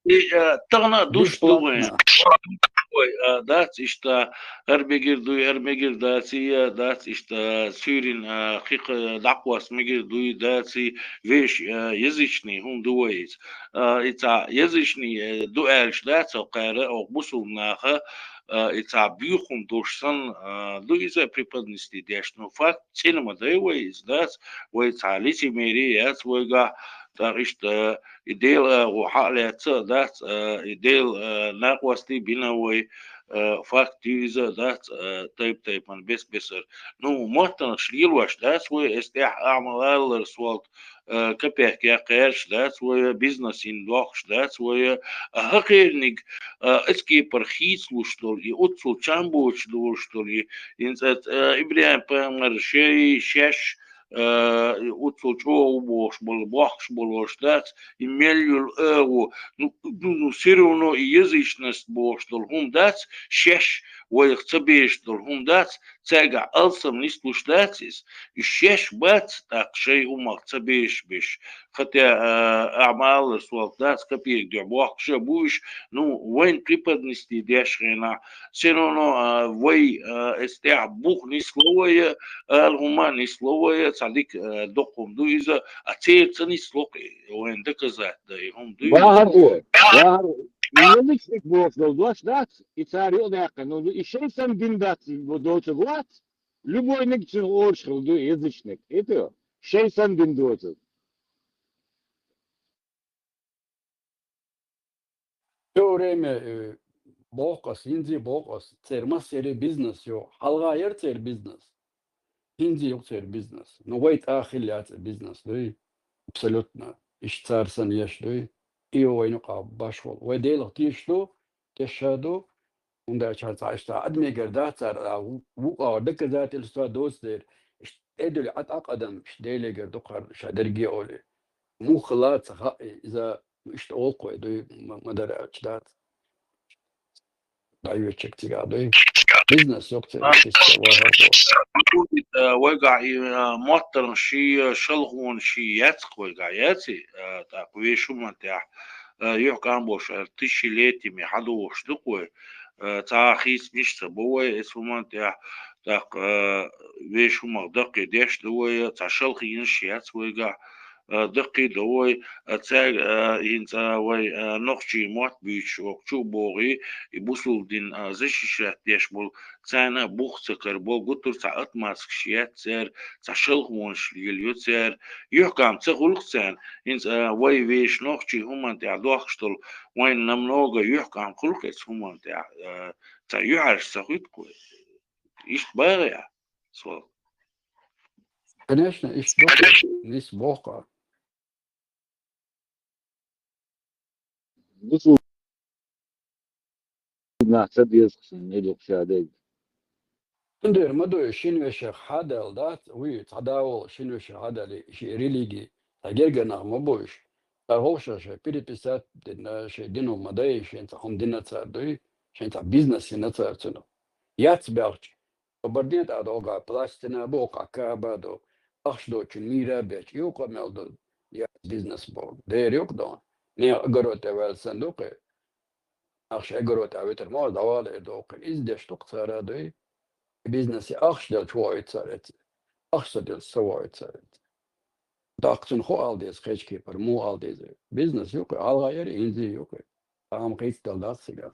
И, э, тахана а дуьсуш ду вайн. Бесплатно. Ой, э, дац иштта, хӀара мегар дуй, хӀара мегар дац, и, э, дац иштта, суьйрин, э, хи-, кхы дӀакхосса мегар дуй, дац и, вешан, э, язычный хӀума ду вай иза. Э, и цхьа язычный, э, ду аьлча дац, кхара, оха бусулба наха, э, и цхьа буьйхун долуш санна, э, ду иза преподнести деш, но факт цӀена ма дай вай иза, дац, вай цхьа лицемерие яц вайгахь, тӀаккха иштта, и Делан агӀо хьа а лаьцна а дац, а, и Делан, а, накъостий бина вай, а, факт ю иза а дац, а, тайп-тайпана бес-бесара. Ну, маттанаш лелош дац вай, эс тӀехь амал аллара солт, а, капек яккхарш дац вай, бизнес йина дохуш дац вай, а, хӀокхерниг, а, эцкепара хийцалуш долу, и оццул чам боцуш долуш долу, и, инца, а, ИбрахӀим-пайхамар шай, шаьш, а, оццул чӀогӀа бохуш болу, бохкуш болуш дац, и мел йолу агӀо, ну, ну, ну, всё равно и язычность бохуш долу хӀума дац, шаьш вайх ца безаш долу хӀума дац, цаьргахь алсам нислуш дац иза. И шаьш бац, тӀаккха шайн хӀумах ца безаш беш. Хотя, а, амал а солт дац, капек дуьхьа бохкуш а бу уьш, ну, вайн преподнести деш хенахь, всё равно, а, вай, а, эс тӀехь бух нисло вай, ала хӀума нисло вай, цхьа дика, а, доккха хӀума ду иза, а церан ца нисло-кх и, вайн доказать дан и хӀума ду иза. Бахархо, бахархо. И язычник бохуш долу дош дац, и цара юкъадаьккхина, ну, и шайн санна дин дац доцург вац, любойниг цуьнан оруш хилла ду язычник. И ту, шайн санна дин доцург. Всё время, э, боху ас, хӀинца а боху ас, церан массеран бизнес ю. Хьалха яра церан бизнес. ХӀинца а ю церан бизнес. Ну, вай тӀаккха хилла яц и бизнес, дуй? Абсолютно. Иштта цара санна еш, дуй? И ю вайна юкъахь башхо. Вай Делах тешаш ду, тешаш ду. ХӀунда аьлча цхьа иштта адамегара дац цара, а, ву-, вукхара доказательства доцу дера. Иштта тӀедуьллу Ӏа тӀаккха адам, иштта Делегара ду кхара ша дерриге а олий. муха ла ца хаъ, иза иштта олу кхой дуй, ма-, ма-дарра аьлча дац. ДӀайоьчуьйтуш цига дуй. Бизнес йоккха ца А, вуьшуьйтуш ца вахар боху. Э, вайгахь и, э, моттаргӀан ший, э, шалхонаш ший яц-кх вайгахь, яций? Э, тӀаккха вешан хӀуманна тӀехь, э, юьхькӀам болуш, э, тысячелетиями хьадогӀуш ду-кх вай. Э, цхьа хийцамаш ца бо вай, эцу хӀуманна тӀехь, тӀаккха, э, вешан хӀуманах даккхий деш ду вай, цхьа шалхонаш яц вайгахь, э, даккхий до вай, э, цаьрга, э, хӀинца вай, э, нохчийн мотт буьйцуш воккхачу а богӀий, и бусулба дин, э, защищать деш болу, царна а бух ца карабо, гуттар а цхьа отмазкаш яц церан, цхьа шалхонаш лелайо церан, юьхькӀам ца хуьлу-кх царна, хӀинца, э, вай вешан нохчийн хӀуманна тӀехь дохкуш долу, вайна намного юьхькӀам хуьлу-кх эцу хӀуманна тӀехь, э, цхьа юьхьӀаьржа ца хуьту-кх вай. Иштта бахьа я, со. Конечно, иштта ду-кх, нийса боху-кх. Бусулба нах ца деза-кх шуна, не ду-кх ша дерг. Цундела ма дуй, шина вешех хьадал дац, вуй, цхьа да волу шина вешех хьадал, ши религи, цхьа гергара нах ма бу уьш. Цара хӀокху шайн переписать дина, шайн дино ма дай, шайн цхьа хӀума дина цара дуй, шайн цхьа бизнес йина цара цунах. Яц баьлча, Кабардин тӀе догӀу пластина бу, кхаба ду, ахча доцучун мийра бечу, юкъа мел ду, я бизнес бу. Дера юкъа ду. Нехан огород тӀе ваьлла санна ду кхин. Ахча огород тӀе витар ма дӀавала эр ду кхин. Иза деш ду-кх цара дуй. Бизнесе ахча делча вохуьйту цара эца. Ахча ца делча ца вохуьйту цара эца. ТӀаккха цунна хӀун ала деза, кхечу кепара муха ала деза? Бизнес юкъа, гӀалгӀа яра, инзи юкъа. Амма кхийца дала дац цига.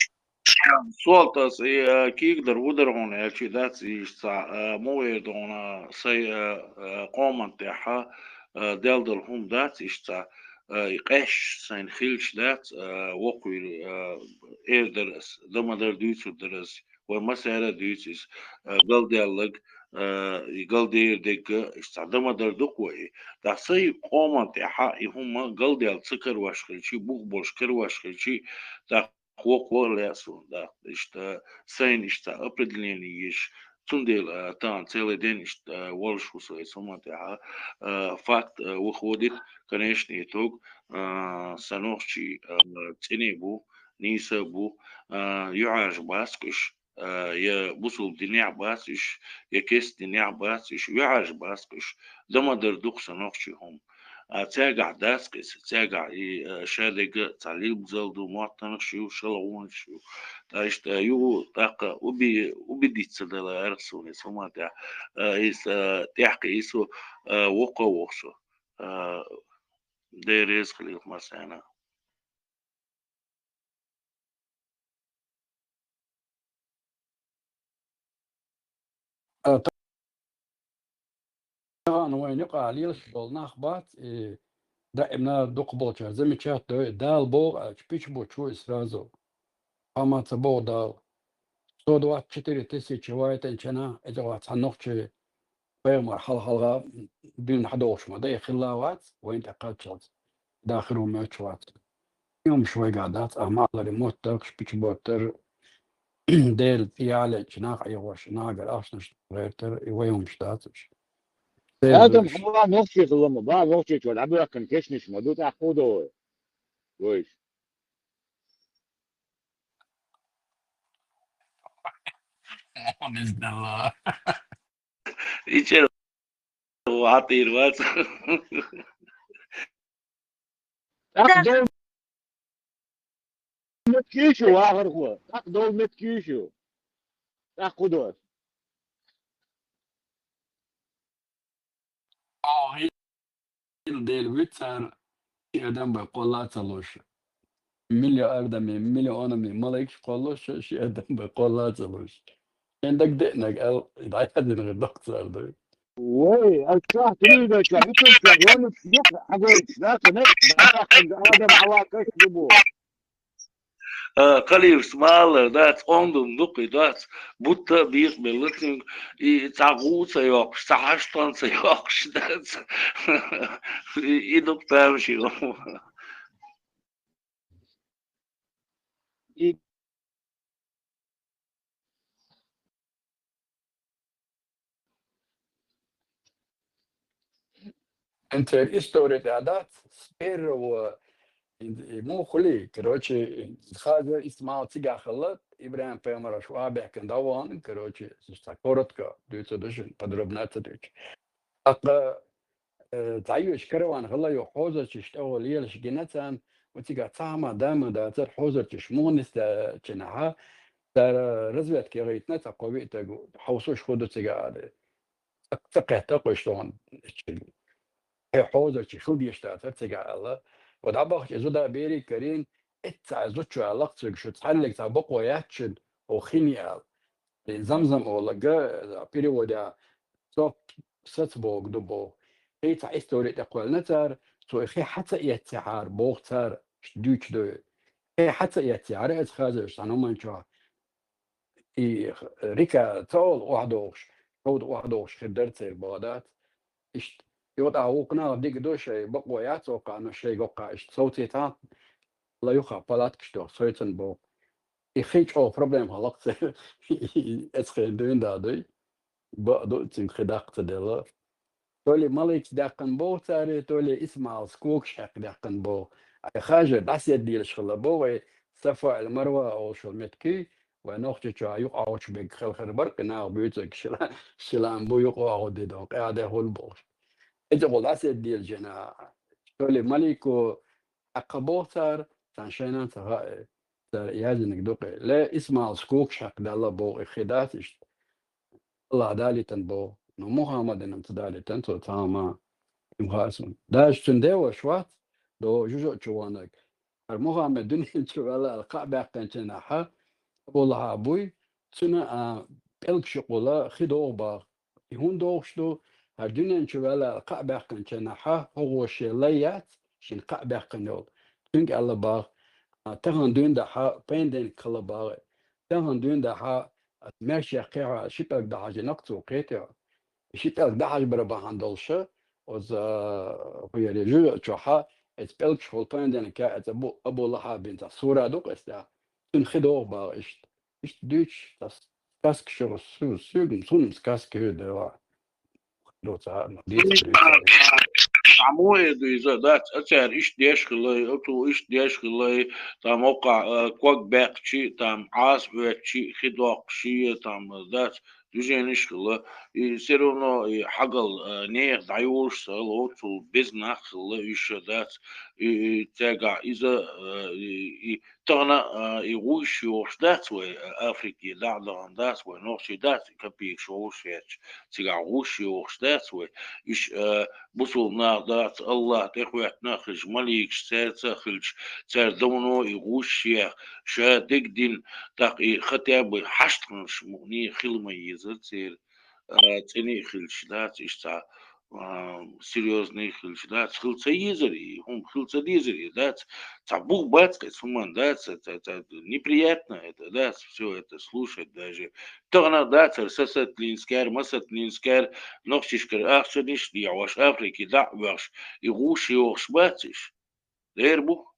Сол тас, и, а, кийгадар ву дара хьуна аьлча дац, иштта, а, ма вер ду хьуна, сай, а, а, къоман тӀехьа, а, дел долу хӀума дац иштта, а, и къаьсташ сайна хилча дац, а, вокхуьйла, а, эр дара ас, дан ма-дарра дуьйцур дара ас, вай массара а дуьйцу иза, а, галдаьлларг, а, и галдер дегга, иштта дан ма-дарра ду-кх вай. ТӀаккха сай къоман тӀехьа и хӀума галдаьлла ца карош хилчий, бух болуш карош хилчий, тӀаккха вокхо а лаьа суна, да, иштта, сайна иштта определение еш, цундела, а, тахана целый день иштта, а, волуш ву со эцу хӀуманна тӀехьа, а, факт, а, выходит, конечный итог, а, сан нохчий, а, цӀене бу, нийса бу, а, юьхьӀаьржа бац-кх уьш, а, я бусулба динехь бац уьш, я кеста динехь бац уьш, юьхьӀаьржа бац-кх уьш, дан ма-дарра ду-кх сан нохчий хӀума. А цаьргахь дац-кх иза, цаьргахь и, а, шадерг а цхьа лилбазалла ду, моттанаш ю, шалхонаш ю. Ткъа иштта, а, юха тӀаккха уби-, убедиться дала гӀерта суна эцу хӀуманна тӀехь. А, иза, а, тӀехь кхиий со, а, воккха а воху со. А, Дела реза хуьлийла массарна. А, тахана вайна юкъахь лелаш долу нах бац, и даимна дукхахболчара замечать дой, Дала боху аьлча, пича бу чу и сразу. Амма ца боху Дала. Сто двадцать четыре тысячи вайтанчана, иза вац хьан нохчий пайхамар хьалха-хьалха дуьйна хьадогӀуш ма дай, хилла вац, вайна тӀе кхаччалц. Дахар ву моьттуш вац. И хӀумаш вайгахь дац, ахьа ма-аллара, моттаргаш, пича боттар, Дела тӀе ялечу нах Ӏехош, нагара ахчанаш гӀертар, и вай хӀумаш дац уьш. Адам хьалха нохчий хилла ма бац, нохчийчуьра дӀабоьхкина кешнаш ма ду, тӀаккха хӀун до вай? Вайша. Мо низделла. Ичера ватийр вац. ТӀаккха дол меттиг ю шу, вахархо. ТӀаккха дол меттиг ю шу. ТӀаккха хӀун до? Оха хӀинца Дела вуьту цара, ши адам бен кхолла а ца луш. Миллиардами, миллионами малайкаш кхоллуш, ши адам бен кхолла а ца луш. Шен дагадеанарг аьлла, дӀаяздина хир ду-кх цара дуй. Вай, ас чохь телевизор чохь, ютуб чохь, ваннаш юкъа хьагойтуш, да, ца нек, да, ца хьанга адам хьалакаш ду бу. А, Калифас ма-аллара дац, ондум дукха и дац, бутта а бекъабелла цуьнга, и цхьа гӀу ца йоккхуш, цхьа хьаштон ца йоккхуш дац. И, и дукха тамашийна. И Интер история тӀа дац, с первого, и, и мухли, короче, хаза Исмаил цигахала, Ибрахим пайгамбар шуа бехкан даван, короче, с-, коротко, дюца душин, подробно ца дюч. Ака, э, цайуш караван гала ё хоза чиш того лелш гинацан, у цига цама дама да цар хоза чиш мунис да чинаха, цар разведка гайтна ца ковита гу, хаусуш худу цига аде. Ца кхета куштон. Хе хоза чи хил дешта цар цига ала. Вада бах чи зуда бери карин, эт ца зучу алак цуг шу цаллик ца бакъо яччид, о хини ал. Ин замзам олага, переводя, соп, сац бог ду бог. Хе ца история тӀа кхвална цар, цо хе хаца ецци хар, бог цар, дюч ду. Хе хаца ецци хар, эц хаза сану манчо. И рика цол ухдохш, ход ухдохш хирдар цер бадац. Ишт, йод а укна диг ду шей, бакъо яц окана шей гокка, ишт, соци та, ла юха палаткш ду, соцен бо. И хич о проблем халакце, эц хен дюн да дуй, ба ду цин хидакца дела. То ли малыч даккан бо царе, то ли Исмаил скокш хак даккан бо. Ай хажа дасет дилш хала бо, вай Сафа ал Марва олшул метки, вай нохчи чу юк ауч бек хал хар бар, кына бюцек шила, шилан бу юк ауди дон, къяде хул бо. Эти гол дасет дил жена, то ли малыку акка бо цар, сан шайнан ца га, ца язиник дукъе. Ле Исмаил скокш хак дала бо, и хидас ишт. Аллах далитан бо, но Мухаммадинам ца далитан, цо цама им хасун. Даш цун дева шват, до жужо чуванак. Ар Мухаммад дунин чувала ал ка бяккан чена ха, Абу Лахабуй, цуна а пелк шукъула хидо ба. И хун дохш ду, ар дунин чувала ал ка бяккан чена ха, хого ше лаяц, шин ка бяккан йол. Цунг Алла ба, а, тахан дун да ха, пенден кала ба. Тахан дун да ха, ат мерш яххе ха, шипелк да хажи нак цу кете. Шипелк да хаж бара бахан долша, оз, а, хуяри жу чо ха, эц пелк шхол пенден ка, эц Абу, Абу Лахабин та сура дук эста. Цун хидо ба ишт. Ишт дюч, тас, сказка шо су, су, сун сказка хе дева. Доца, ма, дица, дица. Самое ду иза, дац, ацар ишт деш хилай, оцу ишт деш хилай, там окъа, э, ког бекчи, там ас векчи, хидокши, там, дац, движениш хила. И всё равно, и хагал, э, нех даюш сал, оцу без нах хила, ишо дац, и, и цега иза, э, и, и Тахана, а, и гуш йохш дац вай, а, Африки, да, да, дац вай, нохчи дац, копейк шоуш яч, цига гуш йохш дац вай. Иш, а, бусул нах дац, Аллах, тӀехвет нах хилч, маликш, церца хилч, цер давно и гуш ях, ша дигдин, так и хотя бы хашт ханш муни хилма еза цер, а, цӀини хилч дац, иш ца, а, серьёзный хилч дац, хил ца езари, хум хил ца дезари дац, ца бух бац, кай суман дац, ца, ца, ца, неприятно это, дац, всё это слушать даже. Тагна дац, ар сасатлинскер, масатлинскер, нохчишкар ахчаниш, дия ваш Африки, да, ваш, и гуш, и охш бациш. Дер бух.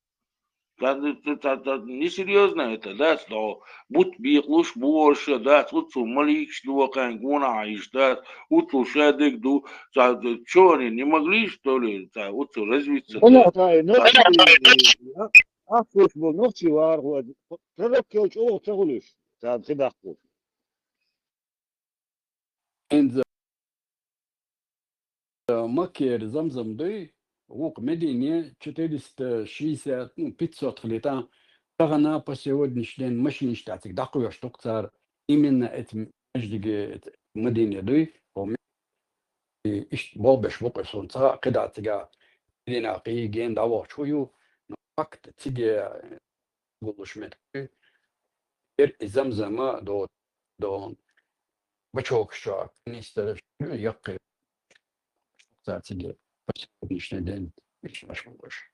Та, та, та, та, несерьёзно это, дац, да, бут бихлуш, буорша, дац, уцу маликш дуакан гуна аиш, дац, уцу шадык ду, та, та, чё они не могли, что ли, та, уцу развиться, Вона да? Тай, ну, а, а, слушай, ну, нохчи вар, вот, пророк келч, о, цагулиш, та, ты бахку. Инза Маккер Замзам дуй, вук Медине четыреста шестьдесят, ну, пятьсот хлита, тагана по сегодняшний день машиниш тацик дакъуяш тукцар, именно эти междиге Медине дуй, о, ме-, и иш болбеш вук сунца, кыда цига, Медина киген даво чую, но факт циге гулуш метки. Эр и Замзама до, до бачок шо, министр шо, яккы. Цацыгы. Сегодняшний день. Ишмаш булыш.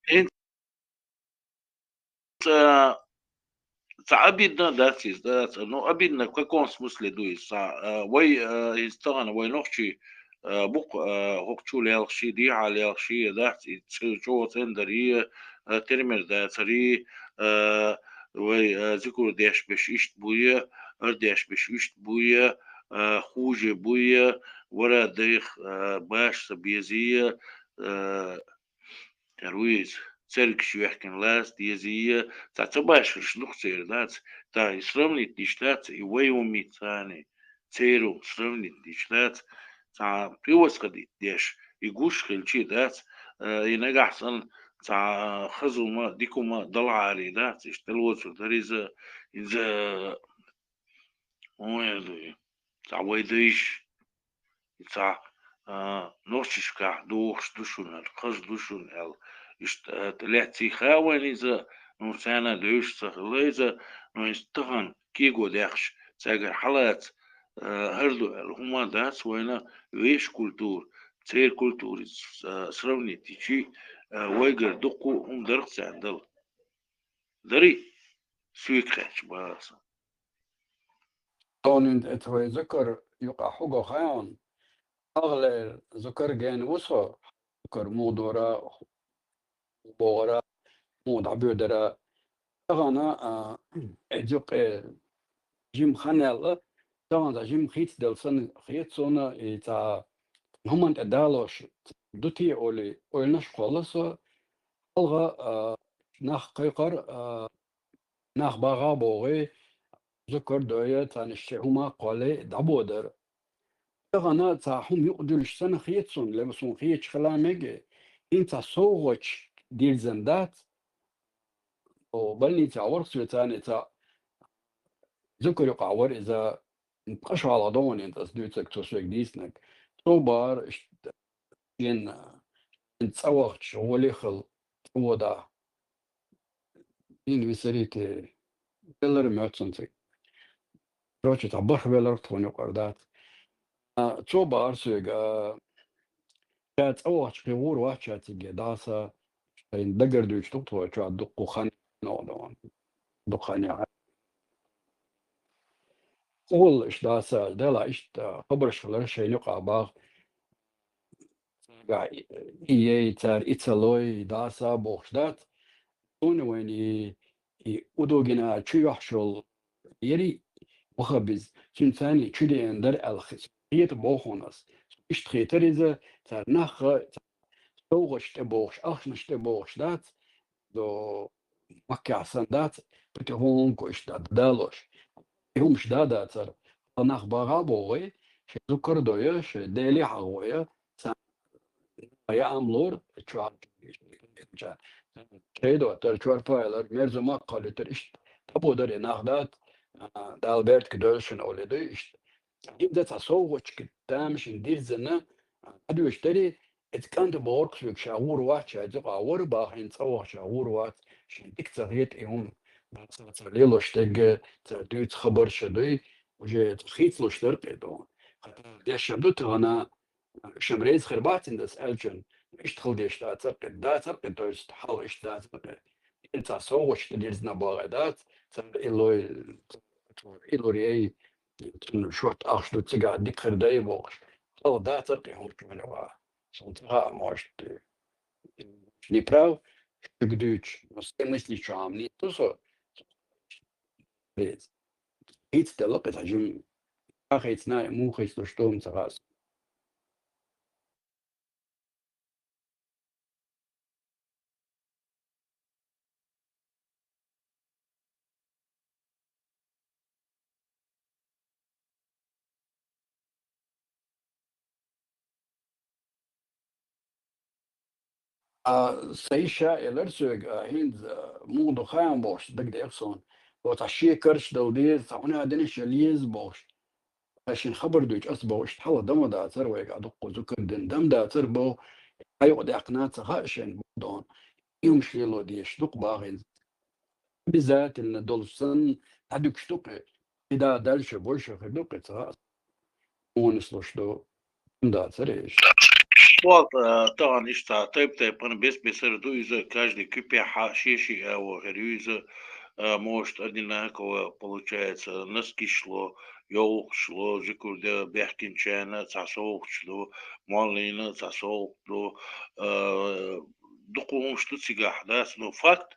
Ин-, ца, ца обидно, да, циз, да, ца, ну, обидно в каком смысле, дуй, ца, э, вай, э, из тагана, вай нохчи, э, бук, э, хокчу лелхши, диха лелхши, да, ци-, ци-, чо цендари, э, термер да, цари, э, вай, а, зикр деш беш иштта буй, ар деш беш иштта буй, а, хуже буй, вара дайх, а, баш са безий, а, Эр вуйиз, цергаш вехкан лаз дезийя, ца ца башхарш нух цер дац, та и сравнить диш дац, и вай вуми цани, церу сравнить диш дац, ца пивас хадит деш, и гуш хилчи дац, э, и нагахсан ца хазума, дикума далари дац, иш телвозу дариза, инза, ой, дуй, ца вай дыш. Ица, а, нохчишка духш душунар, хаз душун эл. Ишт, а, леци хаваниза, ну, сяна дыш ца хлайза, ну, иш тахан киго дяхш, цагар халац, а, харду эл, хума дац вайна веш культур, цер культуриц, а, сравнить ичи, а, вайгар духу хум дарх сяндал. Дари, суик хач баса. Тонин эт вай зукар юкъа хуго хаун. Агълер зукар ген вусо, зукар мудора, богора, муд абюдера. Тагана, а, эдюк, э, жим ханел, таган за жим хит делсан хит сона, и ца хуман те далош дути оли, ойлнаш холосо, алга, а, нах кайкар, а, нах бага богы, зукар доя, ца нишче хума коле дабодар. Тагана ца хум юк дюльш сан хит сон, лем сон хит чхала меге, ин ца соугъоч дирзан дац, о, больница аварх светани ца зукар юкъа авар иза, къашала догъун ин тас дюцак цо суек диснак. Цо бар, иш-, ин, ин цавахч, гъолихал, цавода. Ин висарите, велар мёцунцик. Короче, та бах велар тхоню къардац. А, цо бар суек, а, ша цавахч хи гъур вахча циге даса, шайн дагар дюч тук тхо чуа дукъу хан но дон. Дукъу хан я. Ол иш даса, дала иш, а, хабарш хилар шайн юкъа бах. Га и, и ей цар и цалой даса бохш дац. Уни вайни и удогина чу яхшул ери вахабиз, сюнцани чу деен дар алхис. Хиет бохунас. Ишт хиетариза, цар нахха, соугъоч те бохш, ахшнаш те бохш дац, до маккясан дац, пути хун куш да, далош. Юмш да дацар, нах бага богы, ше зукар доя, ше дели хагоя, ца я амлур, чуар, чейдо, тар чуар пайлар, мерзу маккали тар ишт, табодар я нах дат, а, дал берт ки дольшин оледу ишт. Им да ца соугъоч ки тамшин дирзана, а, адуш тари, эт канта богор ксук ша гъур вач, а зука вар бахин цавах ша гъур вач, шин дик ца гет и ум, ца, ца лелош теге, ца дуц хабар ша дуй, уже ца хит лош дар къедо. Хата дешам ду тагана, шамрез хербатин дас элчун, ишт хил деш да царкъе, да царкъе, то есть хал ишт да царкъе. Ин ца соугъоч дирзна бага да, ца илой, илой ей, шот ахш ду цига дик хер дай богш. Хал да царкъе хурчмана ва. Сон ца может, э, не прав, чугдуч, но с тем мысли, что ам не то со. Без. Хит стело, это жим. Ах, это знаю, муха, если что, он сагас. А, сай ша элэр сюег, а, хинз, а, мугъду хайан бохш, дагда эхсон. Вот а ши карш далдиз, а уна дэнэ шализ бохш. А шин хабар дуч ас бохш, тхала дама да цар вайг, а дукъу зукар дэн дам да цар бо, айо дякна ца ха шин бо дон. Юм шило деш, дукъ багын. Обязательно должен, а дукъ штук, и да дальше больше хэ дукъ ца. Он слушаю. Да, цареш. Суал, э, таган ишта, тайп-тайпан бес-бесэр ду иза, каждый кюпе ха-, шеши, э, во, хэр ю иза, э, может, одинаково получается, носки шло, ёлк шло, жикурда, бяхкин чайна, цасовк шло, малина, цасовк шло, э, дукумум шло цигах, да, ну, факт,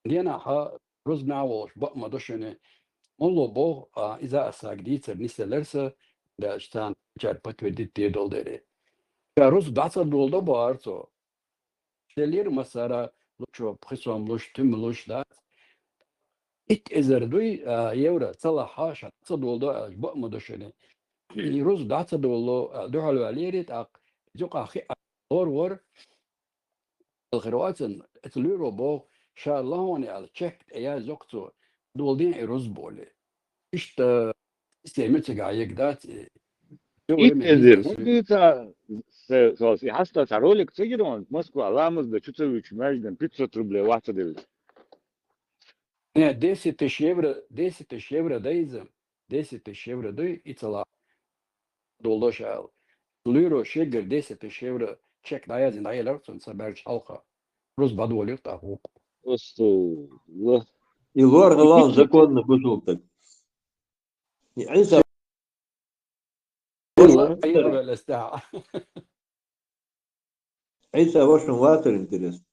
Денахьа рузбанехь волуш бакъ ма ду шуна. Молла боху, а, иза а саг дийцар нисделира сан, да, царна чара подтвердить дийр долу дерриг. Ша рузба дӀа ца долу до бохура цо. Шеллера массара лучо, пхи сом луш, туьма луш дац. Итт эзар дуй, а, евро ца лахьа, ша дӀа ца долу до аьлча, бакъ ма ду шуна. И рузба дӀа ца долу, а, дуьхьал ваьллера, тӀаккха юкъахь хиъна лор вара. Хир вацан, эца луьйро боху, ша лахьоне аьлла, чек тӀе язйо-кх цо, долу ден и рузба олий. Иштта система цигахь ерг дац, и. Итт эзар. ХӀунда ца, со, со, и хьаста цхьа ролик ца гира ван, Москва ламаз дан чу ца вуьйчу маьждиган пятьсот рублей вац ца делла. Не, десять тысяч евро, десять тысяч евро дай иза, десять тысяч евро дуй, и ца лахь. Долу ша аьлла. Луьйро шеггара десять тысяч евро чек дӀаязйина дӀаелира цунна ца баьрча хьалха. Рузба дӀадолийра тӀаккха вукху. Осталла. И лор гӀалал законно бусулба стаг. И Ӏийса Ӏийса вац вара интересно. Ӏийса вашун вацар интересно.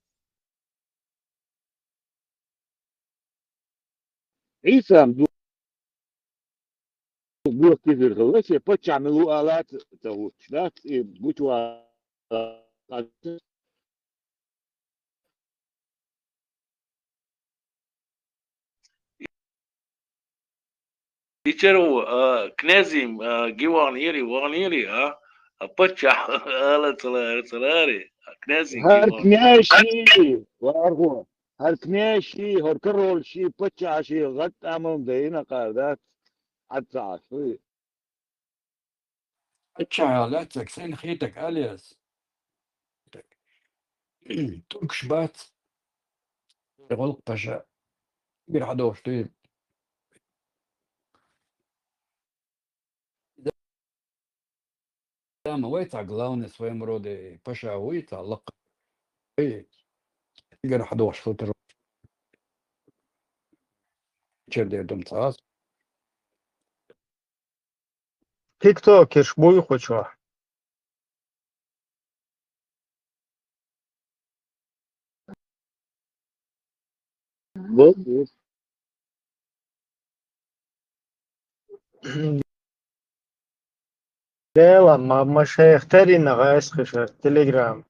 Ӏийса ду-, дуьхьа кизира хилла, шен паччахь мила ву ала ца, ца хӀуттуш дац, и гучу ва-, Ичара ву, а, князем, а, ги вахнийри, вахнийри, а? А паччахь ала ца лаьара, ца лаьара, а князем ги вахна. ХӀара князь ши, вархо, хӀара князь ши, хӀара король ши, паччахь ши, гӀатта амал дайна кхара дац, Ӏад ца Ӏаш вуй. Паччахь лаьццаг сайна хетаг алиас. Так. Туркаш бац. ГӀуллакх паша. Бир хьадовш дуй. Дама вай цхьа главный в своём роде паша вуй, цхьа лакха. Эй, игар хьадовш хилтар. Чердер дум цхьа. Тиктокерш буй кху чохь? Бу, бу. Дела, ма, ма шайх тарина гӀайс хиша, Telegram.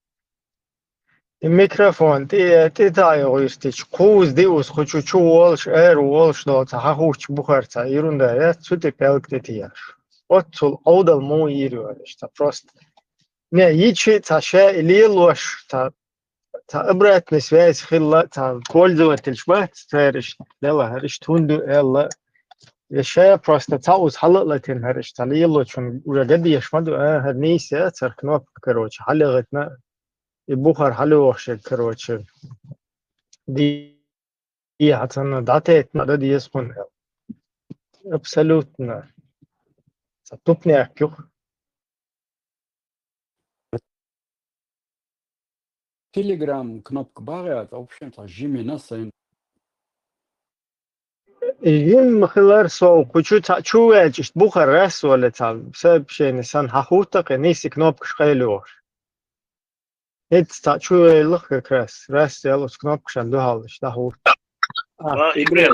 И микрофон тӀе, тӀе таӀа йогӀуьстича, кхуза диус кху чу чу волуш, эр волуш долу цхьа хьан хӀуттуш бухар цхьа ирунда яц, цу тӀе пӀелг тӀе тиеш. Оццул Ӏовдал муха йийр йолуш, цхьа просто. Не, йичи цхьа ша и лелош, цхьа, цхьа обратный связь хилла, цхьа пользовательш бац, цераш, дела, хӀараш тхуна ду аьлла. Я ша просто цхьа уз хьала а латина хӀараш, цхьа лелочун уже гадеш ма ду, а, хӀара нийса, цара кнопка, короче, хьалегӀитна. И бухар хьалавохшаг, короче, ди-, дехьа цунна дӀатеттина дан деза кхунна. Абсолютно. Ца тупнех юх. Telegram кнопка багӀа, вообще ца жимина сайн. Жим хилар со, кху чу ца чу ваьлча, иштта бухар рас вале ца сообщение сан хьахуттакхе, нийси кнопкаш къайлохуш. ХӀинца цхьа чу вейлах как раз. Раз ял оцу кнопкашан дуьхьал иштта дӀахӀутту. А, а, Ибрем, Ибрем,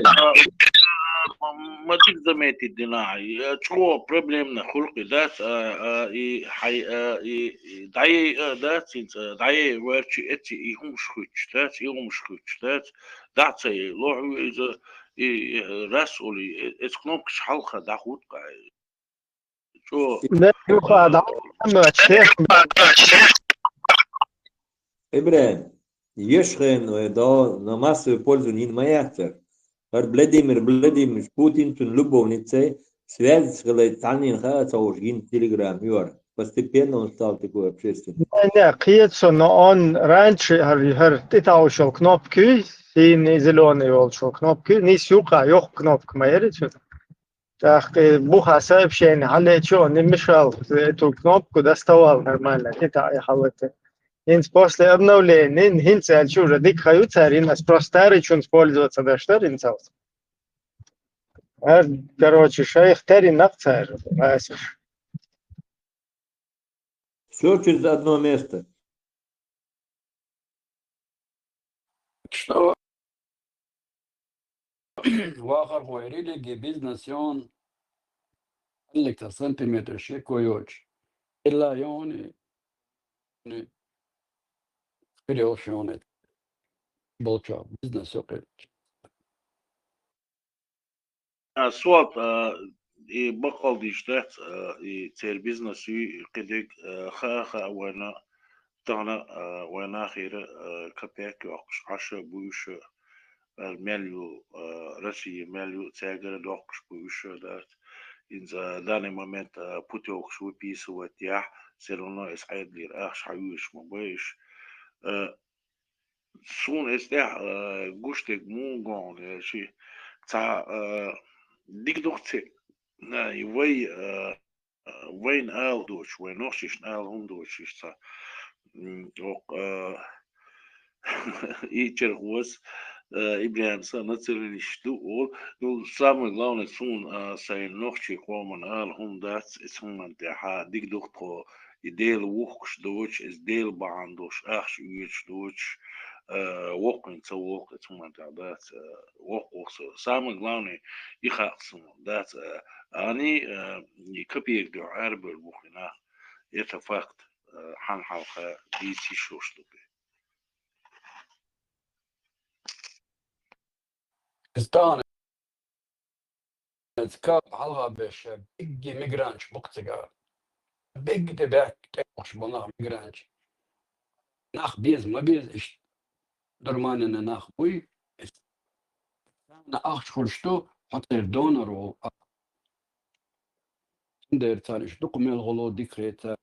а, ма дика заметить дина, я чӀогӀа проблемна хӀуллакх дац, а, а, и хьай, а, и, и дӀае, а, дац, хӀинца, а, дӀае верчи эци, и хӀумаш хуьттуш дац, и хӀумаш хуьттуш дац, дӀа ца е, лохьу иза, и, и, рас ули, э, эц кнопкаш хьалха дӀахӀутту. Чо. Не, юха, да, ма, шех. Ибрахим, еш хен вай до на массовое пользование ма яцар. ХӀара Владимир Владимирович Путин цун любовницей связь хилай цхьаннен хаа ца уж гин Telegram юар. Постепенно он стал такой общественный. Не, не, кхета со, но он раньше хӀара, хӀара тӀетаушал кнопки, синий зелёный волчул кнопки, нис юкъа, йоху кнопка ма яри цу. ТӀаккха и буха сообщение хьалечу, он и мешал эту кнопку доставал нормально, и та и хьалата. ХӀинца после обновления, хӀинца аьлча уже дика хаю цара, хӀинца просто старый чун пользоваться даш дара хӀинца. Ар, короче, шайх таринах цара, асаш. Всё через одно место. Что? вахархой, религи, бизнес йоӀ, аллигта сантиметр шеко йоӀ, илла йоӀ, хир йолуш йоӀ болчохь бизнес йоӀ. А, Суалт, а, и баккъал дийш дац, а, и церан бизнес юй, кхидерг, а, хаа, хаа вайна, тахана, а, вайн нахера, а, капек йоккхуш, Ӏаш а, буьйш а, ара мел ю, а, Россия мел ю, цаьргара доккхуш буьйш а дац. ХӀинца, а, данный момент, а, путёвкаш выписывать яхь, всё равно эс Ӏедалера ахча хьан вуьйш ма байш. А, Суна эс тӀехь, а, гуш дерг муха гон, я ши цхьа, а, дика ду-кх ци, а, и вай, а, вайна ала доцуш, вайн нохчашна ала хӀума доцуш, иштта цхьа, м, окх, а, и чархос, а, Ибрахьим, сан националисташ ду олу. Ну, самое главное, суна, а, сайн нохчийн къоман ала хӀума дац, эс хӀуманна тӀехь, а, дика ду-кх тхо, и Дела вухкуш доцуш, эс Дела бахьана долуш ахча оьцуш доцуш, а, воккхийна ца воккху, эцу хӀуманна тӀехь дац, а, воккху воху со. Самое главное, и хаьа суна, дац, а, ани, а, и капек дуьхьа арабевлла бу хи нах. Это факт, а, хьан хьалха дийца йиш йолуш ду. Иза тахана, иза кап хьалха беш, бегги мигранташ бу-кх цигахь. Бегги тӀе баьхкина тӀекхуьуш бу нах мигранташ. Нах беза, ма беза, иштта дурманина нах буй. Царна ахча хуьлуш ду, хьо церан донор волу. Цундела царна иштта дукха мел гӀоло дика хета.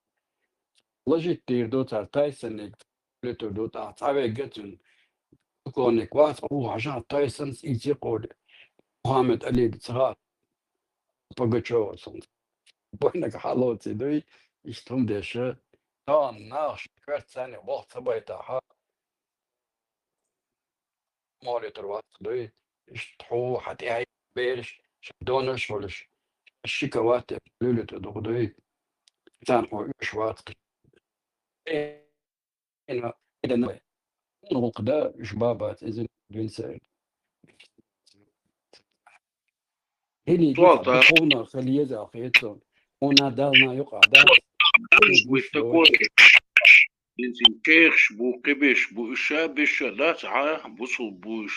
Лажитта дийр ду цара Тайсониг, луьтур ду тӀаккха. Цхьа вегга цуьнан поклонник вац, оха хьажахьа Тайсонс ийце кхоьлу. Мухаммед Алида ца хаьа, Пугачёва цунна. Бойнаг хьалоций дуй, иштта хӀума деш. Тахана нах шайн коьртацарна болх ца байтахь, мо луьтур вац дуй, иштта хьо хьан тӀаьхье бераш, шайн донаш а волуш, шайн шиковать деш луьлуьйтур ду-кх дуй, царна хьо оьшуш вац-кх. Э, ина, ина, хӀунда гӀуллакх дан уьш бан бац, иза дуьйна ца. ХӀинца Суал, а? Духовно хила еза хета суна. Хьуна Далла юкъахь дац. Хьуна гуш доцуш. ХӀинца и шайхаш бу, кхиберш бу, уьш ша беш ша дац, хьан бусул бу уьш,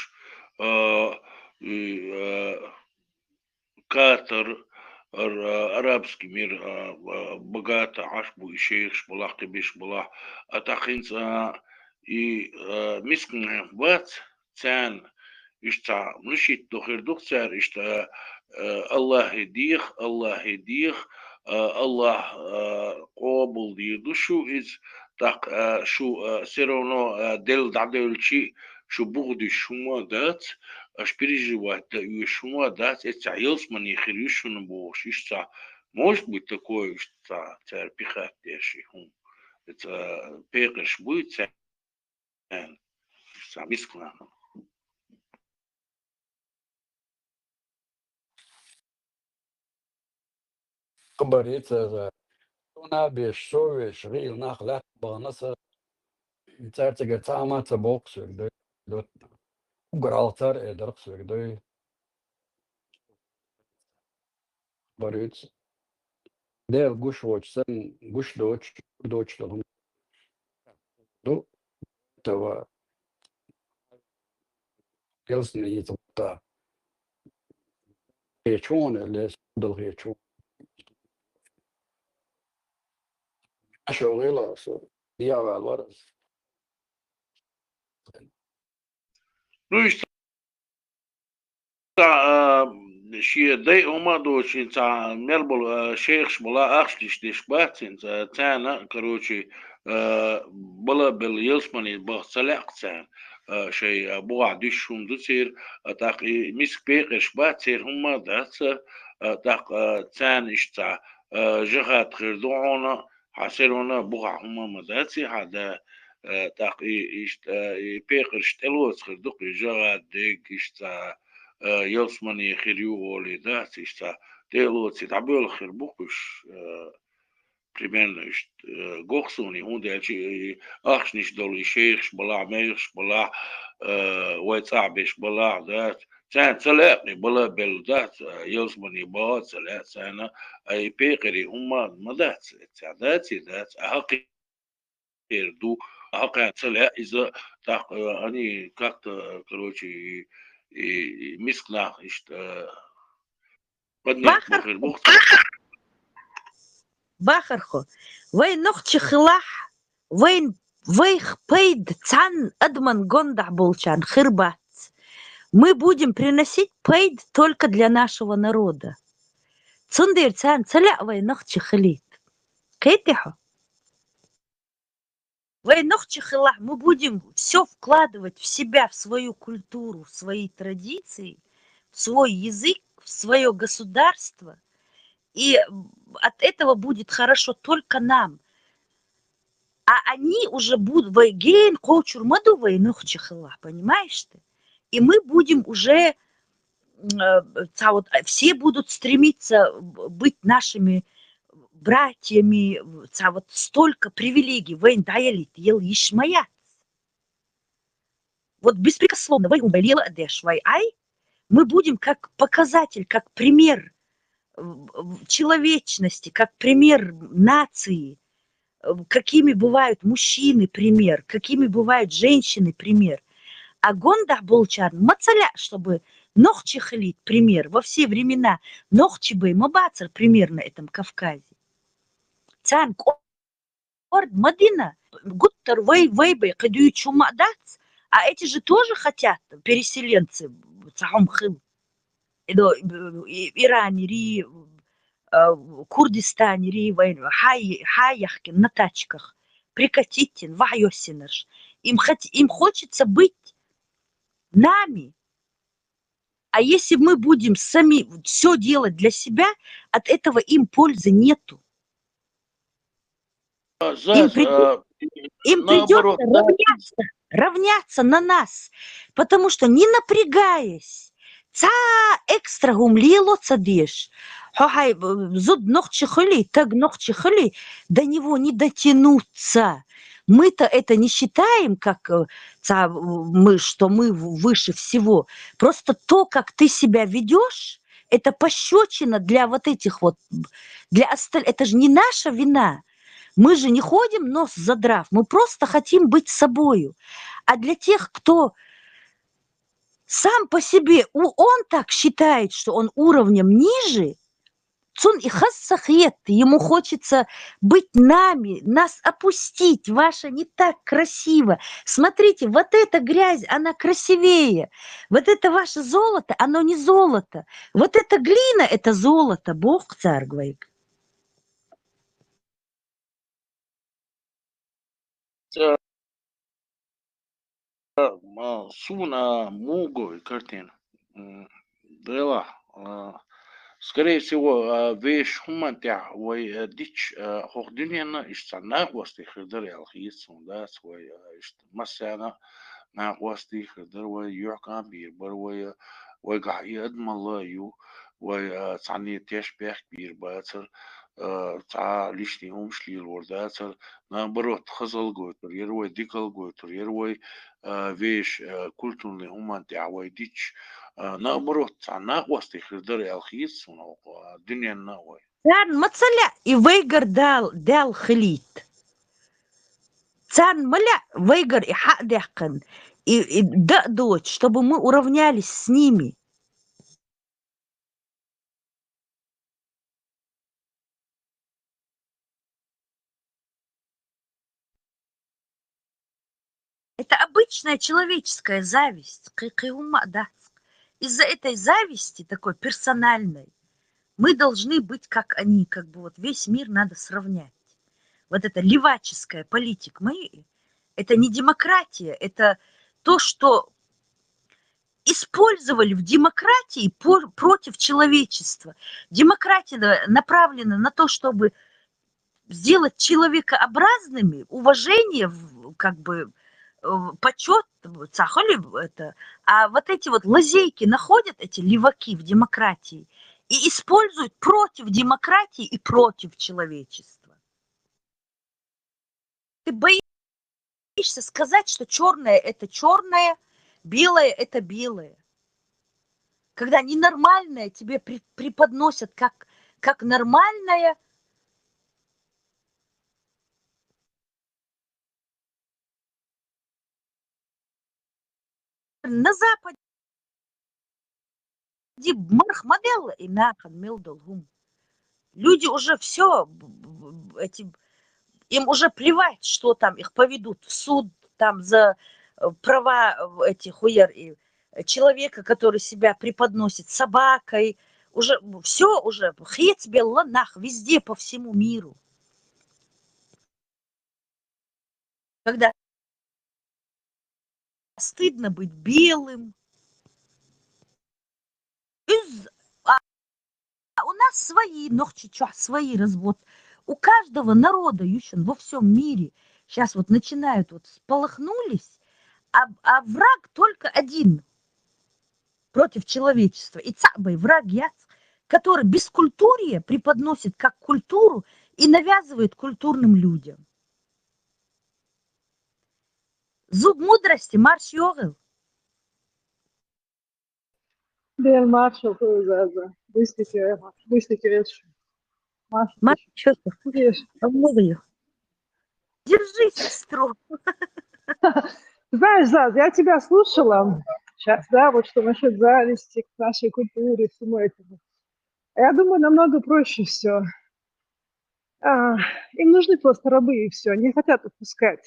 а, и, а, Катар, ар-, а, арабский мир, а, а, богато Ӏаш бу и шайхаш балахь, кхиберш балахь. А тӀаккха хӀинца, а, и, а, мисканех бац, царна иштта цхьа мушит до хир ду-кх цара, иштта, а, Аллахье деха, Аллахье деха, а, Аллахь, а, къобал дийр ду шу иза, тӀаккха, а, шу, а, всё равно, а, Делла дӀадевлчи, шу бухадуьсуш хӀума дац, аша переживать дан оьшуш хӀума дац, эццахь ялсамани хир ю шуна бохуш, иштта цхьа, может быть, такое, иштта цхьа, цара пихать деш и хӀума. Эца пекъарш буй царна. Цхьа мисканахана. Хабар йицаза. Суна беш, со веш, гӀийла нах лаьтта бахана сан. Цара цигара цхьа а ма ца боккху соьга, дуй. Угар хьалха цара эр дара-кх соьга, дуй. Баруьц. Дела гуш воцу санна, гуш доцуш, доцуш долу хӀума ду. Тава. Ялсамани йита вахта. Хечуна, лес, дал хечуна. Ашо гӀела со. Я вал варас. Ну, иштта, а, шен дайа хӀума а доцуш, цхьа мел болу, а, шайхаш бала ахчанаш деш бац, цхьа царна, короче, а, бала а белла, ялсамани баха ца лаьа-кх царна, а, шайн, а, бухахь дуьсуш хӀума ду церан, а, тӀаккха и миска пекъарш бац, церан хӀума а дац, а, тӀаккха, а, царна иштта цхьа, а, жихӀад хир ду хьуна, хьан сервана бухахь хӀума а ма дац, хьан да, а, тӀаккха и, иштта, а, и пекъарш тӀелоцу хир ду-кх, и жагӀа дегга иштта, а, ялсамани хир ю олий дац, иштта тӀелоций дӀабоьлху хир бу-кх уьш, а, примерно иштта, а, гохсуний, хӀунда аьлча и ахчанаш долу и шайхаш балахь, майхаш балахь, а, вай цӀахь беш балахь, дац, Царна ца лаьа, бала белла дац, а, ялсмани бала ца лаьа царна, а и пекъари хӀумма ма дац, царна дац, и дац, а хьакхир ду, а хьакхаьрна ца лаьа иза, тӀаккха, а, они как-то, короче, и, и, и миска нах иштта, а, поднять Вахар бахир бу. Бахархо, вай нохчи хилахь, вайн, вайх пайда цхьанна адаман гондахь болчарна хир бац. Мы будем приносить пайда только для нашего народа. Цундела царна ца лаьа вай нохчи хилийта. Кхетий хьо? Вай нохчи хилахь, мы будем всё вкладывать в себя, в свою культуру, в свои традиции, в свой язык, в своё государство. И от этого будет хорошо только нам. А они уже будут, вай гена кхочур ма ду вай нохчи хилахь, понимаешь ты? И мы будем уже, м, э, ца вот, э, все будут стремиться б-, быть нашими братьями, ца вот столько привилегий вайна дӀаялийта яла йиш ма яц. Вот беспрекословно вай хӀума лела а деш вай, ай, мы будем как показатель, как пример, в, в человечности, как пример нации, э, какими бывают мужчины, пример, какими бывают женщины, пример. А гондахь болчарна ма ца лаьа, чтобы нохчи хилийта пример. Во все времена нохчий бай ма бацар пример на этом Кавказе. Царна кӀорд ма дина, гуттар вай, вай бай кхы дуьйцуш хӀумма а дац, а эти же тоже хотят, переселенцы, цхьа хӀума хила. Эдо, и-, иранери, а, курдистанери, вай хьай-, хьаяхкина на тачках, прикатитин, вахьйоссинарш. Им хот-, им хочется быть нами. А если мы будем сами всё делать для себя, от этого им пользы нету. А, им придёт-, а, им придётся равняться, равняться на нас, потому что не напрягаясь, цхьа экстра хӀума лело ца деш, хьо хьай, э, зуда нохчи хилий, таг нохчи хилий, до него не дотянуться. Мы-то это не считаем, как, э, ца-, мы, что мы в-, выше всего. Просто то, как ты себя ведёшь, это пощёчина для вот этих вот, для осталь-, это же не наша вина. Мы же не ходим нос задрав, мы просто хотим быть собою. А для тех, кто сам по себе, у-, он так считает, что он уровнем ниже, цунна и хаза хет, ему хочется быть нами, нас опустить, ваша не так красиво. Смотрите, вот эта грязь, она красивее. Вот это ваше золото, оно не золото. Вот эта глина, это золото, боху цаьрга вайга. Ца-, ма, суна мугу и картина. М, делахь, а, скорее всего, а, вешан хӀуманна тӀехь вай, а, дича, а, хӀокху дуьненна иштта цхьа накъостий хир дара аьлла хета суна, дац вай, а, иштта массарна накъостий хир дара вай, юьхькӀам бийр бара вай, а, вайгахь и адамалла а ю, вай, а, цхьанне теш бехк бийр бацара, а, цхьа лишний хӀумаш лелор дацара, наоборот, хазал гойтур яра вай, дикал гойтур яра вай, а, вешан, а, культурный хӀуманна тӀехь вай дича, а, наоборот, цхьа накъостий хир дара аьлла хета суна хӀокху, а, дуьненна а вай. Царна ма ца лаьа и вайгара Дала, Дала хилийта. Царна ма лаьа вайгара и хьа а даьккхина, и, и дан а доцуш, чтобы мы уравнялись с ними. Это обычная человеческая зависть, кхы-, кхы хӀумма а дац. Из-за этой зависти, такой персональной, мы должны быть как они, как бы вот весь мир надо сравнять. Вот это леваческая политика, мы, это не демократия, это то, что использовали в демократии по-, против человечества. Демократия на-, направлена на то, чтобы сделать человекообразными, уважение, в-, как бы, э, почёт, ца хуьлу это. А вот эти вот лазейки находят эти леваки в демократии и используют против демократии и против человечества. Ты боишься сказать, что чёрное — это чёрное, белое — это белое. Когда ненормальное тебе при- преподносят как, как нормальное. На Западе марх ма велла и мехкан мел долу хӀума. Люди уже все, эти, им уже плевать, что там их поведут в суд там за э, права э, эти хуер и э, человека, который себя преподносит собакой. Уже все, уже хецбелла нах везде по всему миру. Когда стыдно быть белым. Из- а, а у нас свои, нохчи чу, свои развод. У каждого народа, Ющин, во всем мире сейчас вот начинают вот сполохнулись, а, а враг только один против человечества. И цабай враг яц, который бескультурье преподносит как культуру и навязывает культурным людям. Зуб мудрости марш йогӀил. Дел маршал, Заза. Быстро тебе, быстро тебе. Маша, Марш, что ты? Видишь? Обмыли. Держись, сестро. Знаешь, Заз, я тебя слушала сейчас, да, вот что насчет зависти к нашей культуре, всему этому. А я думаю, намного проще все. А, им нужны просто рабы и все, они не хотят отпускать.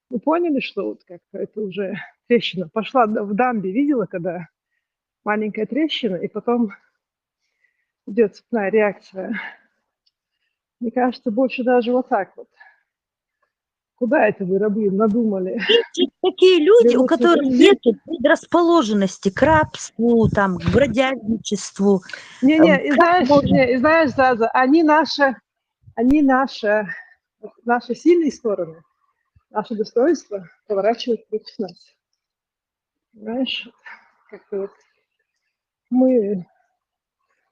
Вы поняли, что вот как-то это уже трещина пошла в дамбе, видела, когда маленькая трещина, и потом идет цепная реакция. Мне кажется, больше даже вот так вот. Куда это вы, рабы, надумали? Есть такие люди, у которых нет предрасположенности к рабству, там, к бродяжничеству. Не-не, и знаешь, не, и знаешь, Заза, они наши, они наши, наши сильные стороны, наше достоинство поворачивают против нас. Знаешь, как-то вот мы,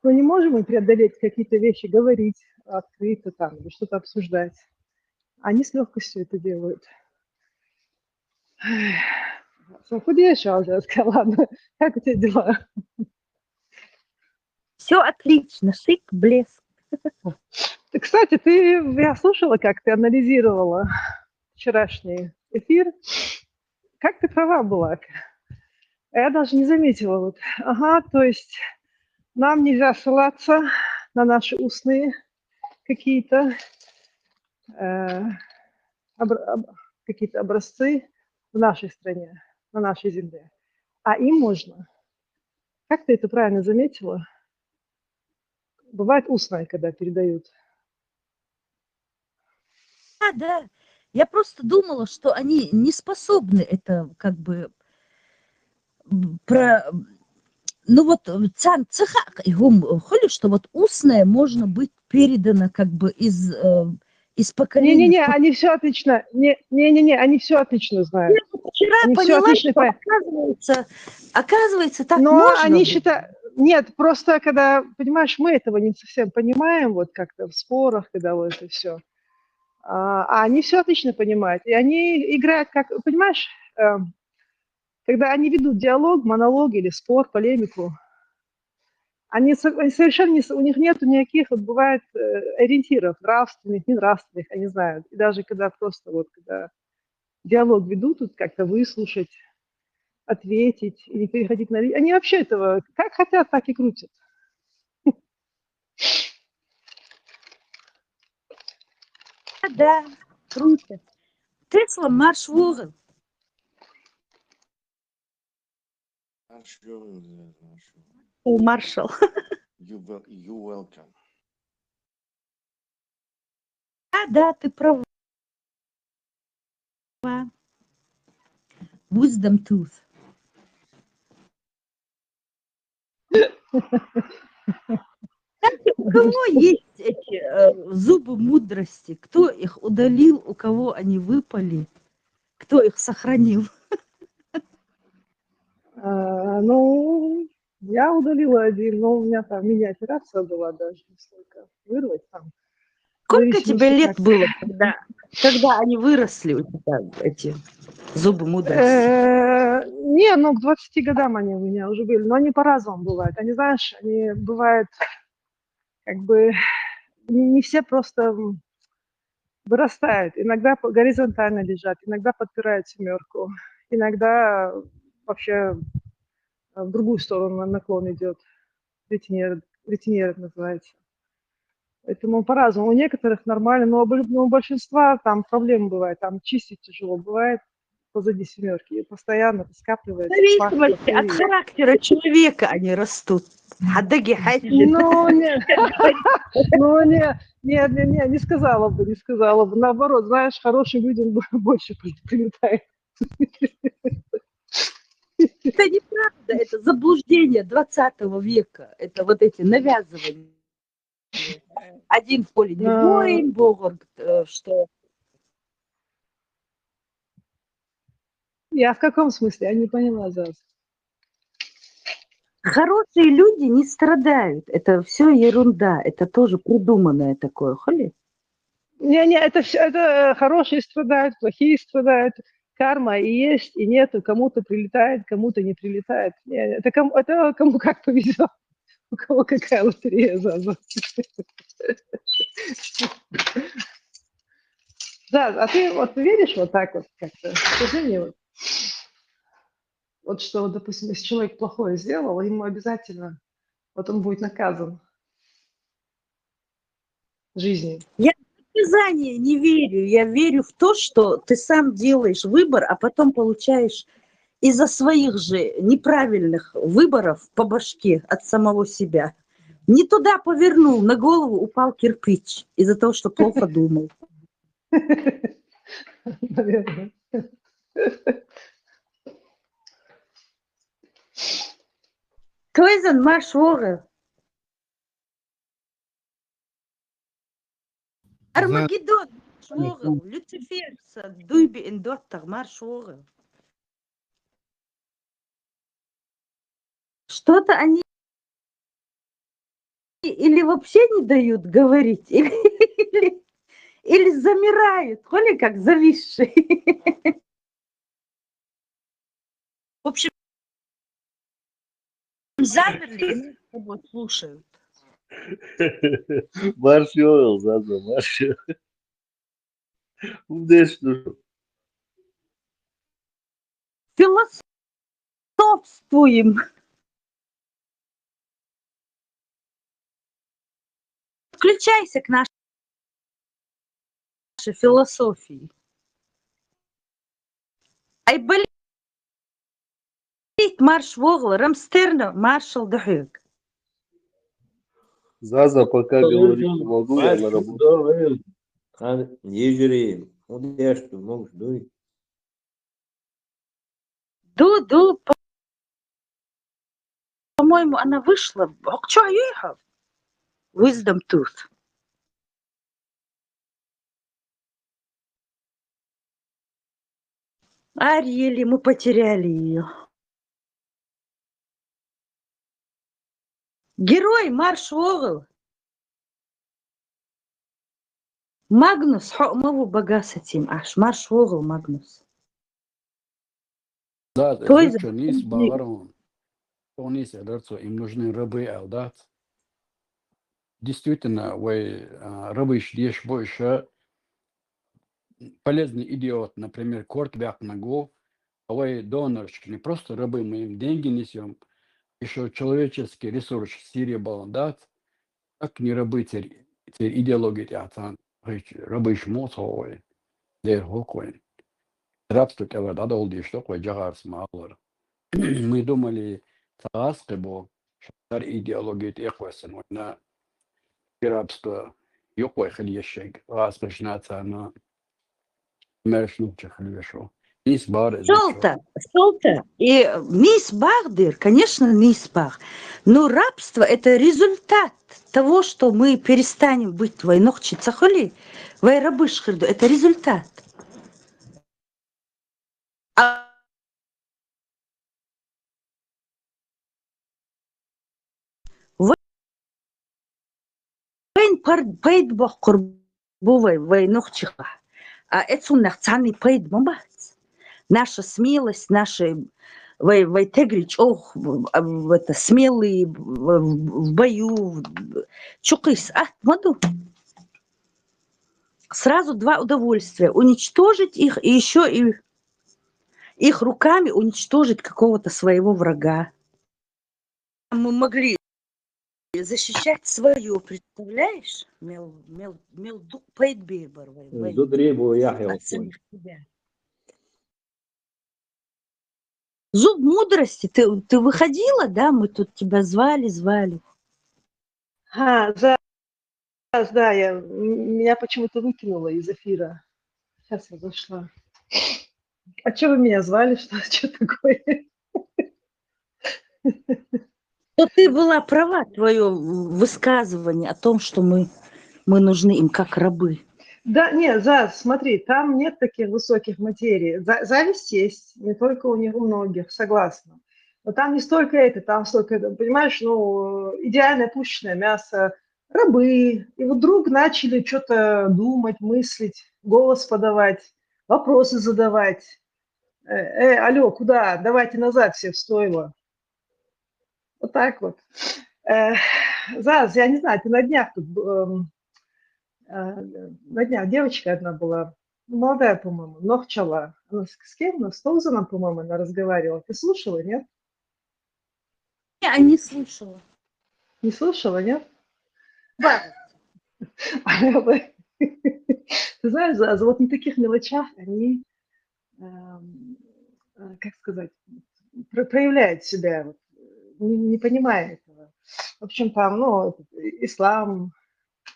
мы не можем преодолеть какие-то вещи, говорить открыто там или что-то обсуждать. Они с легкостью это делают. Сам худеешь, а уже сказала, ладно, как у тебя дела? Все отлично, шик, блеск. Ты, кстати, ты, я слушала, как ты анализировала вчерашний эфир. Как ты права была. Я даже не заметила. Вот. Ага, то есть нам нельзя ссылаться на наши устные какие-то э, обр- об- какие-то образцы в нашей стране, на нашей земле. А им можно. Как ты это правильно заметила? Бывает устное, когда передают. Да, да. Я просто думала, что они не способны это как бы м, про... Ну вот э, цан цехак и гум хули, что вот устное можно быть передано как бы из, э, из поколения. Не-не-не, они все отлично. Не-не-не, они все отлично знают. Я вот вчера Они всё поняла, отлично что поня- оказывается, оказывается, так Но можно. они Было. считают... Нет, просто когда, понимаешь, мы этого не совсем понимаем, вот как-то в спорах, когда вот это все. А, а они все отлично понимают. И они играют как, понимаешь, э, когда они ведут диалог, монолог или спор, полемику, они, со- они совершенно не, с- у них нет никаких, вот бывает, э, ориентиров нравственных, ненравственных, они знают. И даже когда просто вот, когда диалог ведут, вот как-то выслушать, ответить и не переходить на... ли- Они вообще этого как хотят, так и крутят. Да, круто. Тесла марш воган. Марш йогӀил, Заз, марш йогӀил. О, маршал. You, wel- you welcome. Да, да, ты права. Wisdom tooth. Кстати, у кого есть эти э, зубы мудрости? Кто их удалил, у кого они выпали? Кто их сохранил? А, ну, я удалила один, но у меня там мини-операция была даже, не столько вырвать там. Сколько Зависимости тебе лет как. Было, когда, когда они выросли у тебя, эти? Зубы мудрости. Э, Не, ну к двадцати годам они у меня уже были, но они по-разному бывают. Они, знаешь, они бывают как бы не не все просто м, вырастают. Иногда по- горизонтально лежат, иногда подпирают семерку, иногда вообще э, в другую сторону на- наклон идет. Ретиньер, ретиньер это называется. Поэтому по-разному. У некоторых нормально, но у бо- но у большинства там проблемы бывают. Там чистить тяжело бывает. Позади семерки. И постоянно это скапливается. В зависимости от характера человека они растут. Хьадаги хьаьчи. Ну, нет. Ну, нет. Нет, нет, нет, не сказала бы, не сказала бы. Наоборот, знаешь, хорошим людям бо- больше при- прилетает. Это неправда, это заблуждение двадцатого века. Это вот эти навязывания. Один в поле не А. Воин, Богорг, э, что Я в каком смысле? Я не поняла, Заз. Хорошие люди не страдают. Это все ерунда. Это тоже придуманное такое, хули? Не, не, это все, это э, хорошие страдают, плохие страдают. Карма и есть, и нету. Кому-то прилетает, кому-то не прилетает. Не, это кому, это кому как повезет. У кого какая лотерея, Заза. Да, а ты вот веришь вот так вот как-то? Скажи мне вот, вот что, допустим, если человек плохое сделал, ему обязательно, вот он будет наказан жизнью. Наказание не верю. Я верю в то, что ты сам делаешь выбор, а потом получаешь из-за своих же неправильных выборов по башке от самого себя. Не туда повернул, на голову упал кирпич из-за того, что плохо думал. Наверное. Клейзен, марш вогӀа. Армагеддон, марш вогӀа. Люцифер са дуй биъна доттагӀа, марш вогӀа. Что-то они или вообще не дают говорить, или, или, или замирают, хули как зависшие. В общем, замерли и нас с тобой слушают. Марш вогӀа, Заза, марш вогӀа. Умнеш, ну. Философствуем. Подключайся к нашей философии. Айболит, марш вогӀа, Рамстерна, маршал да хьоьга. Заза, пока говоришь, помогу, я на работе. Хан ежери, удеш ту могуш дуй. Ду, ду, по- по-моему, она вышла. Ок, чё, ехал? Wisdom Tooth. Арели, мы потеряли ее. Герой, марш вогӀа. Магнус, хьо ма ву багасатим аш, марш вогӀа, Магнус. Да, Той да, что, нийса багӀар хьуна. Хьуна нийса дар цо, им нужны рабы аьлла дац. Действительно, вай, а, рабыш деш бу иша, полезный идиот, например, корта баьккхинарг ву, а вай донораш не просто рабы, мы им деньги несём, ещё человеческий ресурс сире балан дац, так не рабы цер, цер идеология тӀехь царна, хӀинца рабыш мо ца вай, дера хӀокхо вайн. Рабство тӀера дӀадовла деш ду вай, жагӀарца ма аллара. Мы думали, ца гӀазкхи бу, шар идеология тӀекхоьссина вайна, и рабство юкъа вай хила еш шайга, гӀазкхашна царна маьрша лугча хила веш ву. Нийса багӀар иза. Шолта, шолта. И нийса багӀа дера, конечно, нийса багӀа. Но рабство — это результат того, что мы перестанем быть вай нохчий ца хуьлий, вай рабыш хир ду. Это результат. А вайн пар-, пайда боккхур бу вай, вай нохчех. А э цунах цхьанний пайда ма бац. Наша смелость, наши вай, вай тегри чӀоагӀа, в-, в-, это, смелые в, в, в бою, в, чукхис, а, маду. Сразу два удовольствия. Уничтожить их и еще и их руками уничтожить какого-то своего врага. Мы могли защищать свое, представляешь? Мел, мел, мел ду-, пайд бебар вай, вай. Зуд рибу яхь За самих себя. Зуб мудрости. Ты, ты выходила, да? Мы тут тебя звали, звали. А, за Да, я, м- меня почему-то выкинуло из эфира. Сейчас я зашла. А что вы меня звали? Что, что такое? Но ты была права, твое высказывание о том, что мы, мы нужны им как рабы. Да, не, Заз, смотри, там нет таких высоких материй. За- зависть есть, не только у них, у многих, согласна. Но там не столько это, там столько, это, понимаешь, ну, идеальное пушечное мясо, рабы. И вдруг начали что-то думать, мыслить, голос подавать, вопросы задавать. Э, э, алло, куда? Давайте назад все в стойло. Вот так вот. Э, Заз, я не знаю, ты на днях тут, б- эм, э, на днях девочка одна была, молодая, по-моему, нохчала. Она с, с кем? Она с Тозаном, по-моему, она разговаривала. Ты слушала, нет? Я не слушала. Не слушала, нет? Да. Ты знаешь, Заз, вот на таких мелочах они, эм, э, как сказать, про- проявляют себя, вот, не, не понимая этого. В общем, там, ну, этот, ислам,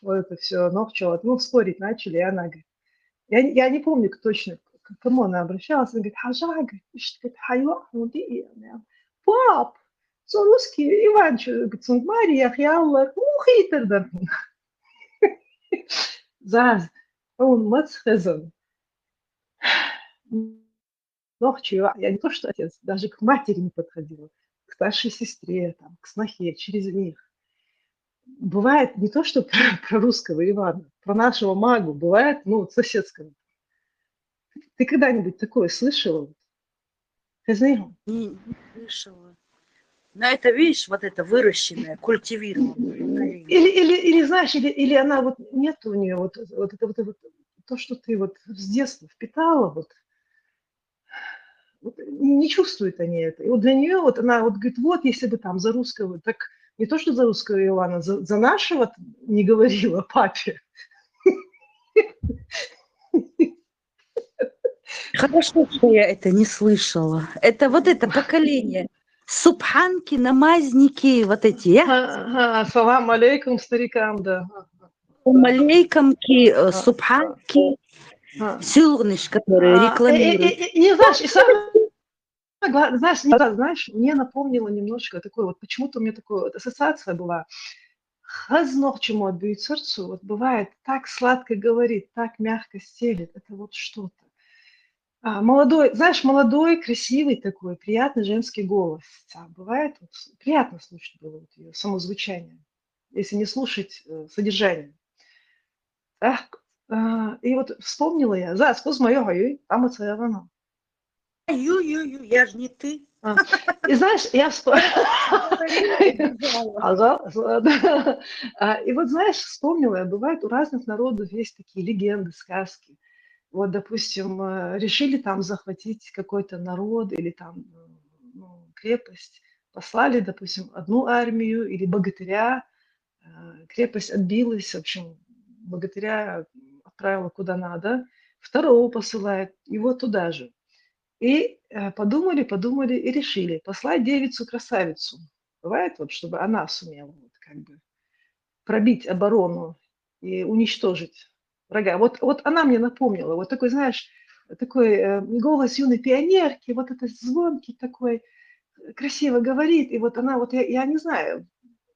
вот это все, нохчала, ну, спорить начали, и она говорит, я, не- я не помню точно, к кому она обращалась, она говорит, хажа, говорит, ишт, говорит, хайва, пап, со русский, Иван, говорит, Мария, хиалла, мухитер, да. Заз, он мацхезен. Нохчий, я не то что отец, даже к матери не подходила, к старшей сестре, там, к снохе, через них. Бывает не то, что про, про русского Ивана, про нашего магу, бывает, ну, соседского. Ты когда-нибудь такое слышала? Ты знаешь? Не, не слышала. Но это, видишь, вот это выращенное, культивированное. Или, или, или знаешь, или, или она вот нет у нее вот, вот это вот, вот то, что ты вот с детства впитала, вот, вот не чувствуют они это. И вот для нее вот она вот говорит, вот если бы там за русского, так не то, что за русского Ивана, за, за нашего не говорила папе. Хорошо, что я это не слышала. Это вот это поколение. Субханки, намазники, вот эти, я? Ага, салам алейкум, старикам, да. Малейкамки, э, субханки, сюлгниш, которые А, э, э, рекламируют. э, э, Не знаешь, и самое гла- знаешь, не знаю, знаешь, мне напомнило немножко такое, вот почему-то у меня такая вот ассоциация была. Хазно к чему отбьют сердцу, вот бывает так сладко говорит, так мягко стелет, это вот что-то. А, молодой, знаешь, молодой, красивый такой, приятный женский голос. А бывает, вот, с- приятно слушать было вот ее само звучание, если не слушать э, содержание. Так, а, и вот вспомнила я, за сквозь мое гаю, там это равно. Ю-ю-ю, я же не ты. А, И знаешь, я вспомнила. Ага, ладно. А, И вот знаешь, вспомнила я, бывает, у разных народов есть такие легенды, сказки. Вот, допустим, э, решили там захватить какой-то народ или там э, ну, крепость, послали, допустим, одну армию или богатыря, э, крепость отбилась, в общем, богатыря отправила куда надо, второго посылает, его туда же. И э, подумали, подумали и решили послать девицу-красавицу. Бывает, вот, чтобы она сумела вот, как бы пробить оборону и уничтожить врага. Вот, вот она мне напомнила, вот такой, знаешь, такой э, голос юной пионерки, вот это звонкий такой, э, красиво говорит, и вот она, вот я, я не знаю,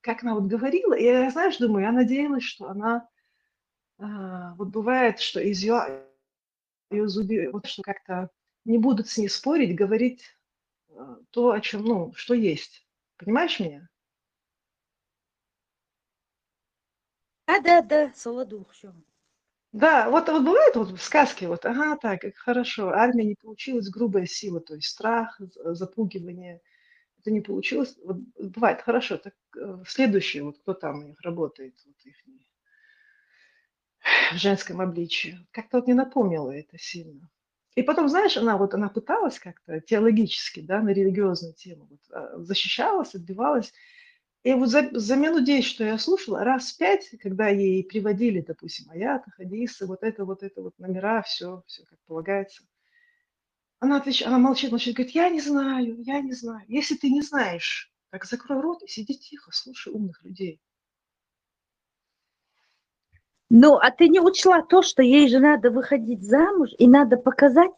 как она вот говорила, и я, знаешь, думаю, я надеялась, что она а, вот бывает, что из ее, ее зуби, вот что как-то не будут с ней спорить, говорить э, то, о чем, ну, что есть. Понимаешь меня? Да, да, да, солодух, всё. Да, вот, вот бывает вот в сказке, вот, ага, так, как хорошо, армия не получилась, грубая сила, то есть страх, з- запугивание, это не получилось. Вот бывает, хорошо, так э, следующее, вот кто там у них работает, вот их в женском обличии. Как-то вот не напомнила это сильно. И потом, знаешь, она вот, она пыталась как-то теологически, да, на религиозную тему, вот, а, защищалась, отбивалась. И вот за, за минут десять, что я слушала, раз пять, когда ей приводили, допустим, аяты, хадисы, вот это, вот это, вот номера, все, все как полагается. Она отвечает, она молчит, молчит, говорит, я не знаю, я не знаю. Если ты не знаешь, так закрой рот и сиди тихо, слушай умных людей. Ну, а ты не учла то, что ей же надо выходить замуж, и надо показать,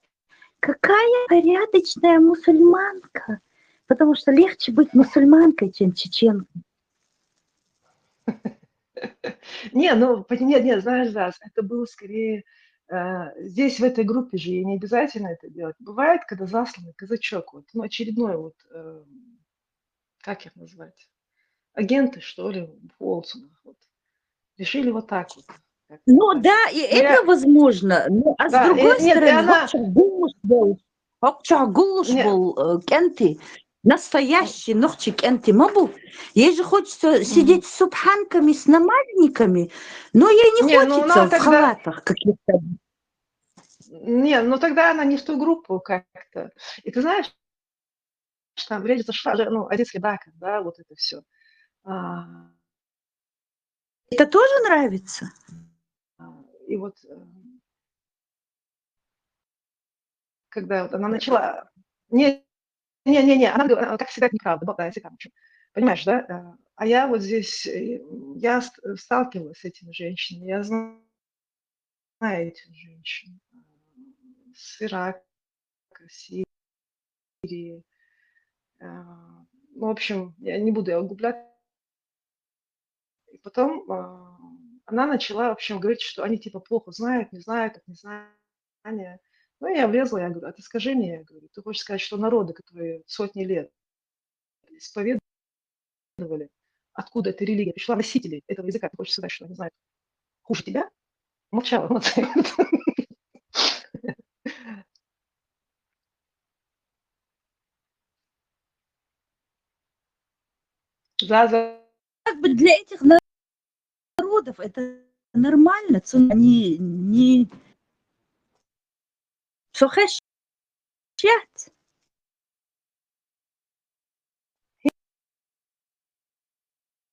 какая порядочная мусульманка. Потому что легче быть мусульманкой, чем чеченкой. Не, ну, нет, нет, знаешь, да, это было скорее э, здесь, в этой группе же, ей не обязательно это делать. Бывает, когда засланный казачок, вот, ну, очередной вот, э, как их назвать, агенты, что ли, в Уолсонах, вот, решили вот так вот. Ну да, и это возможно. Ну, а с другой стороны, гуллуш был кенти, настоящий ногчи кенти мабу. Ей же хочется сидеть с субханками, с намаздниками, но ей не хочется в халатах каких-то. Не, ну тогда она не в ту группу как-то. И ты знаешь, там речь зашла же, ну, о детских браках, да, вот это все. Это тоже нравится? И вот э, когда вот она начала... Не, не, не, не, она говорила, как всегда, это неправда, да, если там, понимаешь, да? А я вот здесь, э, я сталкивалась с этими женщинами, я знаю этих женщин с Ирака, Сирии. Ну, в общем, я не буду я углубляться. И потом а, она начала, в общем, говорить, что они типа плохо знают, не знают, от незнания. Ну, я влезла, я говорю, а ты скажи мне, я говорю, ты хочешь сказать, что народы, которые сотни лет исповедовали, откуда эта религия пришла, носители этого языка, ты хочешь сказать, что они знают хуже тебя? Молчала. Вот. Заза. Как бы для этих народов это нормально, они не... Сохеш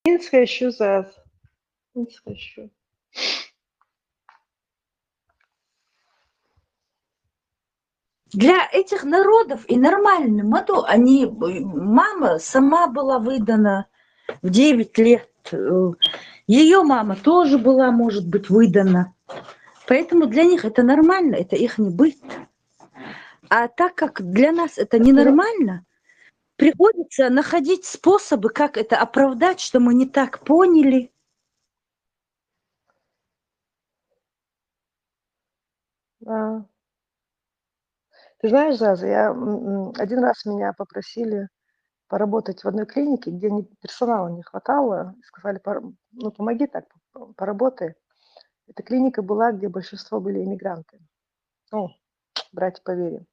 Инсхешю заз. Инсхешю. Для этих народов и нормально. Мадо, они, мама сама была выдана в девять лет. Э, Ее мама тоже была, может быть, выдана. Поэтому для них это нормально, это их не быт. А так как для нас это ненормально, приходится находить способы, как это оправдать, что мы не так поняли. Да. Ты знаешь, Заза, я м, м, один раз меня попросили поработать в одной клинике, где не, персонала не хватало, и сказали, «Пор- ну, помоги так, п- поработай». Эта клиника была, где большинство были иммигранты. Ну, братья по вере.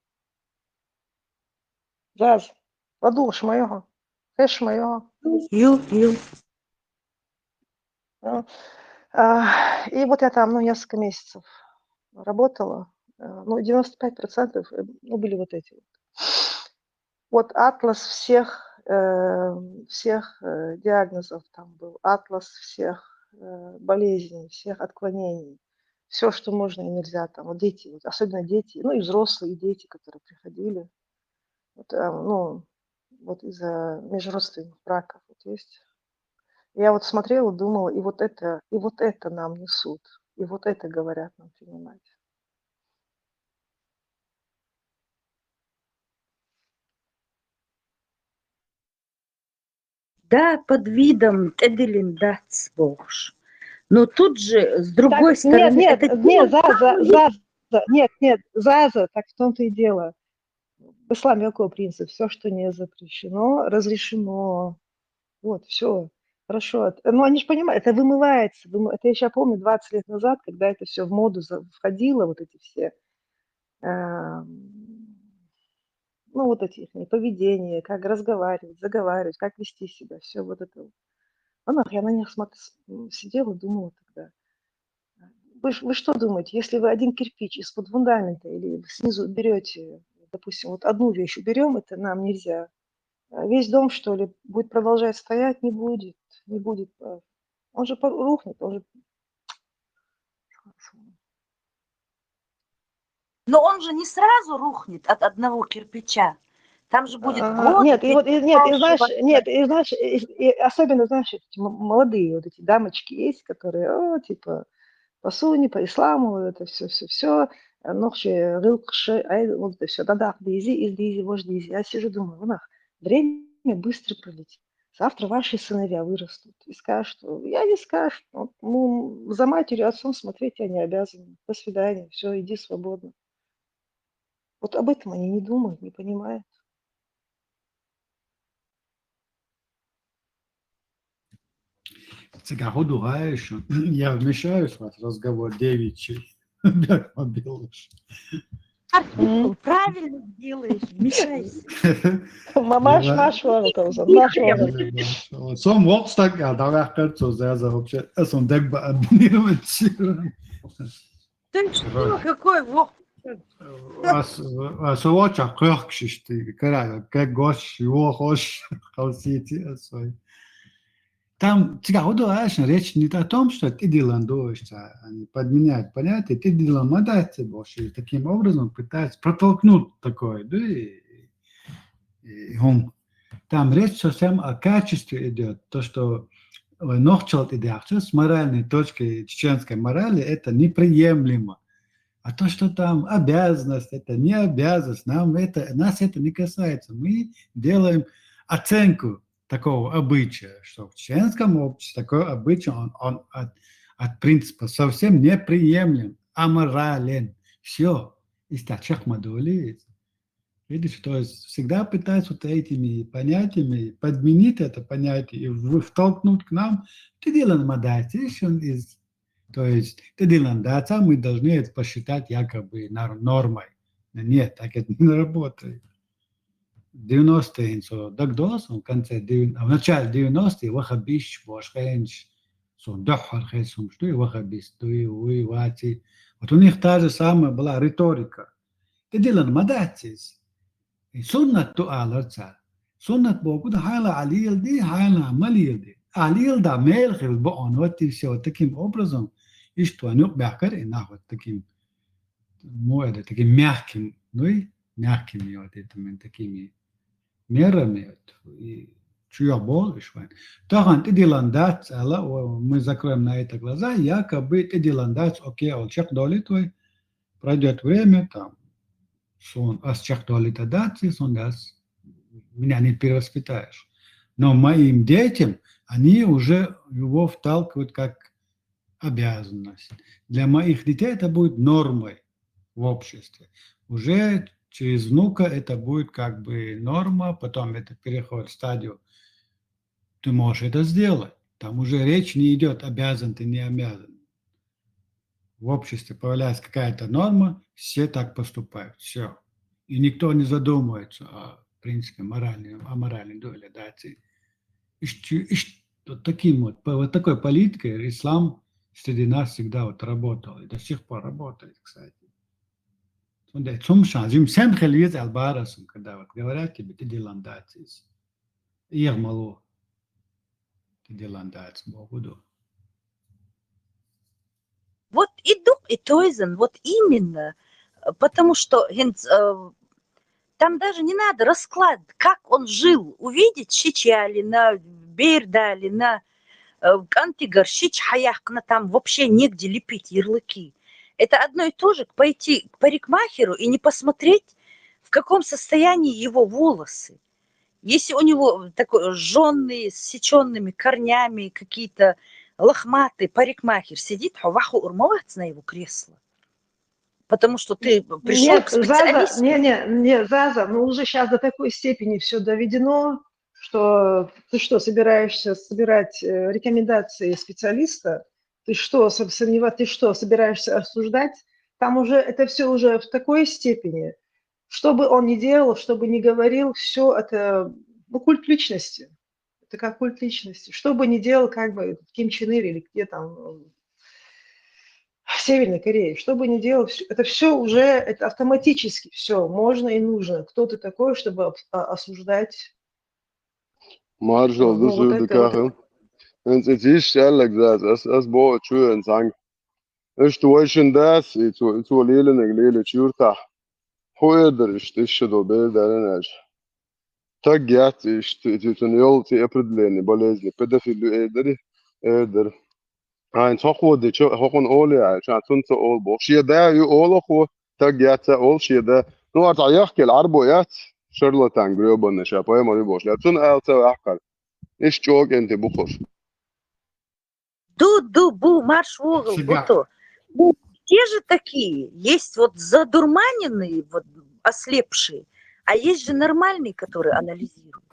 Заз, подумаешь моего, конечно, моего. Ю, ю. А, И вот я там, ну, несколько месяцев работала. Э, Ну, девяносто пять процентов э, ну, были вот эти вот. Вот атлас всех, э, всех э, диагнозов там был, атлас всех э, болезней, всех отклонений. Все, что можно и нельзя, там, вот дети, вот, особенно дети, ну и взрослые, и дети, которые приходили, вот, э, ну, вот из-за межродственных браков, вот есть. Я вот смотрела, думала, и вот это, и вот это нам несут, и вот это говорят нам принимать. Да, под видом Эделин Дац Богш. Но тут же, с другой Так, стороны, нет, нет, это нет, тема Заза, самая Заза, нет, нет, Заза, так в том-то и дело. Ислам мелкого принца, все, что не запрещено, разрешено. Вот, все. хорошо. От- Ну, они же понимают, это вымывается. вымы- Это я еще помню двадцать лет назад, когда это все в моду за- входило, вот эти все, эм, ну, вот эти их поведения, как разговаривать, заговаривать, как вести себя, все вот это. Вот. Она, я на них смотр- с- м, сидела, думала тогда. Вы, ж- вы что думаете, если вы один кирпич из-под фундамента или снизу уберете, допустим, вот одну вещь уберем, это нам нельзя. А весь дом, что ли, будет продолжать стоять? Не будет, не будет. э, Он же по- рухнет, он же... Но он же не сразу рухнет от одного кирпича. Там же будет А, год. Нет, и вот и- нет, и знаешь, нет, и знаешь, и, и особенно, знаешь, эти м- молодые вот эти дамочки есть, которые, о, типа, по сунне, по исламу, это все, все, все, нохчи, гылкши, ай, вот это все, да, да, дизи, из дизи, вож дизи. Я сижу, думаю, вон, время быстро пролетит. Завтра ваши сыновья вырастут и скажут, что я не скажу, что, ну, за матерью, отцом смотреть я не обязана. До свидания, все, иди свободно. Вот об этом они не думают, не понимают. Цигаху дугаеш, я вмешаюсь в ваш разговор девичий. Бяк мобилыш. Артур, правильно делаешь, вмешайся. Маш, маш вон это уже, маш вон. Сом вокстак, я давай кырцо за за вообще, сом дэгба абонировать. Ты что, какой вок? Ас ас воча кыркшишти, кара, как гош, его хош, халсити, ас вой. Там цигаху дугаеш, речь не о том, что ты дилан дугаеш, а не подменять понятие, ты дилан мадати больше, и таким образом пытается протолкнуть такое, да, и, и он. Там речь совсем о качестве идет, то, что э, нохчалт идеахча с моральной точки чеченской морали, это неприемлемо. А то, что там обязанность, это не обязанность, нам это, нас это не касается. Мы делаем оценку такого обычая, что в чеченском обществе такой обычай, он, он от, от принципа совсем неприемлем, аморален. Все. И стачах мадули. Видишь, то есть всегда пытаются вот этими понятиями подменить это понятие и в- втолкнуть к нам. Ты делан мадатишн из, то есть ты делан даца, мы должны это посчитать якобы нар- нормой. Нет, так это не работает. девяностые инсо дагдос, в конце, дев- в начале девяностые вахабиш, бошхенч, сон дохар хесум, что и вахабис, дуи, уи, вати. Вот у них та же самая была риторика. Ты делан мадатис. И суннат ту аларца. Суннат богу да хайла алилди, хайла малилди. Алилда мел хил бо он вот и все. Вот таким образом, и что они бяхкар и нах вот таким, ну, это таким мягким, ну и мягкими вот этими такими мерами. Вот, и чуя бол, и швайн. Тахан ты делан дац, ала, о, мы закроем на это глаза, якобы ты делан дац, окей, ол чек доли твой, пройдет время, там, сон ас чек доли та дац, и сон ас, меня не перевоспитаешь. Но моим детям они уже его вталкивают как обязанность. Для моих детей это будет нормой в обществе. Уже через внука это будет как бы норма, потом это переходит в стадию. Ты можешь это сделать. Там уже речь не идет, обязан ты, не обязан. В обществе появляется какая-то норма, все так поступают. Все. И никто не задумывается о принципе моральной, о моральной доли, да, эти. И ш- и ш- вот таким вот, по- вот такой политикой ислам среди нас всегда вот работал и до сих пор работает, кстати. Сонда цум шанзим сен хелиз албарасым, когда вот говорят тебе, ты делан дацис. Их мало. Ты делан дац, богу. Вот и дух, и тойзен, вот именно. Э, Потому что гинц, э, там даже не надо расклад, как он жил, увидеть Щичалина, Бердалина, э, Кантигар, Щич Хаяхкна, там вообще негде лепить ярлыки. Это одно и то же, пойти к парикмахеру и не посмотреть, в каком состоянии его волосы. Если у него такой сжённые, с сечёнными корнями, какие-то лохматые, парикмахер сидит, хаваху урмовать на его кресло. Потому что ты пришёл Нет, к Заза, специалисту. не, не, не, Заза, ну уже сейчас до такой степени все доведено, что ты что, собираешься собирать э, рекомендации специалиста? Ты что, сомневаться, ты что, собираешься осуждать? Там уже это все уже в такой степени, что бы он ни делал, что бы ни говорил, все это, ну, культ личности. Это как культ личности. Что бы ни делал, как бы в Ким Чен Ир или где там, в Северной Корее, что бы ни делал, это все уже, это автоматически все можно и нужно. Кто ты такой, чтобы осуждать? Маршал, ну, вот это, вот это. Эн цӏи зиш шаллаг зас, ас, ас бо чуен санг. Эш туайшин дас, и цу, и цу лилинег лили чурта. Хуэдер, иш, иш шедо бедарен аш. Так яц, иш, цу, цу, цу, ёл, ци определение болезни, педофилию эдери, эдер. Айн, цо ходи, чо, хокон оли, ай, ча, цун цо ол бо. Шия да, ю оло хо, так яц, ол шия да. Ну, арта яхкел, арбо яц, шарлатан, грёбаный, ша, поэма ю бош. Я цун эл цо ахкал. Иш чок энти бухош. Ду, ду, бу, марш угол, буту. Ну, те же такие. Есть вот задурманенные, вот ослепшие, а есть же нормальные, которые анализируют.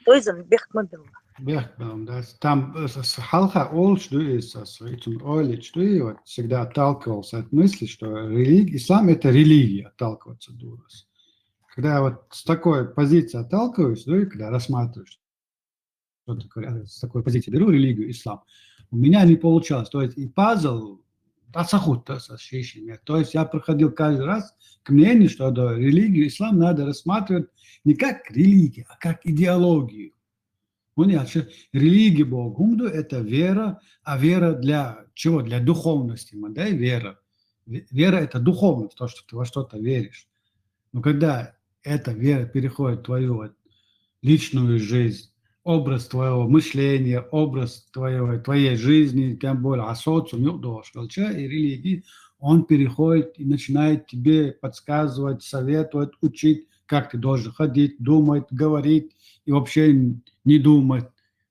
То есть он бехмабил. Бехмабил, да. Там э, с- с- халха олш ду из с этим олич ду и вот всегда отталкивался от мысли, что религия, ислам это религия, отталкиваться дурас. Когда вот с такой позиции отталкиваешься, да, и когда рассматриваешь, что такое, э, с такой позиции беру религию ислам, у меня не получалось. То есть и пазл, да, сахут, да, со шишами. То есть я приходил каждый раз к мнению, что да, религию ислам надо рассматривать не как религию, а как идеологию. Он я че- религия Бог гумду это вера, а вера для чего? Для духовности, ма, да, и вера. Ве- Вера это духовность, то, что ты во что-то веришь. Но когда эта вера переходит в твою вот личную жизнь, образ твоего мышления, образ твоего, твоей жизни, тем более а социум, ну, дошёл, чё, и религии, он переходит и начинает тебе подсказывать, советовать, учить, как ты должен ходить, думать, говорить и вообще не думать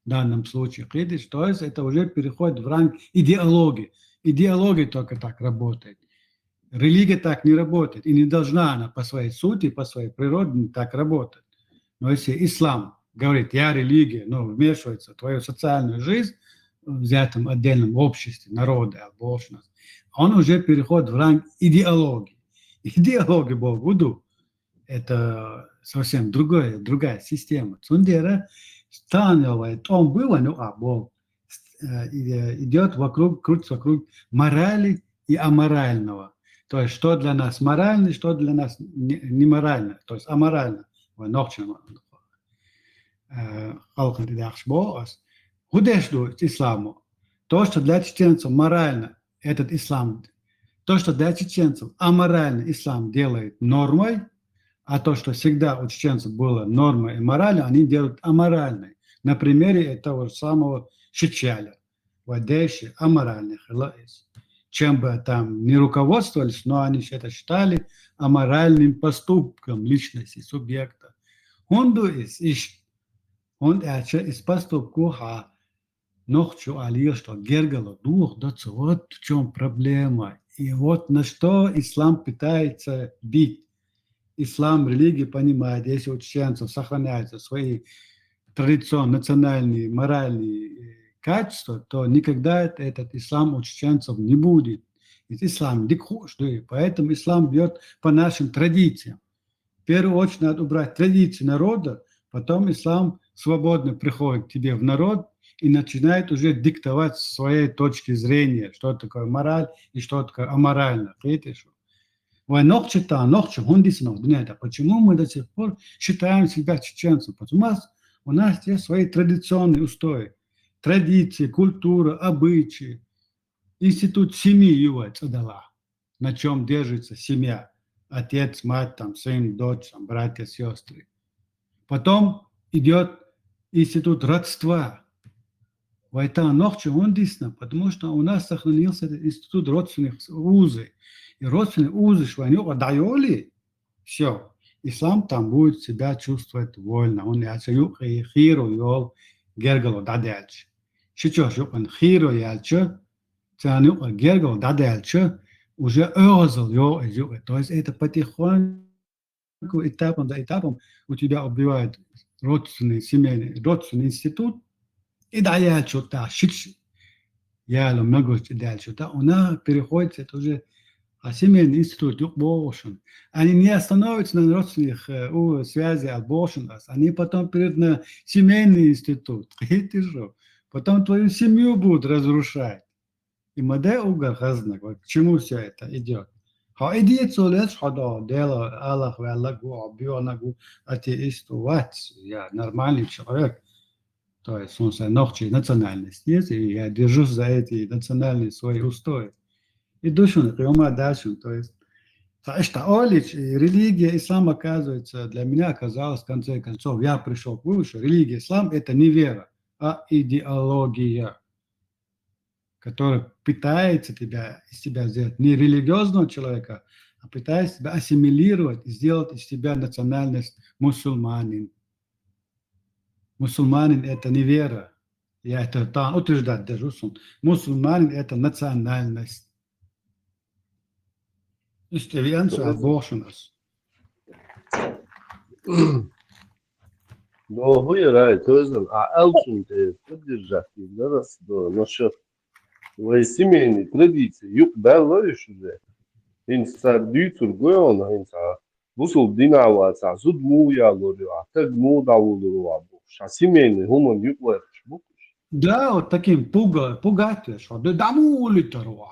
в данном случае. Видишь, то есть это уже переходит в ранг идеологии. Идеология только так работает. Религия так не работает. И не должна она по своей сути, по своей природе так работать. Но если ислам говорит, я религия, но вмешивается в твою социальную жизнь, в взятом отдельном обществе, народа, должность, он уже переходит в ранг идеологии. Идеология Богу, это совсем другое, другая система. Цундера станёвая, том было, ну, а Бог э, и- э, идёт вокруг, крутится вокруг морали и аморального. То есть, что для нас морально, что для нас не- неморально, то есть аморально. Ой, ногчем, э, халкын ты дахш бо, ас. Худеш ду исламу. То, что для чеченцев морально, этот ислам, то, что для чеченцев аморально ислам делает нормой, а то, что всегда у чеченцев было нормой и моралью, они делают аморальной. На примере этого же самого Шичаля. В Одессе аморальный хилаис. Чем бы там не руководствовались, но они это считали аморальным поступком личности, субъекта. Хунду из, иш, он это из поступку ха ногчу алил, что гергало дух, да, вот в чем проблема. И вот на что ислам пытается бить. Ислам религия понимает, если у чеченцев сохраняются свои традиционные, национальные, моральные э, качества, то никогда это- этот ислам у чеченцев не будет. Ведь ислам дикхуш, да, и поэтому ислам бьет по нашим традициям. В первую очередь надо убрать традиции народа, потом ислам свободно приходит к тебе в народ и начинает уже диктовать с своей точки зрения, что такое мораль и что такое аморально. Видишь? Ва ногчи та, ногчи хундис ног дунята. Почему мы до сих пор считаем себя чеченцем? Потому что у нас есть свои традиционные устои, традиции, культура, обычаи, институт семьи ювать адала, на чем держится семья, отец, мать, там, сын, дочь, там, братья, сестры. Потом идёт институт родства. Вайтан ногчи хундис на, потому что у нас сохранился этот институт родственных узы. И родственные узы шванюка дайоли, все. Ислам там будет себя чувствовать вольно. Он я ю хиру йол гергало дадяльч. Шичош юкан хиру яльча, цан юкан гергало дадяльча, уже озал йо юка. То есть это потихоньку, этапом за этапом у тебя убивают родственный, семейный, родственный институт, и да, я что-то шич, я ло могу дальше, да, у нас переходит это уже, а семейный институт юк болшун. Они не остановятся на родственных э, у, связи от болшун, они потом перейдут на семейный институт. Ты что? Потом твою семью будут разрушать. И ма де угар хазнаг, вот к чему все это идет. Хо идея цолес, хо до дела Аллах веллаг, хо бионаг, атеист, вац, я нормальный человек. То есть он со ногчей национальности есть, и я держусь за эти национальные свои устои. И душун, приема дальше, то есть Та ишта олич, и религия ислам, оказывается, для меня оказалась, в конце концов, я пришел к выводу, что религия ислам — это не вера, а идеология, которая пытается тебя, из тебя сделать не религиозного человека, а пытается тебя ассимилировать и сделать из тебя национальность мусульманин. Мусульманин — это не вера. Я это там утверждать держусь. Мусульманин — это национальность. Истевианцу а бошунас. Но хуй рай, то есть, а элчун те поддержать, да, да, насчет твоей семейной традиции. Юк, да, ловишь уже. Инца дюцур гоёна, инца бусул динава, ца зуд му я лорю, а так му да лорю, а бу. Ша семейный, хуман юк ловишь, бу. Да, вот таким пуга, пугать, что да, да му улитару,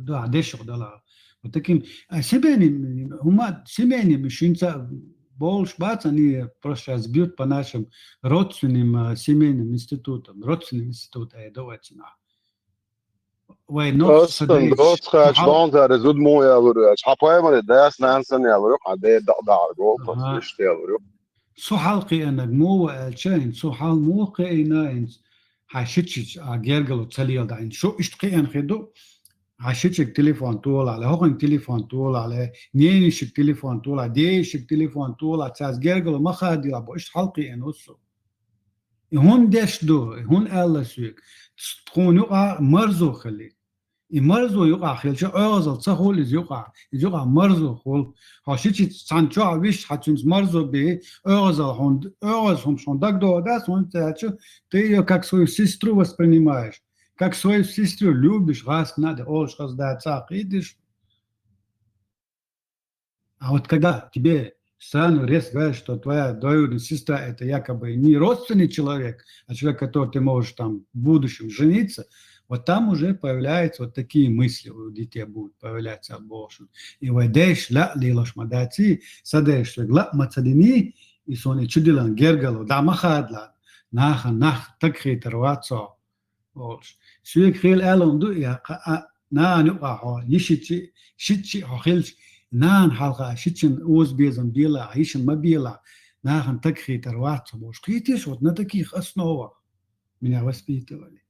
да, дешо дала. Вот таким а, семейным, ума семейным шинца больше бац, они просто сейчас бьют по нашим родственным а, семейным институтам, родственным институтам, э, давайте на. Вай нохч Остан доцхач лонзаре зуд му ялур яч. Хапаймаре дас нансан ялур. А де да да гол пас иштелур. Су халкъи энаг му ва элча ин, су хал му къи ина ин. Хашичич а гергало цалиялда ин. Шу ишт къи эн хиду. Хашичик телефон туолале, хохин телефон туолале, ненишик телефон туола, деишик телефон туола, цаз гергало махадила бо ишт халкъи эн усу. И хун деш ду, и хун элла суик. Хун юкъа марзу хили. И марзу юкъа хилча оьгъазал ца хул из юкъа. Из юкъа марзу хул. Хо шичи цан чоа виш хацунс марзу би оьгъазал хун, оьгъаз хун шун даг до да сон цачу, ты её как свою сестру воспринимаешь. Как свою сестру любишь, раз надо, олш хаз да ца хидиш. А вот когда тебе сразу резко говорят, что твоя двоюродная сестра — это якобы не родственный человек, а человек, который ты можешь там в будущем жениться, вот там уже появляются вот такие мысли у детей будут появляться от Бошин. И вайдеш ла лилош мадаци, садеш ла мацадини, и сони чудилан гергало, да махадла, наха нах так хитер вацо. Олш. Суик хил алон ду я ка а наан юкъа хо, йишичи, шичи хо хилч, наан халха, шичин уз безан била, йишин ма била, нахан так хитер вац бош. Хитиш вот на таких основах меня воспитывали.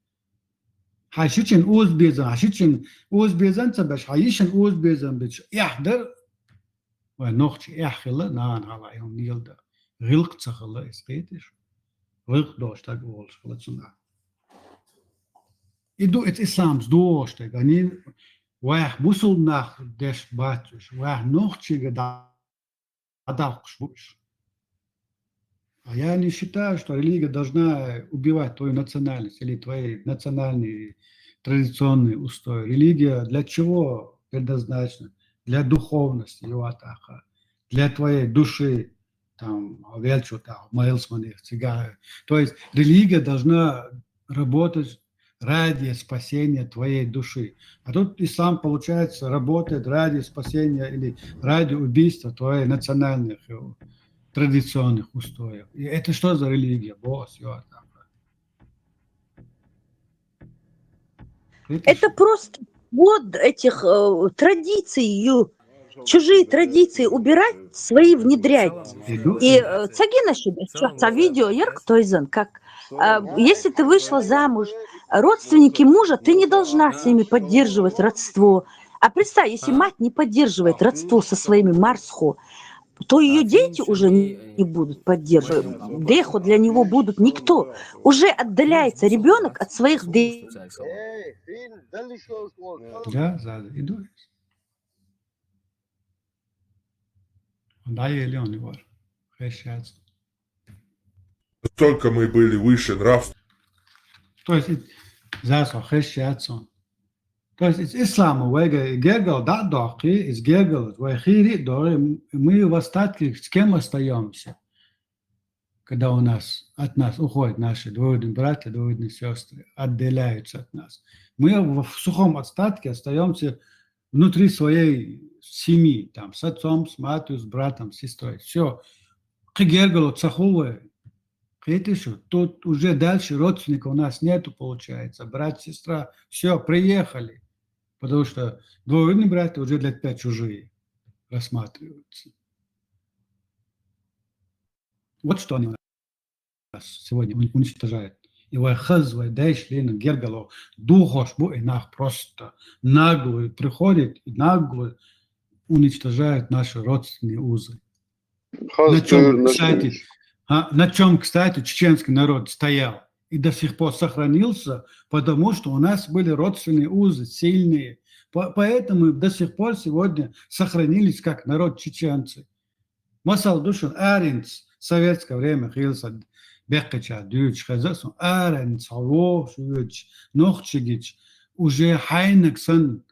Ха шичин уз безан, ха шичин уз безан ца беш, ха йишин уз безан беш. Яхдар, Вай нохчи эхь хила наан хала юм нилда. Гилк ца хила эс китиш. Гилк дош так волш хила цуна. Иду эт исламс дош так. Ани вай мусулманах деш бачуш. Вай нохчига да адалкш буш. А я не считаю, что религия должна убивать твою национальность или твои национальные традиционные устои. Религия для чего предназначена? Для духовности, его атаха, для твоей души, там, велчута, майлсманих, цигары. То есть религия должна работать ради спасения твоей души. А тут ислам, получается, работает ради спасения или ради убийства твоих национальных э, традиционных устоев. И это что за религия? Бос, Это просто вот этих э, традиций, чужие традиции убирать, свои внедрять. И э, цагина видео ярк тойзан, как э, если ты вышла замуж, родственники мужа, ты не должна с ними поддерживать родство. А представь, если мать не поддерживает родство со своими марсхо, то ее дети уже не будут поддерживать. Дехо для него будут никто. Уже отдаляется ребенок от своих детей. Да, да, иду. Да, я Леон, Егор. Хешац. Только мы были выше нравственно. То есть, зас хешьяцун. То есть, из ислама вайга гергал да дохи, из гергал, вай хири дори, мы в остатке с кем остаемся? Когда у нас, от нас уходят наши двоюродные братья, двоюродные сестры, отделяются от нас. Мы в сухом остатке остаемся внутри своей семьи, там, с отцом, с матерью, с братом, с сестрой. Все. Кигергало цахулы. Китишу, тут уже дальше родственников у нас нету, получается. Брат, сестра, все, приехали. Потому что двоюродные братья уже для тебя чужие рассматриваются. Вот что они у нас сегодня уничтожают. И вай хаз, вай дайш лена гергало, духош бу и нах просто нагло приходит, и нагло уничтожают наши родственные узы. На чем, кстати, а, на чем, кстати, чеченский народ стоял и до сих пор сохранился, потому что у нас были родственные узы сильные. Поэтому до сих пор сегодня сохранились как народ чеченцы. Масал душун аринц советское время хилса беккача дюч хазасон аринц хаво шуч нохчигич уже хайнак сан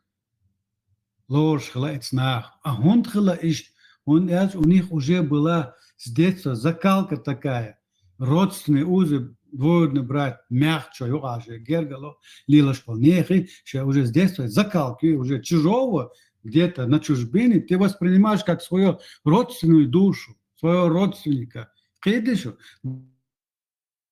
лорш хила эцнах. А хунд хила ишт, он у них уже была с детства закалка такая. Родственные узы, двоюродный брат, мягчо, югаже, гергало, лилаш полнехи, что уже с детства закалки, уже чужого, где-то на чужбине, ты воспринимаешь как свою родственную душу, своего родственника. Кидышу.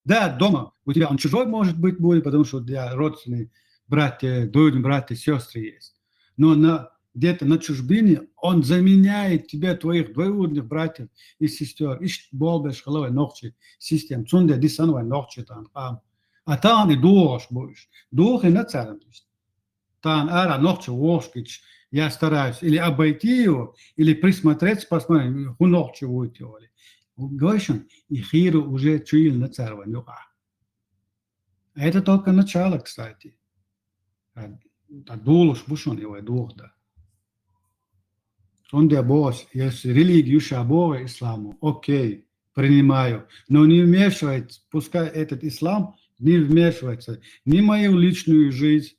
Да, дома у тебя он чужой, может быть, будет, потому что для родственный братья, двоюродные братья, сестры есть. Но на, где-то на чужбине он заменяет тебе твоих двоюродных братьев и сестер. Ишт болбеш халавай нохчи систем. Цунде дисанвай нохчи тан хам. А тан и дуош будешь. Дух и нацарам. Тан ара нохчи вошкич. Я стараюсь или обойти его, или присмотреться, посмотреть, ху нохчи войти. Гошин, и хиру уже чуил нацарван юга. Это только начало, кстати. А дулуш бушун его дух да. Сонде бос, если религию шабора исламу, окей, принимаю. Но не вмешивается, пускай этот ислам не вмешивается ни в мою личную жизнь,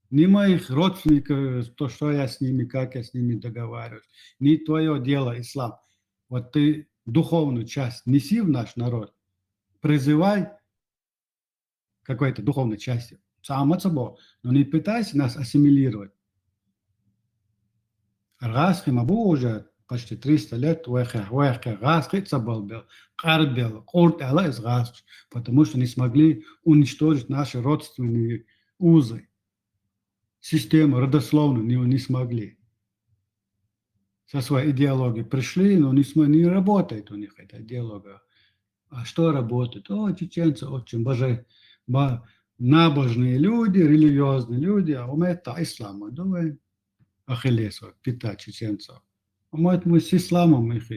ни моих родственников, то, что я с ними, как я с ними договариваюсь, ни твое дело, ислам. Вот ты духовную часть неси в наш народ, призывай какой-то духовной части. Сама собой, но не пытайся нас ассимилировать. Расхи мабу уже почти триста лет, вехе, вехе, расхи цабалбел, карбел, курт эла из расхи, потому что не смогли уничтожить наши родственные узы. Систему родословную не, не смогли. Со своей идеологией пришли, но не, не работает у них эта идеология. А что работает? О, чеченцы очень боже, набожные люди, религиозные люди, а у меня это ислам, давай. Ахиллесов, пята чеченцев. А мы, мы с исламом их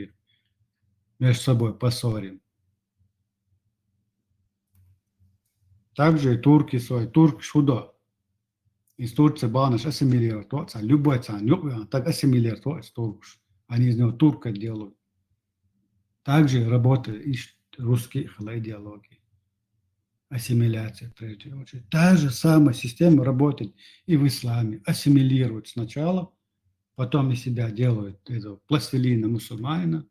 между собой поссорим. Также и турки свои, турк шудо. Из Турции банаш ассимилировать, то, любой цан, так ассимилировать, то, из туркш. Они из него турка делают. Также работает и русские идеологии. Ассимиляция, в третью очередь. Та же самая система работает и в исламе. Ассимилируют сначала, потом из себя делают этого пластилина мусульманина,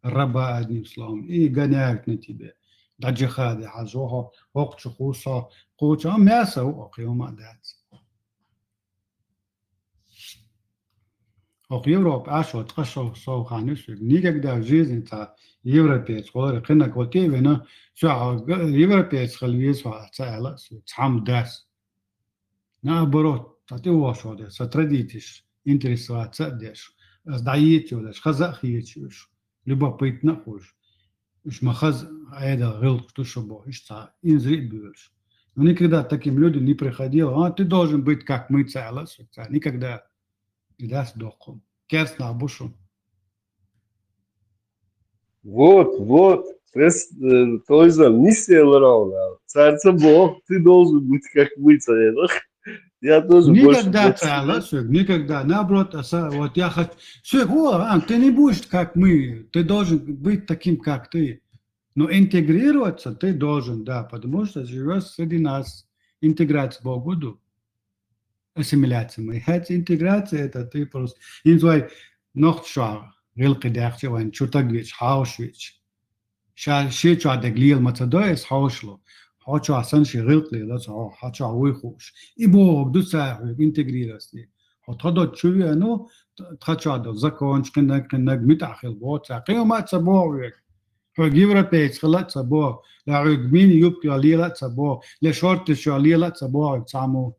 раба, одним словом, и гоняют на тебе. Да джихады хажохо, окчу хусо, куча мясо, ох, дац. Ох, Европа, аш вот кашо, со ханюс, никогда в жизни та европеец, говорю, кына котиве, но все, европеец халвиз, ца эла, цам дас. Наоборот, та ты вошо, да, со традитиш, интересоваться деш, сдаить его, деш, хаза хиечуш, любопытно хуш. Уж махаз айда гыл, что шо бо, ишь ца, инзри бюлш. Но никогда таким людям не приходило, а ты должен быть, как мы, целос, никогда. И даст дохом. Керс на бушум. Вот, вот. Прес, э, то есть, да, миссия ларавна. Царца Бог, ты должен быть как мы, царец. Я тоже больше... Никогда, царец, никогда. Наоборот, а вот я хочу... Все, о, а, ты не будешь как мы. Ты должен быть таким, как ты. Но интегрироваться ты должен, да, потому что живёшь среди нас. Интеграция богу ду. Ассимиляция мы. ХӀаьта интеграция это ты просто. Инзой нохчо гӀилкхи дяхча вайн чу таг веч, хьауш веч. Ша ши чу дегли ма ца дой, эс хьаушло. Хьо чу сан ши гӀилкхи ла ца хьо, хьо чу уй хуш. И богу ду ца интегрироваться. Хьо тха до чу вену, тха чу до законч, киннаг, киннаг, мит ахил бо ца. Кхима ца бо век. Хьо европеец хила ца бо, ла хьо мини юбка лила ца бо, ла шортиш лила ца бо, цаму.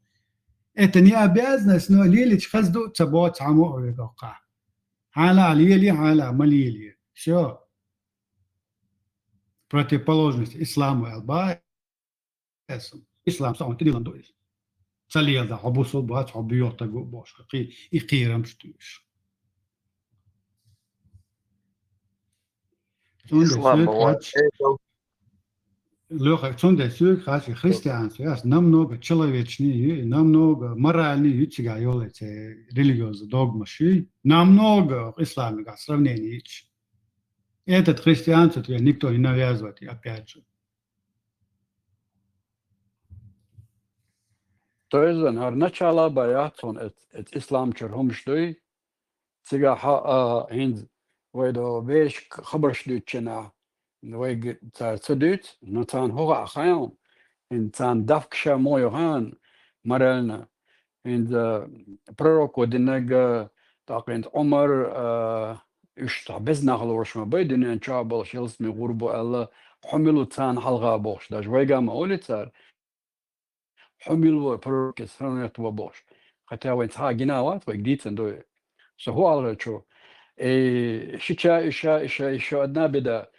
Это не обязанность, но лилич хазду ца бо, цаму вегоха. Хьала лили, хьала ма лили. Всё. Противоположность исламу алба. Эсам. Ислам саун ти дилан дуис. Цалиялда хьо бусул бац, хьо буйохтагу бош. Хи, и кхирамш туиш. Цунда Ислам суьг ва хач. Лёха, цунда суьг хач, и христианство яс намного человечнее, и намного моральнее ю цига йоле це религиоза догма ши. Намного исламига сравнение ич. Этот христианство тебе никто не навязывает, и опять же. То есть, зан, гьар начала ба яц хьун эц, эц ислам чур хӀумш дуй, цига хьа, а, хӀинз вай до веш хабарш дуьччина, вай г-, цар ца дуьц, но цан хӀуга а хайун, хӀин цан давкша мо йохан, морально. ХӀинз, а, пророко динага, тӀаккха хӀинз Ӏумар, а, уьш цхьа безнахалурш ма бай, дуьнен чу а болуш, ялсми гӀур бу аьлла, хьумилу цан хьалха бохуш, даже вайга ма оли цар, хьумил вар пророкес хранет ва бохуш. Хотя вайн цхьа гина вац, вайга дийцан дуй. Со хӀу алгӀачу. Э, шича, иша, иша, иша одна беда.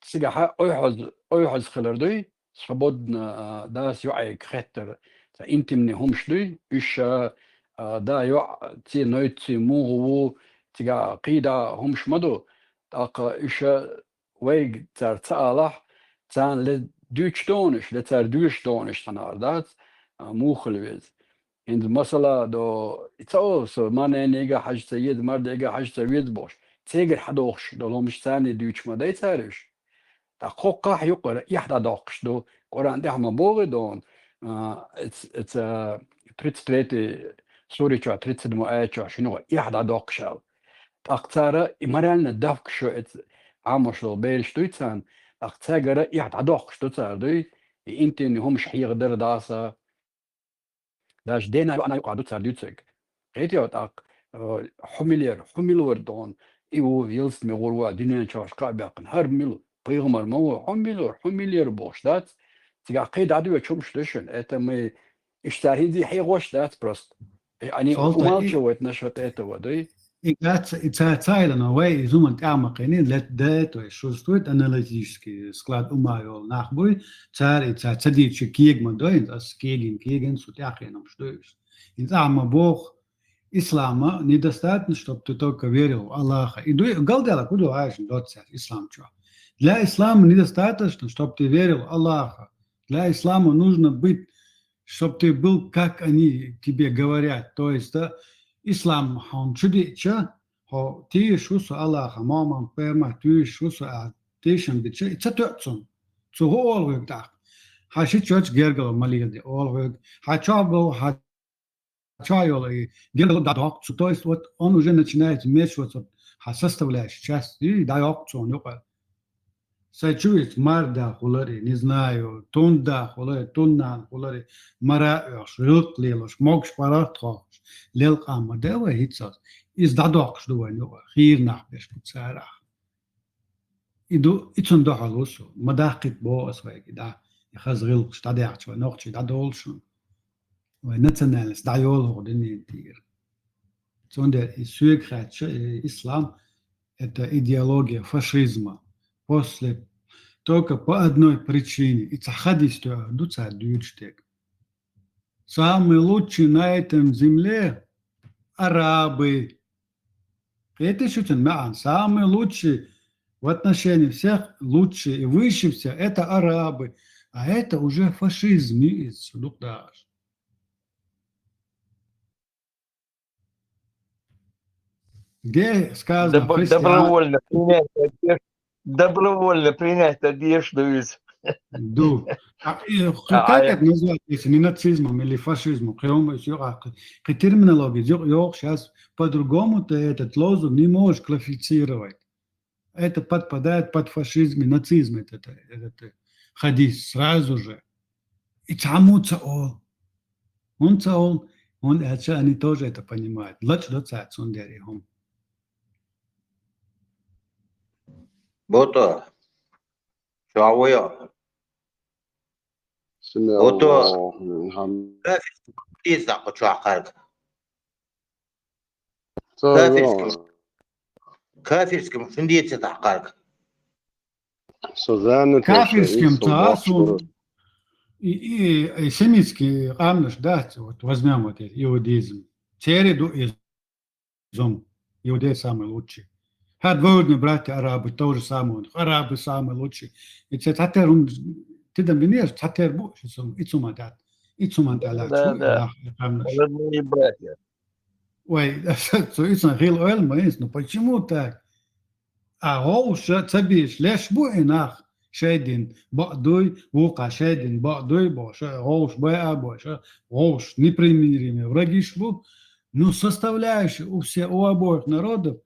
Цига хьа ойхьаз, ойхьаз хилар дуй, свободно, а, дас йоӀайг хеттар. Ца интимни хӀумш дуй, иша, а, да йоӀ, ци нойт, ци мугӀу ву, цига кхийда хӀумш ма ду. ТӀаккха иша вайга цар ца алахь, царна ле дуьйцуш догӀанаш, ле цар дуьйш догӀанаш цхьанар дац, а, мухал веза. ХӀинца масала до, и ца олу со, ма ненийга хьажа ца еза, мардега хьажа ца веза бохуш. Цегара хьадохуш долу хӀумаш царний дуьйцуш ма дай цара уьш. ТӀаккха кхоккхахь юкъара эхь дӀадоккхуш ду, Къуръан тӀехь ма богӀи дона, а, эц-, эца тридцать третий сури чохь, тридцать седьмой аят чохь шуна гӀо эхь дӀадоккхуш аьлла. ТӀаккха цара и морально давккхуш ю эца Ӏамош долу бераш дуй царна, тӀаккха цаьргара эхь дӀадоккхуш ду цара дуй, и интимни хӀумаш хьехадар даса. Даже дена йоӀана юкъа ду цара дуьйцург. Кхетий хьо тӀаккха, э, хьумилера, хьумилвар дона, и ву, ялсми гӀур ву, дуьнен чохь кхаъ баьккхина, хӀара мила, пайхамар ма ву, хьумилвар, хьумилера бохуш дац, цигахь кхин дӀадоьчу хӀумаш ду шуна, это мы, иштта хӀинца хьехош дац просто. Э, они Солта и умалчивают насчёт этого, да? И гац, и ца, ца илана вай, и зуман тӀаьхьа ма кхини, лет де, то есть существует аналитический склад ума йолу нах буй, цара и ца, ца дийчу кега ма дой, ас кегин, кегин су тӀаьхьенамаш дуй уьш. И цӀа ма боху, ислама недостаточно, чтоб ты только верил в Аллаха. И дуй, галдала, куда важен доцец ислам чё? Для ислама недостаточно, чтоб ты верил в Аллаха. Для ислама нужно быть чтоб ты был, как они тебе говорят. То есть, да, ислам хьуна чу деъча, хьо тийша ву со Аллаха, Мохьмад пайхамар тийша ву со аьлла, тешам бича, и ца тоьа цунна. Цу хӀу олу хьоьга тӀаккха? Хьан ши чоьч гергало ма леладе олу хьоьга. Хьан чохь бо, хьан чохь йолу и гергало дӀадоккху цу. То есть, вот он уже начинает вмешиваться, вот, хьан составляющая часть, и дӀайоккху цунна юкъа. Сайн чу виц марда хулари, не знаю, тунда хулари, туннан хулари, мара а оьхуш, гӀилкх лелош, могуш паргӀат хохуш, лелкъа ма де вай хӀинццалц. Иза дӀадоккхуш ду вайн юкъа, хийра нах беш бу царах. И ду, и цунна дуьхьал ву со, ма даккхийта боху ас вайга, и дӀа, и хаза гӀилкхаш дӀадаьхча вай нохчий дӀадолуш ву. Вай национальность дӀайолу хӀокху дуьненан тӀера. Цундела и соьга хаьттича, и ислам, это идеология фашизма. После, только по одной причине. И цхьа хадис тоьар ду цара дуьйцуш дерг. Самые лучшие на этом земле арабы. Кхетий шу цуьнан маьӀна? Самые лучшие в отношении всех, лучшие и выше всех — это арабы. А это уже фашизм, иза шу дукха дахаш. Где сказано Добро-, христиан- добровольно принять поддержку. добровольно принять одежду из. Ду. А, и, а, как а это назвать, если не нацизмом или фашизмом? Кхы хӀума юкъа, кхы терминология, ю-, ю-, щас по-другому ты этот лозунг не можешь квалифицировать. Это подпадает под фашизм и нацизм, этот, этот, э, хадис сразу же. И цхьаммо ца оал. ХӀунда ца оал? ХӀунда аьлча они тоже это понимают. Лачкъадо цар цундела и хӀума. Бото. Чавоя. Симеон. Бото. Хам. Кафирский хӀун дийца кху чохь кхаьрга? Ца Кафирский. Кафирский хӀун дийца кхаьрга? Со зана Кафирский ца сун. И, и, и семитский къамнаш дац, вот возьмём вот этот иудаизм. Церан ду из Зум. Иудей самый лучший. ХӀара двоюродные братья арабы, то же самое у них. Арабы самые лучшие. И це цхьатера хӀума, тидам бинеш, цхьатера бу, и цу-, и цу ма дац. И цу ма дац. Да, да. Родные братья. Ой, цу и цу хил ойл ма инс, ну почему так? А гӀовша ца беш леш бу и нах, шайдин бакъ дуй, вукху шайдин бакъ дуй, бохуш, гӀовш байа, бохуш, гӀовш непримиримые врагиш бу. Ну, составляющая у все, у обоих народов,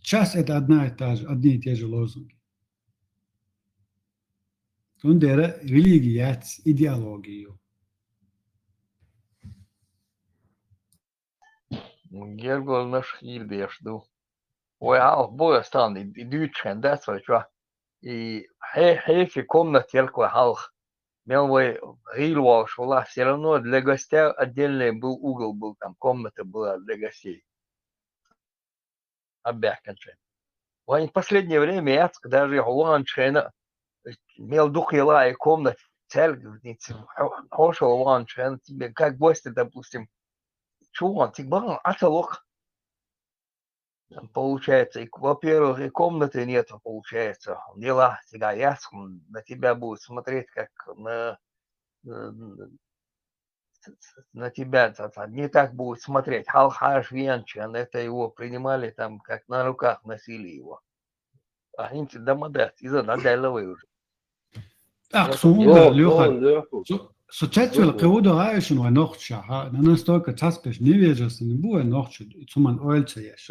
сейчас это одна и та же, одни и те же лозунги. Цундела религия яц, идеология ю. Гергарлонаш хийла деш ду. Вай хьалха бу ас тахана и, и дуьйцуш хьайн дац вай чохь. И хье-, хьеший комнат яра-кх вай хьалха. Мел вай гӀийла волуш валахь, всё равно для гостя отдельный был угол был, там комната была для гостей. Абаьхкинчийн. Вайн последнее время яц-кх, даже хьо ваханчу хенахь, мел дукха яла и комната, цаьрга, хьо-, хьошалла ваханчу хенахь, тебе как гости, допустим, чу ван, цига бахана Ӏа ца ло-кх. Получается, и, во-первых, и комнаты нету, получается. Делах цига яц, на тебя будут смотреть, как на, на, на тебя ца-, ца-, не так будут смотреть. Хьалха хьаша веанчен, это его принимали там, как на руках носили его. А хӀинца дан ма дац, иза дӀадаьлла вай уже. ТӀаккха суна уггар, Лёха, со, со цецвелла кхин хӀун до гӀайшина вай нохча, хьа, на настолько цхьаьспеш невежественный бу вай нохча, цу ман ойла ца еш.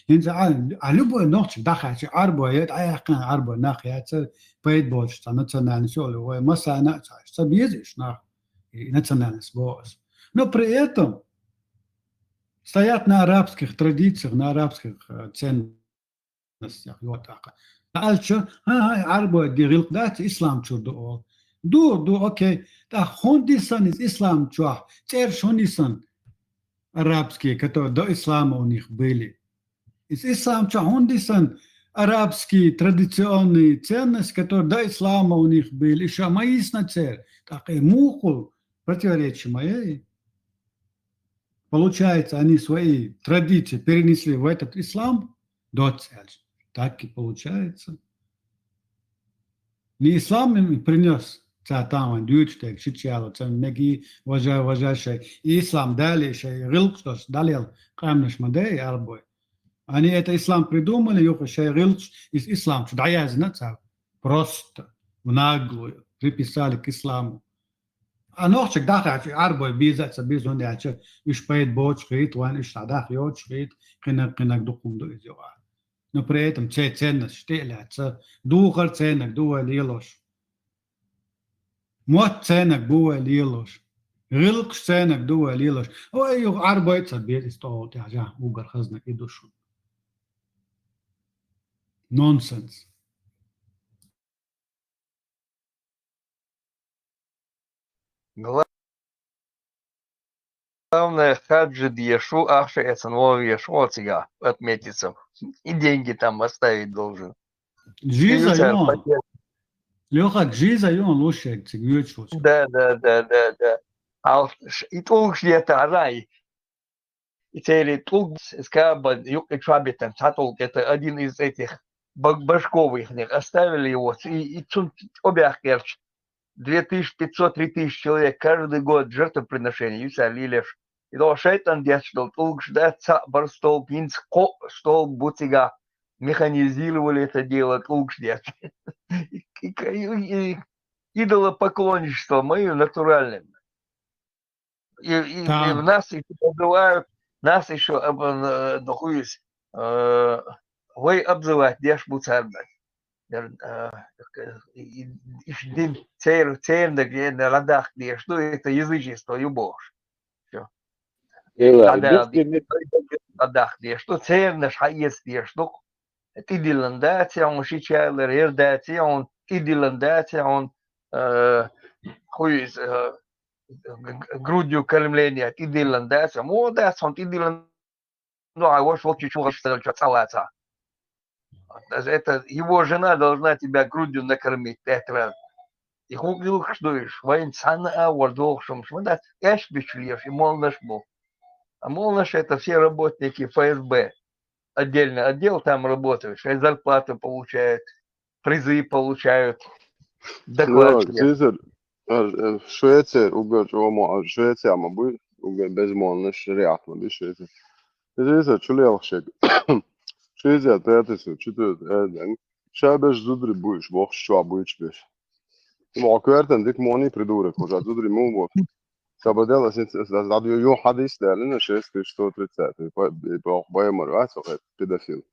ХӀинца а, а любой нохча дӀахаьча, Ӏарбой е, дӀаяьккхина Ӏарбой нах яцара, пайда боцуш цхьа национальность йолу вай, массарна а ца, ца беза уьш нах, и национальность боху аса. Но при этом стоят на арабских традициях, на арабских, э, ценностях, йо тӀаккха. Аьлча, хӀа-хӀа, Ӏарбой де гӀиллакх дац, ислам чуьра ду олу. Ду, ду, окей. ТӀаккха хӀунда йисна иза ислам чохь? ЦӀераш хӀунда йисна? Арабские, которые до ислама у них были. Иза ислам чохь хӀунда йисна арабские традиционные ценности, которые до ислама у них были, и ша ма йисна церан. ТӀаккха и муха противоречие ма яй? Получается, они свои традиции перенесли в этот ислам, доц аьлча. Так и получается. Не ислам им принёс, ца там вайн дуьйцуш дерг, шича яло, ца меги, важа, важа шай. И ислам дали шай, гӀиллакхаш долуш, далел къаьмнаш ма дай, Ӏарбой. Они это ислам придумали, юха шай гӀиллакхаш, ис-, ислам чу дӀаяздина цара. Просто, в наглую, приписали к исламу. А нохчиг дахьаьча, Ӏарбой бийза а ца бийза, хӀунда аьлча уьш пайда боцуш хилийта, вайн уьш схьадахьа йоцуш хилийта, кхинаг, кхинаг дукха хӀума ду иза юкъа. Но при этом церан ценносташ тӀе а лаьцна, духар церан ду вай лелош. Мотт церан бу вай лелош. ГӀиллакхаш церан ду вай лелош. Ой, юха Ӏарбой а ца беза иза тӀе, тӀаьхьа уггар хазна и ду шуна. Нонсенс. Главное, хаджи деш ву, ахча эцна вогӀуш ву цигахь отметиться. И деньги там оставить должен. Жиза юн. Лёха, жиза юн луш ерг цига воьдуш ву. Да, да, да, да, да. Ал ш-, и тӀулгаш ета хьажа, и И церан тӀулг, скаба, юккъе чу битина цхьа тӀулг, это один из этих бо-, башковых них, оставили его, и, и цунна тӀебаьхкира две тысячи пятьсот, три тысячи человек, каждый год жертвоприношение, юьсар лелош. И догӀу шайтӀан детташ долу тӀулгаш дац, цхьаъ бара столб, хӀинца кхоъ столб бу цигахь. механизировали это дело, лучше делать. И, и, и идолопоклонничество мое натуральное. И, и, и Так. нас еще называют, нас еще, э, ну, хуюсь, э, вай обзывать деш буцарда. Э, и, и, и дин цер, цернаг, э, радах деш, ну, это язычество, любовь. Всё. Ила, Радах духтини, радах деш, ну, цернаш хаес деш, ну, это идилан, да, цеон шичайлер, ер, да, цеон идилан, да, цеон, э, хуюсь, э, г- г- грудью кормление, это идилан, да, цеон, о, да, цеон идилан, ну, а вот, вот чуть-чуть что цалаца. Это его жена должна тебя грудью накормить пять раз. И хук, и хук, что ишь, вайн цана, а вот долг шум, шум, да, эш бичлиеш, и молнаш был. А молнаш — это все работники Ф С Б. Отдельный отдел там работают, что зарплату получают, призы получают, Ну, докладчики. Цезарь, а, э, Швеция, угар, омо, а Швеция, ма будет, угар без молнаш, реально, без Швеция. Цезарь, чулел шек. Швеция, пятый, четвертый, э, да. Шабеш зудри будешь, бог шо будешь беш. Ма квертен, дик мони придурок, уже зудри му бог. Сабадела, син, с, с, с, ё, ё, хадис, да, лина, шесть тысяч сто тридцать, и по, и по, по, мар, а, сохе, педофил.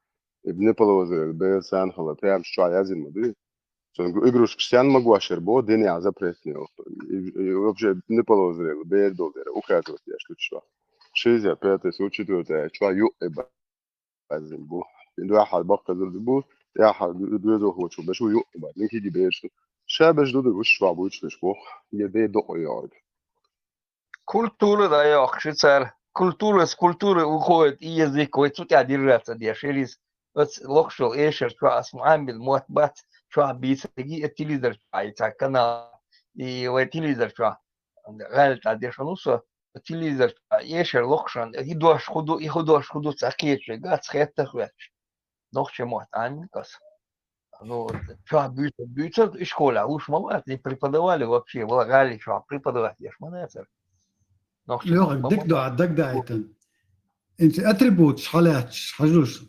И не полозрел, бел сан хала, прям шо я зима, да. Сон игрушка сян могу ашер бо, дыня запретнил. И, и вообще не полозрел, бер долдер, указывать я что чё. Шесть, пятый, четвертый, чё, ю, эба. Азим бу. Инду я хал бак казал бу, я хал, ду, ду, ду, хочу, бешу, ю, эба, не киди бешу. Шабеш дуду, уж шва, буч, беш бо. Я бе до, я. Культура, да, я, шицар. Культура, с культуры уходит и язык, ой, тут я держаться, я шерис. Вот локшо, эшер, чё, асмамил, мот бат, чё, бицаги, э, телевизор, чё, и так канал. И в телевизор, чё, гальта, дешануса, телевизор, чё, эшер, локшан, и дош худу, и худош худу, цакече, гац, хетта, хвеч. Нохче мот, анникас. Ну, чё, бюца, бюца, и школа, уж мало, не преподавали вообще, влагали, чё, преподавать, еш манецер. Нохче Лёха, мот, дик мама. Да, дак да это. Инц атрибут, шхалят, хажуш.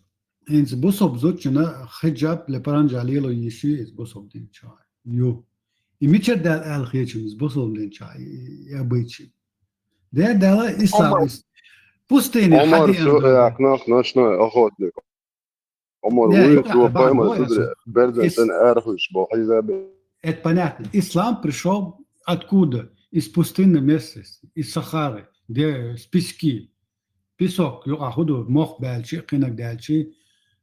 Инц бусоб зучина, хиджаб, ле паранджа лило еши, из бусоб дин ча. Ю. И мичер дал ал хечим, из бусоб дин ча, и, и обычай. Да, да, ислам, Омар. из пустыне, Омар, хадиан, всё, да. Я, ночной охотник. Омар, Не, вы, я, всё, я, пойма, я, смотри, я, Берден, ис- сен архуш, бо, хизабе. Это понятно. Ислам пришёл откуда? Из пустынной местности, из Сахары, где с пески. Песок, юха худу, мох бяльчи, кинок дяльчи,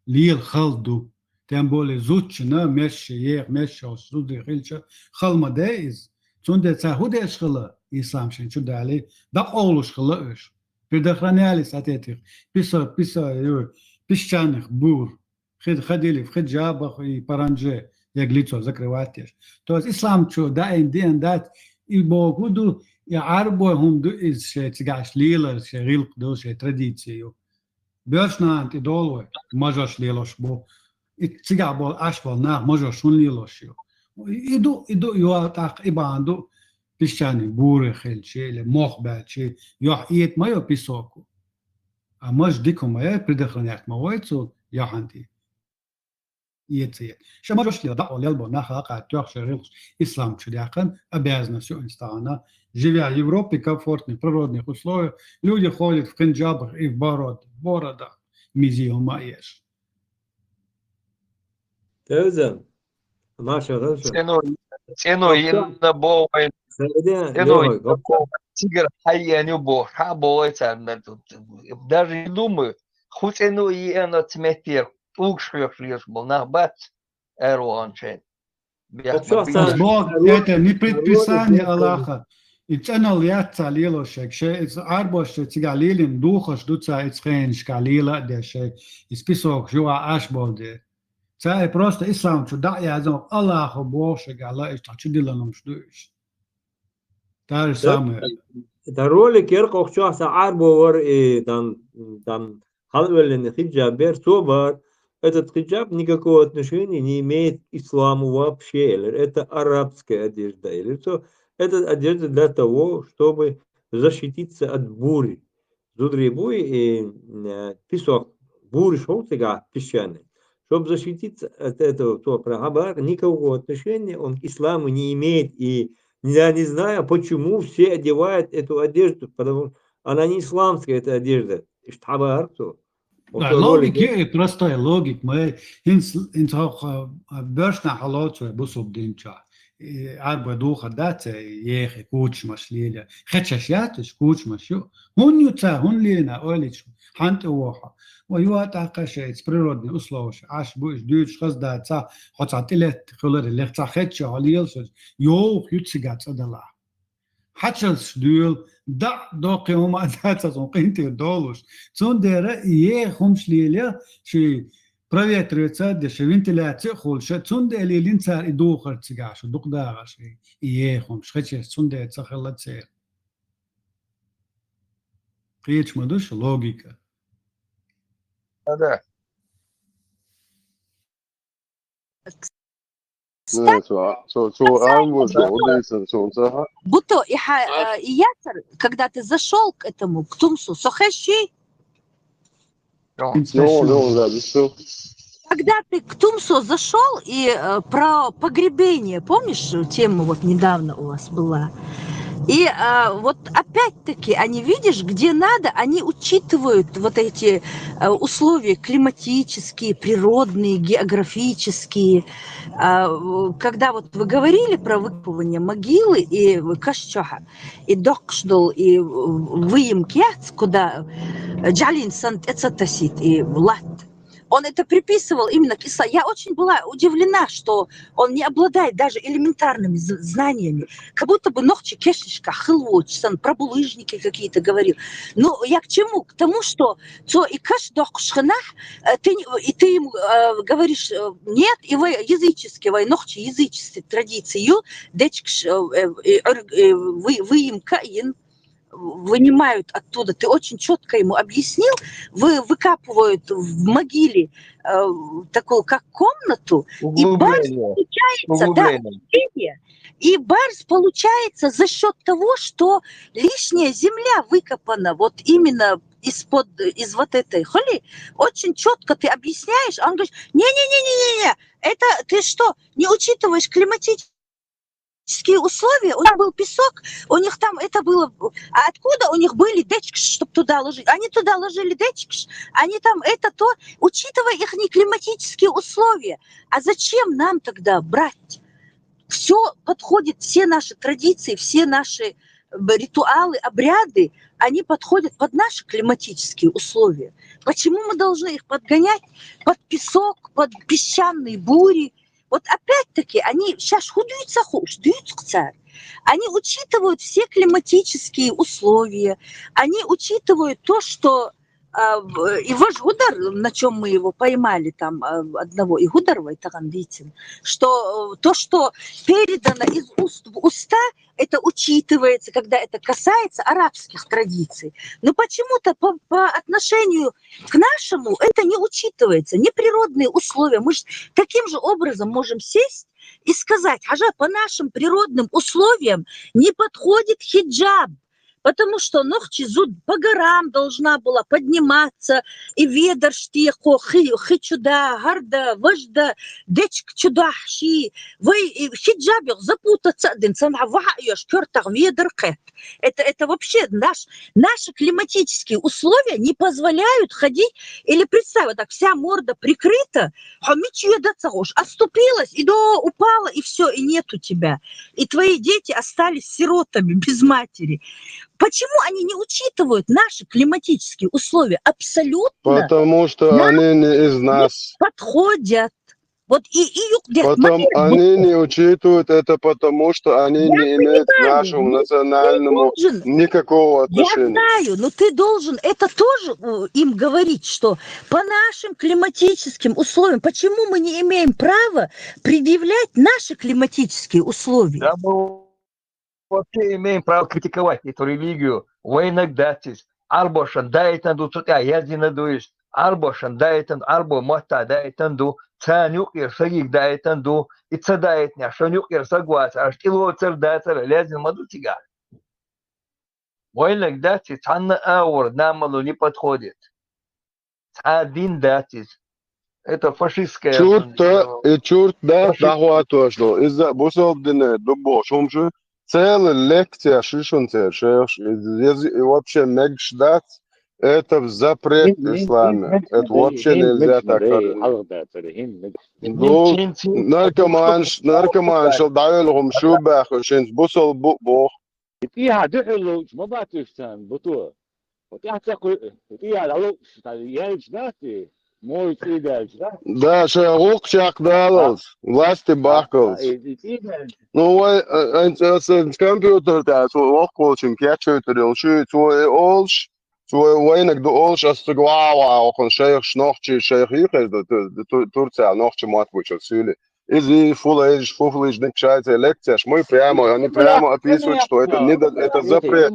лил халду. Тем более зучина, меши, ех, меши, ос, зуды, хилча, халма де из. Цунде ца худеш хала, ислам шен чудали, да олуш хала уж. Предохранялись от этих песо-, песо-, ю-, песчаных бур. Хид-, ходили в хиджабах и паранже, як лицо закрывать еш. То есть ислам чу да ин диэн дат, и Богу ду, и арбо хум ду из ше цигаш лилар, ше рилк ду, ше традицию. Бёрш наант и долой, мажош лилош бу. И цига бол, аш бол, нах мажош хун лилош ю. И ду, и ду, ю атак, и банду, песчаный буры хилчи, или мох бяльчи, ёх иет моё песоку. А маж дику моё предохранять ма войцу, яханти. Иет иет. Ша мажош лил, да, ол лил бо, нах ака, тёх ше рилш, ислам чудякан, обязанность у инстагана. Живя в Европе, комфортных природных условиях, люди ходят в хинджабах и в бород-, бородах. Мизи ума еш. Тевзен. Маша, да, что? Ценой, ценой Вообще. Инна Боуэн, Среде, ценой Лёха, Инна Боуэн. Цигар хайя не бо, ха боуэн царна тут. Даже не думаю. Хуцену и эно цметер, уг швёх лишь был, на бац, эруан чен. Бях Вообще, мабит. Саш, Бог, народ, это не предписание народ, Аллаха. И ценал яца лило шек, ше, и арбо ше, цига лилин, духа ждуца, и цхеншка лила, де ше, и список жуа аш болде. Ца и просто ислам чу да я зон, Аллаху Бог шек, Аллах, и так чу диланом ждуш. Та же самое. Это ролик, ер кохчо са арбо вар, и там, там, халвелен хиджаб бер, собар. Этот хиджаб никакого отношения не имеет к исламу вообще. Или это арабская одежда. Или что? Это одежда для того, чтобы защититься от бури. Зудри буй и, э, песок. Бури шел сега песчаный. Чтобы защититься от этого, то про хабар никакого отношения он к исламу не имеет. И я не знаю, почему все одевают эту одежду, потому что она не исламская, эта одежда. Ишт хабар то. Да, логика, простая логика. Мы инс инсох бёшна халоцу бусуб динча. Арба духа даца ехи кучмаш лиля. Хечаш ятыш кучмаш ю. Хун юца, хун лина, ойлич, ханты воха. Ва юа тахка шейц, природный условия. Аш буш дюч хаздаца, хоца тилет, хулар лехца хеча, халиел шейц. Йох юцига цадала. Хачалш дюл, да, докы ума даца сон къинтир долуш. Цундера е хумш лиля, ши проветривается, деши вентиляция хулша. Цундели линцар и духар цигашу, дукдагаш и е хумш, хачеш цундеца хала цер. Кечмадуш логика. Да. Будто и, ха- э, и Ясар, когда ты зашел к этому, к Тумсу, сохеши, когда ты к Тумсу зашел и э, про погребение, помнишь, тема вот недавно у вас была? И а, вот опять-таки они, видишь, где надо, они учитывают вот эти э, условия климатические, природные, географические. А, в- когда вот вы говорили про выкапывание могилы и кашчаха, и докшдол, и э, выем кец, куда э, джалин сант эцатасит и лат. Он это приписывал именно к Иса. Я очень была удивлена, что он не обладает даже элементарными з- знаниями. Как будто бы ногчи кешнишка, хылвоч, сан, про булыжники какие-то говорил. Ну, я к чему? К тому, что цо и каш докшханах, э, ты, не- и ты ему э, говоришь, э, нет, и вы языческие, вы ногчи языческие традицию, дечкш, э, э, э, э, вы, выемка ин, вынимают оттуда. Ты очень четко ему объяснил, вы выкапывают в могиле э, такую как комнату, и барс получается, да, углубление. И барс получается за счет того, что лишняя земля выкопана вот именно из-под, из вот этой холи, очень четко ты объясняешь, а он говорит, не-не-не-не-не, это ты что, не учитываешь климатические условия, у них был песок, у них там это было, а откуда у них были дечкш, чтобы туда ложить? Они туда ложили дечкш, они там это то, учитывая их климатические условия. А зачем нам тогда брать? Все подходит, все наши традиции, все наши э, ритуалы, обряды, они подходят под наши климатические условия. Почему мы должны их подгонять под песок, под песчаные бури? Вот опять-таки, они сейчас худуются хуш, дают царь. Они учитывают все климатические условия, они учитывают то, что а, в- и ваш удар, на чем мы его поймали, там а, одного и удар в Айтаган Витин, что э, то, что передано из уст в уста, это учитывается, когда это касается арабских традиций. Но почему-то по, по отношению к нашему это не учитывается, не природные условия. Мы же каким же образом можем сесть и сказать, а же по нашим природным условиям не подходит хиджаб, потому что ногчи зуд по горам должна была подниматься, и ведар штико, хи, хи чуда, гарда, важда, дечк чуда, хи, вы, и хиджаб их запутаться, один сама ваха, ешь, кёртах ведар кэт. Это, это вообще наш, наши климатические условия не позволяют ходить, или представь, вот так вся морда прикрыта, хомич её до того ж, оступилась, и до упала, и все, и нету тебя. И твои дети остались сиротами без матери. Почему они не учитывают наши климатические условия? Абсолютно Потому что Да. они не из нас. Подходят. Вот и, и юг дед Потом мэр они не учитывают это, потому что они Я не имеют к понимаю, нашему но национальному должен- никакого Я отношения. Знаю, но ты должен это тоже э, им говорить, что по нашим климатическим условиям, почему мы не имеем права предъявлять наши климатические условия? Да, мы вообще имеем право критиковать эту религию. Войнак датис, арбошан дайтан ду цутя язина дуиш, арбошан дайтан, арбо матта дайтан ду, цан юкъир сагик дайтан ду, и ца дайтня, шан юкъир сагвас, аш кило цар дацар, лязин маду тига. Войнак датис, цанна аур, намалу не подходит. Цхьа дин датис. Это фашистская... Чурт, и чурт, да, фашист- дӀахӀоттош ду. Иза бусалба дине дуббо шумшу. Целая лекция шишунца шейхаш. Из, из, и вообще мегаш дац. Это в запрет в исламе. Это вообще нельзя так говорить. Ну, наркоманш, наркоманшал дӀавелла хӀума шу баьху, шинца бусалба бу боху. И тӀехьа дуьхьал ловчу ма бацуьш царна, буту. Вот тӀехьа ца кху-, тӀехьа дӀаловчу, цхьа яьлча дац и, мой цӀий даьлча дац. Да, шайн гӀуллакх чекхдалалц, власти бахкалц. И, и цӀий даьлча. Ну, вай, а, а, а, а, компьютер тӀехь, цо воккхачун кечвайтар йолу шуьйца, цо и олуш, цо вайнаг ду олуш, ас цига ваха-ваха, окхунна шайхаш нохчий, шайх йийхар ду, ту-, ту-, Турция нохчий мотт бучура суьйлий. Иза и фулайш, фуфлиш, дика шайца лекцияш, мы прямо, они прямо описывают, что это не до-, это запрет.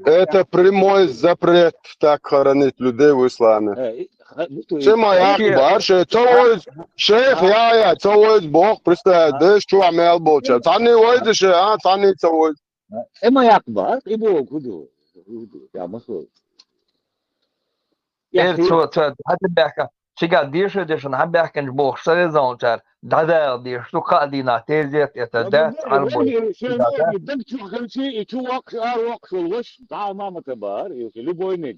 Это прямой запрет так хоронить людей в исламе. Ше ма яккха бара, ше ца вайза, шайх я, я, ца вайза боху, представь, деш чохь мел болча. Цхьанний вайза ше, а, цхьанний ца вайза. Ше ма яккха бара, и боху, хӀун ду? ХӀун ду? Я ма хӀун. Эр цо, цо, хьан тӀе баьхка, цигахь деша дешна хьан баьхкинчу бохуш, ца веза волчара, дӀадала дезаш ду, кхаа дийнахь тезет, это дац, Ӏарбой. Даг чохь хилчий, и чу воккхуш, ара воккхуш волу ваша, дӀа а ма ма ца бахара, и любойниг,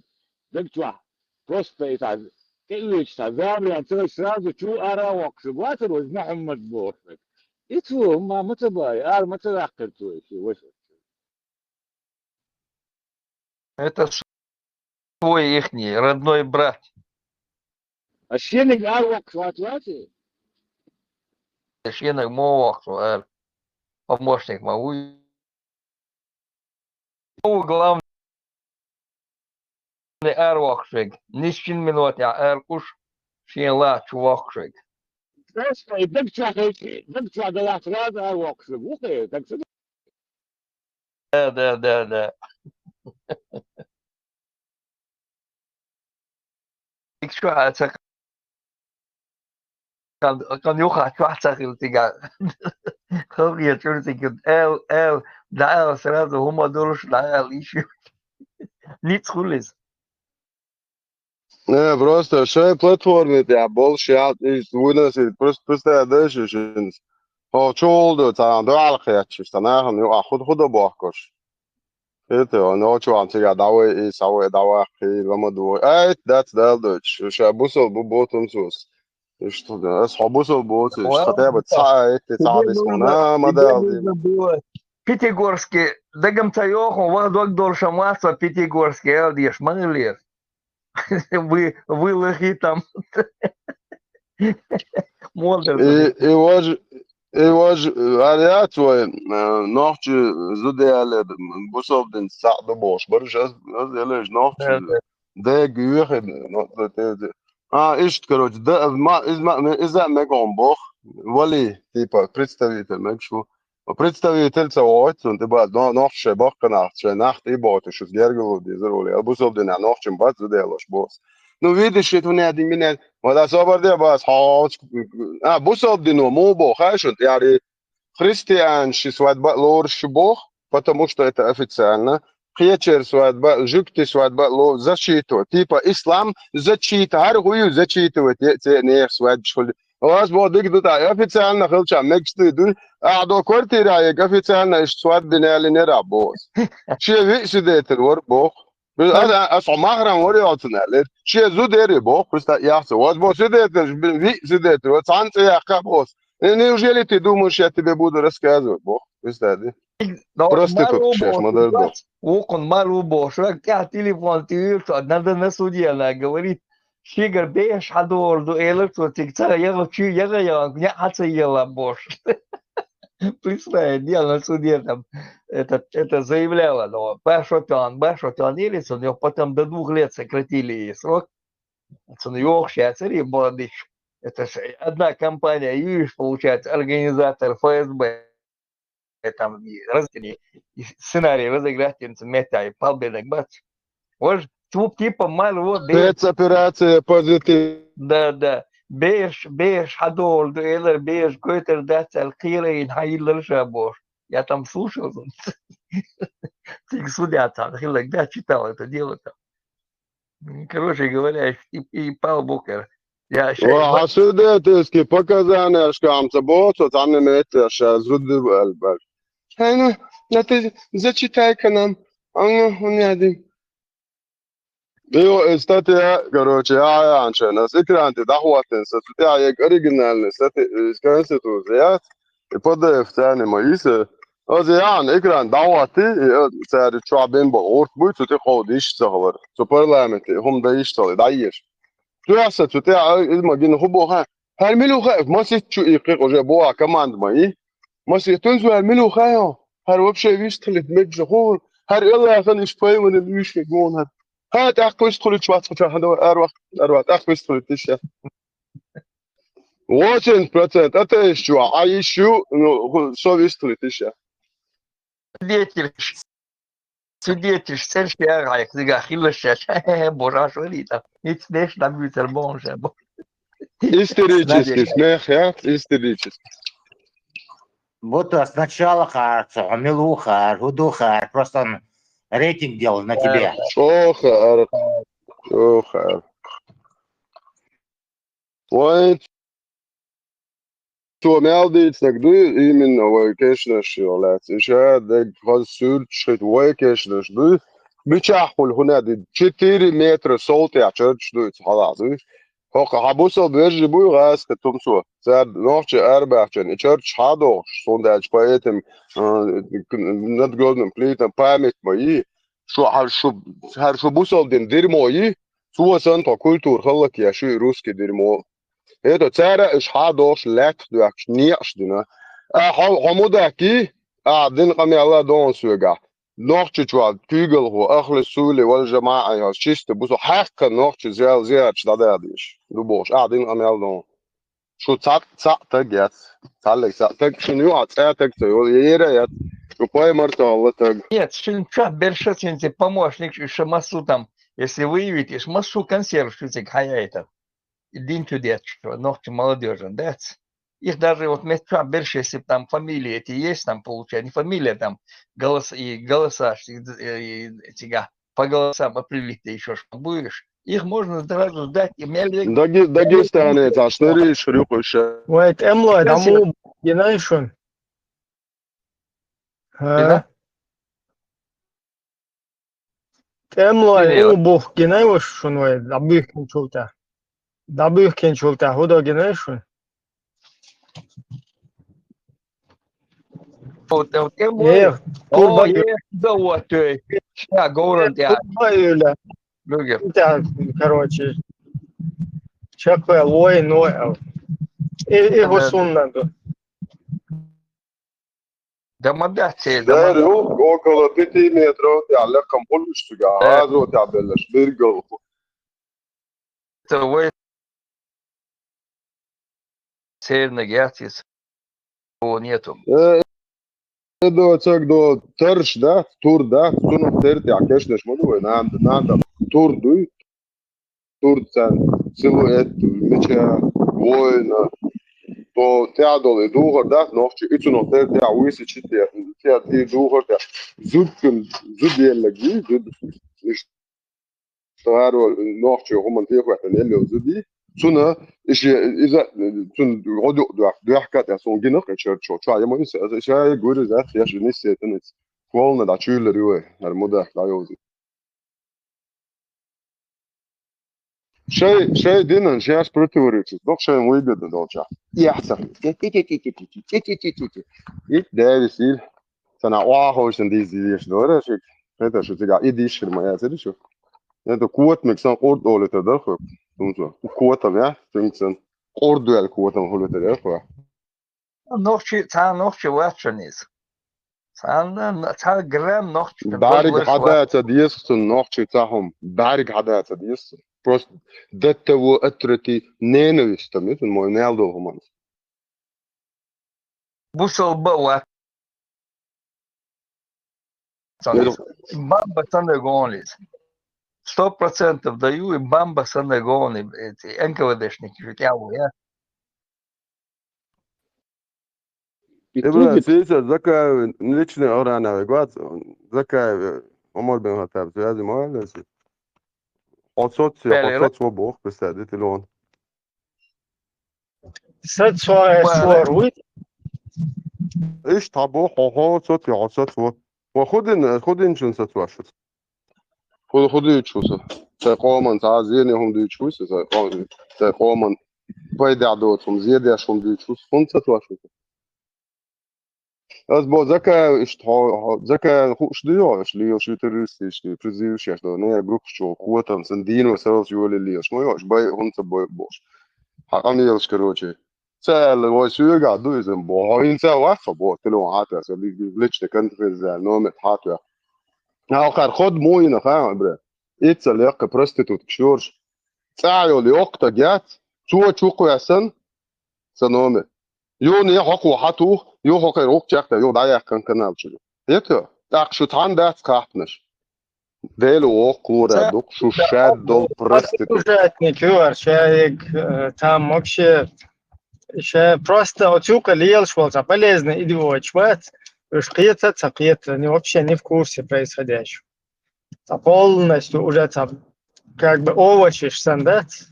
даг чохь, просто и цхьа, тӀеоьцуш цхьа, замрян ца, сразу чу ара а воккхуш, вацара ваза Мухьаммад бохуш. И цо, ма, ма ца бахара, ара ма ца ваьккхира цо, и шен ваша. Это свой ихний, родной брат. А шениг ара воккхуш вац ваций? Шениг мо воккхуш ара. Помощник ма вуй. Главный ара воккхуш вег. Нисчин минотехь ара кхуш, шен лаца чу воккхуш вег. Просто и даг чохь хилчий, даг чохь далахь сразу ара воккхуш вег. Ву хе, так что Да, да, да, да. Ик чохь а ца кан, кан юха чохь ца хила цигахь. Халкъе чуьра цига эл, эл, дӀаала сразу хӀума долуш, дӀаала йиш ю. Ницкъ хуьлу иза. Не, просто шайн платформе тӀехь болуш яц, иза выносить, просто представь, да, шу шинца. Хьо чу гӀулду цхьана дуьхьал кхетташ, цхьа нахана юкъахь худа-худа бохкуш. Это, он очу ан цигахь дӀавай и, схьавай дӀаваккхий, ламадо. Ай, дац Дала дойтуш, ша бусал бу ботун сус. Иштта, ас хьо бусал боцу, иштта, хотя бы цхьа а, итти цхьа а дисмо, а, ма Дала дийна. Пятигорский, дагам ца йоху, ваха дог долуш ма вац, Пятигорский, ала деш, ма хилера. Вы, вы лохи там. Модер. И, и вож, и вож, ара яц вай, э, нохчи зуда ялер, бусалба динца цхьаъ ду бохуш бараш, аз, аз ялеш нохчи дега юьхи, но, те, те. А, иштта, короче, да, ма, из ма, иза мегон бох, вали, типа, представитель мегаш ву. Представитель ца войту, цунна тӀе бац, но, нохчи шайн баккханах, шайн нах тӀе бойтуш, шуьца гергарло дезар вали. А бусалба динехь нохчим бац зуда ялош боху. Ну, видишь, это не один меня. Вот особо де бац, хьо, а, бусалба дино му боху, хай шуна, яри, христиан ши свадьба лоруш шу боху, потому что это официально. Кхечеран свадьба, жуьгти свадьба ло зачитывать. Типа ислам зачитывать, хӀара хӀу ю зачитывать, е, церан нехан свадьбаш хуьлу. Ас боху дика ду тӀаккха, официально хилча мегаш ду, ду. Ахьа до квартира яга официально иштта свадьба дина аьлла нера боху. Шен виъ свидетель вара боху. Ас, ас хьо махрам вара йоцун аьлла. Шен зуда яра боху, просто яхца. Ас боху свидетель, виъ свидетель, вот цхьаьна цӀе яккха боху. Э, неужели ты думаешь, я тебе буду рассказывать, боху? Представь, да? Проститутка шеш ма дара ду. Вукхун мар ву бохуш, вай тӀехь телефон тӀе вуьйцу, надо на суде, она говорит, шегара беш хьадолу ду, элар цо цига ца яха, чу яха яха, неӀ хьа ца ела бохуш. Представь, дело на суде там, это, это заявляла, но башо тён, башо тён или цун, потом до двух лет сократили ей срок. Цунна йохуш яцара и бадиш. Это ж одна компания, юьйш, получается, организатор Ф С Б. Там и раз-, и сценарий разыграть, и цунна метта и палбенаг бац. Вож, цу типа мар во бе- Спецоперация «Позитив». Да, да. Беш, беш, хьадолу ду, элар беш, гойтар дац, аьлла, кхерайна хьан йиллар ша бохуш. Я там слушал. Цига судья там, хилла, да, читал это дело там. Короче говоря, и, и пал букер. Я шей Ва, ва- хьан свидетельский показаниешкахь ца боху цо цхьанна меттехь ша зуда ву аьлла бара. Хьайна, на ты зачитай-ка нам. Анна, хӀун яди? Йо, и статья, короче, я, я, анча, нас экран тӀе дӀахӀоттина, сан цу тӀехь ерг оригинальный статья, э, конституция яц, и П Д Ф царна ма йиса. Аса яхьана экран дӀахӀотти, и, э, цара чохь бен бо гӀурт буй, цу тӀе кховда йиш ца хилар. Цу парламенте хӀума дан йиш ца хилар, дӀаеш. Тоьхса цу тӀе, а, иза ма гина хӀу боху, хьан? ХӀара мила ву хаьа? Масийтта чу иккхи уже боху команда ма и. Масийтта тунза вара мила ву хаьа? ХӀара вообще вистхилийта мегаш хӀур. ХӀара Аллахана иштта пайванан уьйш гонар. ХӀа, тӀаккха вистхилийта вац хьан, давай, арвах, арвах, тӀаккха вистхилийта йиш я. Восемьдесят процентов атеистов, а йиш ю, ну, ху-, со вистхилийта йиш я. Свидетельш, свидетельш цӀераш яра хьайх, цигахь хилла шаьш. Божаш варий там. Итс деш дӀабуьйцар боху ша бо. Исторический Надеж. Смех яц, исторический. Вот, а, сначала хаар, цо хьо мила ву хаар, хӀу ду хаар, просто он рейтинг делал на тебя. ЧӀогӀа хаар, чӀогӀа хаар. Вайн цо мел дийцинарг дуй, именно вай кешнаш йо лаьцна. И ша дерг хаза суьрташ хӀита вай кешнаш дуй. Мичахь хуьлу хӀуна ди четыре метра сов тӀехь чардаш дуй, ца хьалахь дуй. ХӀокху хьан бусалба вежарий буй гӀазкхи тумсо. Цара нохчий арабаьхчан, и чардаш хьан а дохуш, цундела поэтам, а, надгробным плитам память ма йий. Шу хьан шу, хьан шу бусалба дин дирмо йий, цо санна тхо культура хӀаллакъеш ю и русский дирмо. ХӀета цара уьш хьан а дохуш лаьттах доьхкуш некъаш дина. А, хьо, хьо мудаккий, а, дин къамел а догӀун соьгахь. Нохчичохь куьйгалхо, ахли сули вал жамаӀа йоцу чисто бусо хьаькхна нохчи зел зерачу дӀададийш. Ду бохуш, а, дин къамел догӀун. Шу цхьаъ, цхьаъ таг яц. Цхьаллиг цхьаъ таг, шуна юкъахь цкъа а таг ца йолу, я ера а яц. Шу пайхамар ца хилла таг. Нет, шуна чохь берша цуьнца помощник, уьш ша массо там, если выявить, уьш массо консерв шу цига хьаяйтар. И дин чу детташ, нохча молодёжан дац. Их даже вот мет чохь берша, если б там фамилия эти есть, там получается, не фамилия, там голос-, и голоса, и, и, и цигахь по голосам определить, да ещё что будешь. Их можно сразу сдать, и мел век Даги-, Дагестанец, аш нериш хрюхуша. Вай, тӀемлой, Спасибо. Даму, гинай шун. Ха? Гина? ТӀемлой, Гина? У бух гинай ваш шун вай, дабуьхкинчул тӀе. ДӀабуьйхкинчул тӀаьхьа хӀу до гинарш ву? Э, турба ю. Ша говран тӀехь. Турба ю ла. Короче, чекхвел вой, но, э, э, хӀу сунна ду. Да ма дац, да ма дац. Около пяти метров тӀехь лекхам хуьлуш цигахь, гӀазо тӀехь беллаш, биргал. Это вай церниг яц иза. О, нету. Э, э, до, цаг до, тарш, да? Тур, да? Цунах тертехь кешнаш ма ду вай, нан-, нан-, тур дуй. Турцан, силуэт, меча, воина. То тӀаьхьа долу и духар дац, нохчи, и цунах тера тӀаьхьа вуйса чи те, те, те духар тӀаьхьа. Зудкан, зуделлаг, зуд, иш, таро, нохчи, хӀуман тӀехӀоьттина елло зуди. Цуна, иш, иза, цун гӀодук дуьхьа, дуьхьа катӀа, сон гинах, чарчо, ча, ямо, иса, иса, гури, зат, яш, ниссе, тенец. Колна, да, чуйлар, юэ, ар мудах, да, йози. Шай, шай динан, шаьш противоречит, док шайн выгодно долча. Яхца. Ит дерис ил. Сана оахойсан диз диеш дора шик. Это что тебя и дишир моя, это что? Это кот мексан корд оле это да хо. Тумсо. Котам я, тумсан. Корд дуэл котам холе это да хо. Нохчи, цхьа нохчи вац шуна иза. Цхьанна, цхьа грамм нохчи шуна БӀаьрг хьада ца деза цунна нохчи цхьа хӀума. БӀаьрг хьада ца деза цунна. Просто до того отврати ненависть там, это мой мел дол хӀуманца. Бусалба вац. Бамба санна гонлиз. Сто процентов даю, и бамба санна гонлиз, эти Н К В Д-шники же тяу, я. Ибран, сиса Закаев, личный охрана вегвац, Закаев, Умар бен Хаттаб, связи моя леси. Отсоц, отсоц во бох, представь, телефон. Сацвар вуй. Иштта хьан бо, хьо, хьо сацве, хьо сацво. Ва худин, худинчун сацваш ву. Ху-, худуьйчу ву со. Сайн къоман цхьа зене хӀума дуьйчу ву со, сайн къом-, сайн къоман пайда доцу хӀума, зедеш хӀума дуьйчу ву со. ХӀунда сацваш ву со? Ас бо Закаев, иштта хьо, хьо, Закаев хууш ду йо, аш лелаш ю террористаш, призываш еш до, не, группаш чу, котам, сан дийно саралс йоле лелаш, ма йо, аш бай, хӀунца бой, бош. Хьан къамелаш, короче. Ца аьлла, вай соьга ду иза, бо, хьо хӀинца вац, бо, телефон хьатвеш, личный конференция, номер хьатвеш. Хьалхар ход муйна, ха, бре. Ицца лекха проститутка шорш. Цӏа йолу йоккха стаг яц, цо чукхвессан сан номер. Юхана я хьокхо хьатух, юха хӀокхуьнан гӀуллакх чекхда, юха дӀаяьккхина канал чуьра. Хета? ТӀаккха шу цхьаьна дац кхаьпнаш. Дела воккхура ду-кх, шу шаьдда долу проститут. Ужасный чувар, шаьриг, э, там вообще, ша просто оцу юкъа лелаш волу цхьа полезный идиоташ бац, уьш кхета а ца кхета, они вообще не в курсе происходящего. Цхьа полностью уже цхьа как бы овощиш санна дац.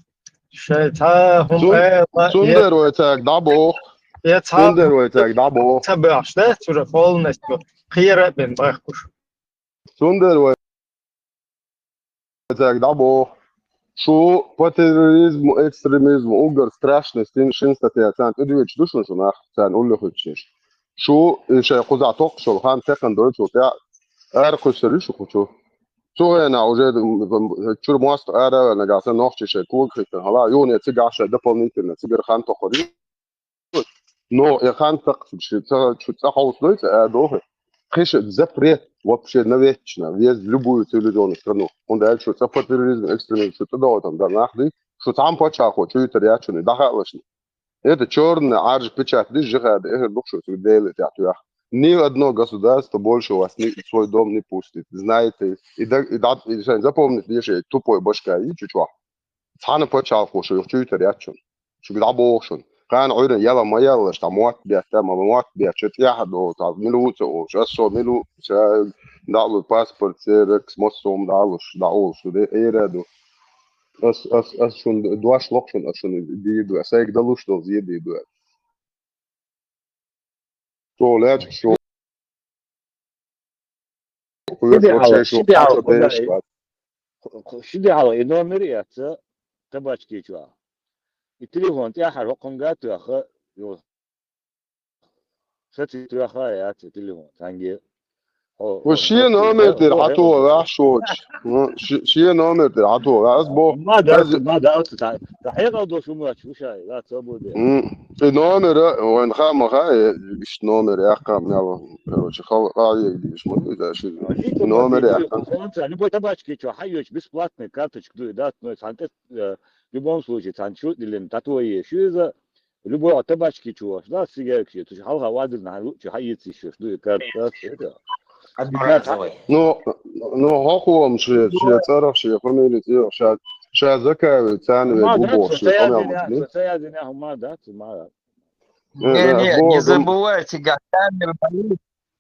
Шайн цхьа хӀума Цун-, ала, цундела вай цаьрга дӀабоху. Я цхьа Цундела вай цаьрга дӀабоху. Ца бохуш дац уже полностью. Кхера а бен бахкуш. Цундела вай цаьрга дӀабоху. Шу по терроризму, экстремизму, угар страшный стин шин статья царна тӀедоьдуш ду шуна, шу нах, царна уллехуьттуш. Шу, и шайн кхузахь токхуш йолу хан текхна дойчул тӀаьхьа ара кхуьссур ю шу кху чу. Цу хенахь уже, м, м, чуьра мостагӀ ара а ваьлла, нагахь санна нохчий шайн кога хӀиттина хьала, юхане цигахь шайн дополнительно цигара хан токхур ю. Но и хан таккха шу ца, шу цӀа хьовсадой ца а доху. Кхиша запрет вообще навечно, везде, любую цивилизованную страну. ХӀунда аьлча шу цӀа по терроризму, экстремизму, шу цӀа догӀу там дар нах ди, шу цхьамма пачхьалкхо чуьйтар яц шуна, и дӀахаалаш. Это чёрная Ӏаржа печать ди, жихад, эхар дукха шу цуьнан Делан тӀехь тоьхна. Ни одно государство больше вас ни в свой дом не пустит. Знаете, и да, и да, и шайн запомнить деша, и тупой башка и чу чохь. Цхьана пачхьалкхо шу юха чуьйтар яц шуна. Шуьга дӀабоху шуна. Кхана Ӏуьйранна яла ма яллаш, цхьа мотт бетта, ма мотт бетта, ша тӀехьа долу, цхьа мила ву ца олуш, ас со мила ву, ша дӀа а луш, паспорт, ксерокс, массо а хӀума дӀа а луш, дӀа а олуш, шу де эра а ду. Ас, ас, ас шуна дош лоху шуна, ас шуна дийр ду, сайга далуш долу зен дийр ду. Шо лаьцка шо. Ши де хьала, ши де хьала, ши де хьала, и номер яц, табачки чохь. И телефон тӀаьхьара хӀокхунгахь а тоьхна, йо. Саци тоьхна яц и телефон, цхьаьнгге. Хьо, хьо, шен номер тӀера хьан тоху ваьхьаш воцуш? Ну, ши-, шен номер тӀера хьан тоху ваьхьаш? Ас боху, ма дац, ма дац, ца, ца хьекъал долуш хӀума дац, вуй шай, дац, ца бу де. М, и номер, вайн хаа ма хаьа, иштта номер яьккхина мел, короче, хала къахьега дийш ма ду, да, ши номер яьккхина. Любой табачки чохь хьайоьчу бесплатный карточка ду, и дац, ну, цхьана тӀе, э, в любом случае, цхьана чу а диллина, татуе шу иза, любой табачки чу, да, сигаркаш, цу хьалха вадирна хьан лучу хьаийца йиш йолуш ду и карта, да, это. Ну, ну, хӀокхо-м шен, шен цӀарах, шен фамилия цӀе, ша, ша Закаев царна ве гу бохуш, шен къамел ма ца язйина, ца язйина, хӀума дац, хӀума дац. Не, не, не забывайте, камера болит.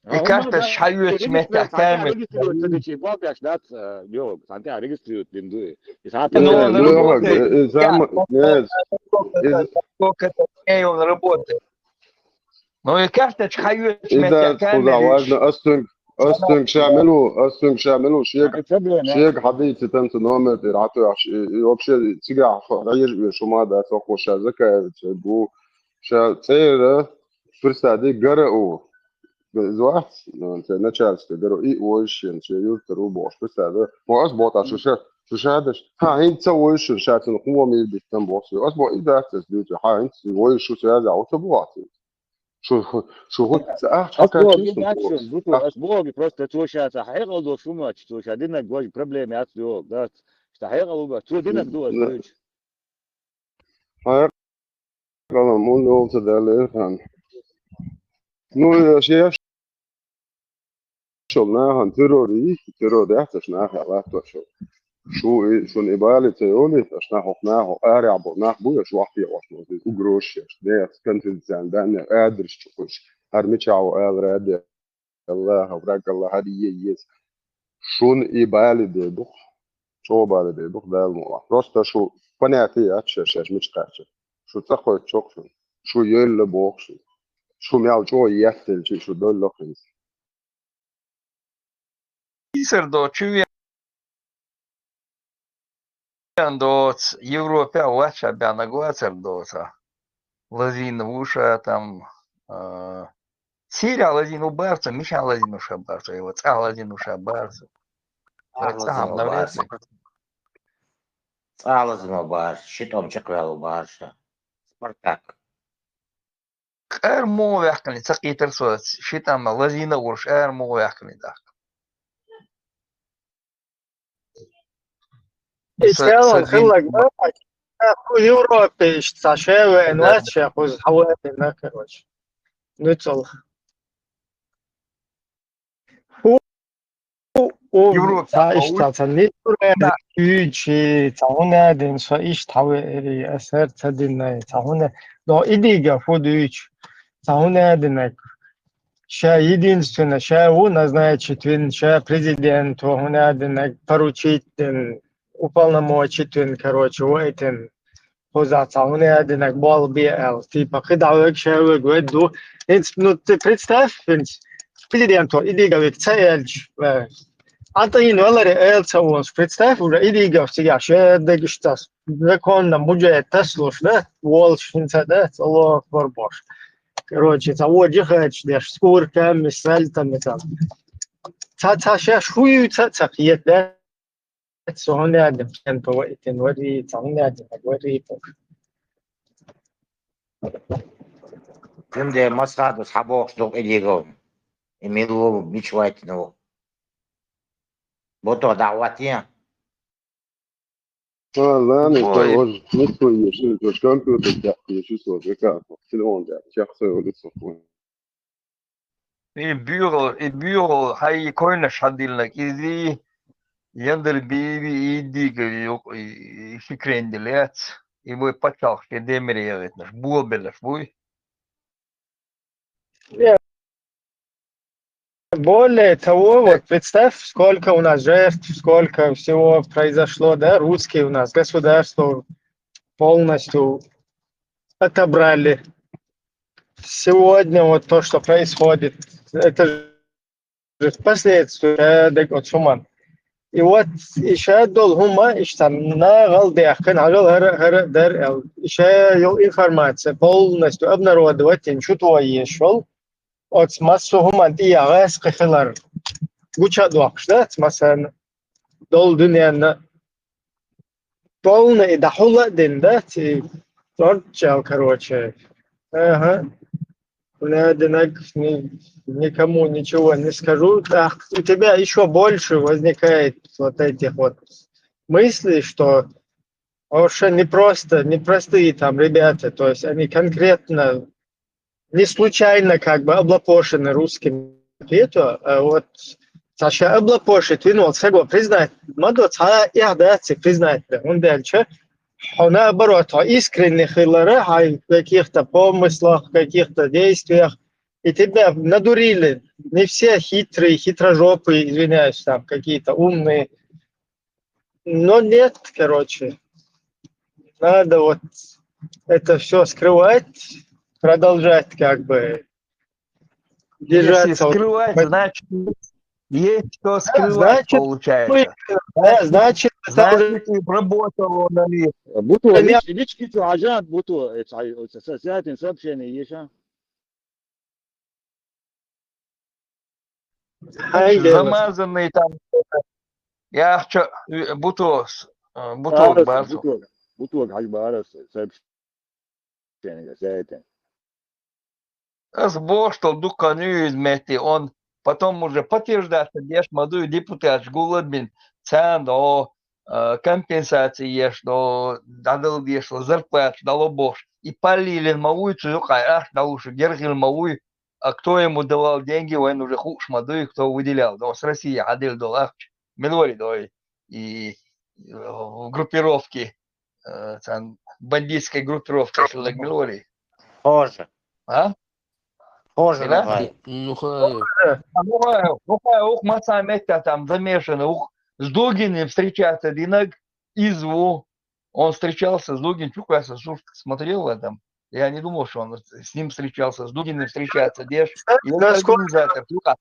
И карташ хьайоьцу меттехь камера. Регистрируется, дац, э, йо, цхьана тӀехь регистрируется дин ду. И цхьана тӀехь. Ну, он работает. Сколько это, сколько это дней он работает? Ну, и карточка хьайоьцу меттехь камера. Важно, ас цуьнга, ас цуьнга ша мила ву, ас цуьнга ша мила ву, шега, шега хьадийца тан цу номер тӀера хьатоьхуш. И, и вообще цигахь хьо хьежа веш хӀума дац, хӀокхо ша Закаев ца гу, ша цӀера, представь, гара а ву. Иза вац, ну, церан начальство, гаро и войшен, шен юртара ву бохуш, представь, да? Мо ас боху, шу ша, шу ша даш, хьан хӀинца ца войшен, ша цунах хӀума мийр биттан боху. Ас боху, и дац, ас дуьйцу, хьан хӀинца войш шу связь а ву ца боху. Шу, шу хӀу-, ца ахча хьан кайчи шу боху. Ас боху, просто цо ша ца хьекъал долуш хӀума дац, цо ша динарг важа проблема яц йогу, дац. Ша хьекъал ву бац, цо динарг ду ас дуьйцу. Хьекъалам, муна йолу ца даьлла хан. Ну, я шеш шо нахана террор йий, террор яц аша нахе латтош. Шу и, шуна и бале ца йолийта, аша нах хӀокху нахо арахь бо, нах бу, аша вахтехь ош ма деза, угрозаш еш, дехас конфиденциальный данные, адрес чу кхуьш, хӀара мичахь ву ала раде. Аллаха, враг Аллаха, хӀара е еза. Шуна и бале де дукх, чӀогӀа бале де дукх, Дала мукъ лахь. Просто шу понятие яц шаьш, шаьш мича кхаьча. Шу цӀа кхоьттача шу, шу елла боху шу. Шу мел чӀогӀа еттелча шу долло хӀинца. Исар до чу вен доц, Европе а вац ша баьннаг вацар доца. Лазийна ву ша там, а, Сирия лазийна ву бац ша, мичахь лазийна ву ша бац ша, его цӀахь лазийна ву ша бац ша. ЦӀахь лазийна ву бац ша. ЦӀахь лазийна ву бац ша, ши тӀом чекхваьлла ву бац ша. Спартак. Ара муха ваьккхина ца кхийтар со, ши тӀом лазийна а волуш, ара муха ваьккхина тӀаккха. И Са- цӀаьхьа садин- хилларг ма вац, ша кху Европе иштта цхьа ша веана вац ша, кхуза хьавеана, короче. Нуьцкъала. У, у, у, Европа цхьа а иштта вуй. Цхьа нисур веана, уьйчи, цхьа хӀунда аьлла со иштта хьавеарий, аса хӀара ца динай, цхьа хӀунда, но и дийга фу дуьйцу, цхьа хӀунда аьлла, ша единственно, ша ву назначить вина, ша президенто хӀунда аьлла поручить дина, уполномочить вина, короче, вайтина. Кхузахь цхьа хӀунда аьлла болх бе аьлла. Типа, кхидӀа вега, ша вега, вай ду. ХӀинца, ну, ты представь, хӀинца президенто и дийга вега ца аьлча, э, Ӏа тӀаийна валаре аьлла ца волуш, представь, уже и дийга цигахь ша дегаш тас. Законно мужа тасалуш, да? Волуш хӀинца, да? Аллаху акбар бохуш. Короче, цхьа вон джихадаш деш, с курками, с сальтами там. Цхьа, цхьа шаьш хӀун юьйцу а ца кхета, да? Со хӀунда аьлла, стенто вайтина варий, цхьа хӀунда аьлла, варий. Цундела Масхадовс хьабохуш ду къинхетам. И мила ву, мича вайтина ву? Бото дӀахӀоттийна? А, ладно, Ой. Что, он не свой ещё, что компьютер, да, ещё что, как, телефон, да, сейчас всё, лицо. И буьйгӀал, и буьйгӀал хьай койнаш хьадиллинарг, иза яндар бийви, и дийга юкъ, и, и ши крендель яц, и вай пачхьалкх шен демире яхийтинарш, болабелларш буй? Не. Более того, вот представь, сколько у нас жертв, сколько всего произошло, да, русские у нас государство полностью отобрали. Сегодня вот то, что происходит, это же последствия, да, вот шуман. И вот иша дол хӀума, иштта нагӀал дехкан, хьажал хӀара, хӀара дар, эл. Иша йол информация полностью обнародовать, ин шу тхо ешол. Оц массо хӀуман тӀе гӀаьс кхихилар. Гуча а доккхуш, да, оц массарна дол дуьненна. Полный и дӀахьула а дина, да, ци цӀорччал, короче. Ага. Бля, динаг, ни-, никому ничего не скажу. Так, у тебя ещё больше возникает вот этих вот мыслей, что вообще не просто, непростые там ребята, то есть они конкретно не случайно как бы облапошены русскими. Это, а вот цхьа ша облапошить вина волу саго признать ма до, цхьа а эхь дац и признать бен. ХӀунда аьлча хьо наоборот, хьо искренне хилара, хьайн каких-то помыслах, каких-то действиях, и тебя надурили. Не все хитрые, хитрожопые, извиняюсь, там какие-то умные. Но нет, короче. Надо вот это всё скрывать, продолжать как бы держаться. Если вот скрывать, значит, есть что скрывать, значит, получается. Да, значит, это уже... Значит, и работало на них. Буту, лич-, лички цу хьажан, Буту, э, ца-, ца-, ца-, сообщение есть, а? Хьайга. Замазанный там, яхча, э, Бутос, э, Бутос Барсов. Бутос, Бутос хьажа Барсов, сообщение, за это. Ас бохуш долу дуккха а иза метте, он потом уже подтверждаться деш ма дуй, депутаташ гулбина, царна до, э, компенсация еш до, дӀадала деш до, зарплата дало бохуш. И паллилина ма вуй цу юкъа, ахча дӀалуш гергила ма вуй, а кто ему давал деньги, вайн уже хууш ма дуй, кто выделял, до, с России хьаделла долу ахча. Мила вари дой? И, э, в группировке, э, цан бандитской группировке, шуллаг мила вари? Хожа. А? Хожа. Мила? Нухай. Нухай, нухай, ух, маса метта там замешаны, ух, с Дугиным встречаться динаг, из ву, Он встречался с Дугиным, чё, я, слушай, смотрел в этом. Я не думал, что он с ним встречался, с Дугиным встречаться, деш. И он Насколько, организатор. Слухай,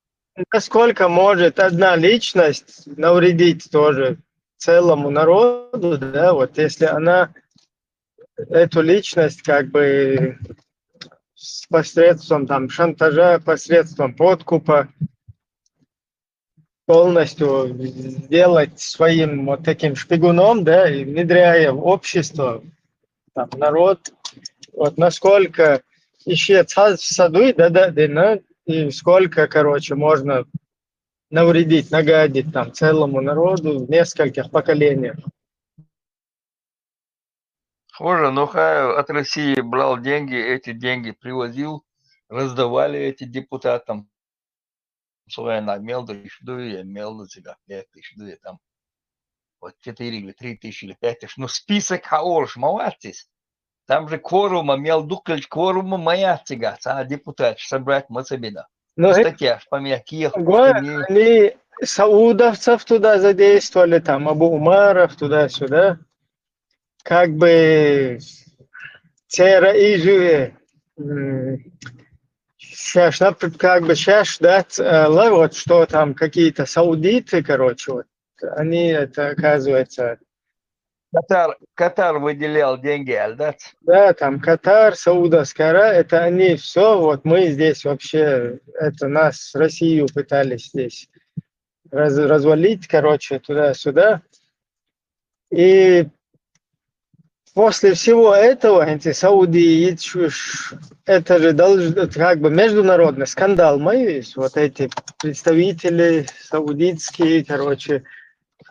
насколько может одна личность навредить тоже целому народу, да, вот если она эту личность как бы с посредством там шантажа, посредством подкупа полностью сделать своим вот таким шпигуном, да, и внедряя в общество, там, народ, вот насколько ищет саду, да, да, да, и сколько, короче, можно навредить, нагадить там целому народу в нескольких поколениях. Хуже, ну, хай от России брал деньги, эти деньги привозил, раздавали эти депутатам. Своя на мелду, ещё дуя, мелду тебя, пять тысяч дуя там. Вот четыре или три тысячи или пять тысяч. Ну, список хаолш, молодец. Там же кворума, мел дуккалча кворума ма яц цигахь, цхьа а депутаташ собрать ма ца бина. Ну, Статьяш ма ма кехат, Гой, не- они саудовцев туда задействовали, там Абу Умаров туда-сюда. Как бы цера и сейчас, как бы сейчас ждать, э, вот что там какие-то саудиты, короче, вот они это, оказывается, Катар, Катар выделял деньги, аьлла дац? Да, там Катар, Саудовская Аравия, это они все, вот мы здесь вообще, это нас, Россию пытались здесь раз, развалить, короче, туда-сюда. И после всего этого эти саудиты, это же должен, это как бы международный скандал, мы, вот эти представители саудитские, короче,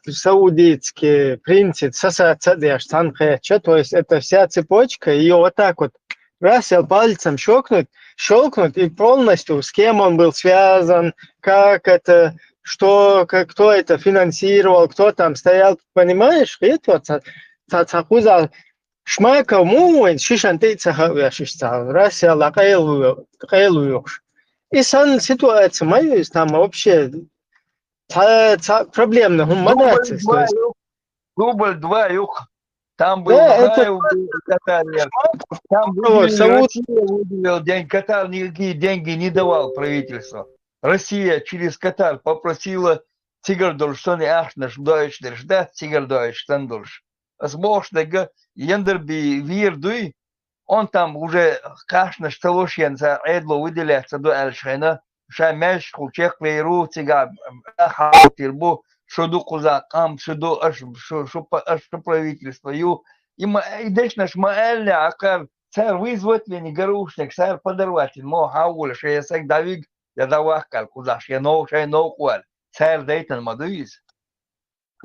саудитские принцы, сасаца деш цхьана кхаьчча, то есть это вся цепочка, ее вот так вот раз, пальцем щелкнуть, щелкнуть, и полностью с кем он был связан, как это, что, как, кто это финансировал, кто там стоял, понимаешь? И вот ца, ца, ца кхуза Шмаков муха вайн шишан тӀе а ца хаа вешаш цхьа, Россияла къайлавоьхуш. И санна ситуация ма ю иза, там вообще цхьа, цхьа проблемный хӀума ма дац иза, то есть. Дубль два юха. Там был Да, это Хаев, был Катар, там Саудовская выделили, Россия выделила деньги, Катар никакие деньги не давал правительство. Россия через Катар попросила цигара долуш санна ахчанаш доуьйтуш дерш дац, цигара доуьйтуш санна долуш. Ас бохуш дерг, Яндарби вийр дуй, он там уже кхаьчнаш ца ло шена, цара Ӏедало выделять ца до аьлла шайна, ша маьждигехула чекхвер ву, цигахь хьалатийр бу, шу ду кхуза къам, шу ду, аша, шу, шу, па- аша, шу правительство ю. И ма, и дешнаш ма аьлла, акхар, цара вызвать вини гарушник, цара подорвать вини, мо хьан волу шайн саг дӀавиг, я дӀаваккхал кхузахь, шен нов, шайн новкъа ваьлла. Цара дайтина ма ду иза.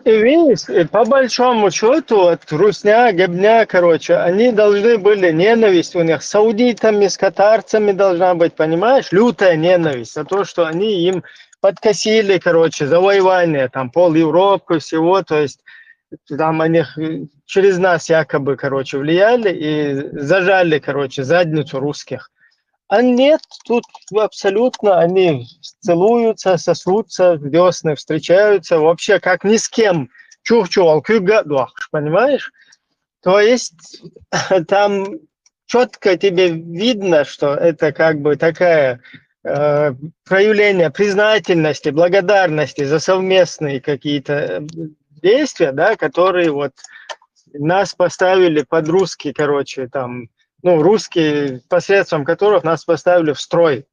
И видишь, и по большому счету, вот русня, гебня, короче, они должны были ненависть у них с саудитами, с катарцами должна быть, понимаешь, лютая ненависть за то, что они им подкосили, короче, завоевание, там, пол Европы, всего, то есть там они х- через нас якобы, короче, влияли и зажали, короче, задницу русских. А нет, тут абсолютно они целуются, сосутся, в десны встречаются, вообще как ни с кем. Чух-чух, куьйга а дохкуш, понимаешь? То есть там четко тебе видно, что это как бы такая э, проявление признательности, благодарности за совместные какие-то э, действия, да, которые вот нас поставили под русский, короче, там, ну, русские, посредством которых нас поставили в строй.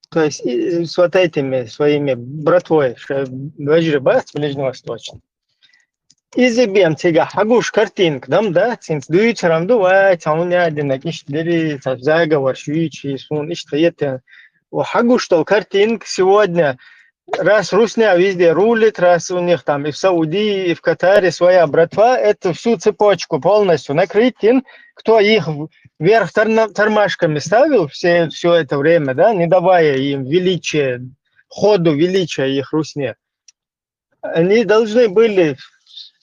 То есть и с вот этими своими братвой, ш- вежарий бац ближневосточный. Иза бен цигахь хьагуш картинка, дам, да, цинца дуьйцуран ду, вай, цхьа хӀума яьдина, иштта дери, цхьа заговор шуьйчи, суна иштта хетта. О, хьагуш долу картинка сегодня, раз русня везде рулит, раз у них там и в Саудии, и в Катаре своя братва, эту всю цепочку полностью накрыть им, кто их в- вверх торна- тормашками ставил все, все это время, да, не давая им величия, ходу величия их русне. Они должны были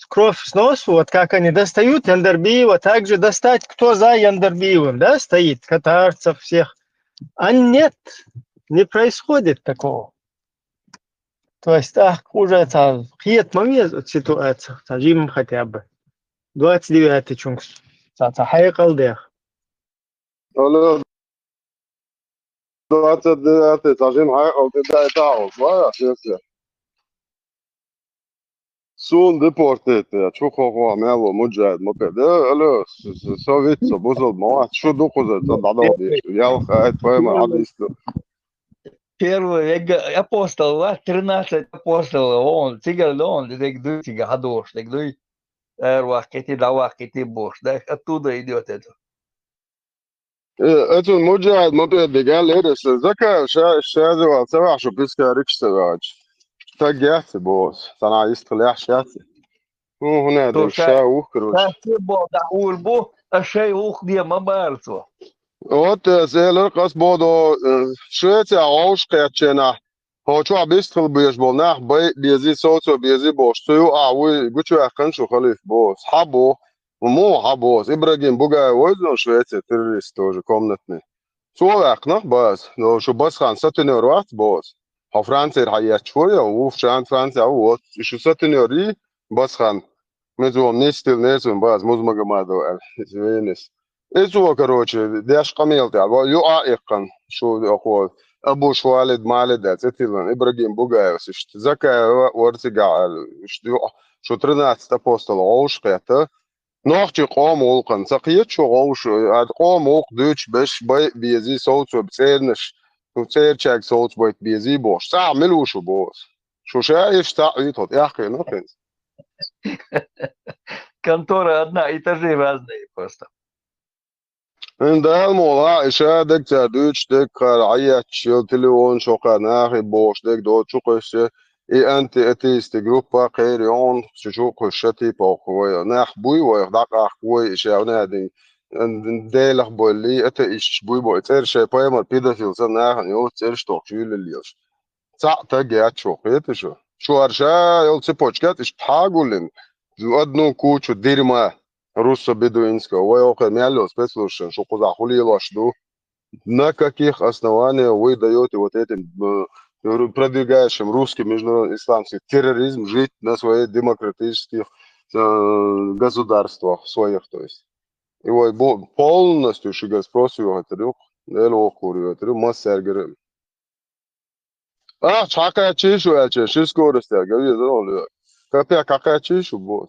кровь с носу, вот как они достают Яндарбиева, также достать, кто за Яндарбиевым, да, стоит, катарцев всех. А нет, не происходит такого. То есть, ах, уже это хет момент ситуация, это жим хотя бы. двадцать девятый чункус. Цхьа, цхьа хьекъал дех. Алло, двадцать девятый, цхьа жин хьекъал де дай тагӀо, ва, я, я. Сун депортит, я, чу хо-хо, мело, муджахид, мопед. Э, алло, с-, с-, со виц, со бузал, ма, шу дукхуза, ца дадалдиш, ялх, ай, твоя ма, адисту. Первый век апостол, ва, тринадцать апостолов, он, цигар, он, дег дуй, цигар хадош, дег дуй. Эрвахкити, давахкити бош, да, оттуда идёт это. Э, это муджахид, мопед, дег, а, лерис, закай, ша, ша, зевал, ца вахшу, писка, рикш, ца вач. Так, я, ца бос, цана ист хлях, ша, ца. Ну, хунадин, ша, ух, короче. Ша, ца бо, да, ур бо, а шей ух, где ма барцо. Вот, э, зелер къас бодо, э, Швеция, Ошкетчена. Хо чу бистхил беш бол, нах бай, бези, соцо, бези, бош. Цу ю а, уй, гучу ахкан шу халиф, бос. Хабо. Му, хабос. Ибрагим Бугай, войзон, Швеция, террорист тоже, комнатный. Цо вахнах, бос. Но шу Басхан, сатинер вахт, бос. Хо Франция, хаяч, чуя, уф, шан Франция, вот. И шу сатинер и Басхан. Мезуом нестил несун баз, Музмагомадов, э, извинись. И цо, короче, деш къамел тя, ва, ю а иккан, шу, охо, Абу Шуалид Малид, э, цитилан, Ибрагим Бугаев, ишт, Закаева, Орцига, э, ишт, ю, шу тринадцать апостол, оуш хета. Нохчи къом улкъан, ца кхет шу оуш, а, къом улкъ дучу беш бай бези, соуцу цернаш, шу церчаг соуц байт бези бош. Ца милушу бос. Шу ша иш ца уйтот, яхкина хинц. Контора одна, этажи разные просто. Ин дал мола, и ша дег ца дуч, дег кар, аят, шил, телефон, шока, нахи, бош, дег, до, чукъыше, и антиатеисты группа, кайрион, чучу, куша, типа, хуя, нах, буй, вай, дак, ах, хуй, и ша, вна, дин, ин, делах, боли, это иш, буй, бой, цер, ше, поймар, педофил, са, нах, не, вот, цер, что, чули, льёш. Ца, та, гя, чё, это что? Чё, арша, ёл, цепочка, ты ж пагулин, одну кучу дерьма. Руссо-бедуинского, вай охе мялло спецслужащин, шу куза хулилаш ду. На каких основаниях вы даёте вот этим, э, ру-, продвигающим русский международный исламский терроризм жить на своих демократических, э, государствах своих, то есть? И вай бо-, полностью шига спросил это, Эл окур, это, Массергер. Ахча хьакхаьччий шу аьлча, ши скоростьяр, гавеза он луьа. Копяк хьакхаьччий шу бос.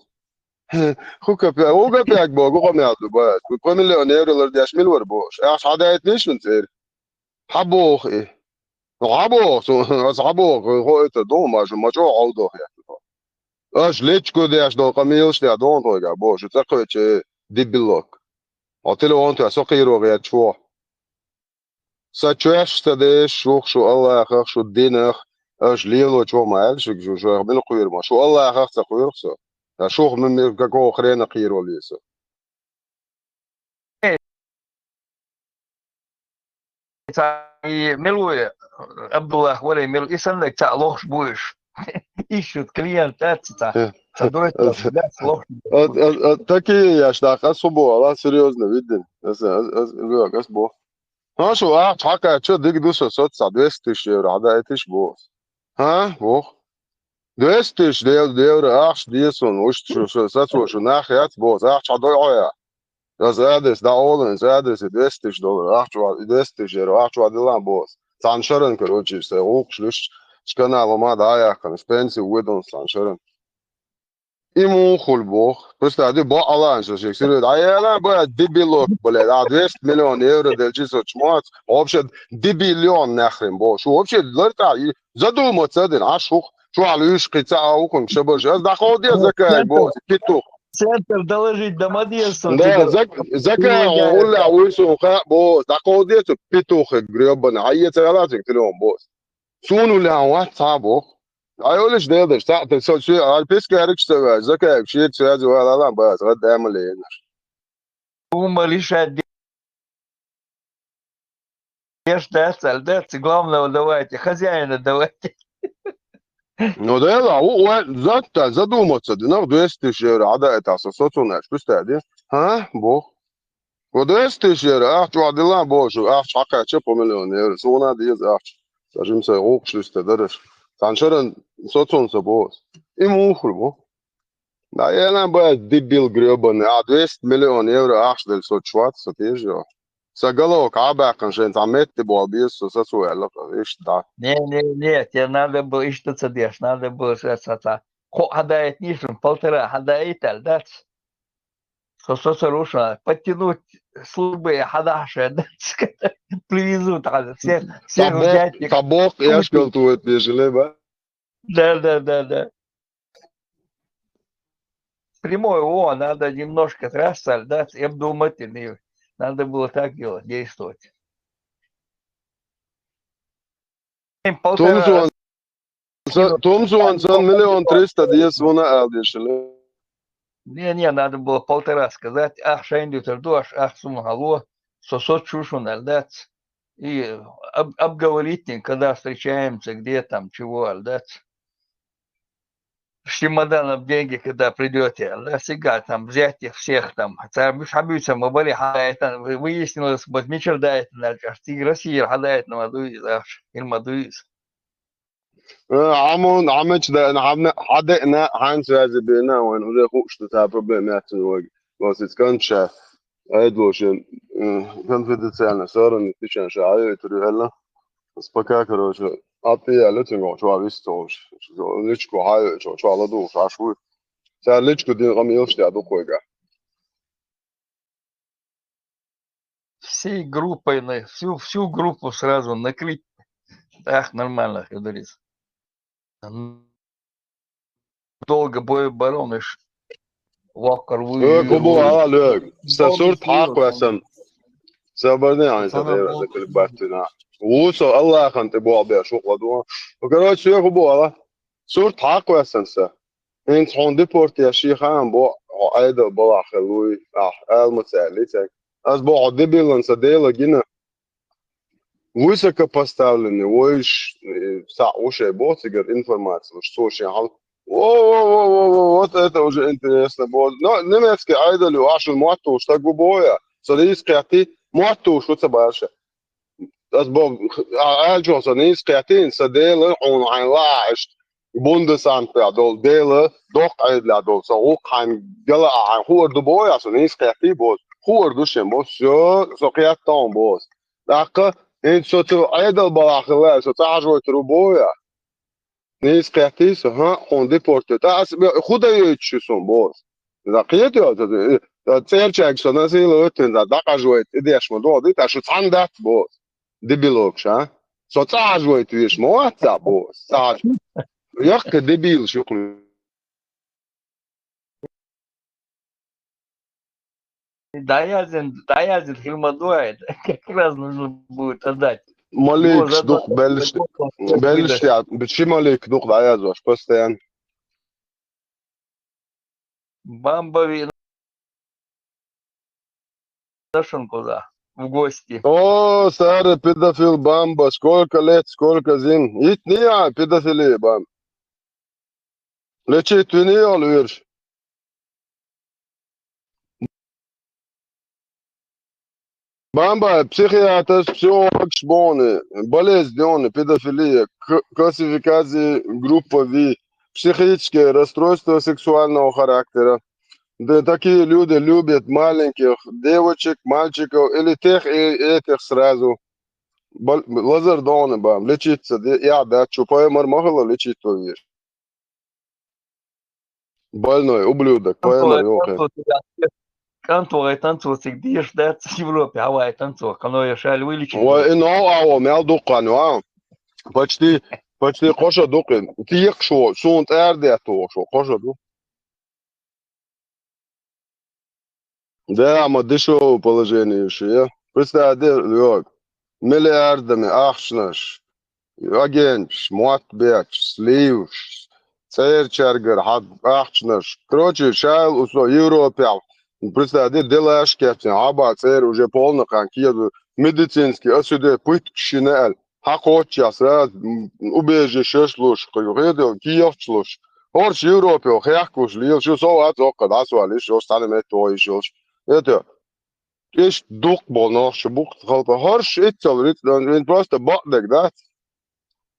Ху копяк, о копяк бо, гу къамел ду бац. Гу кхо миллион евро лар деш мил вар бош. Ахча хьадайтний шун цӀер. Хьабох и. Хьабох, су, ас хьабох, хо это дон, ма шу, ма чӀо хьалдох я. Аш лечко деш дон, къамелаш дя дон тойга бош, цӀакхвече дебилок. А телефон тя со кхиро гӀяд чо. Са чоьш ца деш, шух, шу Аллахах, шу динах, аш лело чо ма аьлла шуьга, шу, шу мила кхуьйр ма. Шу Аллахах ца кхуьрх со. Ткъа шух м-, м-, какого хрена кхийрвал ю со? Ца и милуй, Абдуллах, вале мил, и саннаг ца лохш буйш. Ишут клиент, а, ца, ца. Э, Ца дойт, э, ца, дац лохш. От, от, от, такие я ж так, а субу, ала серьёзно, видим. Ас, ас, ас, ас, ас бо. Ха, шу, а, чхака, чё, диг ду со, соц, ца, двести тысяч евро, а да, это ж бо. А, бо. Двести тысяч дев-, евро, ахш, десун, уж, шу, шу, сацо, шу, нах, яц, бо, ахш, а, дой, оя. Аз адрес, да, олен, аз адрес, и двести тысяч доллар, ахш, ва, и двести тысяч евро, ахш, ва, дилан, бо. Цан шаран, короче, се, ук, шлюш, с канала, ма, да, я, кан, с пенсии, уйдун, цан шаран. И мухуль бох. Просто ади бо алан шо шек сирет. А я ла бо дебилок, блядь. А двести миллион евро дельчи со чмоц. Вообще дебилион нахрен бо. Шу вообще ларта и задуматься один. А шух. Шу алуш кица аукун шабаш. Аз дахол де закай бо. Петух. Центр доложить домодедству. Да, зак-, закай уля уйсу ха бо. Дахол де цу петух грёбаный. А я царалатик трём бо. Суну ля ват ца бо. Ай, олиш дедеш, ца, ты со, су, аль пескарик что, закай, шир, связи, ва, ла, ла, ба, ца, да, ма, ле, наш. Ума лишать де-, еш, да, цаль, да, цы, главного давайте, хозяина давайте. Ну да, ла, у, у, за-, та, задуматься, да, ну, двести тысяч евро, а да, это, со, со, цу, наш, пусть, да, а, бо. Во двести тысяч евро, ахча вадила, бо, шу, ахча хакача по миллион евро, суна диез ахча. Сажим са, укш, листе, дараш. Саншаран, соцун са, бо. И мухуль, бо. Да, я на бывает дебил грёбаный. А двести миллион евро ахча делла со чу вац, со тешаш. Са галок а баьккхина шайн цхьа метте болх беза, со сацо аьлла, иштта да. Не, не, не, тебе надо было иштта ца деш, надо было ца, ца, ца. Кхо хьадаийтина, полтора хьадаийтал дац. Со, со, со рушна, подтянуть службы хьадахьа дац. Привезут, хьада, всех, всех взять. Табок, табок, я шкал твой, ты же, леба. Да, да, да, да. Прямой, о, надо немножко трясться, да, и обдумать, и надо было так делать, действовать. Тумсуан, тумсуан сан миллион триста деза вуна аьлла дешила. Не, не, надо было полтора сказать, ах, шайн дютар дуаш, ах, сумма хало, со, со чушун аьлла дац. И об-, обговорить, когда встречаемся, где там, чего, аьлла дац. С чемоданом деньги, когда придёте, да, всегда там взять их всех там. Цар муш хьабуьйца ма бале хьадаийтина, вы-, выяснилось, вот мичара даийтина, аш цига Россия хьадаийтина ма дуй, аш, ил ма дуй. Э, Амон, Амач да, Амна, хьадеана, хьан связи бена, вайн уже хууш ду, цхьа проблема яц вайга. Лосиц канча, айдлушин, э, конфиденциально, соран, тичан ша, ай, турю, хелла. Пока, короче, а ты я летим, чё, вис, чё, личку хай, чё, чё, ладу, аш вы. Цар личку дин гам илш тя духойга. Всей группой, на всю, всю группу сразу накрыть. Ах, нормально, как говорится. Долго бой барониш. Ваккар вуй. Э, кубу ала лёг. Са сурт хьакъ васан. Са барне ан са бера, са клип бартина. Вусо Аллахан те бо бер шукла дуа. Ну, короче, всё, кубу ала. Сурт хьакъ васан са. Инц хьон депорт я ши хаан бо, хьо айдал балахе луй, ах, алмаца лица. Аз бо хьо дебилан са дела гина. Высокопоставленный, войш, э, са уше бо цигар информация, уж сочи хал. О, о, о, о, о, вот это уже интересно бо. Но немецкий айдал ю, ашун муатту уж так бу боя. Со рис кяти, муатту уж уца баша. Аз бо, а, аьлчо са нийса кхетин, са дела, хьуна хьайн лаашт, бундесант пя дол дела, докъ айдла дол, са гӀукъ хьайн гала а хьайн хуар ду бой, а са нийса кхети боз. Хуар ду шен боз, всё, со кхеттон боз. Даккха, ин со цу айдал балахила, со цӀа хьажой тру бой, а. Нийса кхетти со, хьа, хьуна депорт. Та ас бе-, худа йойтчу сон боз. За кхетё, за, за церчаг со насила оттин, за дакъажвайт, идеш ма доди, та шу цан дат боз. Дебилок ша. Со цажвайт веш ма ваца боз. Цаж. Якка дебил шукру. Даязин, даязин хилма дуает. Как раз нужно будет отдать. Малик дух белш, белш я, бичи малик дух даяз ваш постоянно. Бамбови нашен куда? В гости. О, старый педофил Бамба, сколько лет, сколько зим. Ит не я, педофилия, Бам. Лечить вини, Альвирш. Бамба, психиатр, психолог, шбоны, болезнёны, педофилия, к-, классификации группа V, психические расстройства сексуального характера. Да, такие люди любят маленьких девочек, мальчиков или тех, и этих сразу. Бол-, лазар доны бам, лечиться, де-, я, да, чупая мармахала лечить вещь. Больной, ублюдок, поэма ёхе. КӀантвай танцо цигдеш дац Европе, хьавай танцо, кано я шаль вылечить. Ой, и но, а, о, мял дуккан, а. Почти, почти коша дукин. Тиек шо, сун тӀар де то, шо, коша ду. Да, ма дешёвое положение ещё, я. Представь, де, лёг. Миллиардами ахчанаш, агентш, мотт бекш, сливш, цӀерчаргар хьад ахчанаш. Короче, шайл усо Европе. Представь, де, делаш кепсин, хьаба цӀер уже полно кан кеду, медицинский, а сюда пытки шина ал. Хьакхочча сразу, м, убежище луш, кхы хӀеда киевч луш. ХӀорш Европе хехкуш лел, шу сов а цоккха дӀасвалиш, шу цхьана метта войш йолш. Это, иш дукх бо нохча букх халпа. ХӀорш иццал риц, вин просто бакъдерг дац.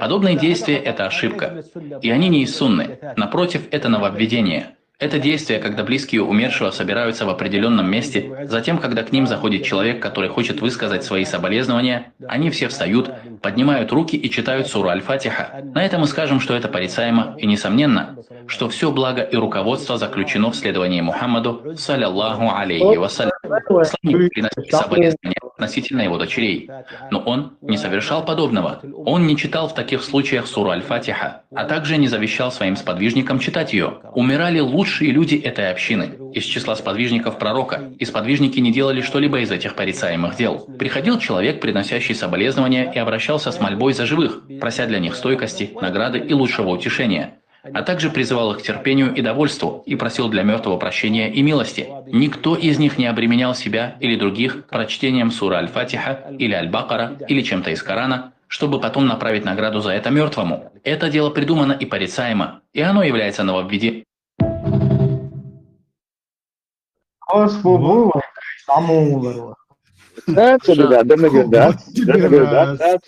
Подобные действия — это ошибка. И они не из сунны. Напротив, это нововведение. Это действие, когда близкие умершего собираются в определенном месте, затем, когда к ним заходит человек, который хочет высказать свои соболезнования, они все встают, поднимают руки и читают суру Аль-Фатиха. На это мы скажем, что это порицаемо, и несомненно, что все благо и руководство заключено в следовании Мухаммаду, салляллаху алейхи ва саллям. Посланник приносил соболезнования относительно его дочерей, но он не совершал подобного. Он не читал в таких случаях суру Аль-Фатиха, а также не завещал своим сподвижникам читать ее. Умирали лучшие люди этой общины, из числа сподвижников пророка, и сподвижники не делали что-либо из этих порицаемых дел. Приходил человек, приносящий соболезнования, и обращался с мольбой за живых, прося для них стойкости, награды и лучшего утешения, а также призывал их к терпению и довольству и просил для мертвого прощения и милости. Никто из них не обременял себя или других прочтением суры Аль-Фатиха или Аль-Бакара или чем-то из Корана, чтобы потом направить награду за это мертвому. Это дело придумано и порицаемо, и оно является нововведением. Хос бу бу самуулар. That's it, да, да, да, да, да,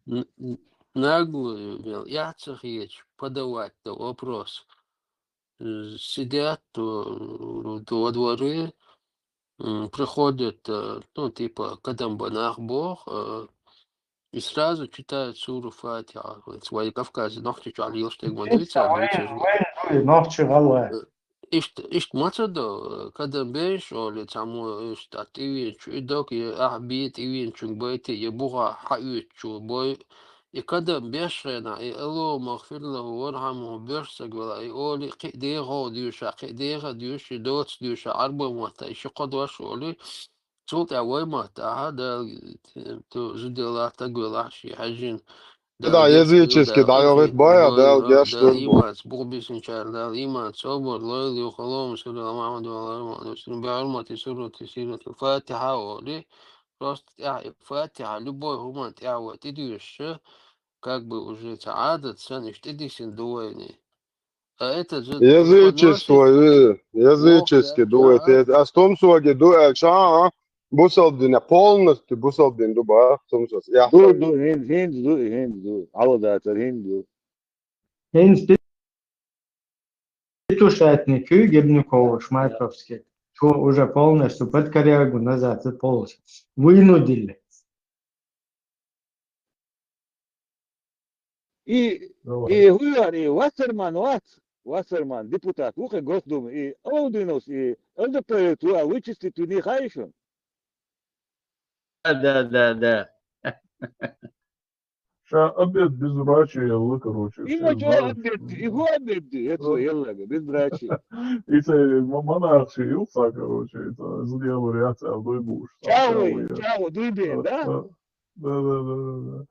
да, Наглую вел, я цехеч подавать-то вопрос. Сидят во дворе, приходят, ну, типа, кадам банах бог, и сразу читают суру Фатиха. Свои Кавказе, нохчи чуалил, что Нохчи гала. Ишт ишт мацадо, кадам беш оли цамо ишт ативин чу идок, и ах би тивин чу байти, и буга ха ю чу бой. И кадам беш хена, и Аллаху магфир лаху вархамху беш сагвела, и оли кхи дега дюша, кхи дега дюши, доц дюша, арба мата, и ши кодваш оли. Цул тӀехьа вай ма тӀаьхьа, Дала ту зудела тагвела ши хьажин. Да, языческий, да, я говорит, боя, да, я что. Иман, сбух бисинчар, да, иман, собор, лойл, юхалом, сулла, Мухаммад, ва алейхи ва саллям, бихурмати сурати, сирати, Фатиха, оли. Просто тӀехьа Фатиха, любой хуман тӀехьа ва тӀидуьйша, как бы уже ца адат сан, иш тӀидисин дуайни. Язычество, языческий дуэт. А стомсуаги дуэт, а? Бусалдина, полностью бусалдин дуба, стомсуас. Я. Ду, ду, хин, хин, ду, хин, ду. Алла датар, хин, ду. Институшатник, Гебнюков, Шмайковский. Чу уже полностью под корягу назад, полностью. Вынудили. И, и гуяр, и Вассерман вац, Вассерман, депутат, вухе Госдумы, и Аудиновс, и ЛДП, туа вычислить у них айшун. Да, да, да. Ша обед без врача елла, короче. Има чё обед, и гу обед, это еллага, без врача. И це монархия юлса, короче, это сделал реакция в дой буш. Чао, чао, дуйбе, да? Да, да, да, да, да.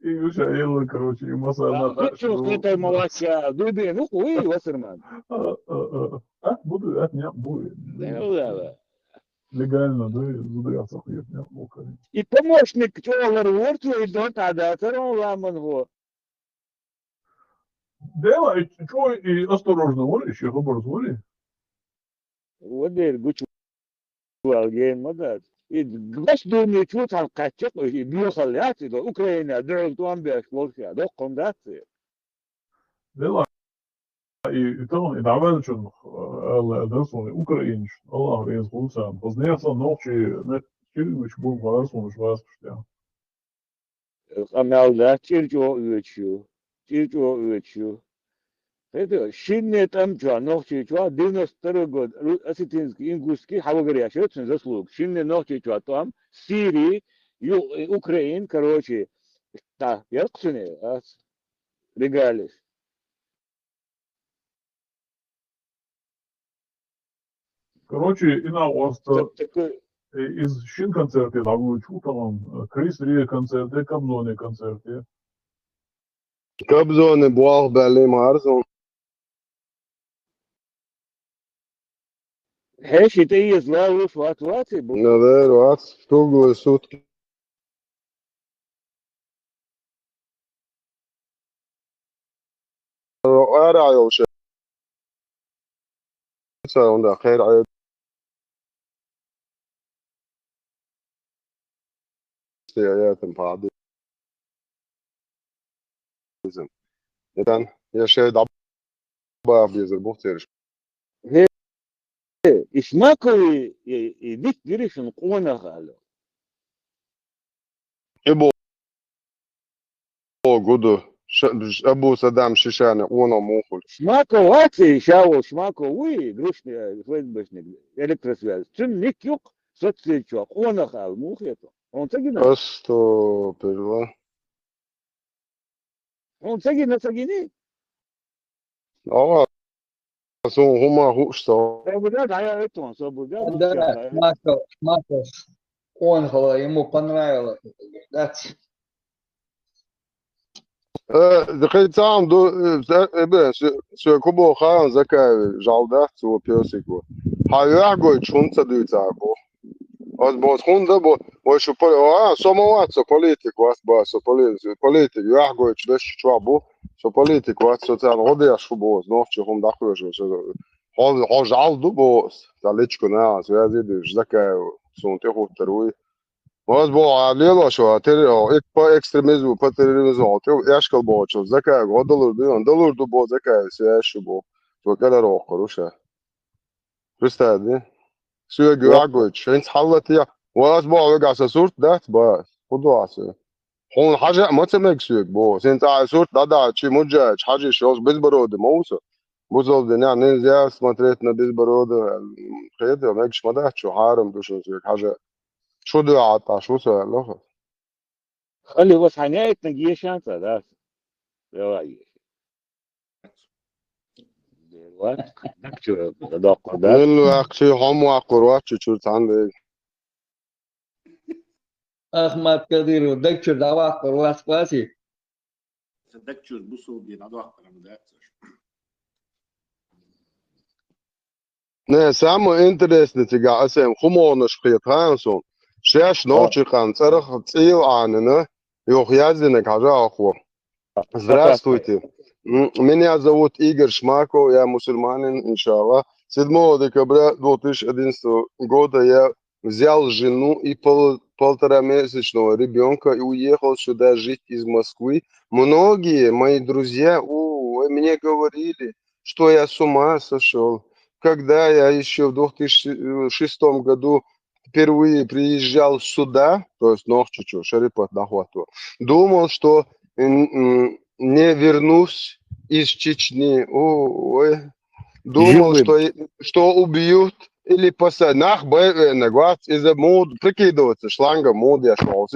И Юша елла, короче, и масана. Чё, что это молодца, дуйбе, ну хуй, Вассерман. А, буду, а, не буду. Ну да, да. Легально, да, задаваться хуйня. И помощник чё, Ларвор, твой дон, а да, царон ламан го. Дела, и чё, и осторожно, вон, ещё хабар звали. Вот дер гуч валген мадат. И гаш думи чё там качок, и биохал яти до Украина, дёрл туан беш лорся, до кондаци. Дела, и, и там, и давай чё, Алла, да, сон, Украинч, Аллах, рез хулсан, позднее сон, ночи, не, чирвич, бум, харсон, швас, что. Амал да, чирчо, уечу, чирчо, уечу. Это шинне там чё, ночи чё, девяносто второй год, осетинский, ингушский, хавагария, шо, заслуг. Шинне ночи чё, там, Сирии, Ю-, Украин, короче, да, я ксуне, а, регалис. Короче, ина оста из шин концерте дагу чуталам, Крис Ри концерте, Кобзоне концерте. Кобзоне буах бали марзон. Хеши те из лалу фатвати бу. Навер ват, круглые сутки. Ара يوشع. Onda خير عيد. يا تنفع. Итан, я шей дӀабаха безар бух цераш. Хе, и Шмакови, и, и дика гиришин къонах аьлла. И бо-, бо гуду. Ш-, Абу Саддам Шишани къонах мухули. Шмаков вац и, ша вол Шмаков вуй, грушный, э, ФСБшник, электросвязь. Цун ник юкъ соцсеть чу, къонах аьлла, муха хету? Он ца гина? Астагфирулла. Хьуна ца гина, ца гини? Ава, сун хӀума хууш со. Собуга дӀаяхӀ тхуна, собуга. Да, дӀаяхӀ. Шмаков, Шмаков. Он хала, ему понравилось. Дац. Э, кхин цхьаъ ду, э, э, бе, со, со кубо хаан Закаеви жал дац, цо пёсико. Хьан юьхь гойтуш хӀунда ца дуьйцу бо? Аз бо хӀунда бо, вай шу пол-, а, со ма вац, со политик вац, ба, со поли-, политик, юьхь гойтуш беш чохь бу, со политик вац, со царна гӀо деш шу бо, нохчи хӀума дӀакхоьшу, со, хьо, хьо жал ду бо, ца личку на, связи дуьйш, Закаев, суна тӀехуттар вуй. Аз бо, а лело шу, а тери-, о, эк-, по экстремизму, по терроризму, о, тӀе-, эшкал бохучу, Закаев, гӀо далур ду, далур ду бо, Закаев, связи шу бо, со кӀелара воккхур ву ша. Представь, ди? Соьга юьхь гойтуш, хӀинца хьаллатеха. Ва ас боху вегахь сан сурт дац, ба, хӀун ду аса? Хьуна хьажа а ма ца мега соьга, боху. Сен цӀа сурт дӀадахьа, чи муджач, хьажиш, йолуш безбороды ма ву со. Бузалдинехь нельзя смотреть на безбородого. Хеда, мегаш ма дац шу, хьарам ду шуна соьга хьажа. Шу дуьхьа Ӏатташ ву со аьлла хӀара. Хали ва хьан яйтнаг ешан ца, да? Давай еш. Дерват, дакчу доккху, да? Ил вакчи хьом ваккхур вац чу чур цхьаьна дега. Ахмат Кадыров, дакчу дӀаваккхур вац кваси. Дакчу бусул бен дӀадоккхур дац. Не, самое интересное цигахь асем хӀуманаш кхетахьа суна. Шаьш нохчийн къам цӀарах цӀийла Ӏанина, юха яздинарг хьажа ахьо. Здравствуйте. М, меня зовут Игорь Шмаков, я мусульманин, иншаллах. Седьмого декабря две тысячи одиннадцатого года я взял жену и пол-, полторамесячного ребёнка и уехал сюда жить из Москвы. Многие мои друзья, о, мне говорили, что я с ума сошёл. Когда я ещё в две тысячи шестом году впервые приезжал сюда, то есть Нохчичу, Шарипат Нахвату, думал, что, м, м, не вернусь из Чечни. Ой, думал, что, что убьют или посадят. Нах бай, э, на гвац, из-за мод, прикидывается, шланга мод, я шел.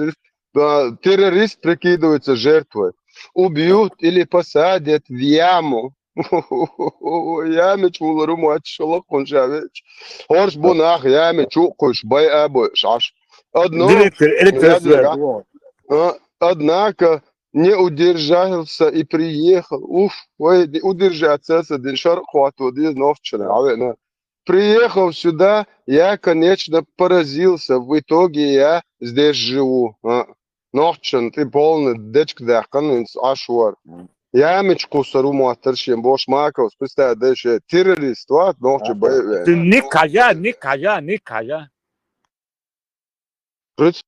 Да, террорист прикидывается жертвой. Убьют или посадят в яму. Ямичу вулар ву мотташ, шолгӀа кхунча веача. ХӀорш бу нах ямичу кхуьш, бай а бойуш Ӏаш. Одно, директор, электросвет, яздинарг, а? А, однако не удержался и приехал. Уф, вай, не удержаться ца дина, шаркъ хӀотто деза нохчашна, Ӏа веана. Приехав сюда, я, конечно, поразился. В итоге я здесь живу. А, нохчашна тӀе полный дечка даьккхина, хӀинца Ӏаш вара. Ямичу кхуссар ву моттар шен бохуш Шмаковс, представь, дай шен террорист вац, нохча бай а веана. Ник хьажа, ник хьажа, ник хьажа. Представь,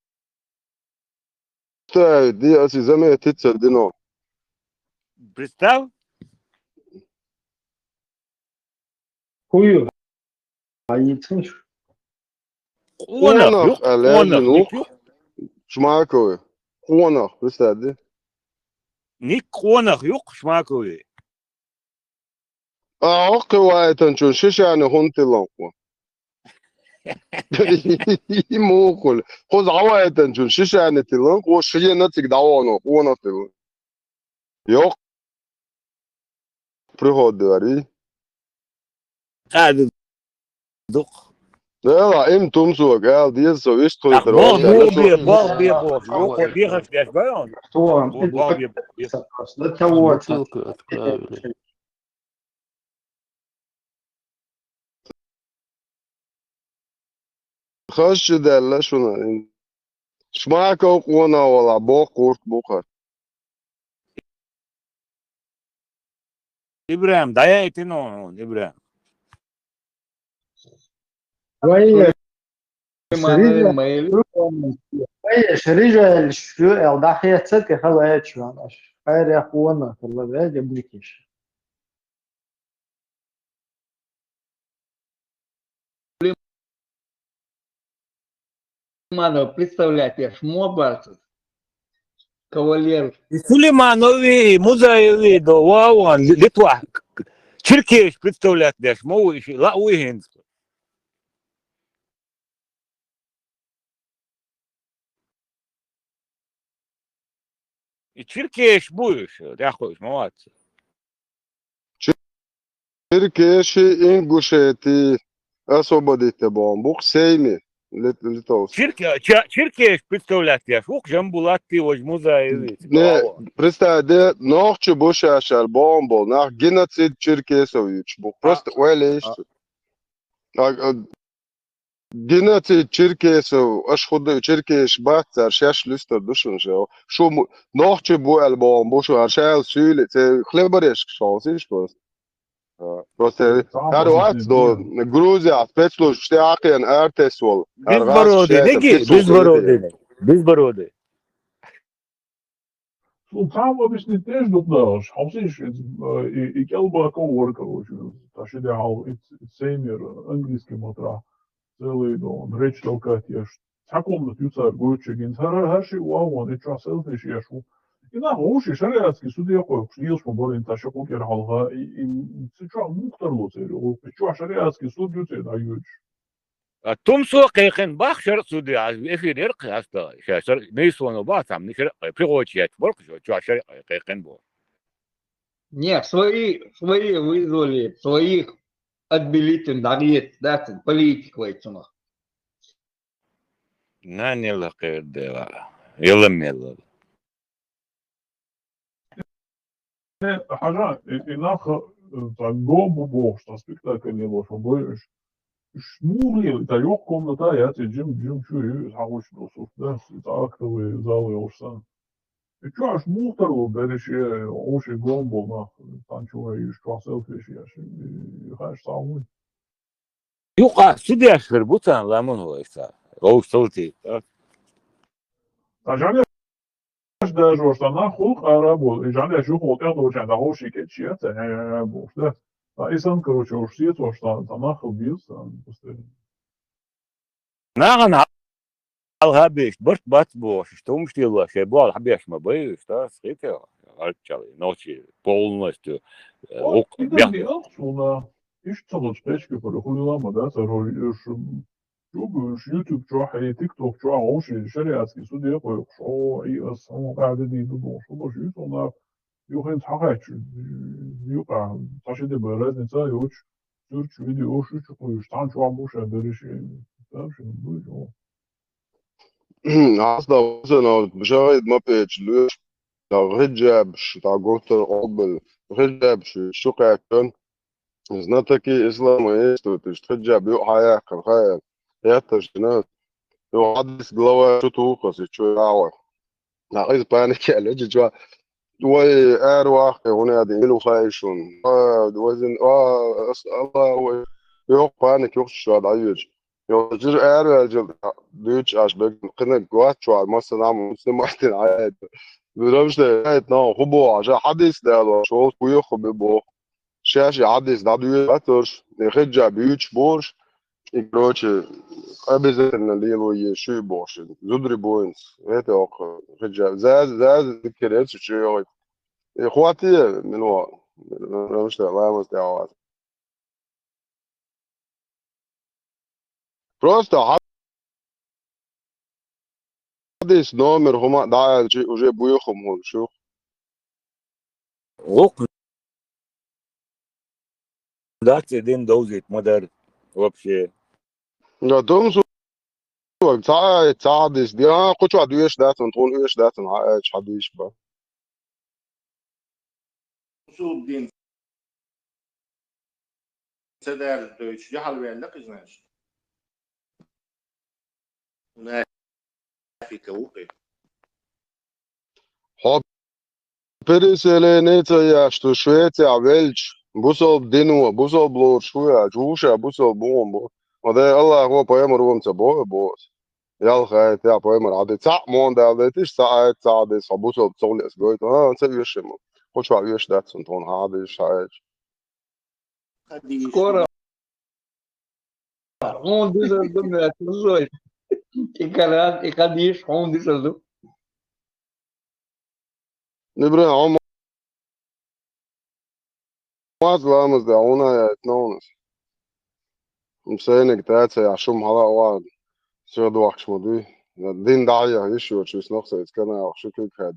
ди аса заметить ца дина. Представь? Хьуй. Хьаийцаш? Къонах, къонах юкъ, аьлла, къонах, ник юкъ. Шмакови. Къонах, представь, ди. Ник къонах юкъ Шмакови. А, хӀокху вайтанчун шишани хӀунда тилланкъо? Мухули. Кхуза хьавайтанчун шишани тилланкъо, шена цига дӀавоно, къонах тиллан. Йоккха приход ду ари. Къаьда дукх. Дела, им тумсога, ала деза со, вистхуьйтар. Бог бе, бог бе, бог. Йоккха дехаш деш байон. Бог бе, бог бе. До того. Бутылка отправили. Хазчу даьлла шуна. Шмаков къона вала, боккхурт бу хӀара. ИбрахӀим, дӀаяйтина хьуна, ИбрахӀим. Вай, шарига, вай, шарига шу эл дӀахеца тӀе хала аьлла шу ван аш. Хайрах вона, лавега бутиш. Сулейманов представлять еш мо бацар. Кавалер. И Сулейманови, Музаеви, да, ваван, Литва. Черкеш представлять еш мо, ла уйхинс. И черкеш буюш, дяхуш, молодцы. Черкеши, ингушети, освободите бомбух, сейми, лит-, литовский. Черке-, ча-, черкеш представлять еш, ух, Жамбулатти, вож Музаеви, не, представь, де, нохчи бушашар бомбол, нах геноцид черкесов юч, бух, просто уэлэш. А, а, Геноцид черкесов, аш худа черкеш бацар, шаш листар душун шо. Шу му-, нохчи бу альбом, бу шу аршал сюли, це хлебореш шо, сиш просто. А, просто, ар вац до, Грузия, спецслужб, ште ахен, артес вол. Безбородый, неги, безбородый, безбородый. Султан объяснить теш дукдаш, хавсиш, и, и кел бако вор, короче, та шеде хал, и ц-, и цеймер, английский матра, целый дом, речь толкать еш. Та комнат юцар гуччи гин, хар, хар ши уа вон, и чё селфиш еш у. И на гуши шариатский суд я кой, еш по борин, та шо кокер халга, и, и, и ц-, чё мухтар ло цери, и чё шариатский суд юцер да юч. А тумсо кайхен бах шар суди, а эфир ер каста, ша шар, не соно ба, там, не шар, приходит, борк, чё, чё шар кайхен бо. Не, свои, свои вызвали, своих отбелить, да, есть, да, политик вайцуна. На не лакердела, елемела. Хьажа, и, и нах, э, та го бу бохуш, та спектакль не лош, бу бу ш-, ш-, мугли, та йох комната, я те джим, джим чури, хагуш досур, да, та актовый зал йошсан. И чё, аш мухтар ло, береши, оши гом бол, нах, тан чё, и чё селфиш, я ши, и хаш савуй. Юкъа судьяшкар бутан ламун вайса. Оу сылти. Та жанеш даже ошта на хулк арабу. И жанеш юх отя дочан да оши кечия, та не, не, не, бу, да. Та исан, короче, ош сиет ошта, та на хыл биз, та, просто. Наган алгабеш, бырт бат бош, что муштила, ше бу алгабеш ма бэш, да, схите, алчал, ночи полностью, э, О, ук, и да бя- не алчуна. Иш цалоч печки пор хулила ма да, царой, ш-, чугу, ш-, YouTube чуа, и TikTok чуа, оши шариатский суд я кой, шо, и ас, он, каде ди ду, шо, шо, шо, Юхин цхьахач, юкъа, цхьа ши деба разница йоч, цуьрч видео шу чу кхуьйш, цхьан чохь буша бериш, там ши буй, о. Хьасда вусана, башагӀид ма печи луьш, та хиджаб шу, та гуттар къобал, хиджаб шу, шу кхаьчан, знатоки ислама эстут, иштта хиджаб юкъа хьаяьккхина, хаяр, хетташ дина. Ю хьадис глава шу тухас, и чу яхьа. Нах иза паник аьлла, чу чу. Вай, эр вахке, гуна яди, илу хай шун. А, вазин, а, ас-, Аллах, вай. Йох, паник, йох, чу дӀайоьдуш. Йо, жир эр ваьлча, дуьйч аш бек, кхинаг гуат чу, масса нам, муслим мартин, а, это. Бирам ште, это, но, хубо, а, жа хьадис дало, шо, куйо, хубо, бо. Шаьш и хьадис дӀадоьдуьйтуш, и хиджаб юьйцуш борш, и, короче, обязательно лело е шуй бохуш. Зудри боинц, это оху хиджаб. Заз, заз, диккерец, шуй оху. И хватит, мило, потому что ламаз тяхват. Просто хьадис номер хӀума дӀааьлчи, уже буьйху хӀума хӀун шу. Лукъ дац и дин довзийта ма дара вообще. Да, тумсо, ца, ца хьадис, дин, а, кху чохь доьшуш дац, тхуна оьшуш дац, хьан аьлча хьадийш бан. Усул дин ца даьржа дойтуш, яхьал ваьлла кхин, значит. Мунафика ву кхин. Хьо переселенец ца еш, шу Швецехь велча, бусалба дино, бусалба лоруш ву аьлча, вуша бусалба бу хӀума бу. Ма дай Аллахо, пайхамаро ма ца боху, боху. Ялх айта, я поймар хьади. Цхьаъ мон дал дайтиш, цхьаъ айта, цхьаъ дайта, со бусалба цогӀлес гойту. А, ца оьши ма. Кхучвал оьши дац, сон тхона хьадийш, хьаэч. Скоро. Хьун дизар ду, мя, чужой. И карат, и кадиш, хьун дизар ду. Нибра, хьун ма-, маз ламаз да, хьуна я, это новнас. М, сейнег тацай, а шум хьала оагӀа. Всё, дохкаш ма дуй. Дин дӀаяхьа йиш йоцуш, вис нах сайца канал, шу куьг хьаьд.